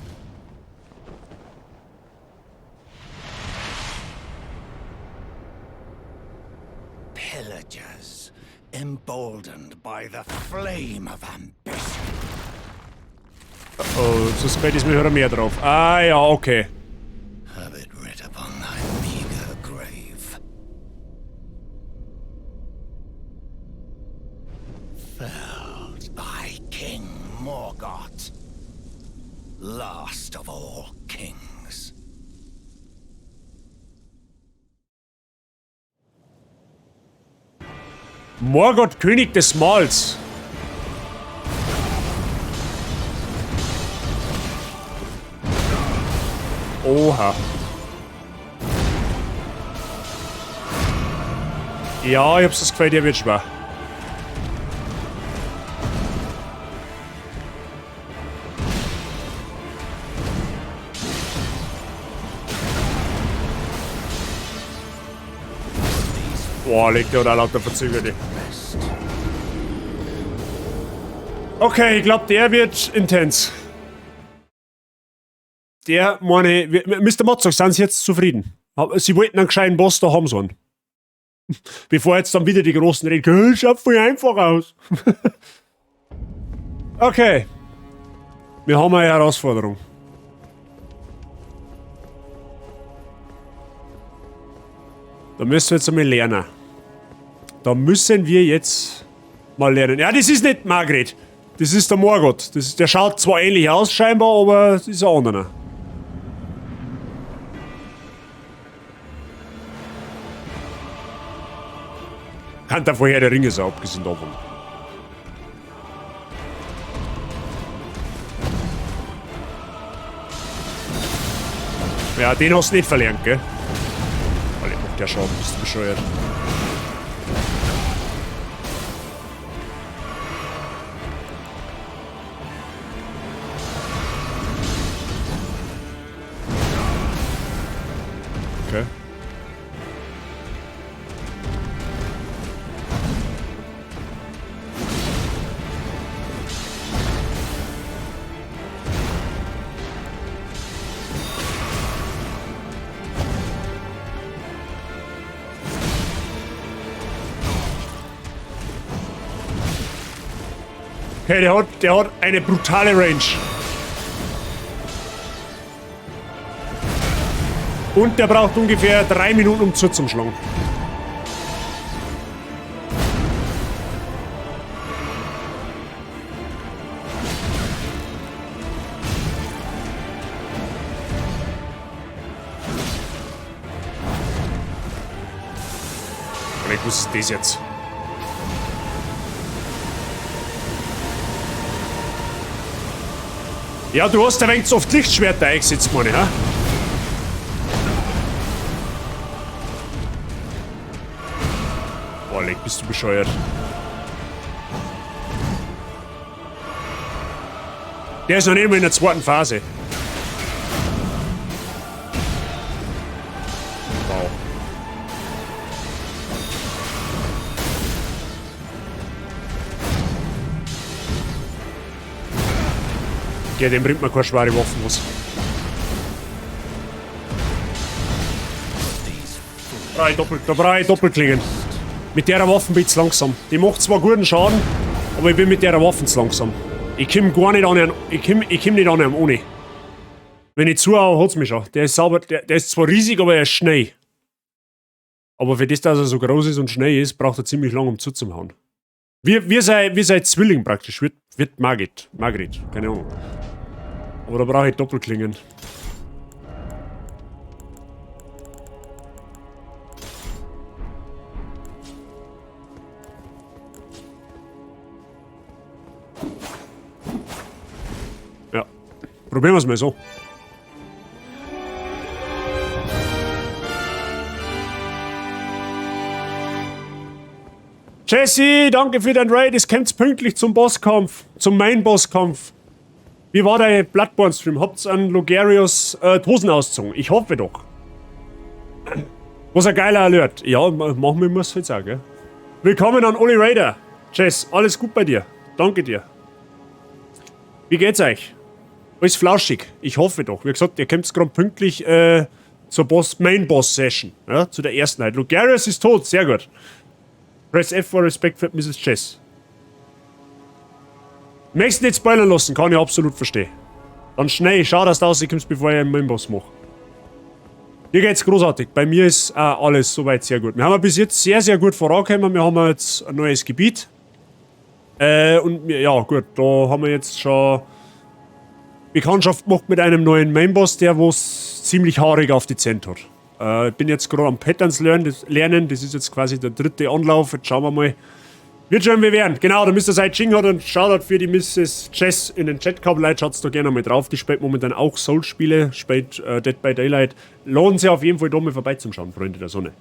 Speaker 5: Pillagers, emboldened by the flame of ambition.
Speaker 1: Oh, suspekt ist mir höher mehr drauf. Ah ja, okay.
Speaker 5: Have it writ upon thy meager grave. Felled by King Morgott, last of all kings.
Speaker 1: Morgott, König des Mahls. Oha. Ja, ich hab's das Gefühl, der wird schwer. Boah, legt der oder lauter Verzögerte. Okay, ich glaub, der wird intens. Der, meine, Mister Motzok, sind Sie jetzt zufrieden? Sie wollten einen gescheiten Boss, da haben sie einen. Bevor jetzt dann wieder die großen reden, schaut voll einfach aus. Okay. Wir haben eine Herausforderung. Da müssen wir jetzt einmal lernen. Da müssen wir jetzt mal lernen. Ja, das ist nicht Margret. Das ist der Morgott. Der schaut zwar ähnlich aus scheinbar, aber es ist ein anderer. Kann da vorher der Ringe sein, abgesehen davon. Ja, den hast du nicht verlernt, gell? Alter, macht der Schaden, bist du bescheuert. Okay, der hat eine brutale Range. Und der braucht ungefähr 3 Minuten, um zuzuschlagen. Was ist das jetzt? Ja, du hast ein wenig zu oft Lichtschwerter eingesetzt, meine ich, hä? Boah, leck, bist du bescheuert. Der ist noch nicht mal in der zweiten Phase. Wow. Ja, dem bringt man keine schwere Waffen was. Da brauche ich Doppelklingen. Mit der Waffe bin ich zu langsam. Die macht zwar guten Schaden, aber ich bin mit der Waffe zu langsam. Ich komm gar nicht an einen, ich komm nicht an einem ohne. Wenn ich zuhaue, hat's mich schon. Der ist sauber, der ist zwar riesig, aber er ist schnell. Aber für das, dass er so groß ist und schnell ist, braucht er ziemlich lang, um zuzuhauen. Wie sei Zwilling praktisch, wird Margit. Margrit, keine Ahnung. Aber da brauche ich Doppelklingen. Ja, probieren wir's mal so. Jesse, danke für dein Raid. Es kommt pünktlich zum Bosskampf, zum Main-Bosskampf. Wie war dein Bloodborne-Stream? Habt's an Logarius die Hosen ausgezogen? Ich hoffe doch. Was ein geiler Alert. Ja, machen wir muss jetzt auch, gell? Willkommen an Oli Raider. Jess, alles gut bei dir? Danke dir. Wie geht's euch? Alles flauschig. Ich hoffe doch. Wie gesagt, ihr kommt gerade pünktlich zur Main-Boss-Session. Ja, zu der ersten halt. Logarius ist tot. Sehr gut. Press F for Respect for Mrs. Jess. Möchtest nicht spoilern lassen, kann ich absolut verstehen. Dann schnell, schau, dass du rauskommst, bevor ich einen Main-Boss mache. Mir geht's großartig. Bei mir ist alles soweit sehr gut. Wir haben bis jetzt sehr, sehr gut vorangekommen. Wir haben jetzt ein neues Gebiet. Und wir, ja, gut, da haben wir jetzt schon Bekanntschaft gemacht mit einem neuen Mainboss, der wo's ziemlich haarig auf die Zähne hat. Ich bin jetzt gerade am Patterns lernen. Das ist jetzt quasi der dritte Anlauf. Jetzt schauen wir mal. Wird schon wie werden. Genau, der Mister Saijing hat einen Shoutout für die Mrs. Jess in den Chat gehabt. Leute, schaut's da gerne mal drauf. Die spielt momentan auch Souls-Spiele, spielt Dead by Daylight. Lohnt sich auf jeden Fall da mal vorbeizuschauen, Freunde der Sonne.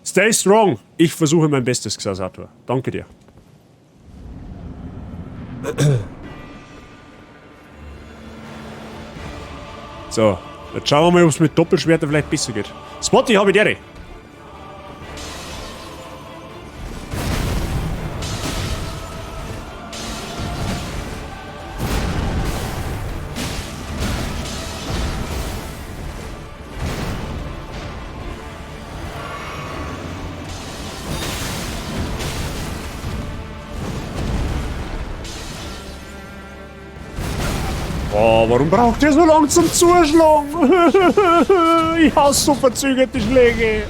Speaker 1: Stay strong. Ich versuche mein Bestes, Xasator. Danke dir. So, jetzt schauen wir mal, ob's mit Doppelschwerter vielleicht besser geht. Spotty, hab ich dir. Oh, warum braucht ihr so lange zum Zuschlagen? Ich hasse so verzögerte Schläge.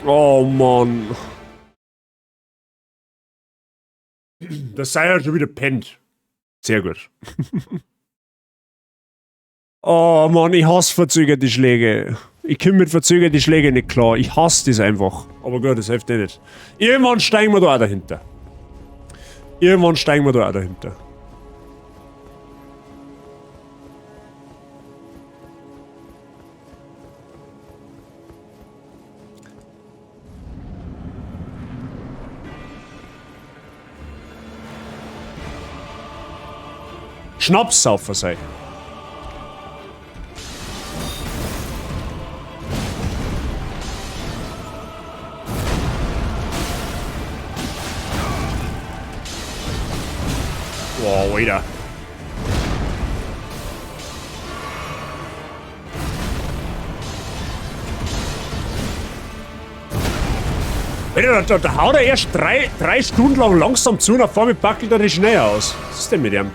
Speaker 1: Oh Mann. Das sei ja schon wieder pennt. Sehr gut. Oh Mann, ich hasse verzögerte Schläge. Ich komme mit verzögerten Schlägen nicht klar. Ich hasse das einfach. Aber gut, das hilft eh nicht. Irgendwann steigen wir da auch dahinter. Irgendwann steigen wir da auch dahinter. Schnapssaufer sei. Boah, Alter. Alter, da haut er erst drei Stunden lang langsam zu und auf einmal packelt er das schnell aus. Was ist denn mit ihm?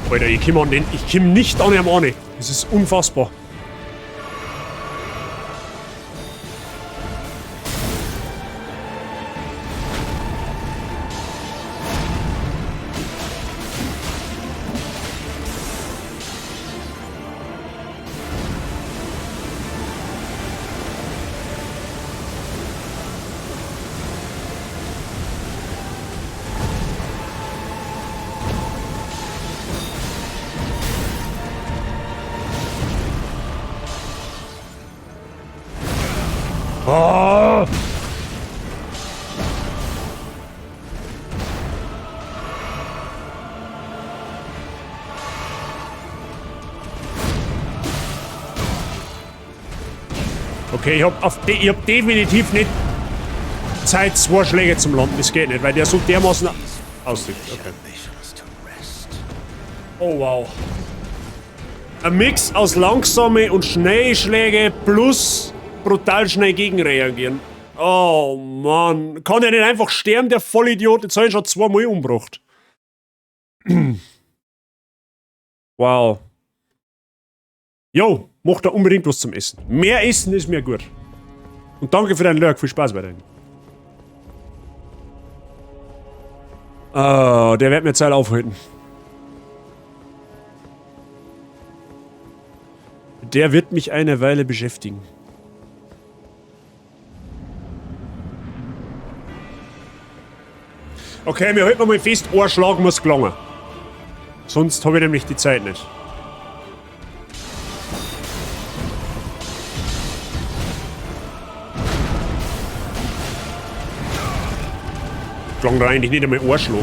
Speaker 1: Alter, ich komm an den, ich komm nicht an ihm an. Das ist unfassbar. Oh! Okay, ich hab definitiv nicht Zeit, 2 Schläge zum Landen. Das geht nicht, weil der so dermaßen aussieht. Okay. Oh wow. Ein Mix aus langsame und schnelle Schläge plus brutal schnell gegenreagieren. Oh Mann. Kann der nicht einfach sterben, der Vollidiot? Jetzt hab ich ihn schon 2-mal umgebracht. Wow. Jo, mach da unbedingt was zum Essen. Mehr Essen ist mir gut. Und danke für deinen Lurk. Viel Spaß weiterhin. Oh, der wird mir Zeit aufhalten. Der wird mich eine Weile beschäftigen. Okay, wir halten mal fest, ein Schlag muss gelangen. Sonst hab ich nämlich die Zeit nicht. Klang da eigentlich nicht einmal ein Schlag.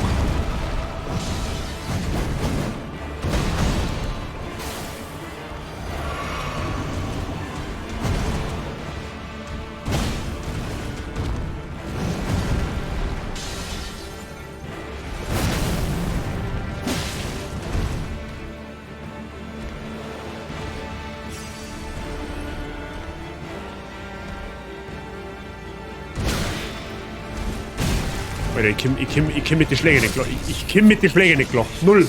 Speaker 1: Alter, ich komm mit den Schlägen nicht klar. Ich komm mit den Schlägen nicht klar. Null.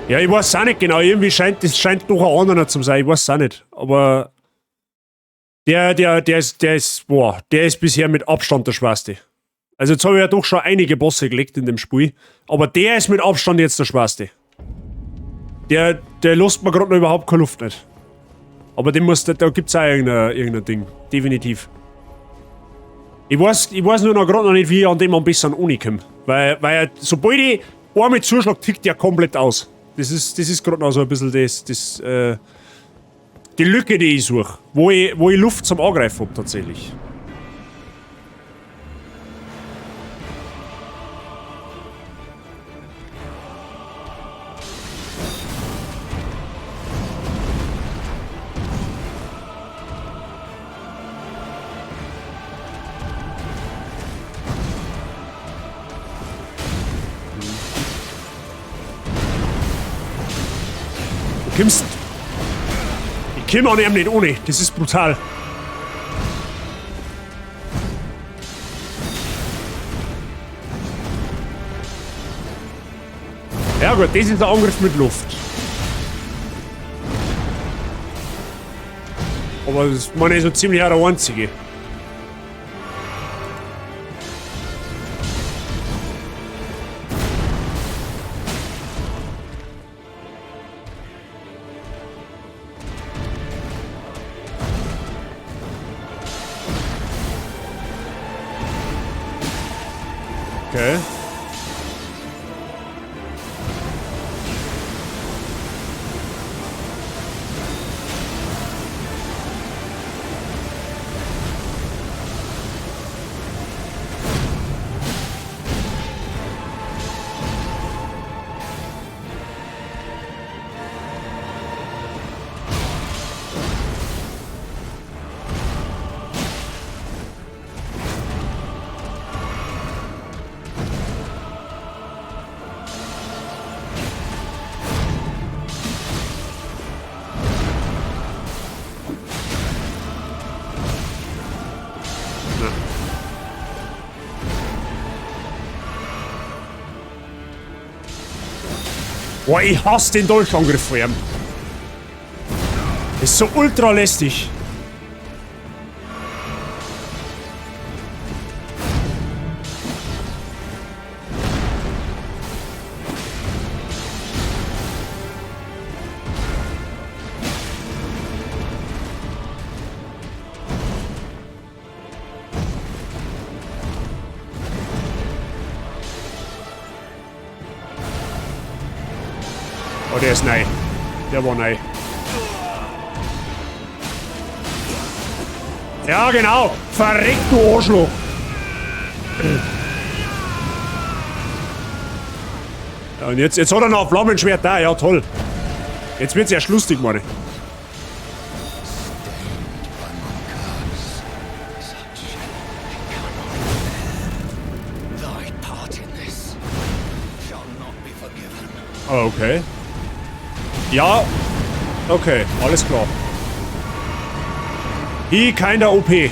Speaker 1: Ja, ich weiß auch nicht genau. Irgendwie scheint, das scheint doch ein anderer zu sein. Ich weiß auch nicht. Aber der ist bisher mit Abstand der schwerste. Also jetzt habe ich ja doch schon einige Bosse gelegt in dem Spiel. Aber der ist mit Abstand jetzt der schwerste. Der lässt mir grad noch überhaupt keine Luft nicht. Aber dem muss, da gibt's auch irgendein Ding. Definitiv. Ich weiß nur noch grad noch nicht, wie ich an dem am besten ankomme. Weil sobald ich einmal zuschlag, tickt der komplett aus. Das ist grad noch so ein bisschen die Lücke, die ich suche. Wo ich Luft zum Angreifen hab, tatsächlich. Kommst. Ich komm an ihm nicht ohne. Das ist brutal. Ja gut, das ist der Angriff mit Luft. Aber das meine ich so ziemlich auch der einzige. Okay. Boah, ich hasse den Dolchangriff von ihm. Ist so ultra lästig. Oh, der ist neu. Der war neu. Ja, genau. Verreck, du Arschloch. Ja, und jetzt hat er noch ein Flammenschwert da. Ja, toll. Jetzt wird's erst lustig, meine. Ah, okay. Ja. Okay, alles klar. He kinda OP.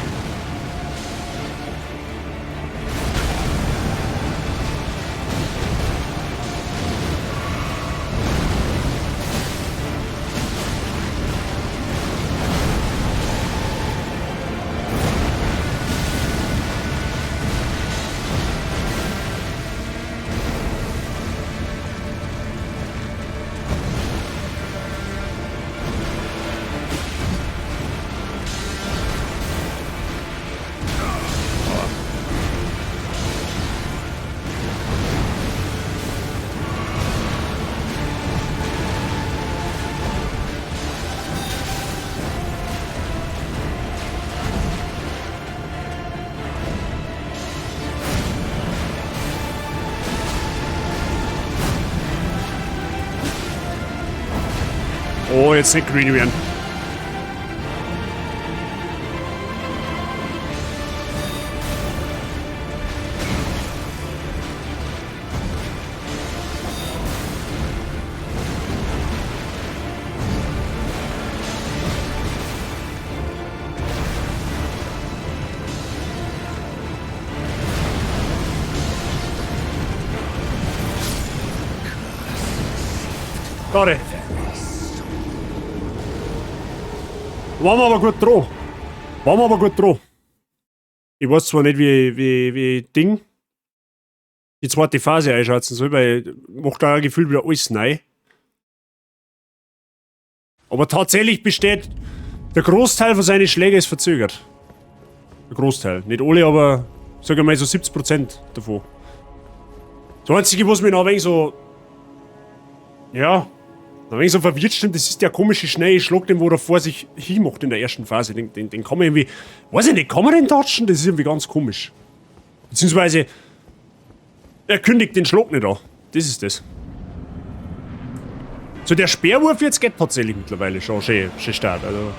Speaker 1: Oh, jetzt nicht green werden. Schade. Waren wir aber gut dran. Waren wir aber gut dran. Ich weiß zwar nicht, wie Ding die zweite Phase einschätzen soll, weil macht da gefühlt wieder alles neu. Aber tatsächlich besteht der Großteil von seinen Schlägen ist verzögert. Der Großteil. Nicht alle, aber sag ich mal so 70% davon. Das Einzige, was mich noch ein wenig so. Ja. Ein wenig so verwirrt stimmt, das ist der komische, schnelle Schlag, den wo er vor sich hin macht in der ersten Phase. Den kann man irgendwie. Weiß ich nicht, kann man den dodgen? Das ist irgendwie ganz komisch. Beziehungsweise. Er kündigt den Schlag nicht an. Das ist das. So, der Speerwurf jetzt geht tatsächlich mittlerweile schon schön stark. Also.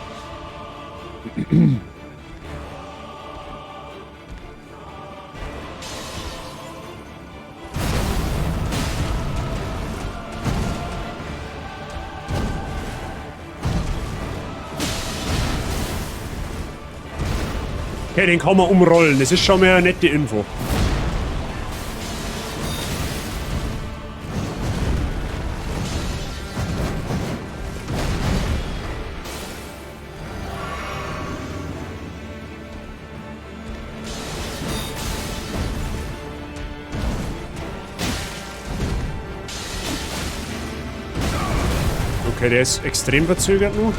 Speaker 1: Okay, den kann man umrollen. Das ist schon mal eine nette Info. Okay, der ist extrem verzögert nur.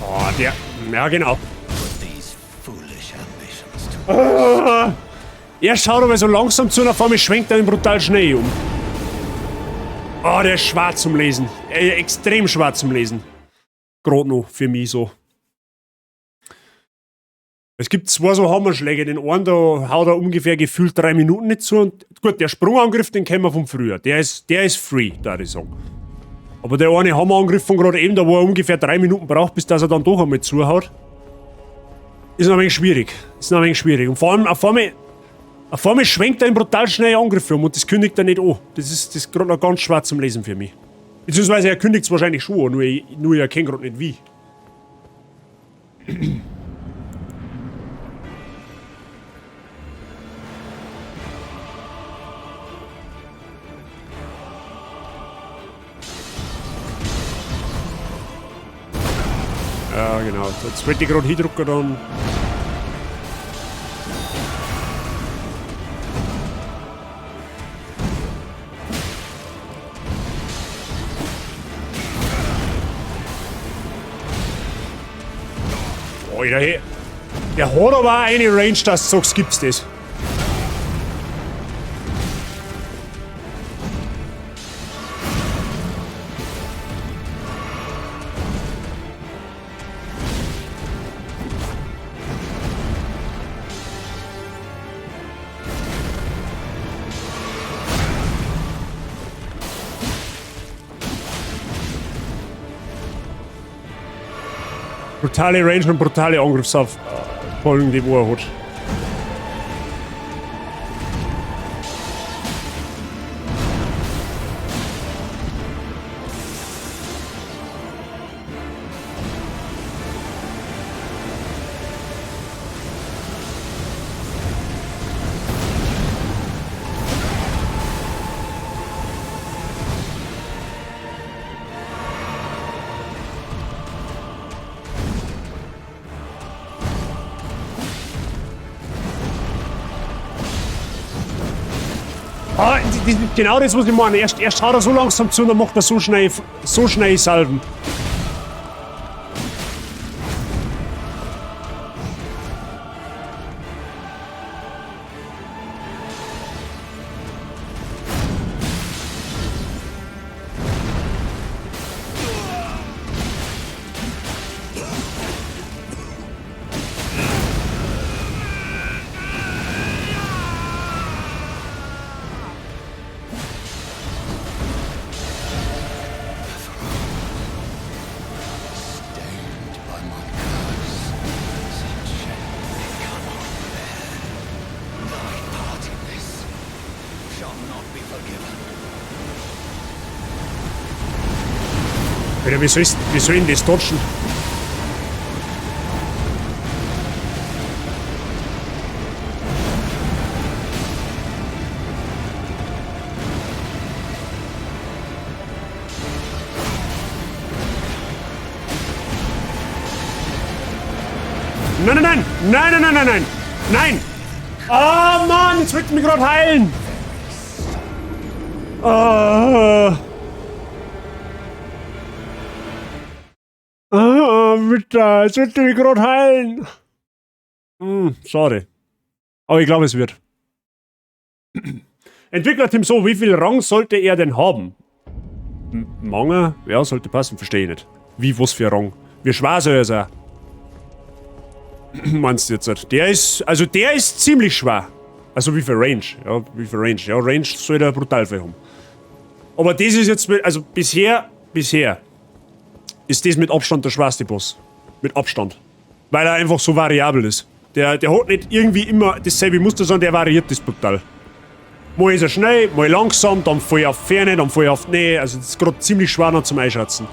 Speaker 1: Oh, der. Ja, genau. Ah, er schaut aber so langsam zu und auf einmal schwenkt er ihn brutal schnell um. Oh, der ist schwer zum Lesen. Extrem schwer zum Lesen. Gerade noch für mich so. Es gibt zwei so Hammerschläge. Den einen, da haut er ungefähr gefühlt 3 Minuten nicht zu. Und gut, der Sprungangriff, den kennen wir von früher. Der ist free, da ich sagen. Aber der eine Hammerangriff von gerade eben, da wo er ungefähr 3 Minuten braucht, bis dass er dann doch einmal zuhaut, ist noch ein wenig schwierig. Ist noch ein wenig schwierig. Und vor allem, auf einmal schwenkt er einen brutal schnellen Angriff um und das kündigt er nicht an. Das ist gerade noch ganz schwer zum Lesen für mich. Beziehungsweise er kündigt es wahrscheinlich schon an, nur ich erkenne gerade nicht wie. Ja, genau. Jetzt wollte ich gerade hindrücken, dann. Alter, hey. Der hat aber auch eine Range, dass du sagst, gibt's das. Brutale Range und brutale Angriffsfolgen, die wo er hat. Ah, das ist genau das, was ich meine. Erst haut er so langsam zu und dann macht er so schnell Salven.
Speaker 5: Stained by my curse. Such shame I cannot bear. Thy part in this shall not be forgiven.
Speaker 1: Alter, wie soll ich denn das dodgen? Nein, nein, nein! Nein, nein, nein, nein, nein! Nein! Ah, Mann, jetzt wollte ich mich gerade heilen! Ah. Ah, bitte, jetzt wollte ich mich gerade heilen! Schade. Aber ich glaube, es wird. Entwicklerteam so, wie viel Rang sollte er denn haben? Manga? Ja, sollte passen, verstehe ich nicht. Wie, was für Rang? Wie schwer soll er sein? Meinst du jetzt nicht? Der ist, also der ist ziemlich schwer. Also wie viel Range? Ja, wie viel Range? Ja, Range soll der brutal viel haben. Aber das ist jetzt, also bisher ist das mit Abstand der schwerste Boss. Mit Abstand. Weil er einfach so variabel ist. Der hat nicht irgendwie immer dasselbe Muster, sondern der variiert das brutal. Mal ist er schnell, mal langsam, dann voll auf Ferne, dann voll auf Nähe. Also das ist gerade ziemlich schwer noch zum Einschätzen.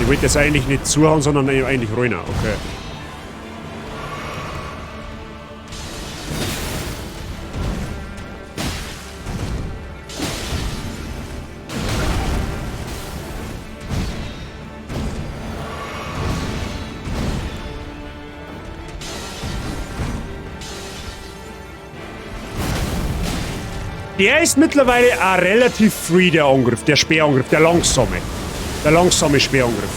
Speaker 1: Ich wollte jetzt eigentlich nicht zuhauen, sondern eigentlich rein. Okay. Der ist mittlerweile auch relativ free, der Angriff, der Speerangriff, der langsame. Der langsame Speerangriff.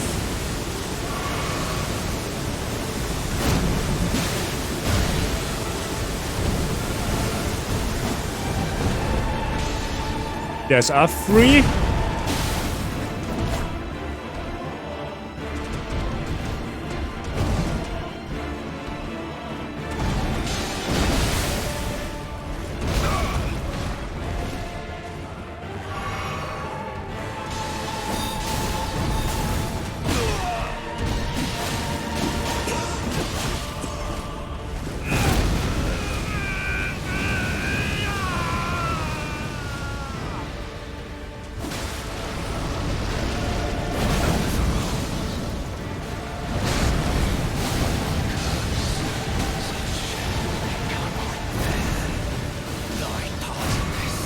Speaker 1: Der ist auch free.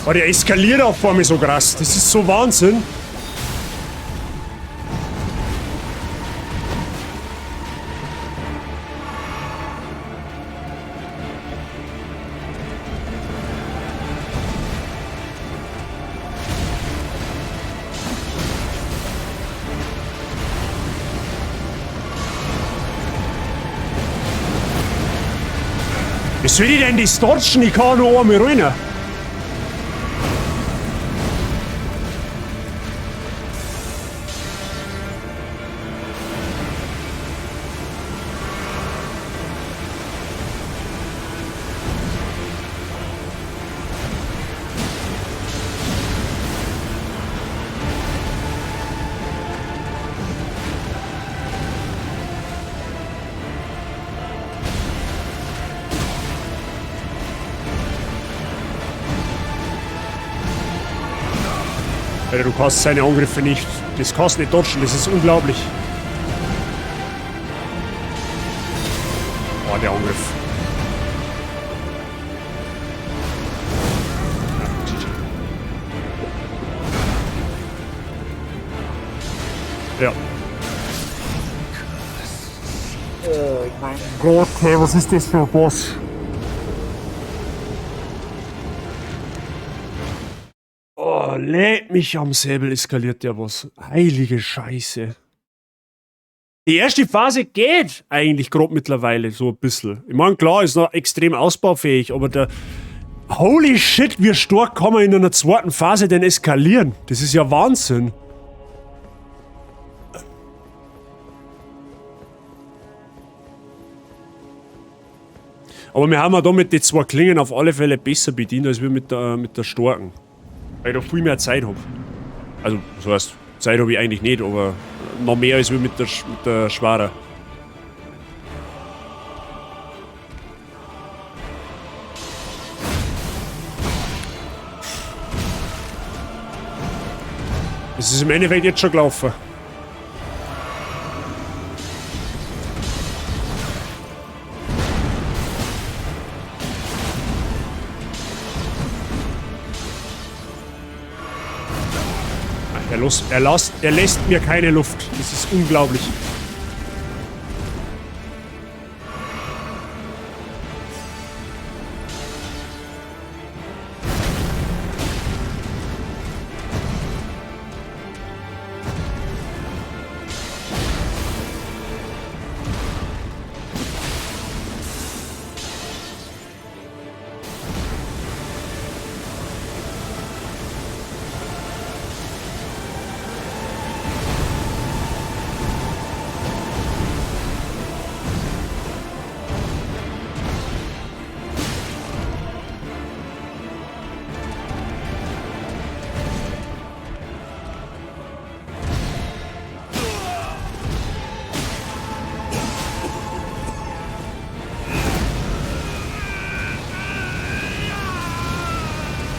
Speaker 1: Oh, der eskaliert auch vor mir so krass. Das ist so Wahnsinn. Wie soll ich denn das dodgen? Ich kann nur einmal rein. Alter, du kannst seine Angriffe nicht. Das kannst du nicht dodgen, das ist unglaublich. Oh, der Angriff. Ja. Oh mein Gott, hey, was ist das für ein Boss? Oh, leck mich am Säbel, eskaliert der was. Heilige Scheiße. Die erste Phase geht eigentlich grob mittlerweile so ein bisschen. Ich meine, klar, ist noch extrem ausbaufähig, aber der... Holy shit, wie stark kann man in einer zweiten Phase denn eskalieren? Das ist ja Wahnsinn. Aber wir haben ja da mit den zwei Klingen auf alle Fälle besser bedient, als wir mit der starken. Weil ich da viel mehr Zeit hab. Also, das heißt, Zeit hab ich eigentlich nicht, aber noch mehr als wir mit der Schwere. Es ist im Endeffekt jetzt schon gelaufen. Er lässt mir keine Luft. Das ist unglaublich.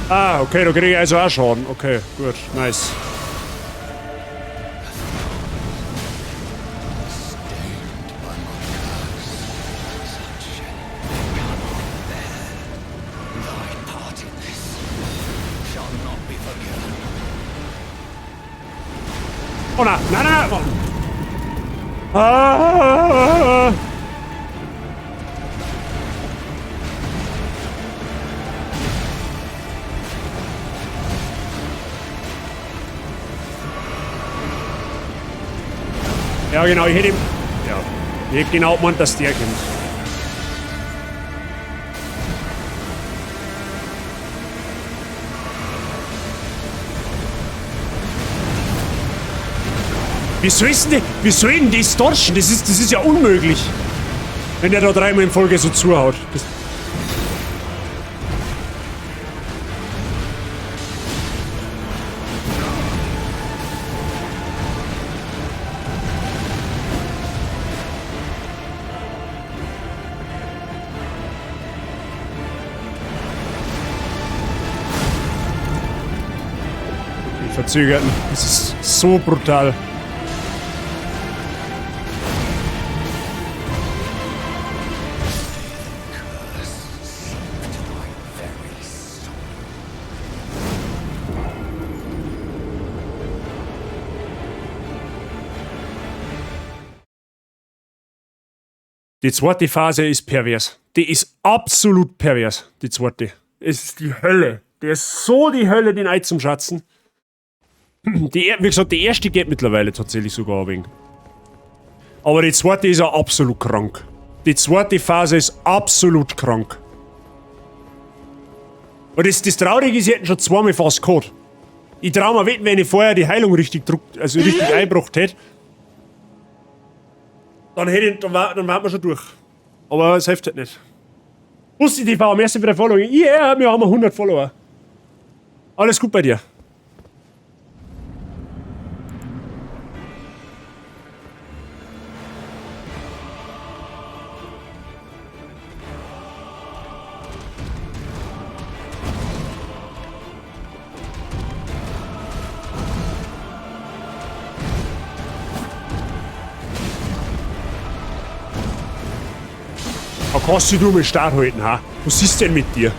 Speaker 1: Ah, okay, da kriege ich also auch Schaden. Okay, gut, nice. Oh nein, nein, nein, nein! Ah! Ja, genau, ich hätte ihm. Ja, ich hätte genau gemeint, dass der kommt. Wie soll denn das dodgen? Das ist ja unmöglich. Wenn der da dreimal in Folge so zuhaut. Die Verzögerten. Das ist so brutal. Die zweite Phase ist pervers. Die ist absolut pervers, die zweite. Es ist die Hölle. Der ist so die Hölle, den einzuschatzen. Die, wie gesagt, die erste geht mittlerweile tatsächlich sogar ein wenig. Aber die zweite ist ja absolut krank. Die zweite Phase ist absolut krank. Und das Traurige ist, ich hätte schon zweimal fast gehabt. Ich trau mir wetten, wenn ich vorher die Heilung richtig druckt, also richtig eingebracht hätte, dann hätte ich, dann war, dann waren wir schon durch. Aber es hilft halt nicht. Bussi TV, merci für dein Following. Yeah, wir haben 100 Follower. Alles gut bei dir. Da kannst du dich mal stark halten, ha? Was ist denn mit dir?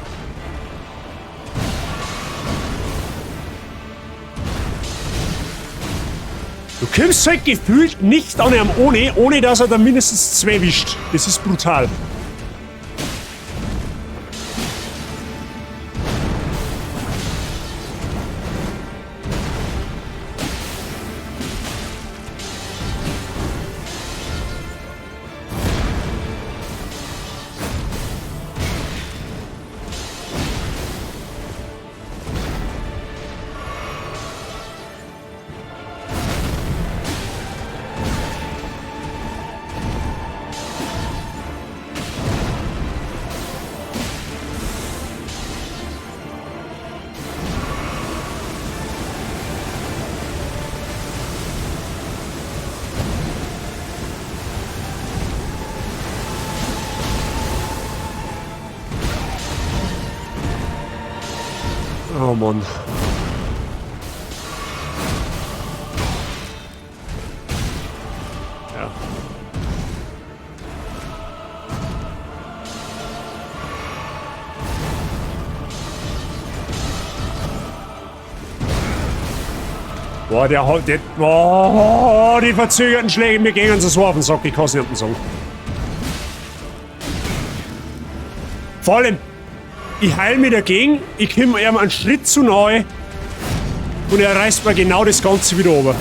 Speaker 1: Du kommst halt gefühlt nicht an ihm ohne dass er da mindestens zwei wischt. Das ist brutal. Oh Mann. Ja. Boah, der hat, der, oh, die verzögerten Schläge, mir gehen so auf den Sack, ich kann's nicht sagen. Vor allem, ich heil mich dagegen, ich komme ihm einen Schritt zu nahe und er reißt mir genau das Ganze wieder runter.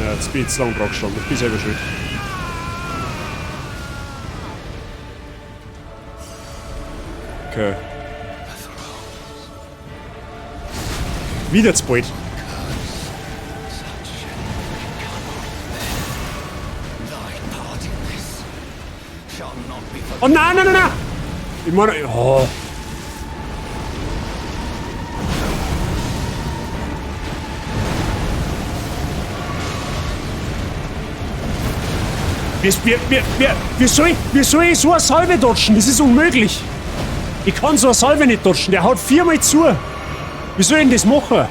Speaker 1: Ja, jetzt bin ich zu lang dran gestanden, ich bin selber schuld. Okay. Wieder zu bald. Oh nein, nein, nein, nein! Ich meine, oh. Wie soll ich so eine Salve dodgen? Das ist unmöglich. Ich kann so eine Salve nicht dodgen. Der haut viermal zu. Wie soll ich denn das machen?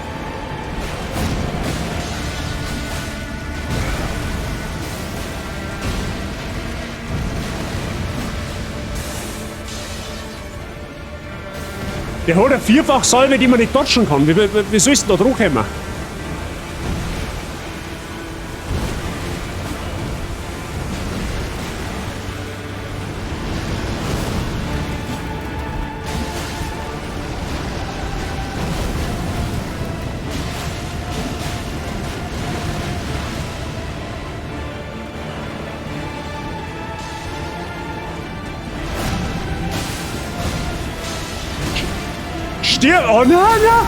Speaker 1: Der hat eine Vierfachsalve, die man nicht dodgen kann. Wie sollst du denn da drauf kommen? Stirb! Oh nein, nein!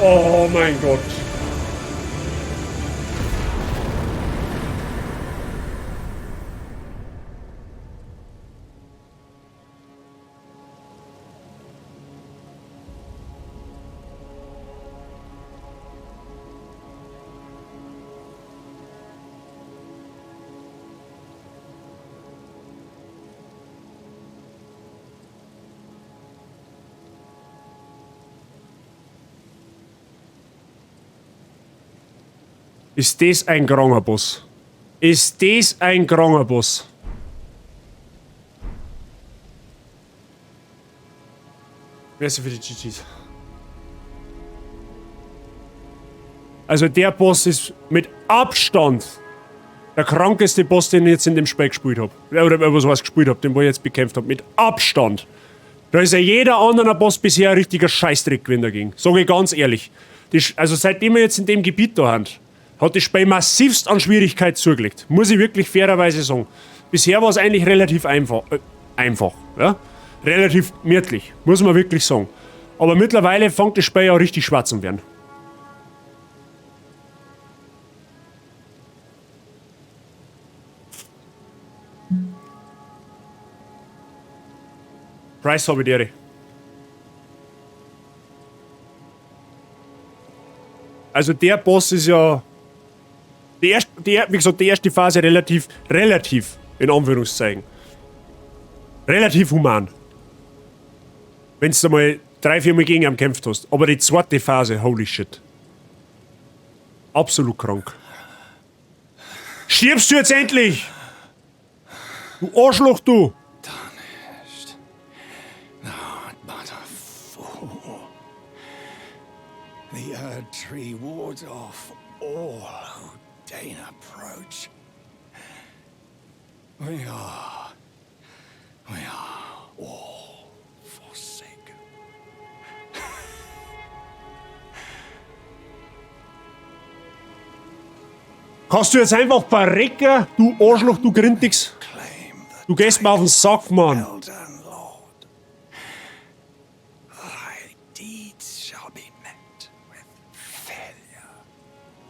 Speaker 1: Oh mein Gott! Ist das ein kranker Boss? Ist das ein kranker Boss? Merci für die GGs. Also der Boss ist mit Abstand der krankeste Boss, den ich jetzt in dem Spiel gespielt hab. Oder was ich gespielt hab, den wo ich jetzt bekämpft hab. Mit Abstand. Da ist ja jeder andere Boss bisher ein richtiger Scheißdreck gewesen dagegen. Sag ich ganz ehrlich. Also seitdem wir jetzt in dem Gebiet da sind, hat das Spiel massivst an Schwierigkeit zugelegt. Muss ich wirklich fairerweise sagen. Bisher war es eigentlich relativ einfach. Einfach, ja? Relativ gemütlich, muss man wirklich sagen. Aber mittlerweile fängt das Spiel ja richtig schwarz an werden. Price habe ich dir. Also der Boss ist ja... Die erste, die, wie gesagt, die erste Phase relativ, relativ, in Anführungszeichen. Relativ human. Wenn du mal 3, 4 Mal gegen ihn gekämpft hast. Aber die zweite Phase, holy shit. Absolut krank. Stirbst du jetzt endlich? Du Arschloch, du!
Speaker 5: Tarnished. Thou art but a fool. The Erdtree wards off all who deign approach. We are all forsaken.
Speaker 1: Kannst du jetzt einfach verrecken, du Arschloch, du Grindix? Du gehst mir auf den Sack, Mann.
Speaker 5: Elden Lord, thy deeds shall be met with failure,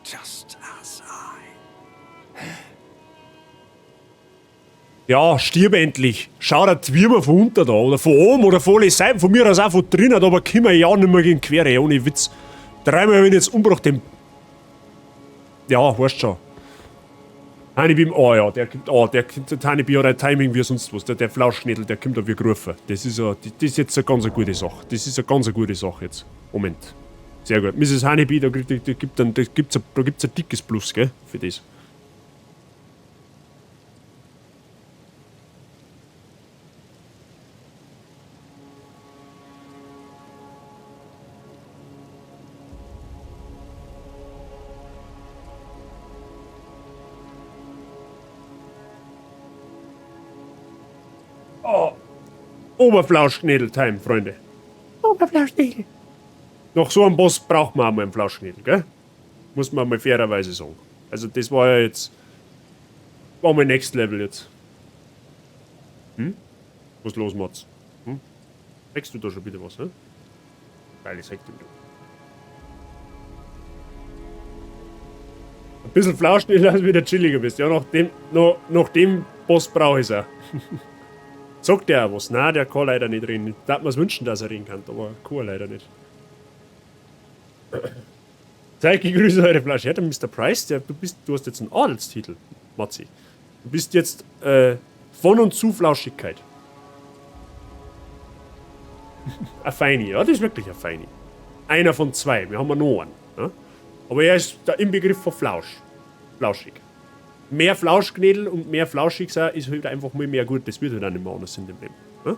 Speaker 5: just as I.
Speaker 1: Ja, stirb endlich. Schau dir die Würmer von unten da, oder von oben, oder von allen Seiten, von mir aus auch von drinnen, aber komm ja nicht mehr gegen Quere, ohne Witz. Dreimal, wenn ich jetzt umgebracht den. Ja, weißt schon. Honeybee, oh ja, der kommt, oh, der kommt, der Honeybee hat ein Timing wie sonst was, der Flauschnädel, der kommt da wie gerufen. Das ist ja, das ist jetzt eine ganz gute Sache. Das ist eine ganz gute Sache jetzt. Moment. Sehr gut. Misses Honeybee, da kriegt, da, da gibt dann, da gibt's ein, da gibt's ein dickes Plus, gell, für das. Oh. Oberflauschnädel-Time, Freunde. Oberflauschnädel. Nach so einem Boss braucht man auch mal einen Flauschnädel, gell? Muss man mal fairerweise sagen. Also das war ja jetzt... War mal Next Level jetzt. Hm? Was ist los, Mats? Hm? Wächst du da schon wieder was, hä? Geiles Hektim, du. Ein bisschen Flauschnädel, dass du wieder chilliger bist. Ja, nach dem Boss brauche ich's auch. Sagt der auch was? Nein, der kann leider nicht reden. Ich darf mir's wünschen, dass er reden kann, aber kann er leider nicht. Zeig die Grüße, eure Flasche. Ja, der Mister Price, du hast jetzt einen Adelstitel, Matzi. Du bist jetzt von und zu Flauschigkeit. Ein Feini, ja, das ist wirklich ein Feini. Einer von zwei, wir haben ja noch einen. Ja? Aber er ist der Inbegriff von Flausch. Flauschig. Mehr Flauschknädel und mehr flauschig sein ist halt einfach mal mehr gut. Das wird halt auch nicht mehr anders in dem Leben. Ja?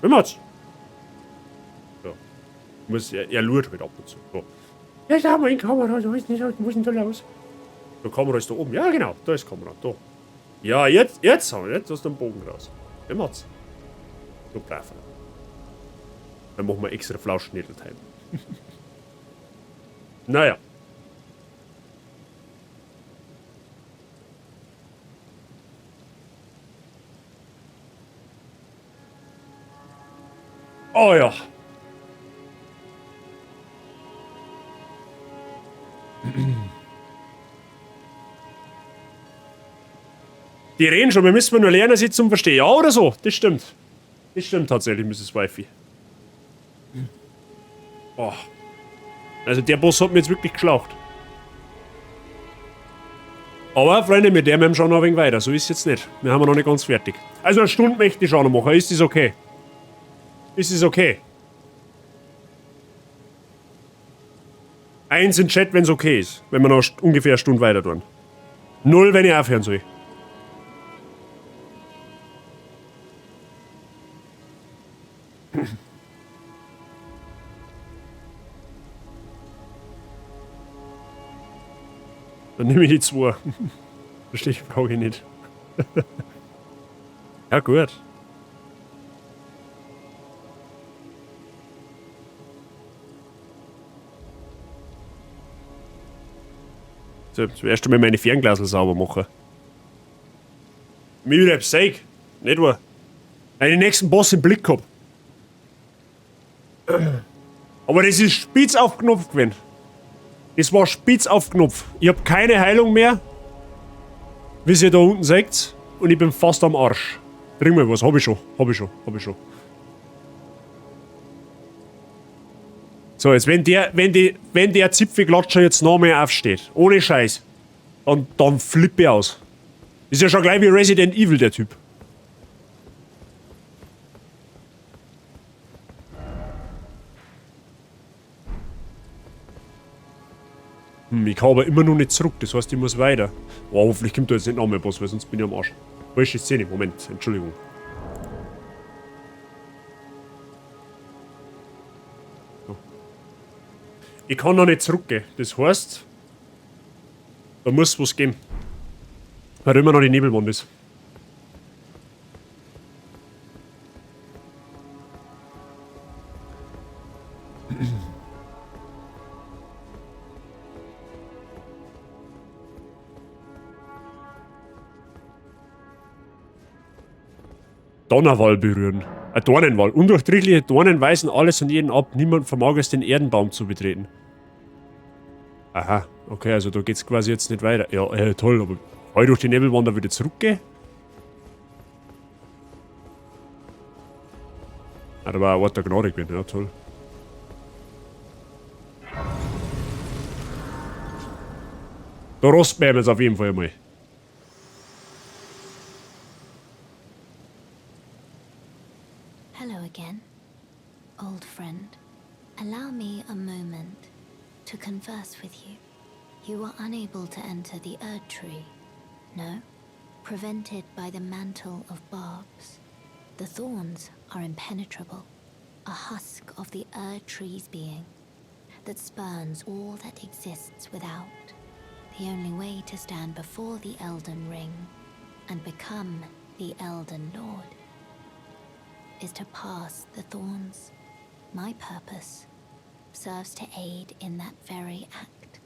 Speaker 1: Wenn man's. So. Er lurt halt ab und zu. So. Ja, da haben wir in Kamera, da ist nicht, wo ist denn da los? Die Kamera ist da oben. Ja, genau, da ist Kamera. Da. Ja, jetzt haben wir, jetzt hast du den Bogen raus. Wenn man's. So brav. Dann machen wir extra Flauschnädel-Time. Naja. Oh ja. Die reden schon, wir müssen nur lernen, sie zum Verstehen. Ja, oder so, das stimmt. Das stimmt tatsächlich, Misses Wifey. Oh. Also der Boss hat mir jetzt wirklich geschlaucht. Aber, Freunde, mit dem haben wir schon noch ein wenig weiter. So ist es jetzt nicht. Wir haben noch nicht ganz fertig. Also eine Stunde möchte ich schon noch machen. Ist das okay? Ist es okay? 1 in Chat, wenn's okay ist. Wenn wir noch ungefähr eine Stunde weiter tun. 0, wenn ich aufhören soll. Dann nehme ich die 2. Verstehe ich, brauche ich nicht. Ja, gut. So, zuerst einmal meine Fernglasel sauber machen. Mir wieder Psych. Nicht wahr? Einen nächsten Boss im Blick gehabt. Aber das ist spitz auf Knopf gewesen. Das war spitz auf Knopf. Ich hab keine Heilung mehr. Wie ihr da unten seht. Und ich bin fast am Arsch. Trink mal was. Hab ich schon. Hab ich schon. Hab ich schon. So, jetzt wenn der Zipfelklatscher jetzt noch mehr aufsteht, ohne Scheiß, dann flippe ich aus. Ist ja schon gleich wie Resident Evil, der Typ. Ich kann aber immer noch nicht zurück, das heißt, ich muss weiter. Oh, hoffentlich kommt da jetzt nicht noch mehr Boss, weil sonst bin ich am Arsch. Falsche Szene, Moment, Entschuldigung. So. Ich kann noch nicht zurückgehen, das heißt, da muss was geben. Weil immer noch die Nebelwand ist. Donnerwall berühren. Ein Dornenwall. Undurchdringliche Dornen weisen alles und jeden ab. Niemand vermag es, den Erdenbaum zu betreten. Aha. Okay, also da geht's quasi jetzt nicht weiter. Ja, toll, aber kann ich durch die Nebelwand da wieder zurückgehen? Ah, da war ein Ort der Gnade gewesen. Ja, toll. Da rosten wir jetzt auf jeden Fall mal.
Speaker 4: Hello again, old friend. Allow me a moment to converse with you. You were unable to enter the Erdtree, no? Prevented by the mantle of barbs. The thorns are impenetrable, a husk of the Erdtree's being that spurns all that exists without. The only way to stand before the Elden Ring and become the Elden Lord is to pass the thorns. My purpose serves to aid in that very act.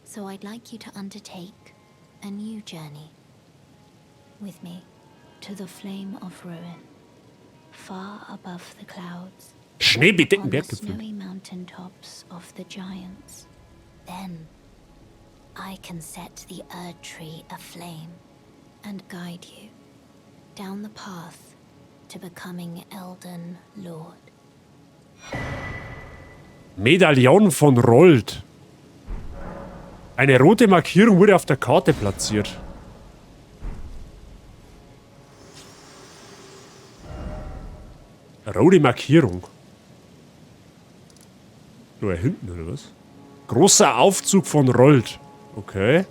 Speaker 4: So I'd like you to undertake a new journey with me to the Flame of Ruin, far above the clouds.
Speaker 1: Schneebedeckten
Speaker 4: On the
Speaker 1: Berggipfel.
Speaker 4: snowy mountain tops of the giants. Then I can set the Erdtree aflame and guide you down the path to becoming Elden Lord.
Speaker 1: Medaillon von Rold. Eine rote Markierung wurde auf der Karte platziert. Rote Markierung. Nur hinten, oder was? Großer Aufzug von Rold. Okay.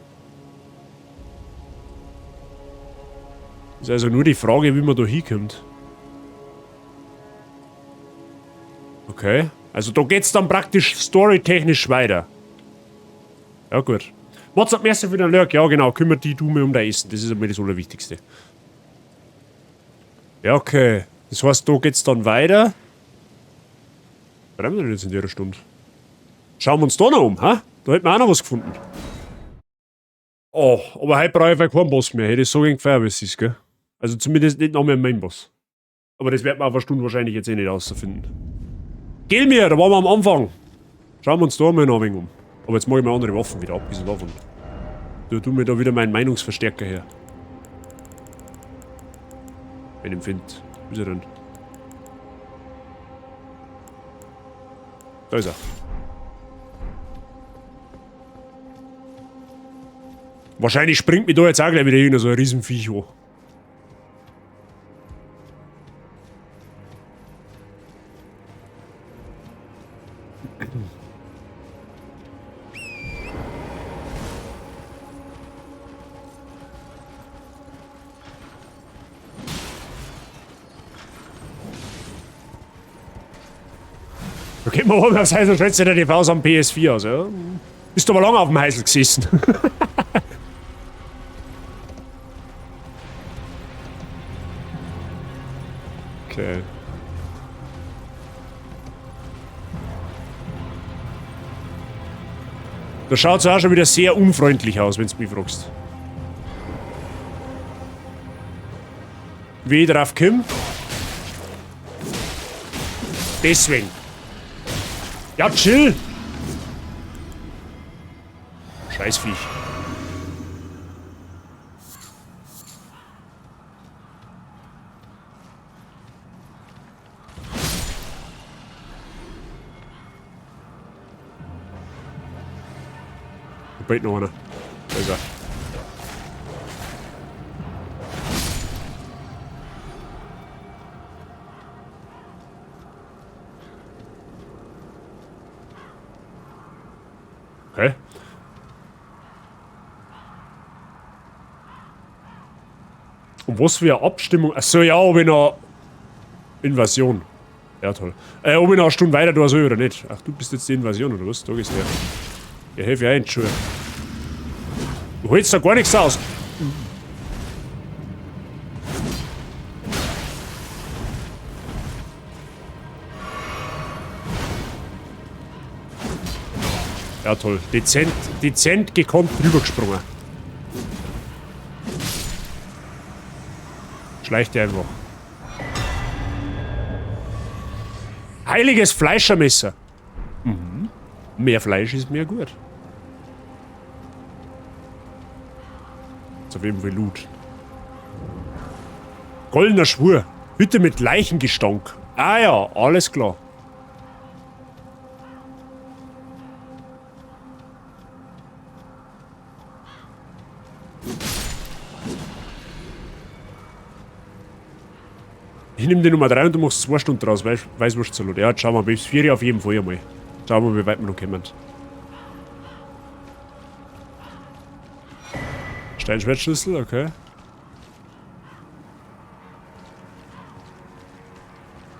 Speaker 1: Ist also nur die Frage, wie man da hinkommt. Okay. Also da geht's dann praktisch storytechnisch weiter. Ja gut. WhatsApp, merci für den Lurk. Ja genau, kümmert die du mir um dein Essen. Das ist einmal das Allerwichtigste. Ja, okay. Das heißt, da geht's dann weiter. Was haben wir denn jetzt in der Stunde? Schauen wir uns da noch hä? Da hätten wir auch noch was gefunden. Oh, aber heute brauche ich keinen Boss mehr. Hätte ich so gegen Feuer, wie es ist, gell? Also zumindest nicht noch mehr mein Boss. Aber das werden wir auf eine Stunde wahrscheinlich jetzt eh nicht rausfinden. Gelmir, da waren wir am Anfang. Schauen wir uns da mal noch ein wenig um. Aber jetzt mache ich mir andere Waffen wieder, abgesehen davon. Du, tu mir da wieder meinen Meinungsverstärker her. Wenn ich ihn find. Wo ist er denn? Da ist er. Wahrscheinlich springt mir da jetzt auch gleich wieder irgendein so ein Riesenviech an. Okay, mal aufs Heisel, schätze dir die Pause am PS4 aus, ja? Bist du aber lange auf dem Heisel gesessen. Da schaut es auch schon wieder sehr unfreundlich aus, wenn du mich fragst. Wie ich drauf komme? Deswegen. Ja, chill! Scheißviech. Da brennt noch einer. Da ist er. Okay. Und was für eine Abstimmung? Achso, ja, ob ich noch. Invasion. Ja, toll. Ob ich noch eine Stunde weiter da soll oder nicht. Ach, du bist jetzt die Invasion, oder was? Da gehst du her. Ja, helfe ich ein, Entschuldigung. Du holst da gar nichts aus. Ja, toll. Dezent, dezent gekonnt drüber gesprungen. Schleicht dir einfach. Heiliges Fleischermesser. Mhm. Mehr Fleisch ist mehr gut. Ist auf jeden Fall Loot. Goldener Schwur. Hütte mit Leichengestank. Ah ja, alles klar. Ich nehme die Nummer 3 und du machst 2 Stunden draus, Weißwurstsalat. Ja, schauen wir, bis 4 auf jeden Fall einmal. Schauen wir, wie weit wir noch kommen. Steinschwertschlüssel, okay.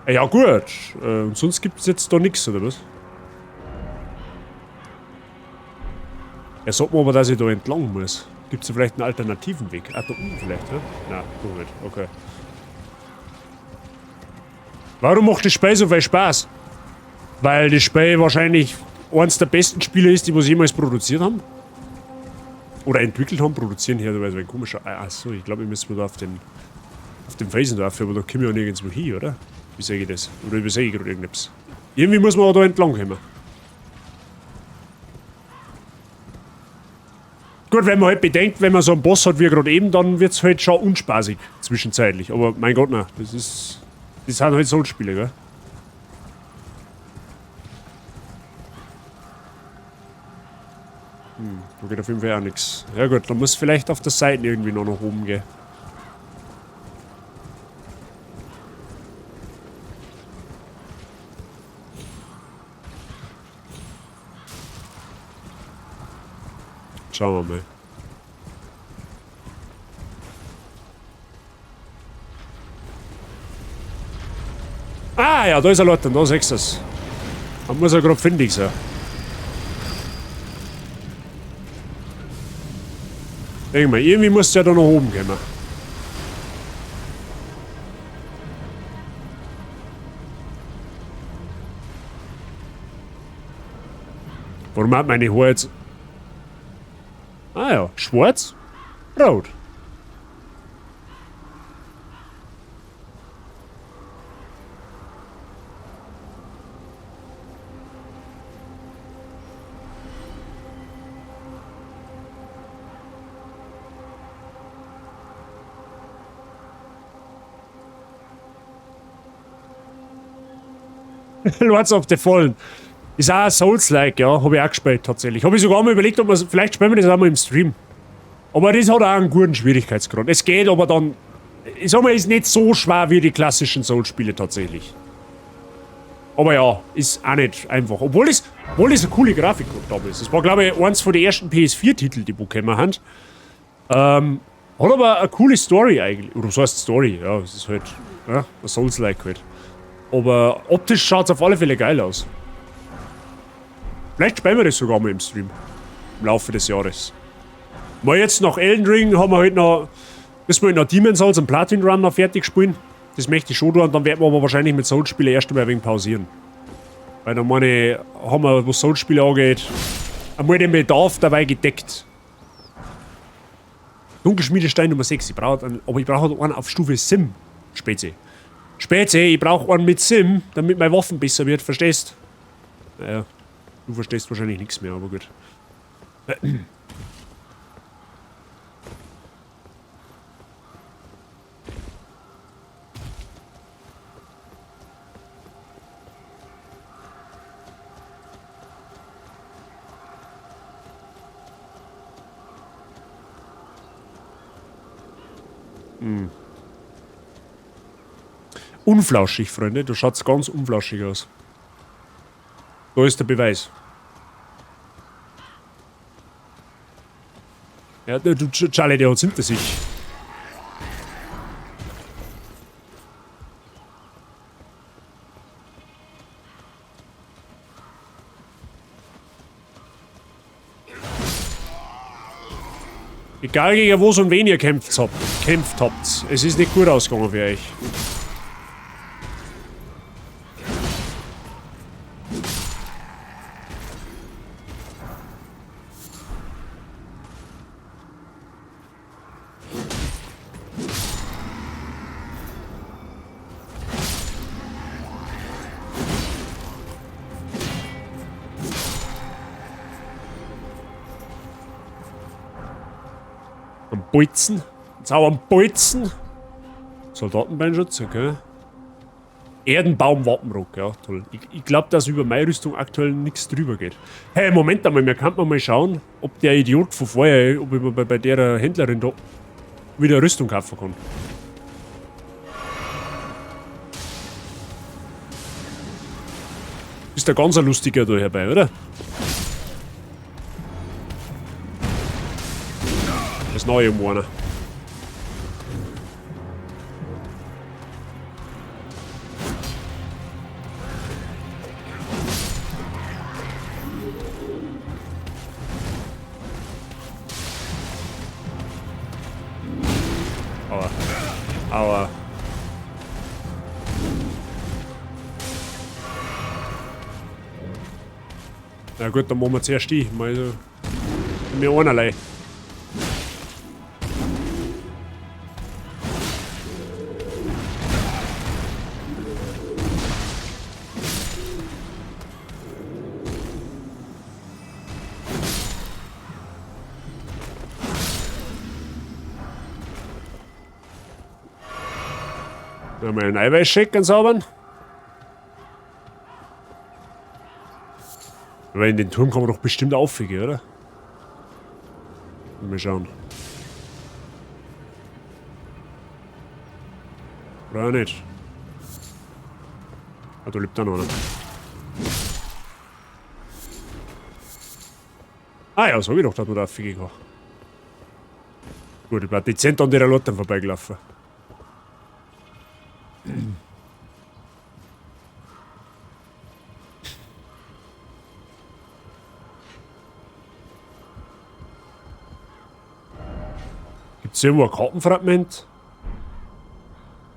Speaker 1: Ja gut, und sonst gibt's jetzt da nix, oder was? Er sagt mir aber, dass ich da entlang muss. Gibt's da vielleicht einen alternativen Weg? Ah, da unten vielleicht, hä? Nein, doch nicht, okay. Warum macht das Spiel so viel Spaß? Weil das Spiel wahrscheinlich eines der besten Spiele ist, die wir jemals produziert haben. Oder entwickelt haben, produzieren hier, weil so ein komischer. Achso, ich glaube, ich müssen da auf den Felsen drauf, aber da komme ich ja nirgendwo hin, oder? Wie sehe ich das? Oder übersehe ich gerade irgendetwas? Irgendwie muss man auch da entlang kommen. Gut, wenn man halt bedenkt, wenn man so einen Boss hat wie gerade eben, dann wird's halt schon unspaßig zwischenzeitlich. Aber mein Gott, nein, das ist. Das sind halt Souls-Spiele, gell? Hm, da geht auf jeden Fall auch nix. Ja gut, dann muss vielleicht auf der Seite irgendwie noch nach oben gehen. Schauen wir mal. Ah ja, da ist er Leute, da siehst du es. Man muss ja gerade findig sein. Denk mal, irgendwie musst du ja da nach oben kommen. Warum hat meine Haare jetzt... Ah ja, schwarz, rot. Lords of the Fallen. Ist auch Souls-like, ja. Habe ich auch gespielt, tatsächlich. Habe ich sogar mal überlegt, ob wir, vielleicht spielen wir das auch mal im Stream. Aber das hat auch einen guten Schwierigkeitsgrad. Es geht aber dann... Ich sag mal, ist nicht so schwer wie die klassischen Souls-Spiele tatsächlich. Aber ja, ist auch nicht einfach. Obwohl es eine coole Grafik hat damals. Das war, glaube ich, eins von den ersten PS4-Titeln, die wir bekommen haben. Hat aber eine coole Story eigentlich. Oder was heißt Story? Ja, es ist halt... Ja, ein Souls-like halt. Aber optisch schaut es auf alle Fälle geil aus. Vielleicht spielen wir das sogar mal im Stream. Im Laufe des Jahres. Mal jetzt nach Elden Ring haben wir halt noch... Müssen wir halt noch Demon's Souls und Platin Run noch fertig spielen. Das möchte ich schon tun und dann werden wir aber wahrscheinlich mit Souls-Spielen erst einmal ein wenig pausieren. Weil dann meine ich, haben wir, was Souls-Spiele angeht, Einmal den Bedarf dabei gedeckt. Dunkelschmiedestein Nummer 6. Ich brauche einen, aber ich brauche einen auf Stufe Sim. Spezi. Spezi, ich brauche einen mit Sim, damit meine Waffen besser wird, verstehst? Naja, du verstehst wahrscheinlich nichts mehr, aber gut. Unflauschig, Freunde. Du schaust ganz unflauschig aus. Da ist der Beweis. Ja, du, Charlie, der hat's hinter sich. Egal gegen was und wen ihr kämpft habt, kämpft habt. Es ist nicht gut ausgegangen für euch. Am Bolzen. Jetzt auch am Bolzen. Soldatenbeinschutz, okay. Erdenbaum-Wappenrock, ja, toll. Ich glaube, dass über meine Rüstung aktuell nichts drüber geht. Hey, Moment einmal, wir könnten mal schauen, ob der Idiot von vorher, ob ich mir bei der Händlerin da wieder Rüstung kaufen kann. Ist der ganz ein lustiger da herbei, oder? Das neue um einer. Aua. Aua. Na gut, dann machen wir zuerst die. Mal so. Mir einerlei. Dann haben wir einen Eiweißshake, ganz sauberen. Aber in den Turm kann man doch bestimmt aufgehen, oder? Mal schauen. Oder auch nicht. Ah, da lebt da noch einer. Ah ja, so hab ich doch, dass man da aufgehen kann. Gut, ich bin dezent an der Latte vorbeigelaufen. Gibt's irgendwo ein Kartenfragment?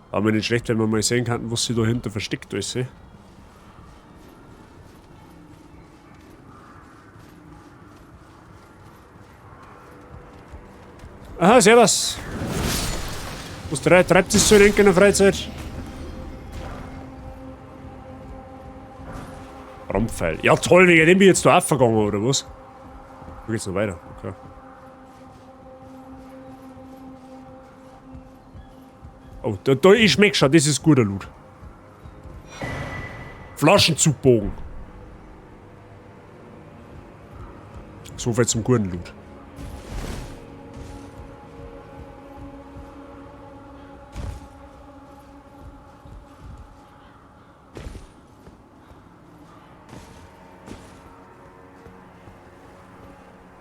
Speaker 1: War mir nicht schlecht, wenn wir mal sehen könnten, was sie dahinter versteckt ist. Eh? Aha, servus! Was treibt sich so in der Freizeit? Brandpfeil. Ja toll, wegen dem bin ich jetzt da aufgegangen, oder was? Da geht's noch weiter, okay. Oh, da ich schmeck schon, das ist guter Loot. Flaschenzugbogen. So viel zum guten Loot.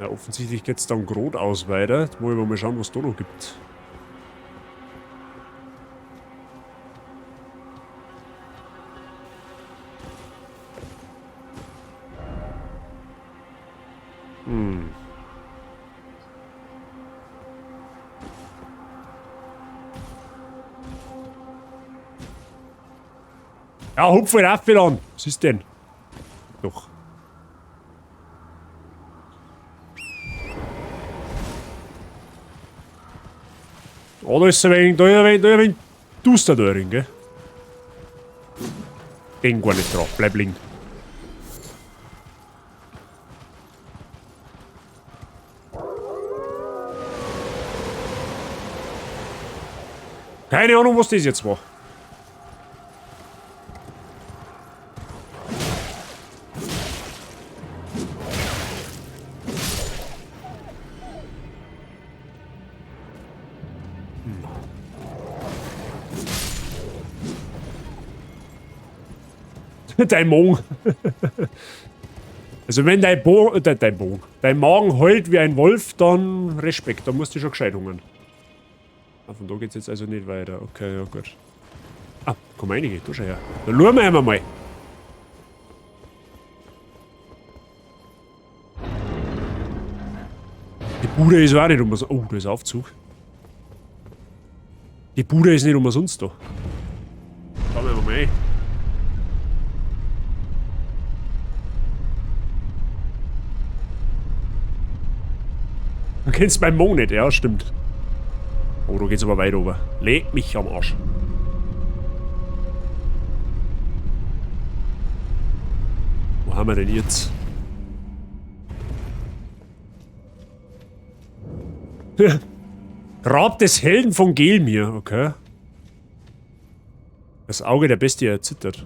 Speaker 1: Ja, offensichtlich geht's dann geradeaus weiter. Jetzt wollen wir mal schauen, was da noch gibt. Ja, hupf halt auf wieder an. Was ist denn? Doch. Oh, da ist ein wenig, da ist ein wenig, da ist ein wenig duster da drin, gell? Denk gar nicht drauf, bleib liegen. Keine Ahnung, was das jetzt war. Dein Magen. Also wenn dein Bo dein, dein Bogen, dein Magen heult wie ein Wolf, dann Respekt, da musst du schon gescheit hungern. Ah, von da geht's jetzt also nicht weiter. Okay, ja gut. Ah, komm einige, du schau her. Dann schauen wir einmal mal. Die Bude ist auch nicht umsonst. Oh, da ist ein Aufzug. Die Bude ist nicht umsonst da. Schauen wir mal rein. Du kennst meinen Mo nicht, ja, stimmt. Oh, da geht's aber weit runter. Leg mich am Arsch. Wo haben wir denn jetzt? Grab des Helden von Gelmir, okay. Das Auge der Bestie erzittert.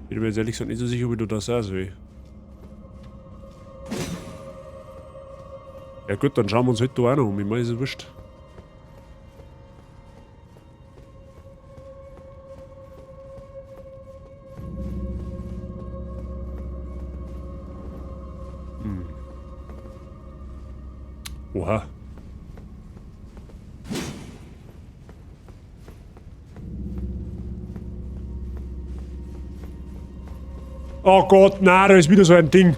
Speaker 1: Ich bin mir jetzt ehrlich gesagt nicht so sicher, ob ich da sein soll. Ja gut, dann schauen wir uns halt da auch noch um. Ich meine, ist ja wurscht. Oha. Oh Gott, nein, da ist wieder so ein Ding.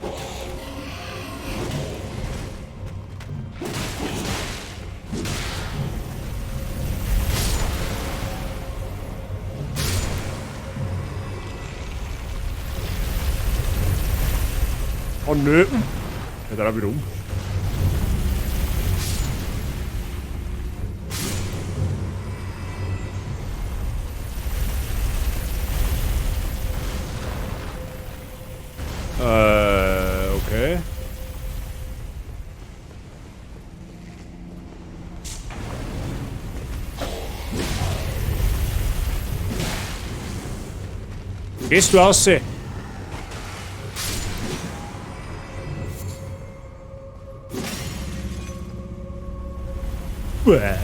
Speaker 1: Oh nö. Ja, da wieder um. Okay. Gehst du aus? Uäh.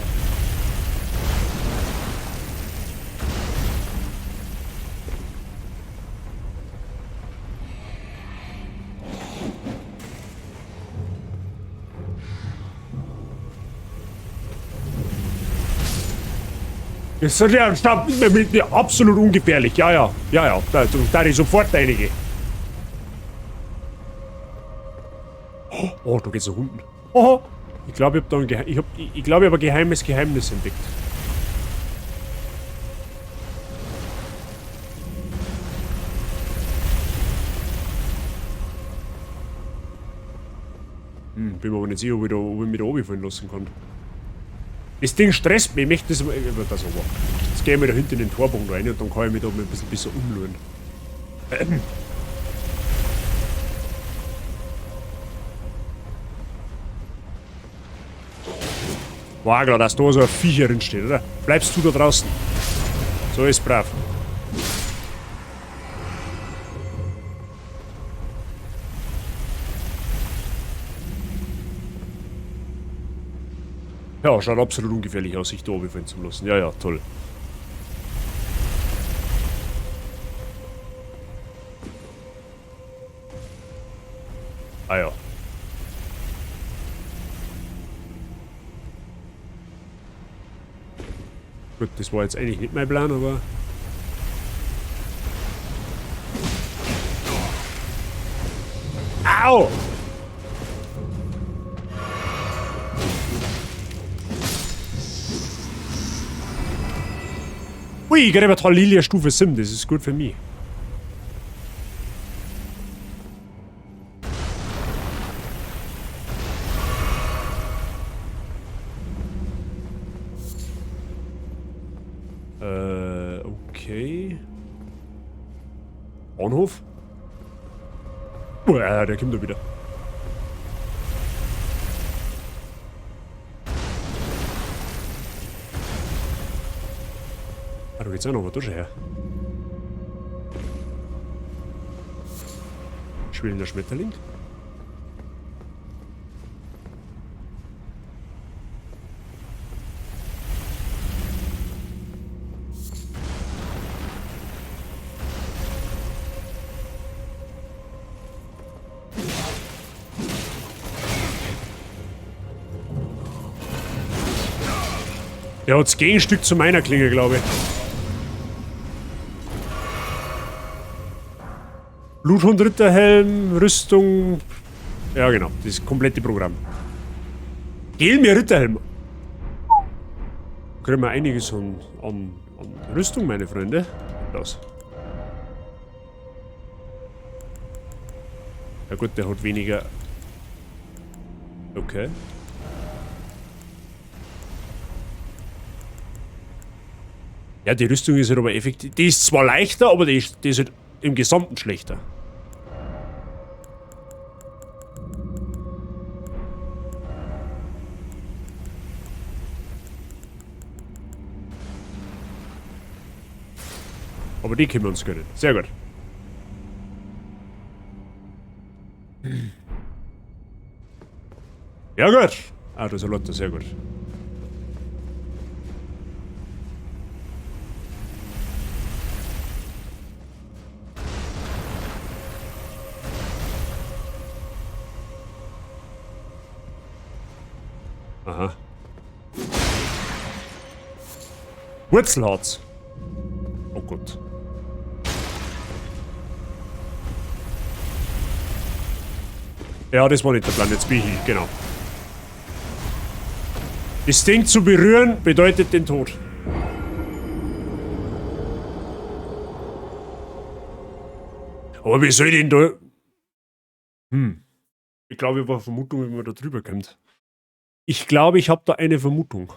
Speaker 1: Das ist ja, stopp, mit mir absolut ungefährlich. Ja, ja, ja, ja. Da, da ist sofort einige. Oh, oh, da geht's nach unten. Oh, ich glaube, ich hab da ein Gehe-, ich hab, ich, ich glaube, ich hab ein geheimes Geheimnis entdeckt. Bin mir aber nicht sicher, ob ich mich da runterfallen lassen kann. Das Ding stresst mich, ich möchte das aber, ich würd das aber. Jetzt geh ich mal da hinten in den Torbogen rein und dann kann ich mich da mal ein bisschen besser umlösen. War klar, dass da so ein Viecher drin steht, oder? Bleibst du da draußen? So ist brav. Ja, schaut absolut ungefährlich aus, sich da runterfallen zu lassen. Ja, ja, toll. Ah ja. Gut, das war jetzt eigentlich nicht mein Plan, aber... Au! Ui, ich krieg eine Lilie Stufe 7, das ist gut für mich. Bahnhof? Boah, der kommt da wieder. Ah, da geht's auch noch, was da schon her. Schwelender Schmetterling. Der hat das Gegenstück zu meiner Klinge, glaube ich. Bluthund-Ritterhelm, Rüstung. Ja, genau. Das komplette Programm. Gelmir Ritterhelm. Kriegen wir einiges an Rüstung, meine Freunde. Das. Ja gut, der hat weniger. Okay. Ja, die Rüstung ist halt aber effektiv. Die ist zwar leichter, aber die ist halt im Gesamten schlechter. Aber die können wir uns gönnen. Sehr gut. Ja gut. Ah, das ist ein Lotto, sehr gut. Aha. Wurzelharz. Oh Gott. Ja, das war nicht der Plan. Jetzt bin ich hier, genau. Das Ding zu berühren bedeutet den Tod. Aber wie soll ich denn da... Ich glaube, ich habe eine Vermutung, wie man da drüber kommt. Ich glaube, ich habe da eine Vermutung.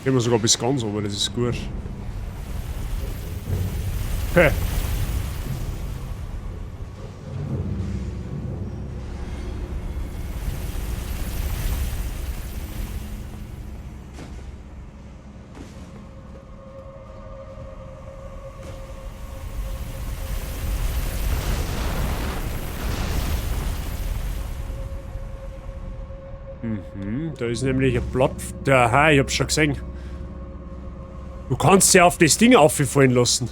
Speaker 1: Gehen wir sogar bis ganz oben, das ist gut. Okay. Mhm, da ist nämlich ein Blatt. Aha, ich hab's schon gesehen. Du kannst ja auf das Ding auffallen lassen.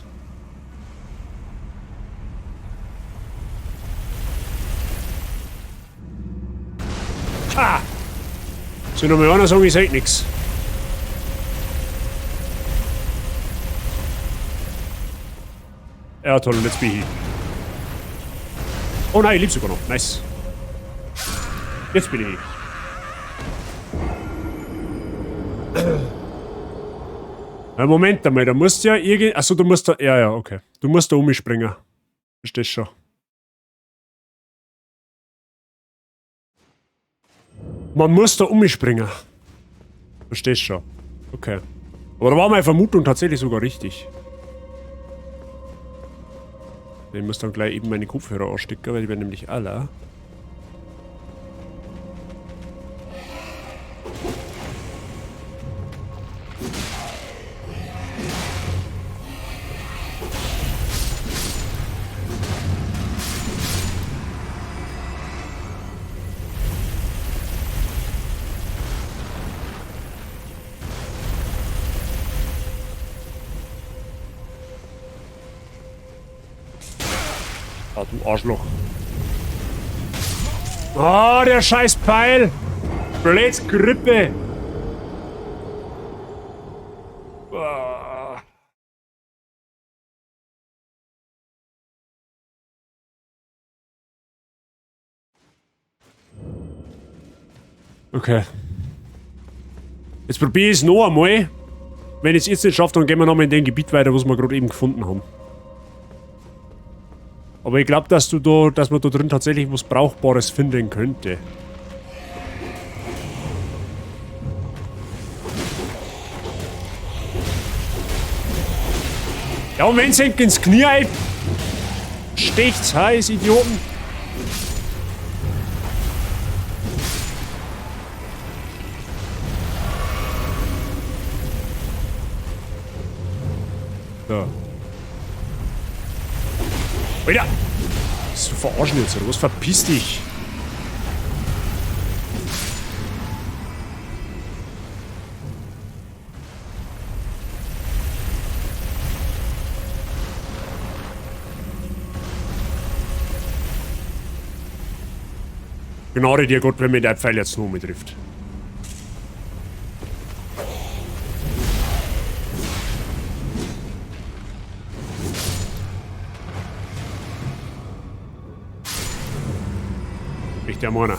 Speaker 1: Ha! Soll noch mal einer sagen, ich sag nix. Ja, toll, und jetzt bin ich. Oh nein, ich lebe sogar noch. Nice. Jetzt bin ich. Ja, Moment einmal, da musst du ja irgendwie. Achso, du musst da. Ja, ja, okay. Du musst da umspringen. Verstehst schon. Man muss da umspringen. Verstehst schon. Okay. Aber da war meine Vermutung tatsächlich sogar richtig. Ich muss dann gleich eben meine Kopfhörer anstecken, weil die werden nämlich alle. Ah, du Arschloch. Ah, der scheiß Pfeil! Blödsgrippe! Ah. Okay. Jetzt probiere ich es noch einmal. Wenn ich es jetzt nicht schaffe, dann gehen wir nochmal in dem Gebiet weiter, was wir gerade eben gefunden haben. Aber ich glaube, dass dass man da drin tatsächlich was Brauchbares finden könnte. Ja, und wenn's ins Knie einsticht, heiß Idioten. So. Alter! Bist du verarschen jetzt, oder was? Verpiss dich! Gnade dir Gott, wenn mir der Pfeil jetzt noch mal trifft. Echt der Meiner.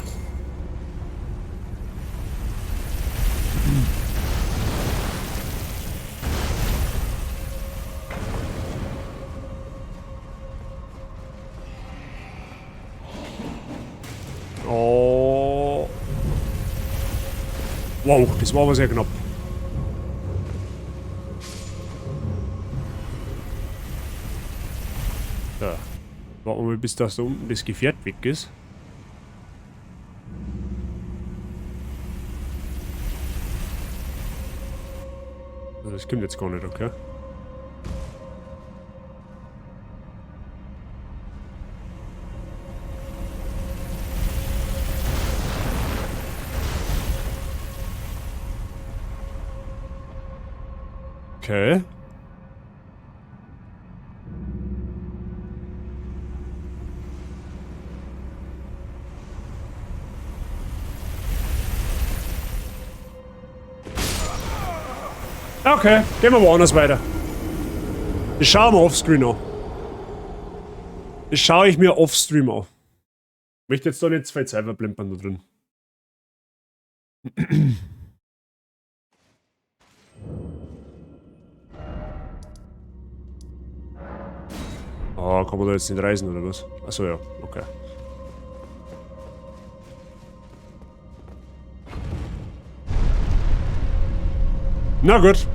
Speaker 1: Oh. Wow, das war aber sehr knapp. So. Warten wir mal, bis das da unten das Gefährt weg ist. Das kommt jetzt gar nicht, okay? Okay. Okay, gehen wir woanders weiter. Das schauen wir offscreen an. Das schaue ich mir offstream an. Ich möchte jetzt da nicht zwei Zeit verplempern da drin. Ah, kann man da jetzt nicht reisen oder was? Achso, ja, okay. Na gut.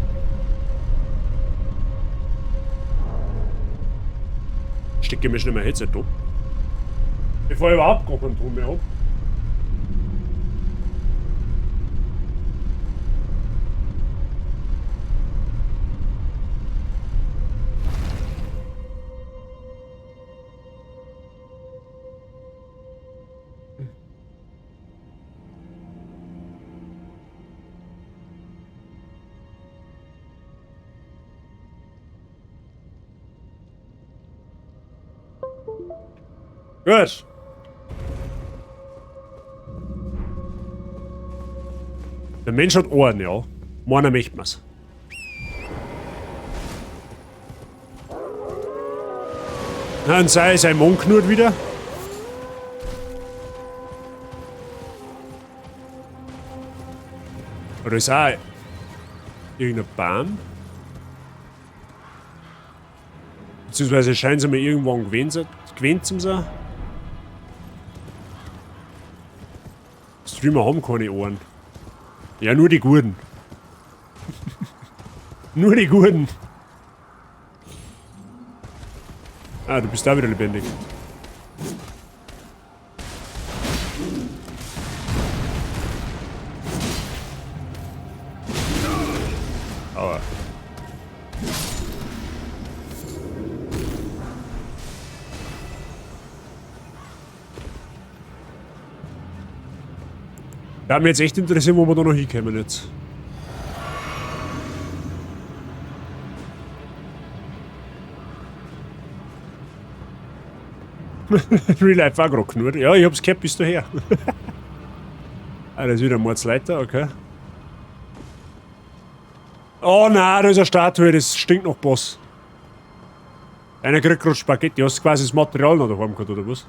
Speaker 1: Stecke mir schnell mein Headset ab. Bevor ich überhaupt gar keinen Ton mehr hab. Gut. Der Mensch hat Ohren, ja. Meiner möchte man's. Dann sei sein Mund knurrt wieder. Oder ist auch irgendein Baum? Beziehungsweise scheint sie mir irgendwann gewesen zu sein. Streamer haben keine Ohren. Ja, nur die Guten. Nur die Guten. Ah, du bist da wieder lebendig. Aua. Da hat mich jetzt echt interessiert, wo wir da noch hinkommen jetzt. Real Life auch gerade knurrt. Ja, ich hab's gehört bis daher. Ah, da ist wieder ein Mordsleiter, okay. Oh nein, da ist eine Statue, das stinkt nach Boss. Einer kriegt gerade Spaghetti. Hast du quasi das Material noch daheim gehabt, oder was?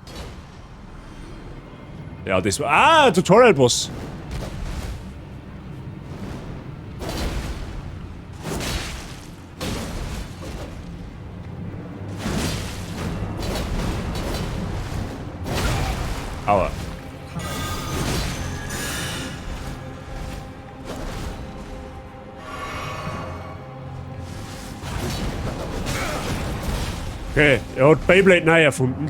Speaker 1: Ja, das war. Ah, Tutorial-Boss. Aua. Okay, er hat Beyblade neu erfunden.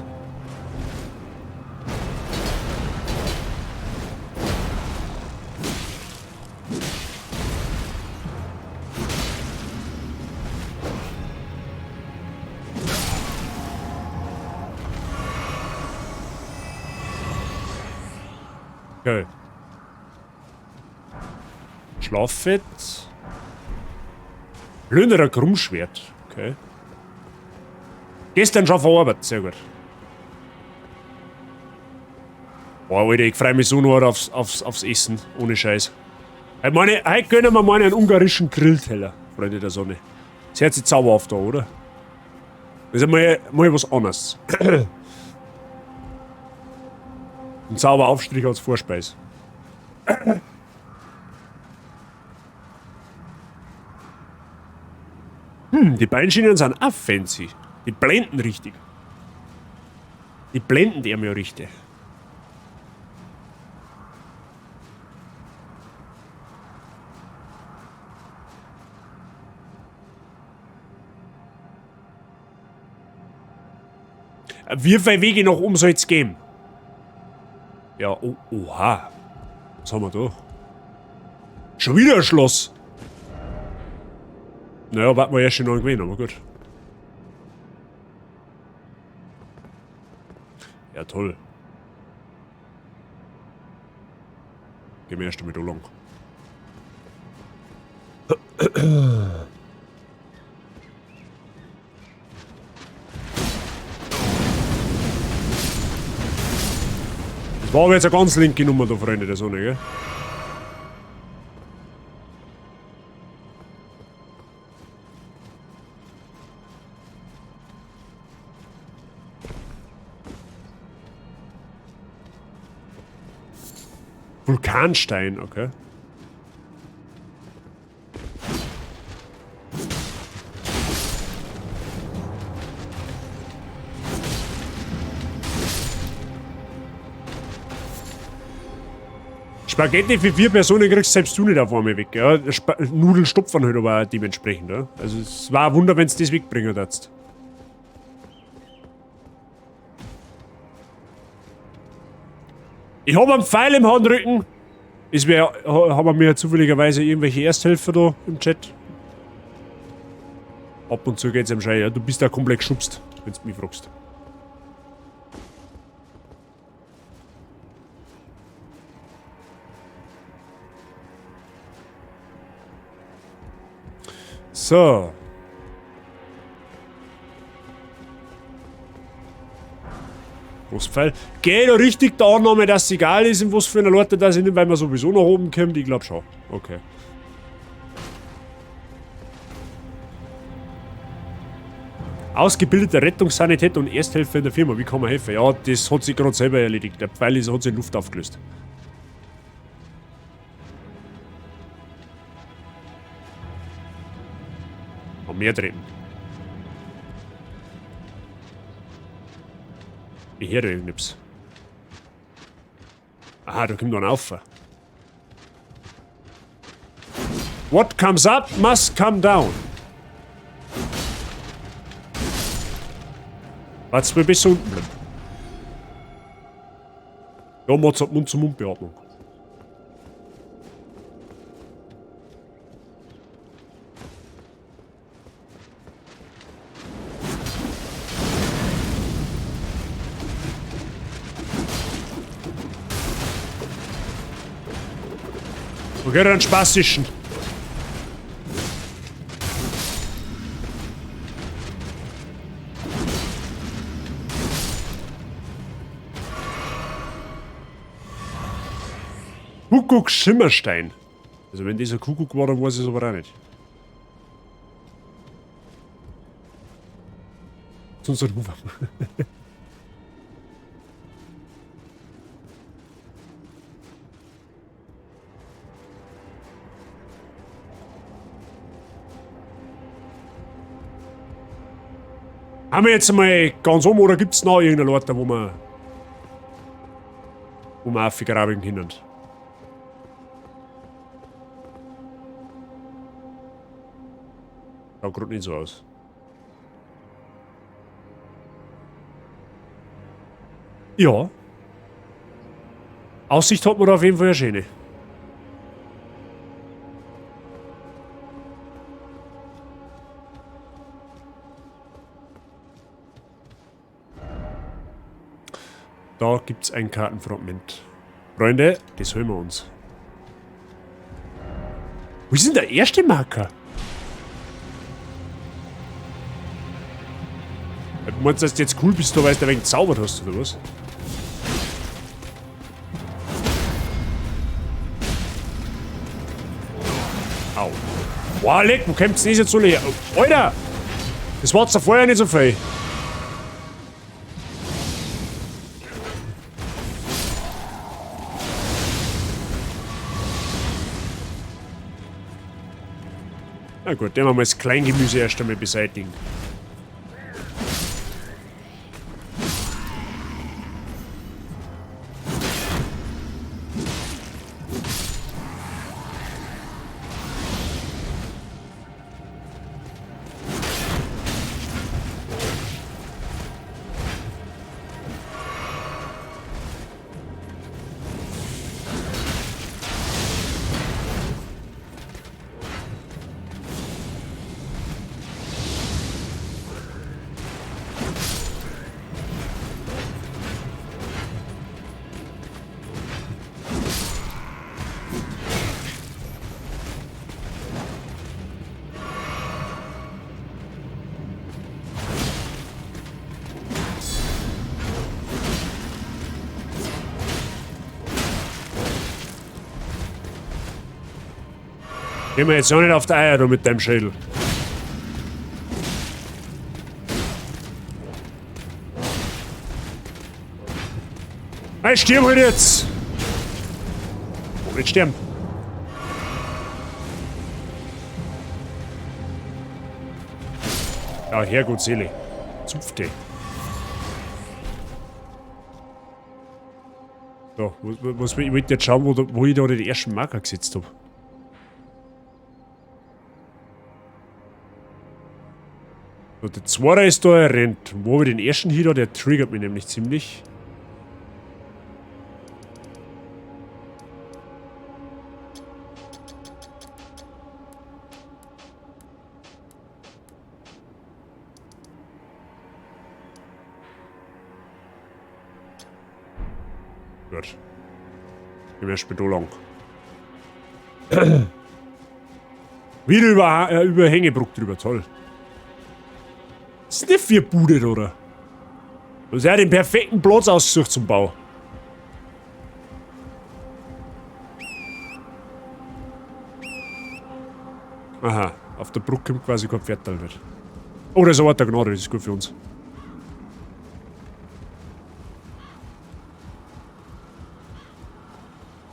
Speaker 1: Okay. Schlaffett. Plünderer Krummschwert. Okay. Gestern schon verarbeitet, sehr gut. Boah, Alter, ich freu mich so nur aufs Essen, ohne Scheiß. Heute gönnen wir mal einen ungarischen Grillteller, Freunde der Sonne. Das hört sich zauberhaft an, oder? Das ist mal was anderes. Ein sauber Aufstrich als Vorspeis. Die Beinschienen sind auch fancy. Die blenden richtig. Die blenden die ja richtig. Wie viele Wege noch um soll's geben? Ja, oh, oha. Was haben wir da? Schon wieder ein Schloss. Naja, warten wir erst schon noch gewinnen, aber gut. Ja, toll. Gehen wir erst damit lang. Das war aber jetzt eine ganz linke Nummer da, Freunde der Sonne, gell? Vulkanstein, okay. Spaghetti für 4 Personen kriegst selbst du nicht auf einmal weg. Ja? Nudeln stopfen halt aber auch dementsprechend. Ja? Also es war ein Wunder, wenn's das wegbringen würdest. Ich hab einen Pfeil im Handrücken. Haben wir zufälligerweise irgendwelche Ersthelfer da im Chat? Ab und zu geht's ihm schon. Ja, du bist da komplett geschubst, wenn du mich fragst. So. Großpfeil. Geh da richtig der Annahme, dass es egal ist, in was für einer Leute das sind, weil man sowieso nach oben kommt. Ich glaub schon. Okay. Ausgebildeter Rettungssanitäter und Ersthelfer in der Firma. Wie kann man helfen? Ja, das hat sich gerade selber erledigt. Der Pfeil hat sich in Luft aufgelöst. Noch mehr treten. Ich höre irgendetwas. Aha, da kommt noch ein auf. What comes up must come down. Warte mal, bis unten bleiben. Ja, Mozart Mund zu Mund Beatmung. Okay, dann spastischen. Kuckuck Schimmerstein. Also wenn dieser Kuckuck war, dann weiß ich es aber auch nicht. Zu unserem Hufer. Haben wir jetzt einmal ganz um oder gibt es noch irgendeine Leute, wo wir aufgraben können? Schaut grad nicht so aus. Ja. Aussicht hat man da auf jeden Fall eine schöne. Da gibt es ein Kartenfragment. Freunde, das holen wir uns. Wo ist denn der erste Marker? Du meinst, dass du jetzt cool bist, weil du ein wenig gezaubert hast, oder was? Au. Wow, leck, wo kommt's denn das jetzt alle her? Alter! Das war zwar vorher nicht so viel. Na gut, den wir mal das Kleingemüse erst einmal beseitigen. Geh mir jetzt auch nicht auf die Eier, du mit deinem Schädel. Hey, stirb halt jetzt! Oh, nicht sterben. Ja, Herrgott, Seele. Zupf dich. So, was, ich wollte jetzt schauen, wo ich da den ersten Marker gesetzt habe. So, der zweite ist da, er rennt. Wo habe ich den ersten hier da? Der triggert mich nämlich ziemlich. Gut. Gehen wir erstmal da lang. Wieder über Hängebrück drüber, toll. Das sind nicht 4 Bude, oder? Du hast ja den perfekten Platz ausgesucht zum Bau. Aha, auf der Brücke kommt quasi kein Pferdteil mit. Oh, da ist ein der Gnade, das ist gut für uns.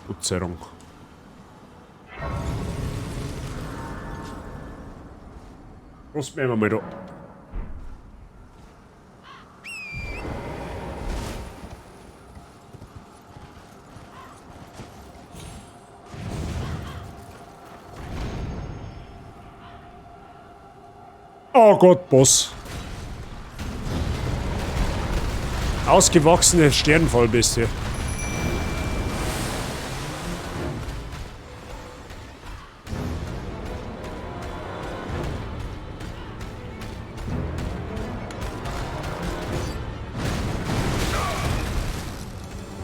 Speaker 1: Gott sei Dank. Was werden wir mal da? Oh Gott, Boss. Ausgewachsene Sternenfallbestie.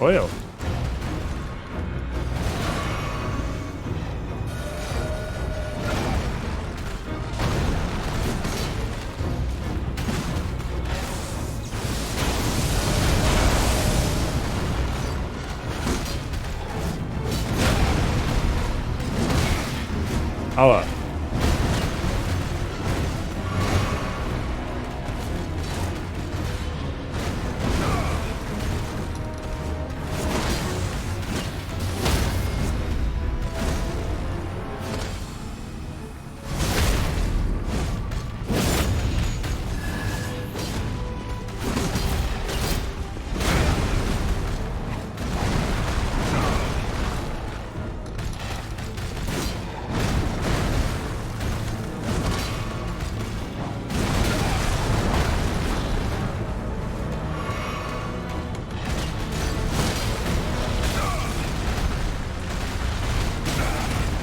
Speaker 1: Oh ja. Aua.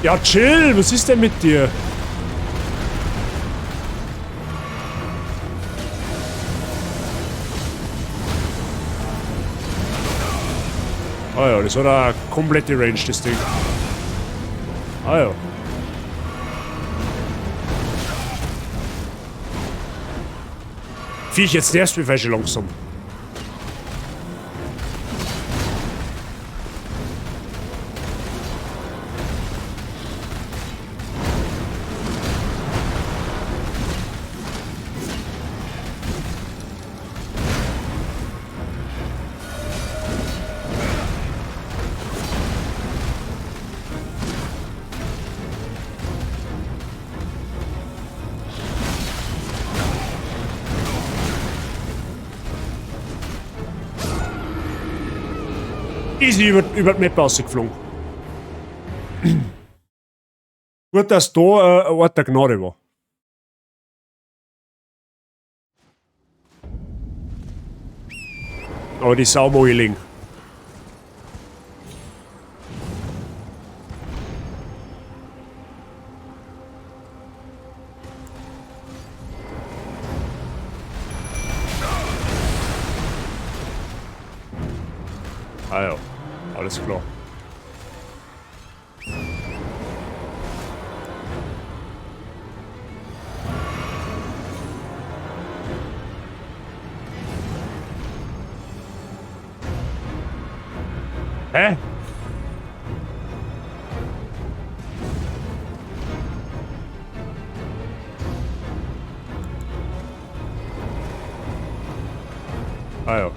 Speaker 1: Ja, chill, was ist denn mit dir? Ah ja, das hat eine komplette Range, das Ding. Ah ja. Viech, jetzt nervst du mich schon langsam. Easy über die Map rausgeflogen. Gut, dass da ein Ort der Gnade war. Aber die Sau mag ich liegen. Ah ja, alles klar. Hä? Ah ja.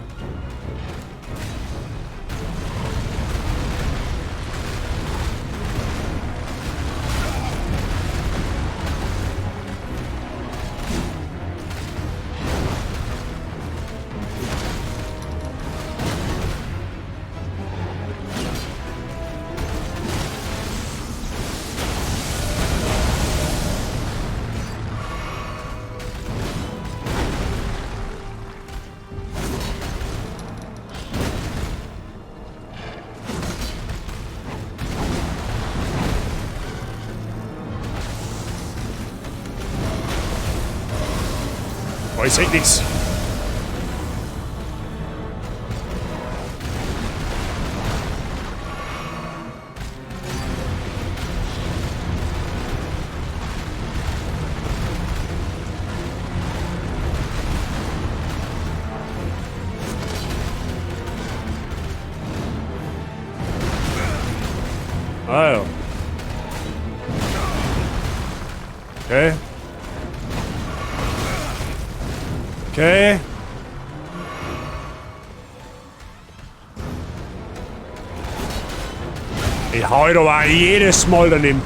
Speaker 1: Oh, ich seh nix. Ah ja. Okay. Okay. Ich hau doch aber jedes Mal daneben.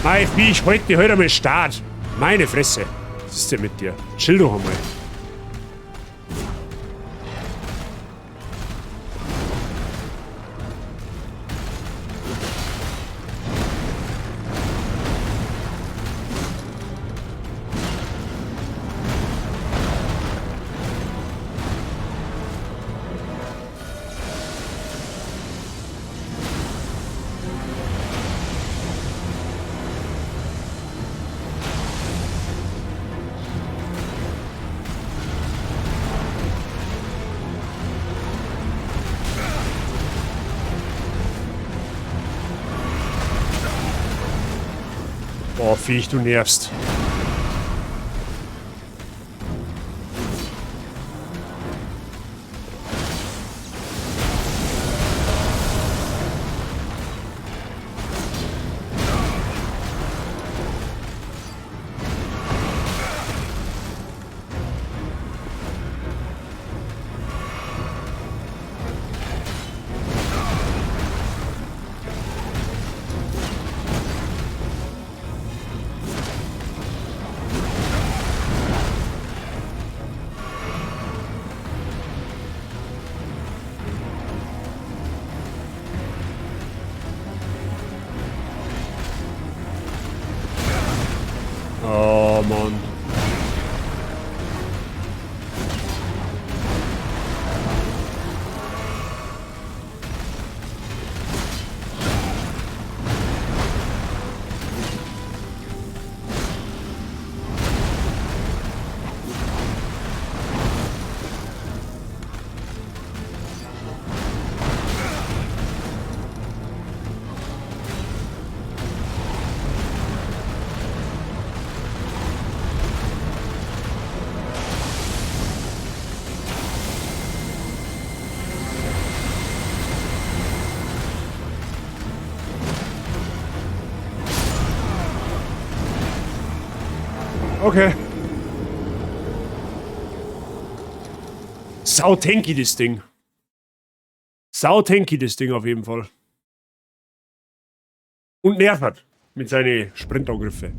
Speaker 1: Mei, Viech, halt dich heute einmal Start. Meine Fresse. Was ist denn mit dir? Chill doch einmal. Boah, Viech, du nervst. Oh, Mann. Okay. Sau tanky das Ding. Sau tanky das Ding auf jeden Fall. Und nervt mit seinen Sprintangriffe.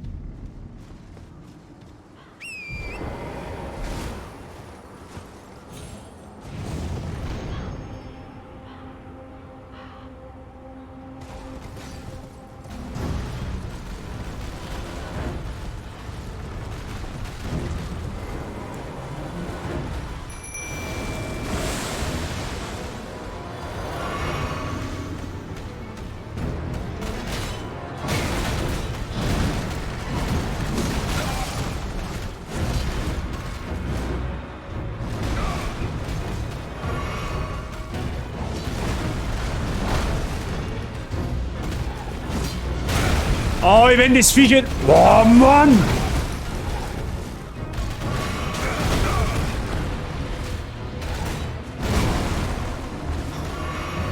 Speaker 1: Oh, wenn das Viech... Boah, Mann!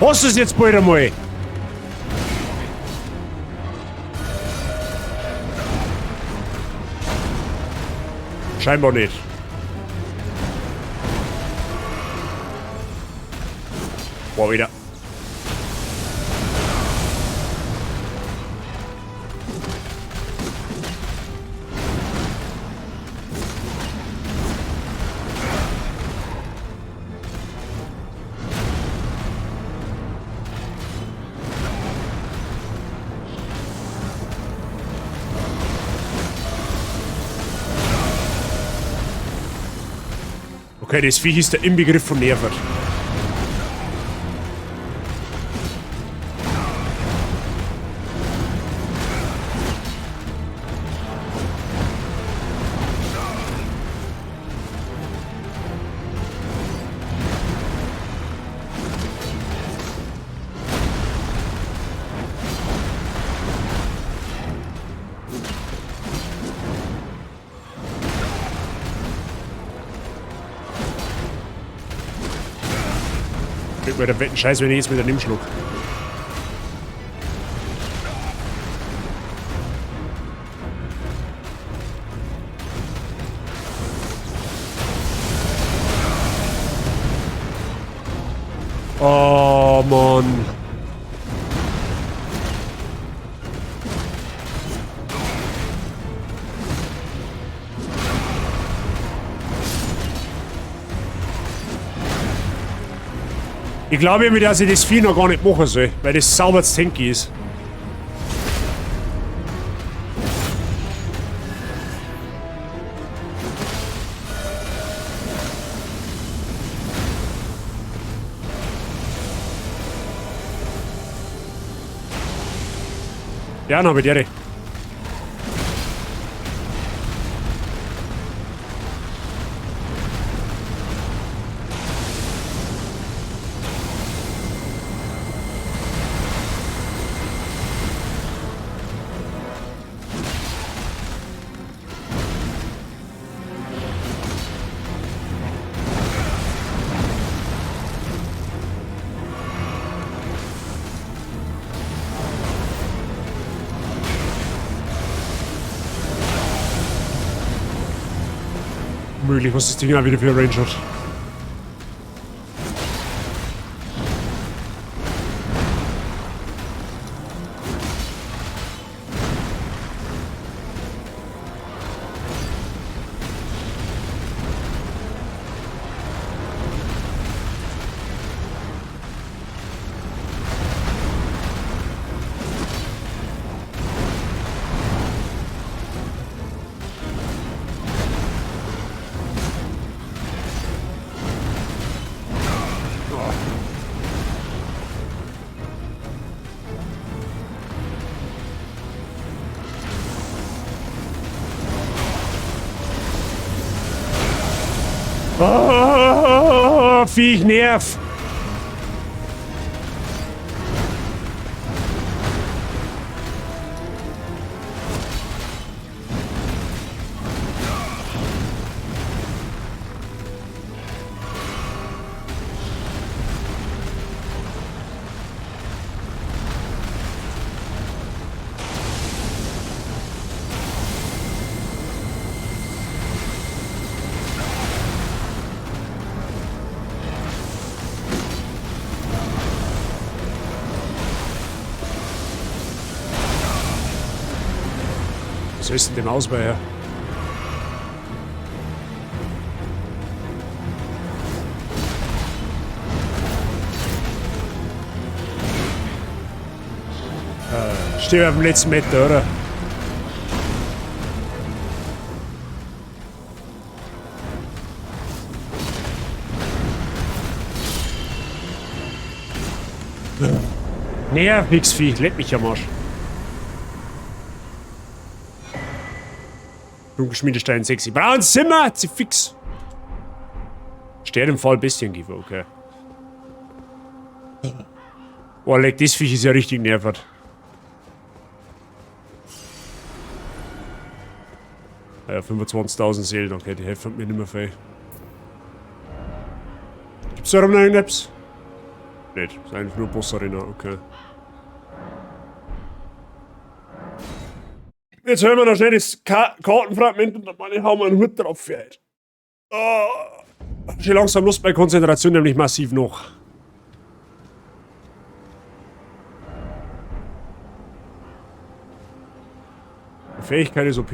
Speaker 1: Hast du es jetzt bald einmal? Scheinbar nicht. Boah, wieder. Okay, das Viech ist der Inbegriff von Nerven. Kriegt mir der fetten Scheiß, wenn ich jetzt wieder nimm Schluck. Oh Mann. Ich glaube mir, dass ich das Vieh noch gar nicht machen soll, weil das sauber zu tanky ist. Ja, dann hab ich die. Möglich, was das Ding auch wieder für eine Range hat. Oh, Viech nerv! Was ist denn dem Ausweicher? Stehe auf dem letzten Meter, oder? Nerviges Viech, leck mich am Arsch. Dunkelschmiedestein sexy. Braun Zimmer, sie fix. Steht im Fall Bestiengiefer, okay. Boah, leck, das Viech ist ja richtig nervig. Ja, 25.000 Seelen, okay, die helfen mir nicht mehr viel. Gibt's da noch irgendetwas? Nicht, ist einfach nur Boss-Arena, okay. Jetzt hören wir noch schnell das Kartenfragment und dann hauen wir einen Hut drauf für heute. Oh, schon langsam Lust bei Konzentration, nämlich massiv noch. Fähigkeit ist OP.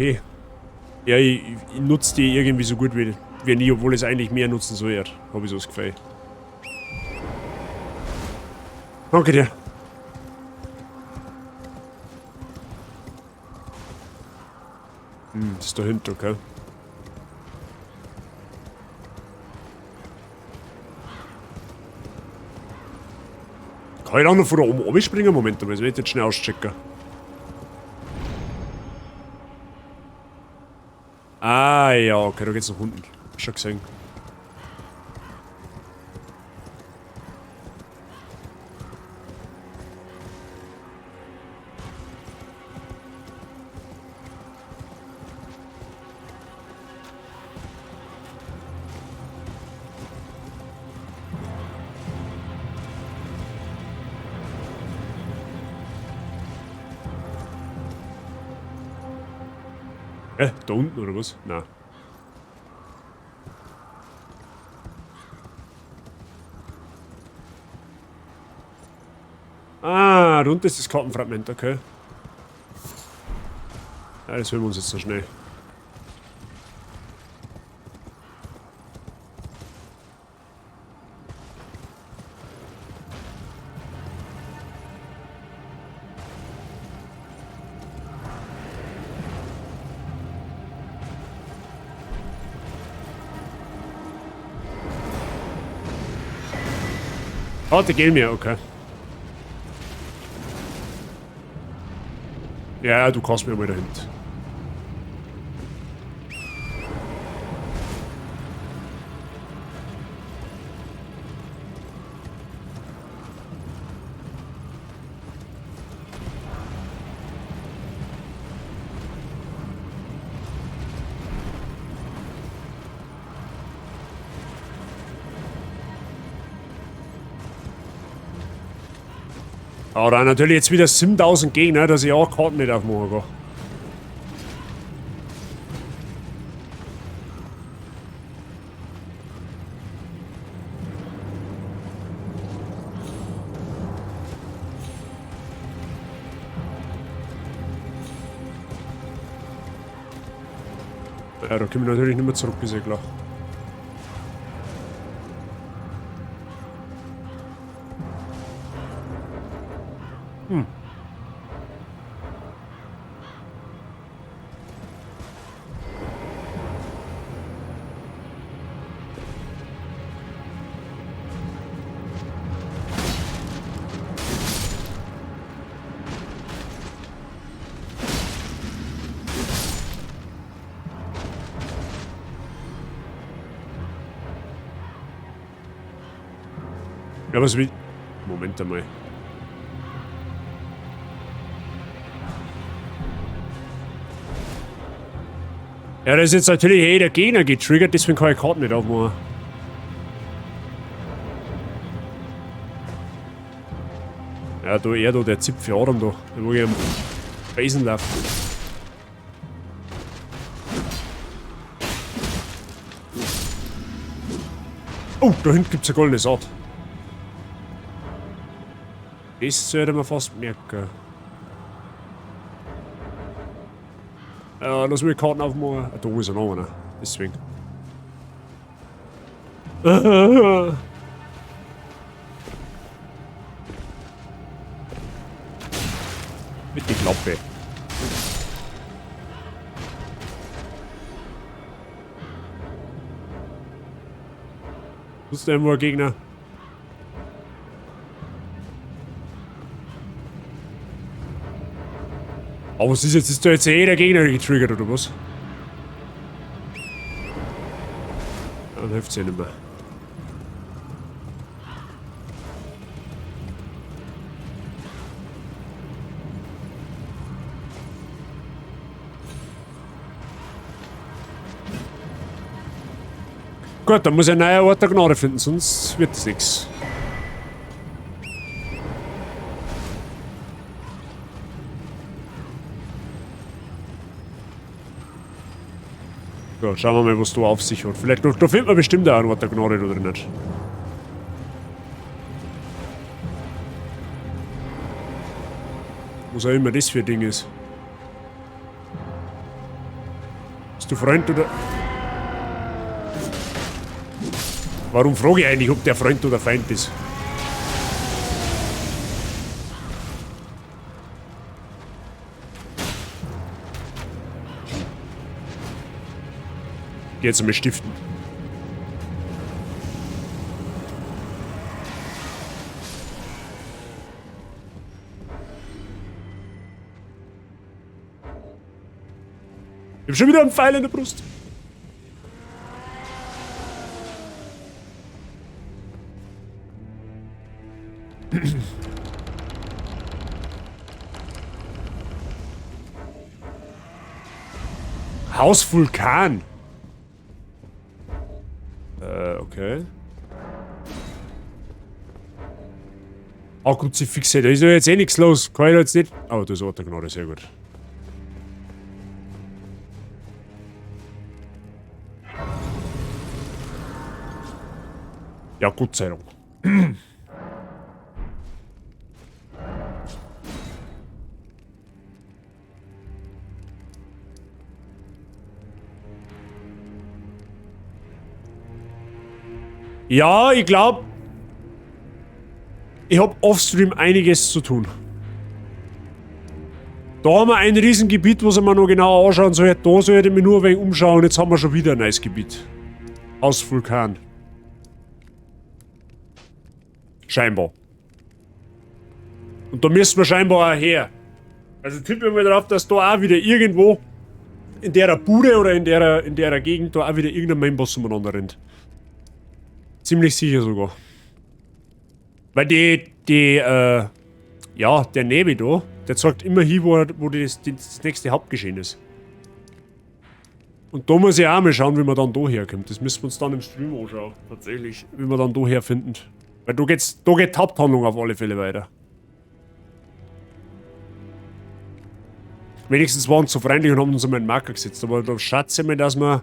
Speaker 1: Ja, ich nutze die irgendwie so gut wie nie, obwohl ich es eigentlich mehr nutzen soll. Hab ich so das Gefühl. Danke dir. Hm, das ist dahinter, okay. Kann ich auch noch von da oben runterspringen? Moment, das werde ich jetzt schnell auschecken. Ah ja, okay, da geht's nach unten. Schon gesehen. Da unten oder was? Nein. Ah, da unten ist das Kartenfragment, okay. Ja, das hören wir uns jetzt noch schnell. Ah, die gehen mir, okay. Ja, du kannst mir mal dahinter. Aber dann natürlich jetzt wieder 7000 Gegner, dass ich auch Karten nicht aufmachen kann. Ja, da können wir natürlich nicht mehr zurück, ist ja klar. Ja, was will... Moment einmal. Ja, da ist jetzt natürlich eh der Gegner getriggert, deswegen kann ich Karten nicht aufmachen. Ja, da, er da, der Zipfel Adam da, der wo ich am Besen laufe. Oh, da hinten gibt's eine goldene Saat. Das sollte man fast merken. Ja, lass mich die Karten aufmachen. Ah, da ist er noch einer. Deswegen. Mit die Klappe. Wo ist denn irgendwo ein Gegner? Aber was ist jetzt? Ist da jetzt eh der Gegner getriggert oder was? Dann hilft's ja nicht mehr. Gut, dann muss ich einen neuen Ort der Gnade finden, sonst wird das nix. So, schauen wir mal, was da auf sich hat. Vielleicht, da findet man bestimmt auch einen Ort der Gnade oder nicht. Was auch immer das für ein Ding ist. Bist du Freund oder... Warum frage ich eigentlich, ob der Freund oder Feind ist? Geh jetzt einmal stiften. Ich hab schon wieder einen Pfeil in der Brust. Haus Vulkan. Okay. Ah, Kruzifixe, da ist ja jetzt eh nichts los. Kann ich da jetzt nicht. Oh, da ist Ort der Gnade, sehr gut. Ja, Gott sei Dank. Ja, ich glaub, ich hab offstream einiges zu tun. Da haben wir ein Riesengebiet, was ich mir noch genau anschauen soll. Da sollte ich mich nur ein wenig umschauen. Jetzt haben wir schon wieder ein neues Gebiet. Aus Vulkan. Scheinbar. Und da müssen wir scheinbar auch her. Also tippe ich mal drauf, dass da auch wieder irgendwo in der Bude oder in der Gegend da auch wieder irgendein Mainboss umeinander rennt. Ziemlich sicher sogar. Weil der Nebi da, der zeigt immer hin, wo das nächste Hauptgeschehen ist. Und da muss ich auch mal schauen, wie man dann da herkommt. Das müssen wir uns dann im Stream anschauen, tatsächlich, wie wir dann da herfinden. Weil da geht die Haupthandlung auf alle Fälle weiter. Wenigstens waren sie so freundlich und haben uns einmal einen Marker gesetzt. Aber da schätze ich mal, dass wir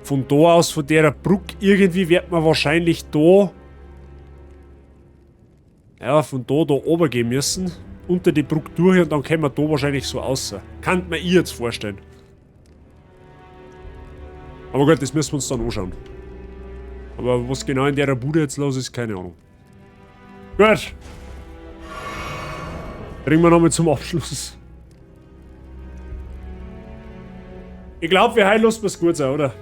Speaker 1: von da aus, von der Brücke, irgendwie wird man wahrscheinlich da, ja, von da, da oben gehen müssen. Unter die Brücke durch und dann kommen wir da wahrscheinlich so raus. Kann man ihr jetzt vorstellen. Aber gut, das müssen wir uns dann anschauen. Aber was genau in der Bude jetzt los ist, keine Ahnung. Gut. Bringen wir nochmal zum Abschluss. Ich glaube, wir heil was gut sein, oder?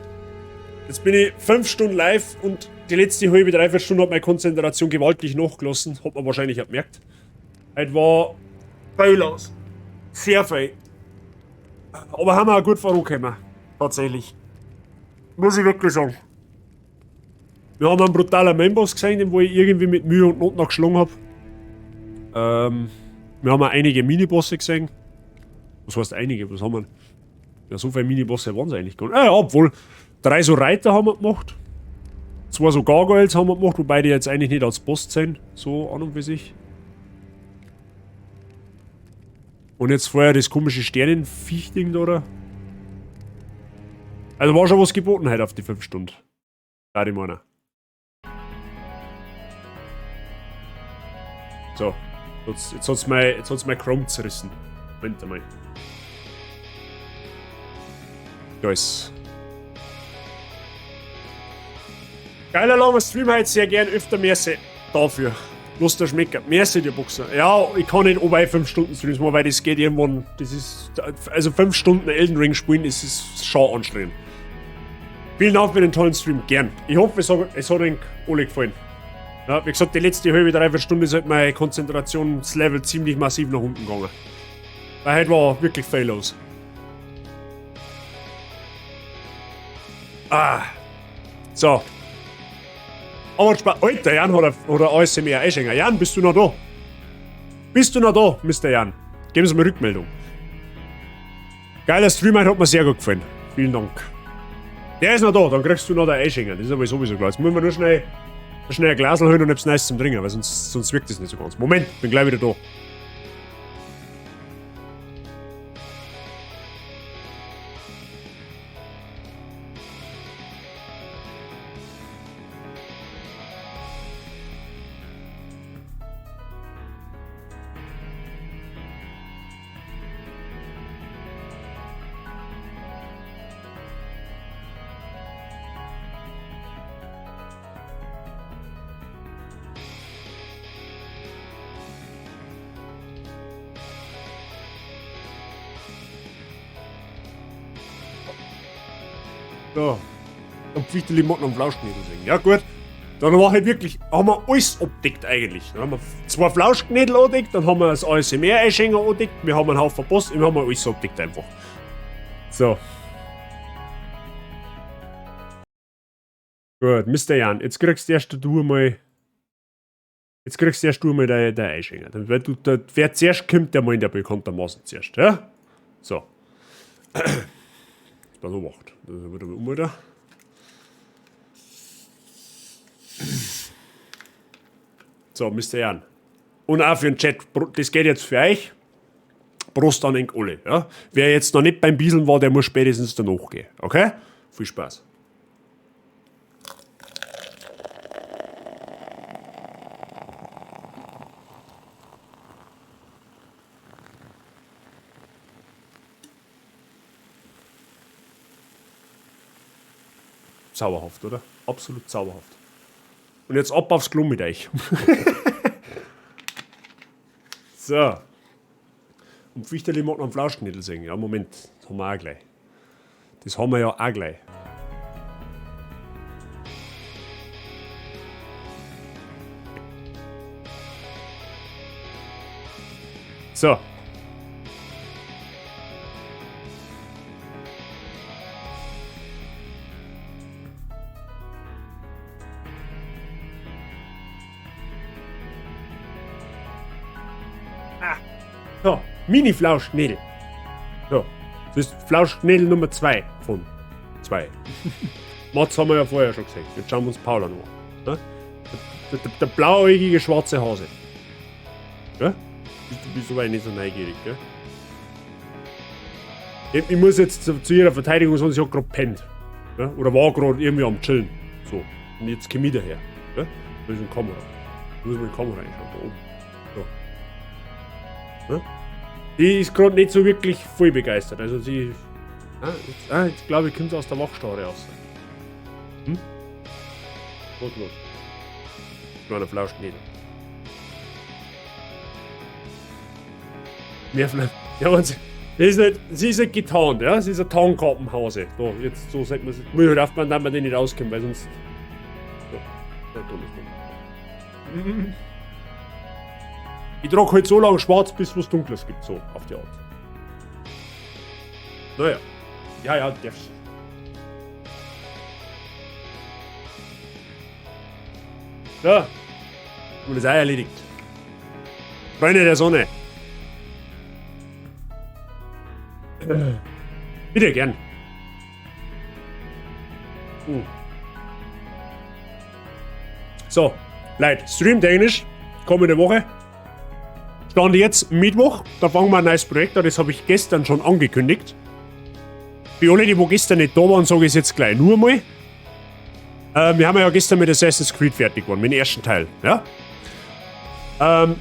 Speaker 1: Jetzt bin ich 5 Stunden live und die letzte halbe, dreiviertel Stunde hat meine Konzentration gewaltig nachgelassen. Hat man wahrscheinlich auch gemerkt. Heute war viel los. Sehr viel. Aber haben wir auch gut vorangekommen. Tatsächlich. Muss ich wirklich sagen. Wir haben einen brutalen Mainboss gesehen, den wo ich irgendwie mit Mühe und Not noch geschlagen hab. Wir haben auch einige Minibosse gesehen. Was heißt einige? Was haben wir? Ja, so viele Minibosse waren es eigentlich gar nicht. Ja, obwohl, 3 so Reiter haben wir gemacht. 2 so Gargoyles haben wir gemacht, wobei die jetzt eigentlich nicht als Boss sind. So an und für sich. Und jetzt vorher das komische Sternenviech-Ding da, oder? Also war schon was geboten heute auf die 5 Stunden. Da, die meiner. So. Jetzt hat's mein Chrome zerrissen. Moment einmal. Da ist. Geiler langer Stream heute, sehr gern öfter mehr dafür. Lust der Schmecker. Merci dir, Boxer. Ja, ich kann nicht oben 5 Stunden Streams machen, weil das geht irgendwann. Das ist. Also 5 Stunden Elden Ring spielen, das ist schon anstrengend. Vielen Dank für den tollen Stream, gern. Ich hoffe, es hat euch alle gefallen. Ja, wie gesagt, die letzte halbe, dreiviertel Stunde ist halt mein Konzentrationslevel ziemlich massiv nach unten gegangen. Weil heute war wirklich viel los. Ah. So. Aber Alter, Jan hat ein ASMR einschenken. Jan, bist du noch da? Bist du noch da, Mister Jan? Geben Sie mir Rückmeldung. Geiler Stream heute, hat mir sehr gut gefallen. Vielen Dank. Der ist noch da, dann kriegst du noch den Einschenken. Das ist aber sowieso klar. Jetzt müssen wir nur schnell ein Glasl holen und etwas Neues zum Trinken, weil sonst wirkt das nicht so ganz. Moment, bin gleich wieder da. So. Und Pflichterlimotten und Flauschknädel singen. Ja gut, dann war halt wirklich, haben wir alles abdeckt eigentlich. Dann haben wir 2 Flauschknädel abdeckt, dann haben wir das ASMR-Einschenker abdeckt, wir haben einen Haufen Post, wir haben alles abdeckt einfach. So. Gut, Mister Jan, jetzt kriegst erst du mal. Jetzt kriegst erst du mal dein Einschenker. Dann, weil du, der, wer zuerst kommt, der meint ja bekanntermaßen zuerst, ja? So. Dann macht. Das ist wieder um, oder? So, Mister Jan. Und auch für den Chat, das geht jetzt für euch. Prost an euch alle. Ja? Wer jetzt noch nicht beim Bieseln war, der muss spätestens danach gehen. Okay? Viel Spaß. Zauberhaft, oder? Absolut zauberhaft. Und jetzt ab aufs Klo mit euch. So. Und Pfichterli mag noch einen Flauschknädel singen. Ja, Moment. Das haben wir auch gleich. Das haben wir ja auch gleich. So. So, Mini-Flauschknädel. So, das ist Flauschknädel Nummer 2 von 2. Mats haben wir ja vorher schon gesehen. Jetzt schauen wir uns Paula noch an. Ne? Der blauäugige schwarze Hase. Ja? Du bist aber nicht so neugierig, gell? Ich muss jetzt zu ihrer Verteidigung sagen, sie hat grad gepennt. Ja? Oder war grad irgendwie am Chillen. So. Und jetzt komm ich daher. Ja? Da ist eine Kamera. Da muss man in die Kamera reinschauen, da oben. So. Ja? Die ist grad nicht so wirklich voll begeistert. Also sie. Ah, jetzt, ah, jetzt glaube ich, kommt es aus der Wachstarre raus. Was ist los? Kleiner Flauschknädel. Mehr Fla ja, und sie, ist nicht, sie ist nicht getarnt, ja? Sie ist ein Tarnkarpenhase. So, jetzt so sagt man es. Muss halt aufpassen, dass man den nicht rauskommt, weil sonst. So, da kommt es nicht. Ich trage halt so lange schwarz, bis was Dunkles gibt, so auf die Art. Naja. Ja, ja, darfst. So. Und das ist auch erledigt. Freunde der Sonne. Bitte gern. So, Leute, streamtechnisch, kommende Woche. Stand jetzt Mittwoch, da fangen wir ein neues Projekt an, das habe ich gestern schon angekündigt. Für alle, die wo gestern nicht da waren, sage ich es jetzt gleich nur mal. Wir haben ja gestern mit Assassin's Creed fertig geworden, mit dem ersten Teil. Ja?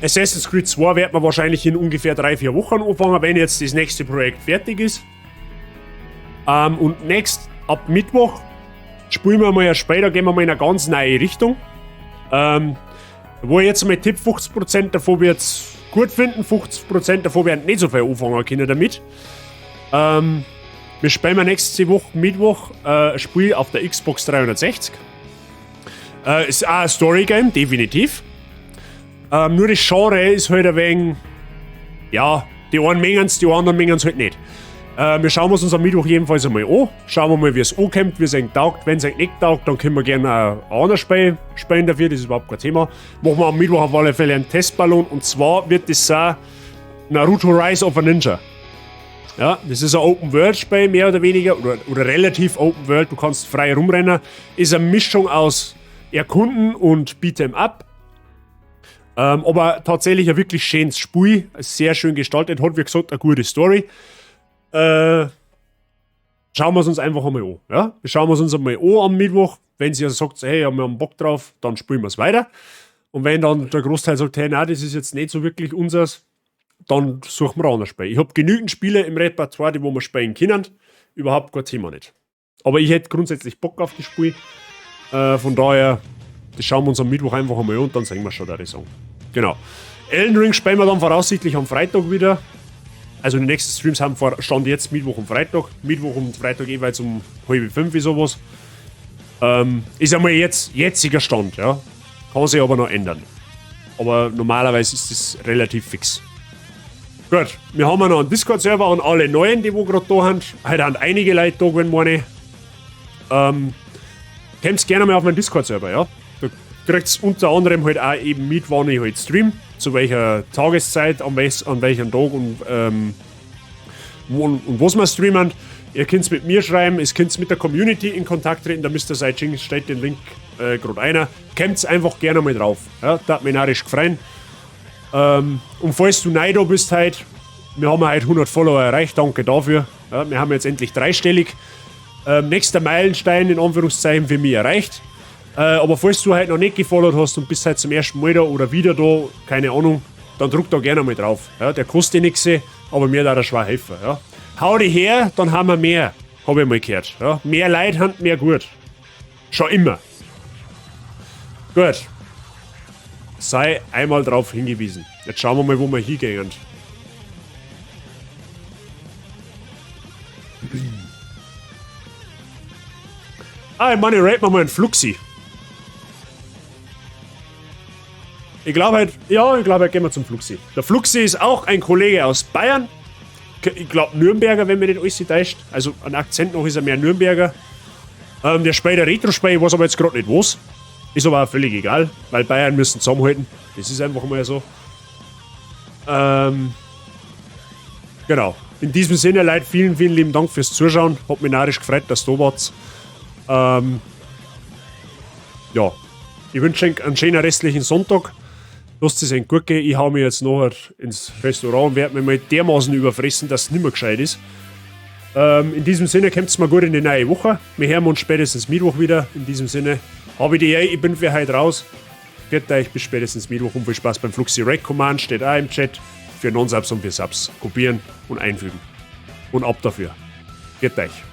Speaker 1: Assassin's Creed 2 wird man wahrscheinlich in ungefähr 3-4 Wochen anfangen, wenn jetzt das nächste Projekt fertig ist. Und next, ab Mittwoch, spielen wir mal später, gehen wir mal in eine ganz neue Richtung. Wo ich jetzt mal tipp, 50% davon wird's gut finden, 50% davon werden nicht so viel anfangen können damit. Wir spielen nächste Woche Mittwoch ein Spiel auf der Xbox 360. Ist auch ein Story-Game, definitiv. Nur das Genre ist halt ein wenig, ja, die einen mengen's, die anderen mengen's halt nicht. Wir schauen uns am Mittwoch jedenfalls einmal an. Schauen wir mal, wie es ankommt, wie es euch taugt. Wenn es euch nicht taugt, dann können wir gerne ein anderes Spiel spielen dafür, das ist überhaupt kein Thema. Machen wir am Mittwoch auf alle Fälle einen Testballon und zwar wird das sein Naruto Rise of a Ninja. Ja, das ist ein Open-World-Spiel, mehr oder weniger, oder relativ Open-World, du kannst frei rumrennen. Ist eine Mischung aus Erkunden und Beat'em Up. Aber tatsächlich ein wirklich schönes Spiel, sehr schön gestaltet, hat wie gesagt eine gute Story. Schauen wir es uns einfach einmal an. Ja? Wir schauen es uns einmal an am Mittwoch. Wenn sie also sagt, hey, wir haben Bock drauf, dann spielen wir es weiter. Und wenn dann der Großteil sagt, hey, nein, das ist jetzt nicht so wirklich unseres, dann suchen wir ein anderes Spiel. Ich hab genügend Spiele im Repertoire, die wo wir spielen können. Überhaupt kein Thema nicht. Aber ich hätte grundsätzlich Bock auf das Spiel. Von daher, das schauen wir uns am Mittwoch einfach einmal an und dann sehen wir schon, da ich sagen. Genau. Elden Ring spielen wir dann voraussichtlich am Freitag wieder. Also die nächsten Streams haben vor, Stand jetzt Mittwoch und Freitag. Mittwoch und Freitag jeweils um 4:30 sowas. Ist einmal jetzt jetziger Stand, ja. Kann sich aber noch ändern. Aber normalerweise ist das relativ fix. Gut, wir haben ja noch einen Discord-Server an alle Neuen, die wo grad da sind. Heute haben einige Leute da gewesen, meine ich. Kommt gerne mal auf meinen Discord-Server, ja. Da kriegt's unter anderem halt auch eben mit, wann ich halt stream, zu welcher Tageszeit, an welchem Tag und wo und was wir streamen. Ihr könnt's mit mir schreiben, ihr könnt's mit der Community in Kontakt treten, da müsst ihr sein, stellt den Link grad einer. Kommt's einfach gerne mal drauf, ja, da hat mich narrisch gefreut. Und falls du neu da bist heute, wir haben heute 100 Follower erreicht, danke dafür. Ja, wir haben jetzt endlich dreistellig. Nächster Meilenstein in Anführungszeichen für mich erreicht. Aber falls du heute noch nicht gefollowt hast und bist heute zum ersten Mal da oder wieder da, keine Ahnung, dann druck da gerne mal drauf. Ja, der kostet nichts, aber mir da schwer helfen. Ja. Hau dich her, dann haben wir mehr, hab ich mal gehört. Ja. Mehr Leute haben mehr gut. Schon immer. Gut. Sei einmal drauf hingewiesen. Jetzt schauen wir mal, wo wir hingehen. Ah, ich meine, ich rate mal einen Fluxi. Ich glaube halt, ja, ich glaube halt, gehen wir zum Fluxi. Der Fluxi ist auch ein Kollege aus Bayern. Ich glaub Nürnberger, wenn mir nicht alles täuscht. Also ein Akzent noch ist er mehr Nürnberger. Der spielt ein Retro-Spiel, ich weiß aber jetzt grad nicht was. Ist aber auch völlig egal, weil Bayern müssen zusammenhalten. Das ist einfach mal so. Genau. In diesem Sinne, Leute, vielen, vielen lieben Dank fürs Zuschauen. Hat mich narrisch gefreut, dass ihr da wart. Ja. Ich wünsche euch einen schönen restlichen Sonntag. Lasst es euch gut gehen. Ich hau mich jetzt nachher ins Restaurant und werd mich mal dermaßen überfressen, dass es nimmer gescheit ist. In diesem Sinne, kommt's mal gut in die neue Woche. Wir hören uns spätestens Mittwoch wieder. In diesem Sinne, hab ich die Ehre, ich bin für heute raus. Pfiat euch, bis spätestens Mittwoch und viel Spaß beim Fluxi Raid Command. Steht auch im Chat. Für Non-Subs und für Subs. Kopieren und einfügen. Und ab dafür. Geht euch.